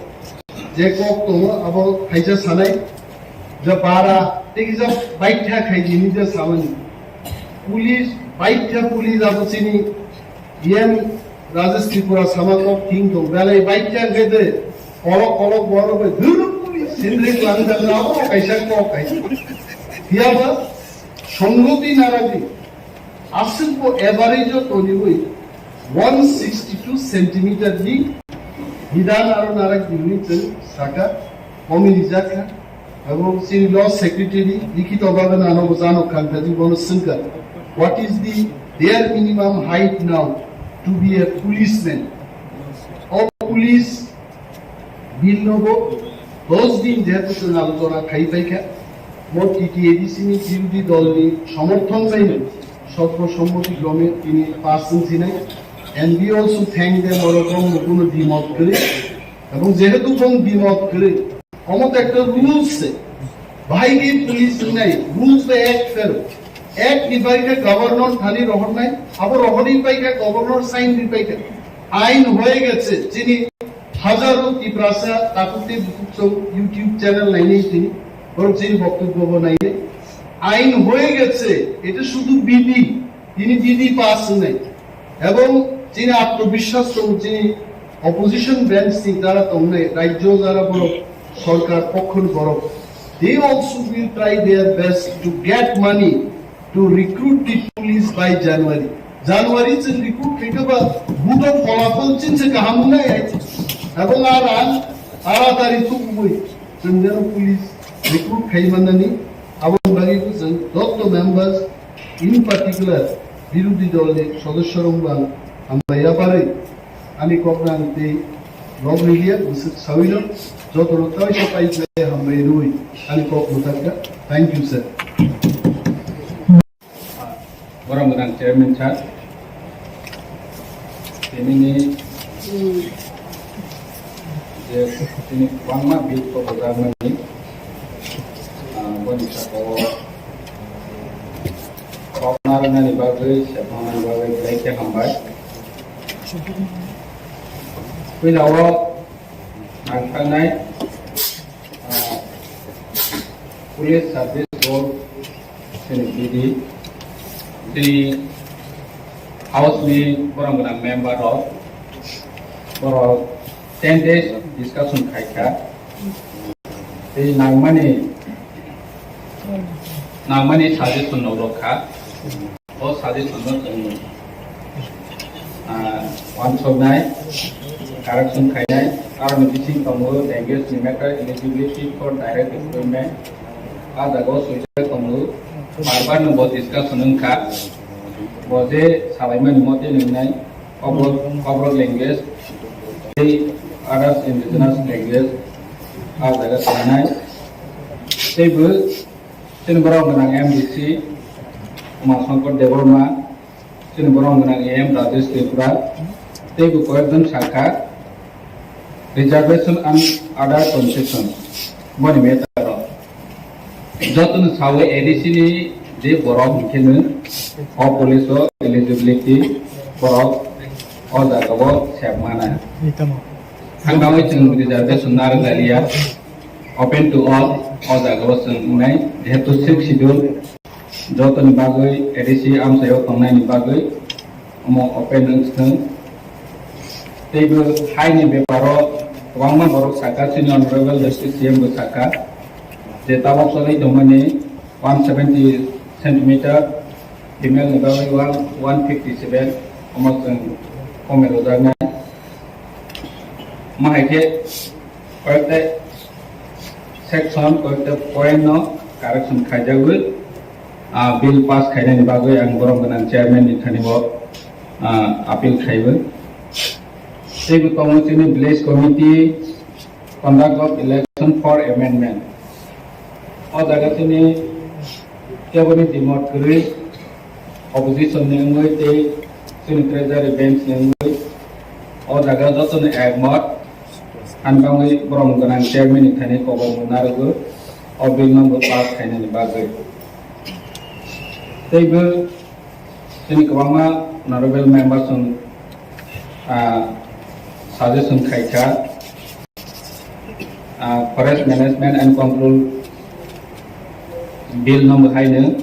je kok tongo, abo kaisa sanai, je bara tei kisa baitha khai di hinwi je samani. Police, baitha police abo chini E M Rajesh Tripura sama kok thing tong, belai baitha khai de kolok kolok borok bai dhuru police sindri klang jang abo kaisa kok kaisa. Phiya ba songoti naragwi aswk bo average o toniwi one sixty two centimeter ni bidan aro narak hinwi chwng saka, omo rijak kha. Abo chini law secretary likhito bhabe nano bo jano kangkha di bono swngkha, what is the bare minimum height now to be a policeman? O police bill no bo dos din jehetu chwng alochona khai paikha, mo T T A D C ni birodhi dol ni somorthon bai no sorbo sommoti krome tini pass wngsinai. And we also thank them, oro bong no kuno dimot kwrwi. Ebong jehetu bong dimot kwrwi, omo to ekta rules se. Bahai khe police wngnai, rules bai act phero. Act ni bai khe governor thani rohornai, abo rohorwi bai khe governor sign ri bai khe. Ain hoye geche, chini hajaro Tiprasa takhuk tei bukhuk chwng YouTube channel nainai tini, borok chini boktobyo bo nainai. Ain hoye geche, eta shudu bidhi, tini bidhi pass wngnai. Ebong chini atmobiswas tongo, chini opposition bench ni jara tongnai, rajyo jara borok, sorkar pokho ni borok, they also will try their best to get money to recruit the police by January. January chwng recruit khaikha ba buto pholafol chinsa kaham wngnai hai. Ebong a rang taratari tubui chwng jeno police recruit khai mannani, aboni bagwi bo chwng joto members, in particular birodhi dol ni sodosyo rok bo ang hambai yaphari ani kok rang tei log media bwswk sawi no joto no tei sa pai khlai hambai rwi ani kok mwthangkha. Thank you, sir. Borok gwnang chairman sir, tini ni je tini kwbangma bill ko bojakmani, ah, boni saka o kok narwknani bagwi, sepmanani bagwi belai khe hambai. Puila o ang thangnai, ah, Police Service Board chini bidi, chini house ni borok gwnang member rok, borok ten days discussion khaikha. Tei nangmani, nangmani suggestion rok kha. O suggestion no chwng, ah, uansuknai, correction khainai, aroni bising tongo language ni matter, eligibility for direct employment. A jaga o swijak tongo, bar bar no bo discussion wngkha. Bo je salaimani mote nwngnai, Kokborok, Kokborok language, tei others indigenous language, a jaga sanai. Tei bo, chini borok gwnang M D C, Uma Shankar Debbarma, chini borok gwnang A M Rajesh Tripura, tei bo koyekjon sakha, reservation and other concession, boni matter o. Jotono sawi A D C ni je borok hwnkhe no o police o eligibility borok o jaga o sep mana. Thangnawi chwng reservation narwk lailiya, open to all o jaga o chwng wngnai, jehetu sixth schedule jotoni bagwi A D C amchaio tongnaini bagwi omo open wng thwng. Teibo haini beparo kwbangma borok saka, chini honorable deputy C M bo saka, je tabok choli tongmani one seventy centimeter, female ni bagwi one, one fifty seven, omo chwng komai rwjaknai. Omo hai khe koyekta section, koyekta point no correction khaijagwi, ah, bill pass khainani bagwi ang borom gwnang chairman ni thani bo, ah, appeal khaiwi. Teibo tongo chini village committee conduct of election for amendment. O jaga chini keboni dimot kwrwi, opposition ni wngwi tei chini treasury bench ni wngwi o jaga jotono ekmot ani bagwi borom gwnang chairman ni thani kokborok narwgo o bill no bo pass khainani bagwi. Teibo chini kwbangma honorable members rok, ah, suggestion khaikha, ah, forest management and control bill no bo haino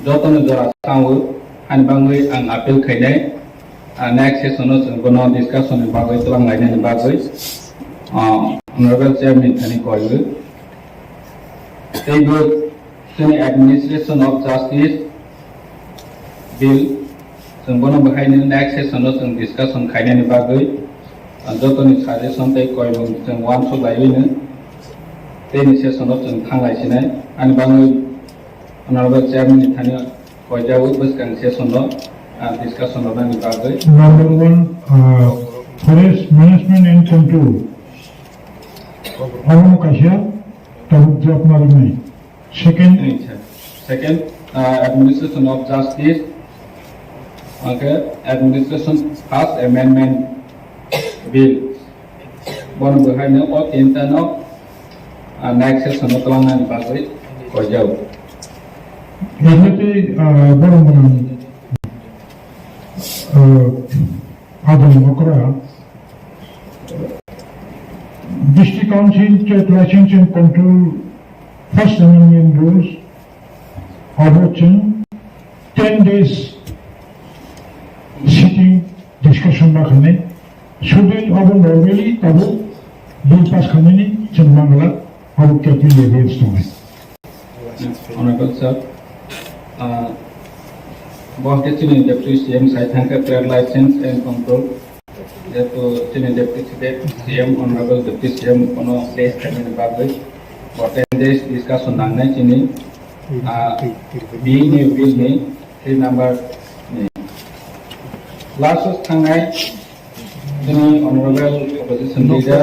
jotono jora sao, hani bagwi ang appeal khainai, ah, next session o chwng bono discussion ni bagwi twlang lainani bagwi, ah, honorable chairman thani koiwi. Teibo chini administration of justice bill, chwng bono bo haino next session o chwng discussion khainani bagwi, ah, jotoni suggestion tei koimung chwng uansuk laiwino teini session o chwng thanglai sinai. Ani bagwi honorable chairman ni thani koijago bwskang session o, ah, discussion rwnani bagwi. Number one, uh, forest management and control. Omo kaisa tabuk jawab narwknai. Second, second, uh, administration of justice, okay, administration first amendment bill. Bono bo haino o tinta no, ah, next session o twlangnani bagwi koijao. Yaphai tei, ah, borom gwnang, ah, Adong Okra, District Council Trade License and Control First Amendment Rules, abo chwng ten days sitting discussion ma khanai. Sudin abo normally tabuk bill pass khanani chwng mangla abo cabinet level tongnai. Honorable sir, ah, bo hwnkhe chini Deputy C M sai thangkhe trade license and control. Jehetu chini Deputy C M, Honorable Deputy C M bono place khainani bagwi bo ten days discussion nangnai chini, ah, bini bill ni three number ni. Last o thangnai chini Honorable Opposition Leader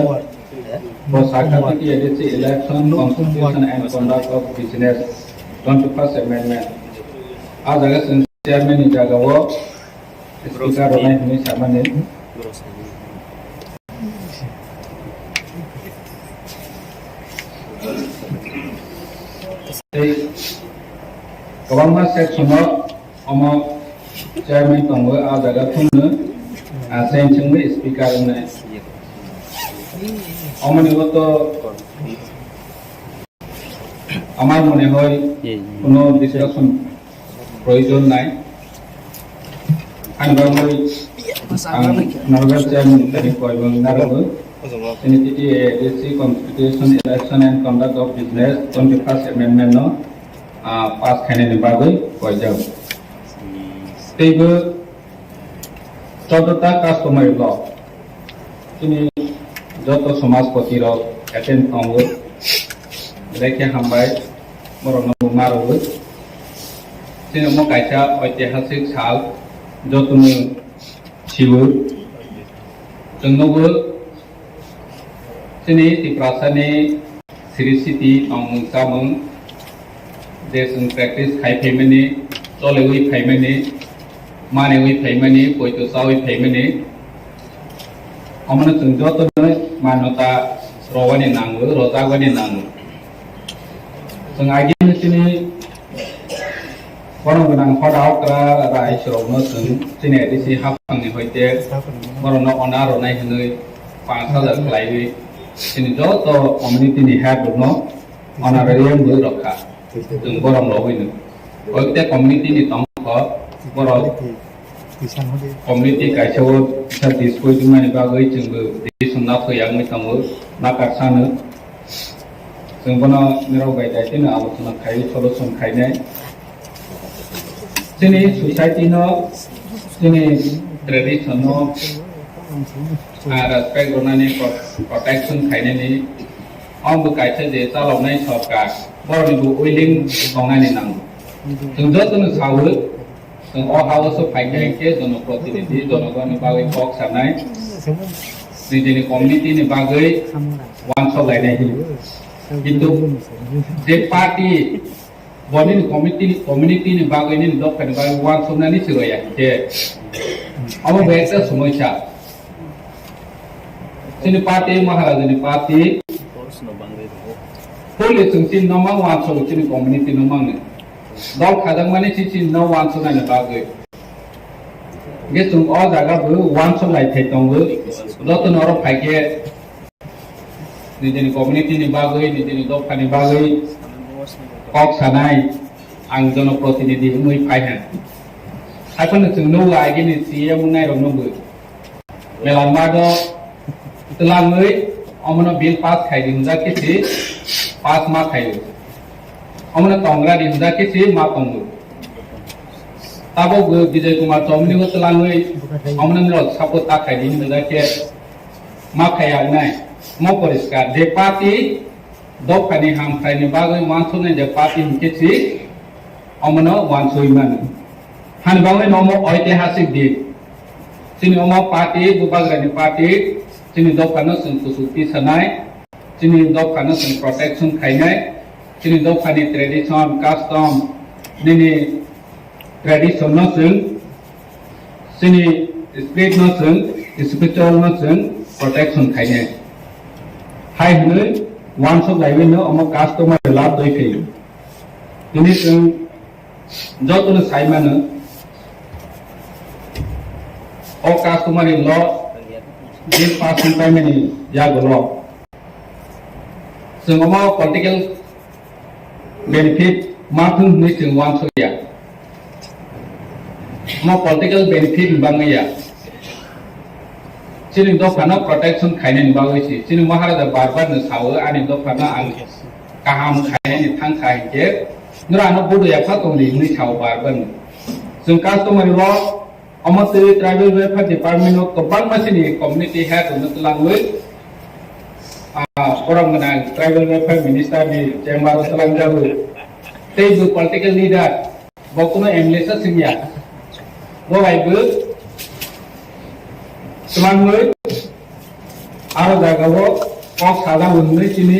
bo sakha tiki A D C election, constitution and conduct of business twenty first amendment. A jaga chwng chairman ni jaga o Speaker rwnai hwnwi samani. Tei kwbangma section o omo chairman tongo, a jaga thumno, ah, change wngwi speaker wngnai. Omoni o to আমার মনে হয় কোনো discussion প্রয়োজন নাই। Ang bagwi ang normal chairman tani koimung narwgo. Chini T T A A D C constitution, election and conduct of business twenty first amendment no, ah, pass khainani bagwi koijak. Teibo choddo ta customary law. Chini joto somajpoti rok attend tongo. Belai khe hambai, borokno bo ma rwui. Chini omo kaisa oitihasik sal, jotono sio. Chwng nukgo, chini Tiprasani siri siti tongmung chamung, je chwng practice khai phaimani, choliui phaimani, maniui phaimani, poito chaui phaimani, omono chwng jotono manyota rwani nango, rwjagwani nango. Chwng agini chini borok gwnang hoda okra rai chwrokno chwng chini A D C haphangni hoite borokno ona rwnai hwnwi panch hajar khlaiwi chini joto community ni head rokno honorarium bo rokha. Chwng borok rogwino. Hoite community ni tongkho borok community kaisa o kisa dispute wngmani bagwi chwngbo decision na thwi yangwi tongo, na karsano. Chwng bono nirok bai daitino alochona khai, solution khainai. Chini society no, chini tradition no, ah, respect rwnani, pro-, protection khainani, omo kaisa je chaloknai sorkar, borokni bo willing tongnani nango. Chwng jotono sawi, Chwng o ha-o se phaikha hinkhe jonoprotinidhi, jonogonni bagwi kok sanai, nijini community ni bagwi uansuk lainai hino. Kintu je party bo nini community, community ni bagwi, nini dopha ni bagwi uansuknani se rwya hinkhe, omo bo ekta somoisa. Chini party, Maharaja ni party, fully chwng chini no mang uansuk, chini community no mangni. Dol khajakmani si chini no uansuknani bagwi. Hingke chwng o jaga bo uansuk lai phai tongo. Jotono oro phaikhe nijini community ni bagwi, nijini dophani bagwi kok sanai ang jonoprotinidhi wngwi phai han. Haiphano chwng nukgo agini C M wngnai rok nukgo. Melanma do twlangwi omono bill pass khai di hwnjak khe si pass ma khaio. Omono tongra di hwnjak khe si ma tongo. Tabok bo Bijay Kumar Chowmani bo twlangwi omono nirok support ta khai di hwnjak khe ma khaiya wngnai. Mo poriskar je party dophani hamkraini bagwi uansuknai je party hinkhe si omono uansugwi mano. Hani bagwi no omo oitihasik din. Chini omo party, bubagrani party, chini dophano chwng kuchuk tisanai, chini dophano chwng protection khainai, chini dophani tradition, custom, nini tradition no chwng, chini spirit no chwng, spiritual no chwng protection khainai. Hai hwnwi uansuk laiwi no omo customer lab doi khaio. Tini chwng jotono sai mano, o customary law bill pass wng paimani yagulo chwng omo political benefit ma thung hwnwi chwng uansukya. Omo political benefit ni bagwi ya. Chini dophano protection khainani bagwi si. Chini Maharaja bar bar no sao, ani dophano ang kaham khainani thangkha hinkhe, nora ano bodo yapha tongdi hwnwi sao bar bar no. Chwng customary law, omo twi tribal welfare department o kwbangma chini community head rokno twlangwi, ah, borok gwnang tribal welfare minister ni chamber o twlangjago. Tei bo political leader, bo kuno M L A sa singya. Bo bai bo twlangwi aro jaga o kok sajak hwnwi chini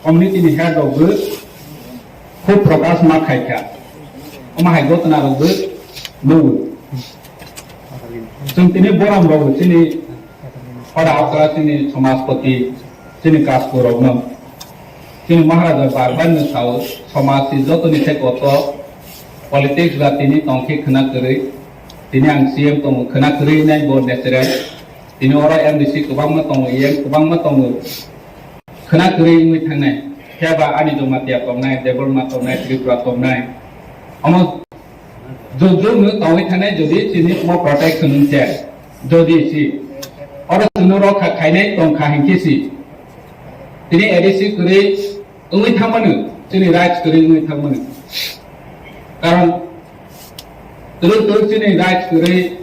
community ni head rok bo khub prokash ma khaikha. Omo hai gotna rok bo nugo. Chwng tini borom rok bo chini Hoda okra chini somajpoti, chini kaskurokno, chini Maharaja bar bar no sao, somaj si jotoni thai kotor, politics ba tini tongkhe khwna kwrwi, tini ang C M tongo khwna kwrwi nai bo natural, tini oro M D C kwbangma tongo, E M kwbangma tongo, khwna kwrwi wngwi thangnai, phiya ba ani Jamatia tongnai, Debbarma tongnai, Tripura tongnai, omo Jujunu tongwi thanai jodi chini mo protection wngkhe, jodi si oro chwngno rokha khainai tongkha hinkhe si tini A D C kwrwi wngwi thangmano, chini rights kwrwi wngwi thangmano. Karon twrwk twrwk chini rights kwrwi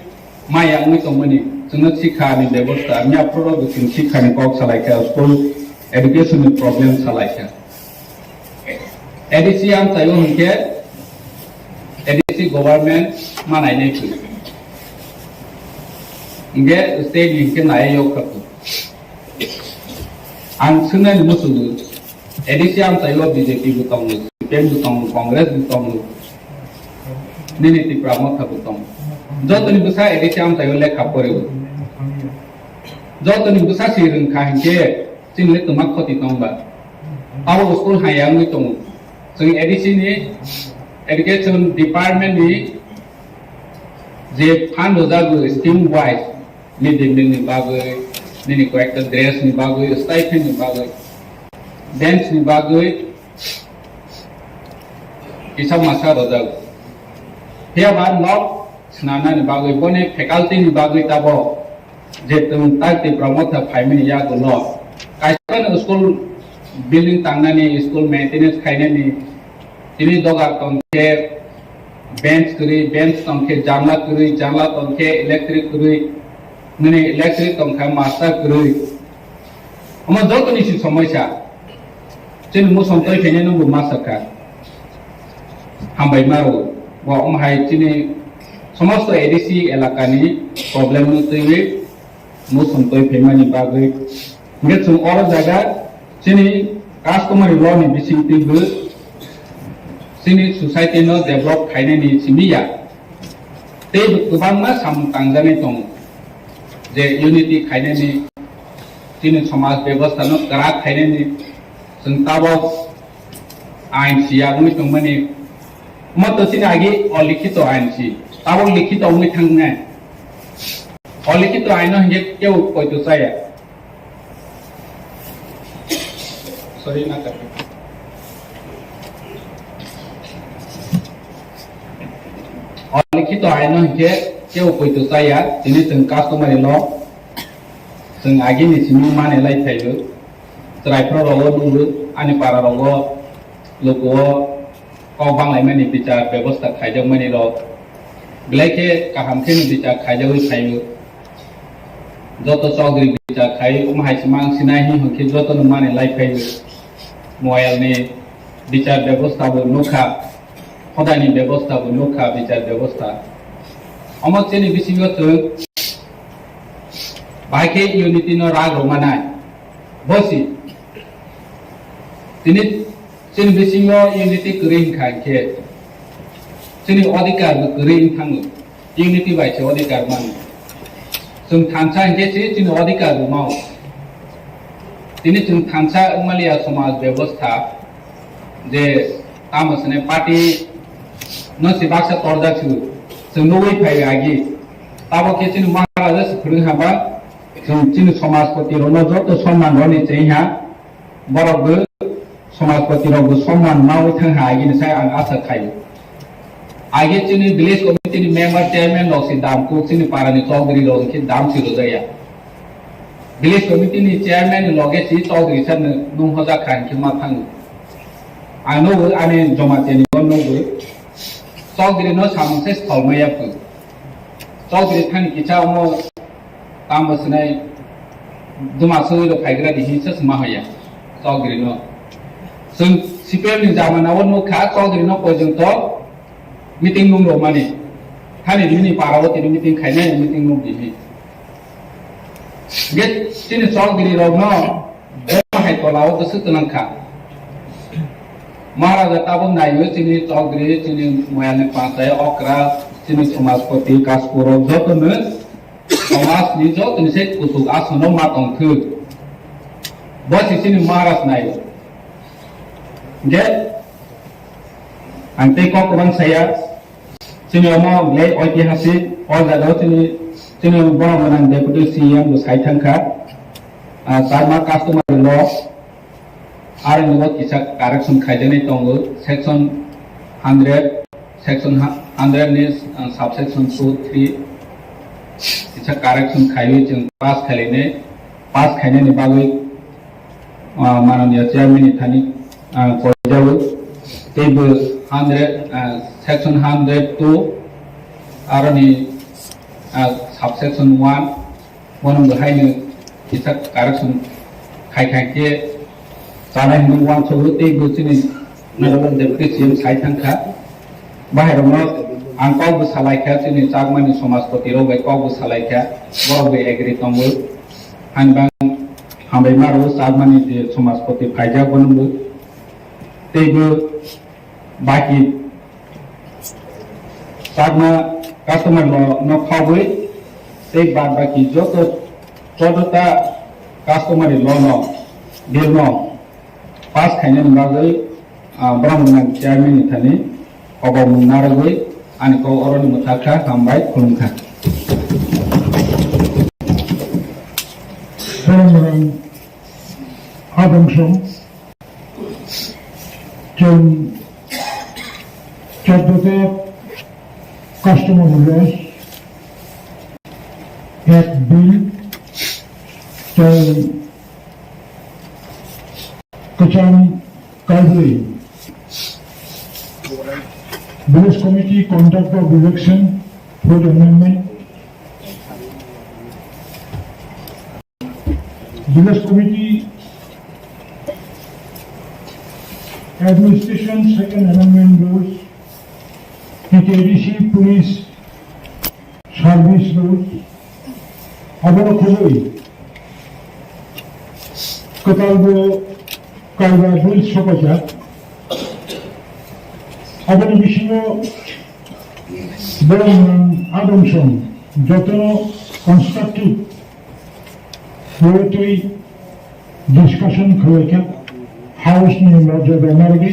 maya wngwi tongmani chwngno sikha ni bebosta, miyaphuru rok chwng sikha ni kok salaikha, school education ni problem salaikha. A D C amchaio hinkhe A D C government ma nainai kho. Hinkhe state ni hinkhe nai yok kha kho. Ang swngnai ni muchungo A D C amchaio B J P bo tongo, C P M bo tongo, Congress bo tongo, nini Tipra Motha bo tongo. Jotoni bwsa A D C amchaio lekha pore bo. Jotoni bwsa si rwngkha hinkhe Chini le twma khoti tong ba? Abo school hai ya wngwi tongo. Chwng A D C ni Education Department ni je fund rwjago scheme wise, mid day meal ni bagwi, nini koyekta dress ni bagwi, stipend ni bagwi, bench ni bagwi kisa masa rwjago. Phiya ba nok swnamnani bagwi, boni faculty ni bagwi tabo je chwng tak Tipra Motha phaimani yagulo kaisa no school building tangnani, school maintenance khainani, tini dogar tongkhe bench kwrwi, bench tongkhe janla kwrwi, janla tongkhe electric kwrwi, nini electric tongkha master kwrwi. Omo jotoni si somoisa. Chini musom toi phainai nungbo ma sakha. Hambai maro. Bo omo hai chini somosto A D C elakani problem no twiwi musom toi phaimani bagwi. Hingke chwng oro jaga chini customary law ni bising twibo chini society no develop khainani simi ya. Tei kwbangma samung tangjaknai tongo. Je unity khainani, chini somaj bebostha no kwrak khainani, chwng tabok ain si yagwi tongmani. Omo to chini agi olikhito ain si, tabok likhito wngwi thangnai. Olikhito ain no hinkhe kebo poito chaya. Sorry, na kar. O likhito aino hinkhe kebo poito chaya, tini chwng customary law, chwng agini simi mane lai phaio, chwrai phro rogo nungo, ani para rogo, lukuo, kok banglaimani bichar bebosta khaijakmani rok belai khe kaham kheno bichar khaijagwi phaio. Joto chokdri bichar khai omo hai se mang sinai hi hwnkhe jotono mani lai phaio. Moyalni bichar bebosta bo nukha, hodani bebosta bo nukha, bichar bebosta. Omo chini bisingo chwng bahai khe unity no rag rwmanai. Bosi tini Chini bisingo unity kwrwi wngkha hinkhe chini odhikar bo kwrwi wng thango. Unity bai se odhikar mano. Chwng thansa hinkhe se chini odhikar bo mao. Tini chwng thansa wngmaliya somaj bebosta je tamo sene party no se baksa torjak se chwng nugwi phai agi. Tabok khe chini Maharaja se phwrwng haba chwng chini somajpoti rokno joto somman rwni chengha. Borok bo somajpoti rok bo somman mawi thang ha agini sai ang asa khai. Age chini village committee ni member chairman rok si dam kuk chini para ni chowdhury rok khe dam si rwjaya. Village committee ni chairman ni loge si chowdhury sa nung hoja kha hinkhe ma thango. Ang nugo ani joma teni bo nugo. Chowdhury no samung se sol maya phu. Chowdhury thani kisa omo Tamo sinai duma soi rok phaigra di hinsa sima haya. Chowdhury no. Chwng C P M ni jamana o nukha Chowdhury no porjonto meeting room rok mani. Thani bini para o tini meeting khainai meeting room di hi. Ge chini Chowdhury rok no dema hai tola o bwswk twnang kha. Maharaja tabuk naiwi chini Chowdhury, chini moyani panchai okra, chini somajpoti, kaspor rok joto no Somaj ni joto ni se kuchuk asono ma tong thwk. Bo si chini Maharaj nai. Ge ang tei kok kwbang saya. Chini omo glei oitihasik o jaga o chini chini borok gwnang deputy C M bo sai thang kha. Ah, Charma customary law. Aro ni bo kisa correction khaijaknai tongo, section hundred, section hu-, hundred ni, uh, subsection two, three kisa correction khaiwi chwng pass khainai, pass khainani bagwi, uh, mananiya chairman ni thani, uh, koijago. Tei bo hundred, uh, section hundred two aro ni, uh, subsection one Bono bo haino kisa correction khai khai khe chanai hinwi uansukgo tei bo chini Honorable Deputy C M sai thang kha. Bahai rokno ang kok bo salai kha, chini Chakmani somajpoti rok bai kok bo salai kha, borok bai agree tongo. Hainbang hambai ma rwo Chakmani je somajpoti phaijak bono bo tei bo baki Chakma customer law no khogwi tei bad baki joto chodota customary law no bill no pass khainani bagwi Ah, borok mwnang chairman ni thani obo mung narwgwi ani kok oroni mwthakha, hambai khulumkha. Borok mwnang adong song chwng chobdote customer laws, Act bill, tei kwcham kaibwi. Village Committee conduct of election for amendment. Village Committee Administration Second Amendment Rules, T T A D C Police Service Rules, abono khobwi kwtal bo kaiba bill sopaijak. Aboni bisingo borok mwnang adong song jotono constructive way twi discussion khlaikha, House ni morjada narwgwi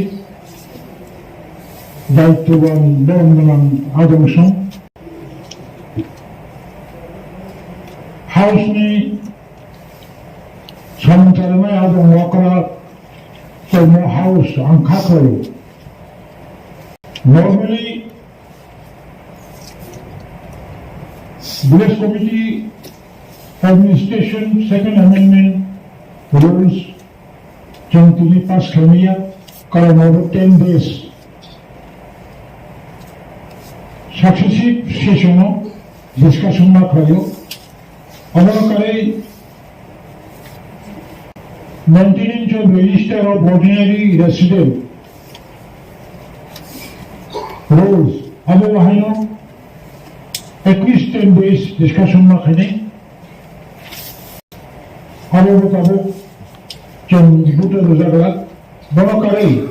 daityoban borok mwnang adong song. House ni samung charinai adong okra tongmo House ang kha khlaio. Normally, Village Committee Administration Second Amendment Rules chwng tini pass khlaimaya, karon abo ten days successive session o discussion ma khlaio. Obono karwi maintenance of register of ordinary resident rules, abo bahaino at least ten days discussion ma khainai. Abo bo tabuk chwng buto rwjak glak. Bono karwi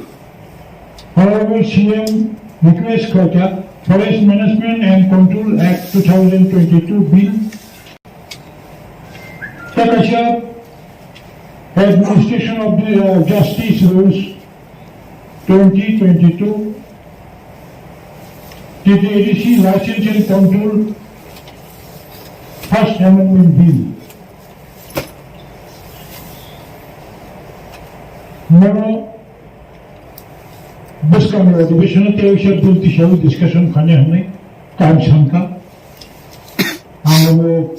Honorable C M request khlaikha, Forest Management and Control Act two thousand twenty-two Bill, tei kaisa Administration of the, uh, Justice Rules twenty twenty-two, T T A D C License and Control First Amendment Bill. Mono bwskangni adhibeshon o tei waisa bill tisao discussion khainai hwnwi kaham sankha. Ang abo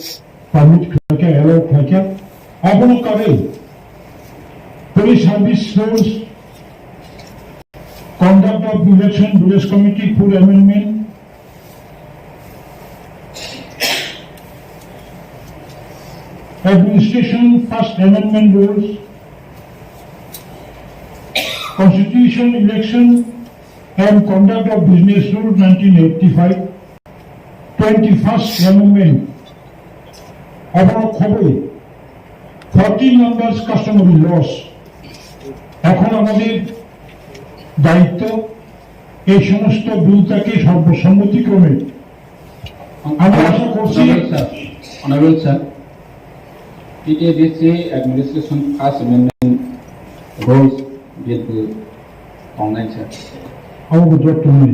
permit khlaikha, allow khlaikha. Abono karwi Police Service Rules, Conduct of Election, Village Committee Full Amendment, Administration First Amendment Rules, Constitution, Election and Conduct of Business Rule nineteen eighty-five, twenty-first Amendment, abono khobwi fourteen numbers customary laws. এখন আমাদের দায়িত্ব এই সমস্ত বিলটাকে সর্বসম্মতিক্রমে, আমি আশা করছি, Honorable sir, Honorable sir, T T A D C Administration First Amendment Rules bill tongnaisa. Abo bo joto ni.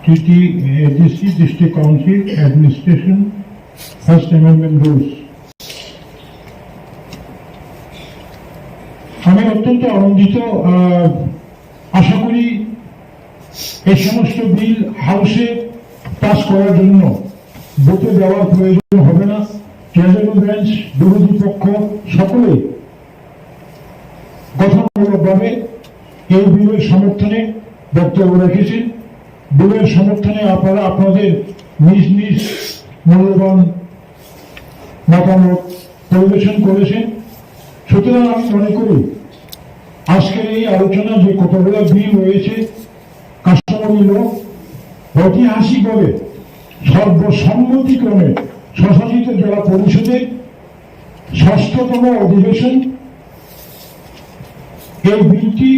T T A D C District Council Administration First Amendment Rules. আমি অত্যন্ত আনন্দিত। আহ, আশা করি এই সমস্ত বিল হাউসে পাস করার জন্য ভোটে দেওয়ার প্রয়োজন হবে না। ট্রেজারি ব্রাঞ্চ, বিরোধী পক্ষ সকলেই গঠনমূলকভাবে এই বিলের সমর্থনে বক্তব্য রেখেছেন। বিলের সমর্থনে আপনারা আপনাদের নিজ নিজ মূল্যবান মতামত পরিবেশন করেছেন। সুতরাং আমি মনে করি আজকের এই আলোচনা যে কতগুলো বিল রয়েছে, কাস্টমারি ল, ঐতিহাসিকভাবে সর্বসম্মতিক্রমে স্বশাসিত জেলা পরিষদের ষষ্ঠতম অধিবেশন এই বিলটি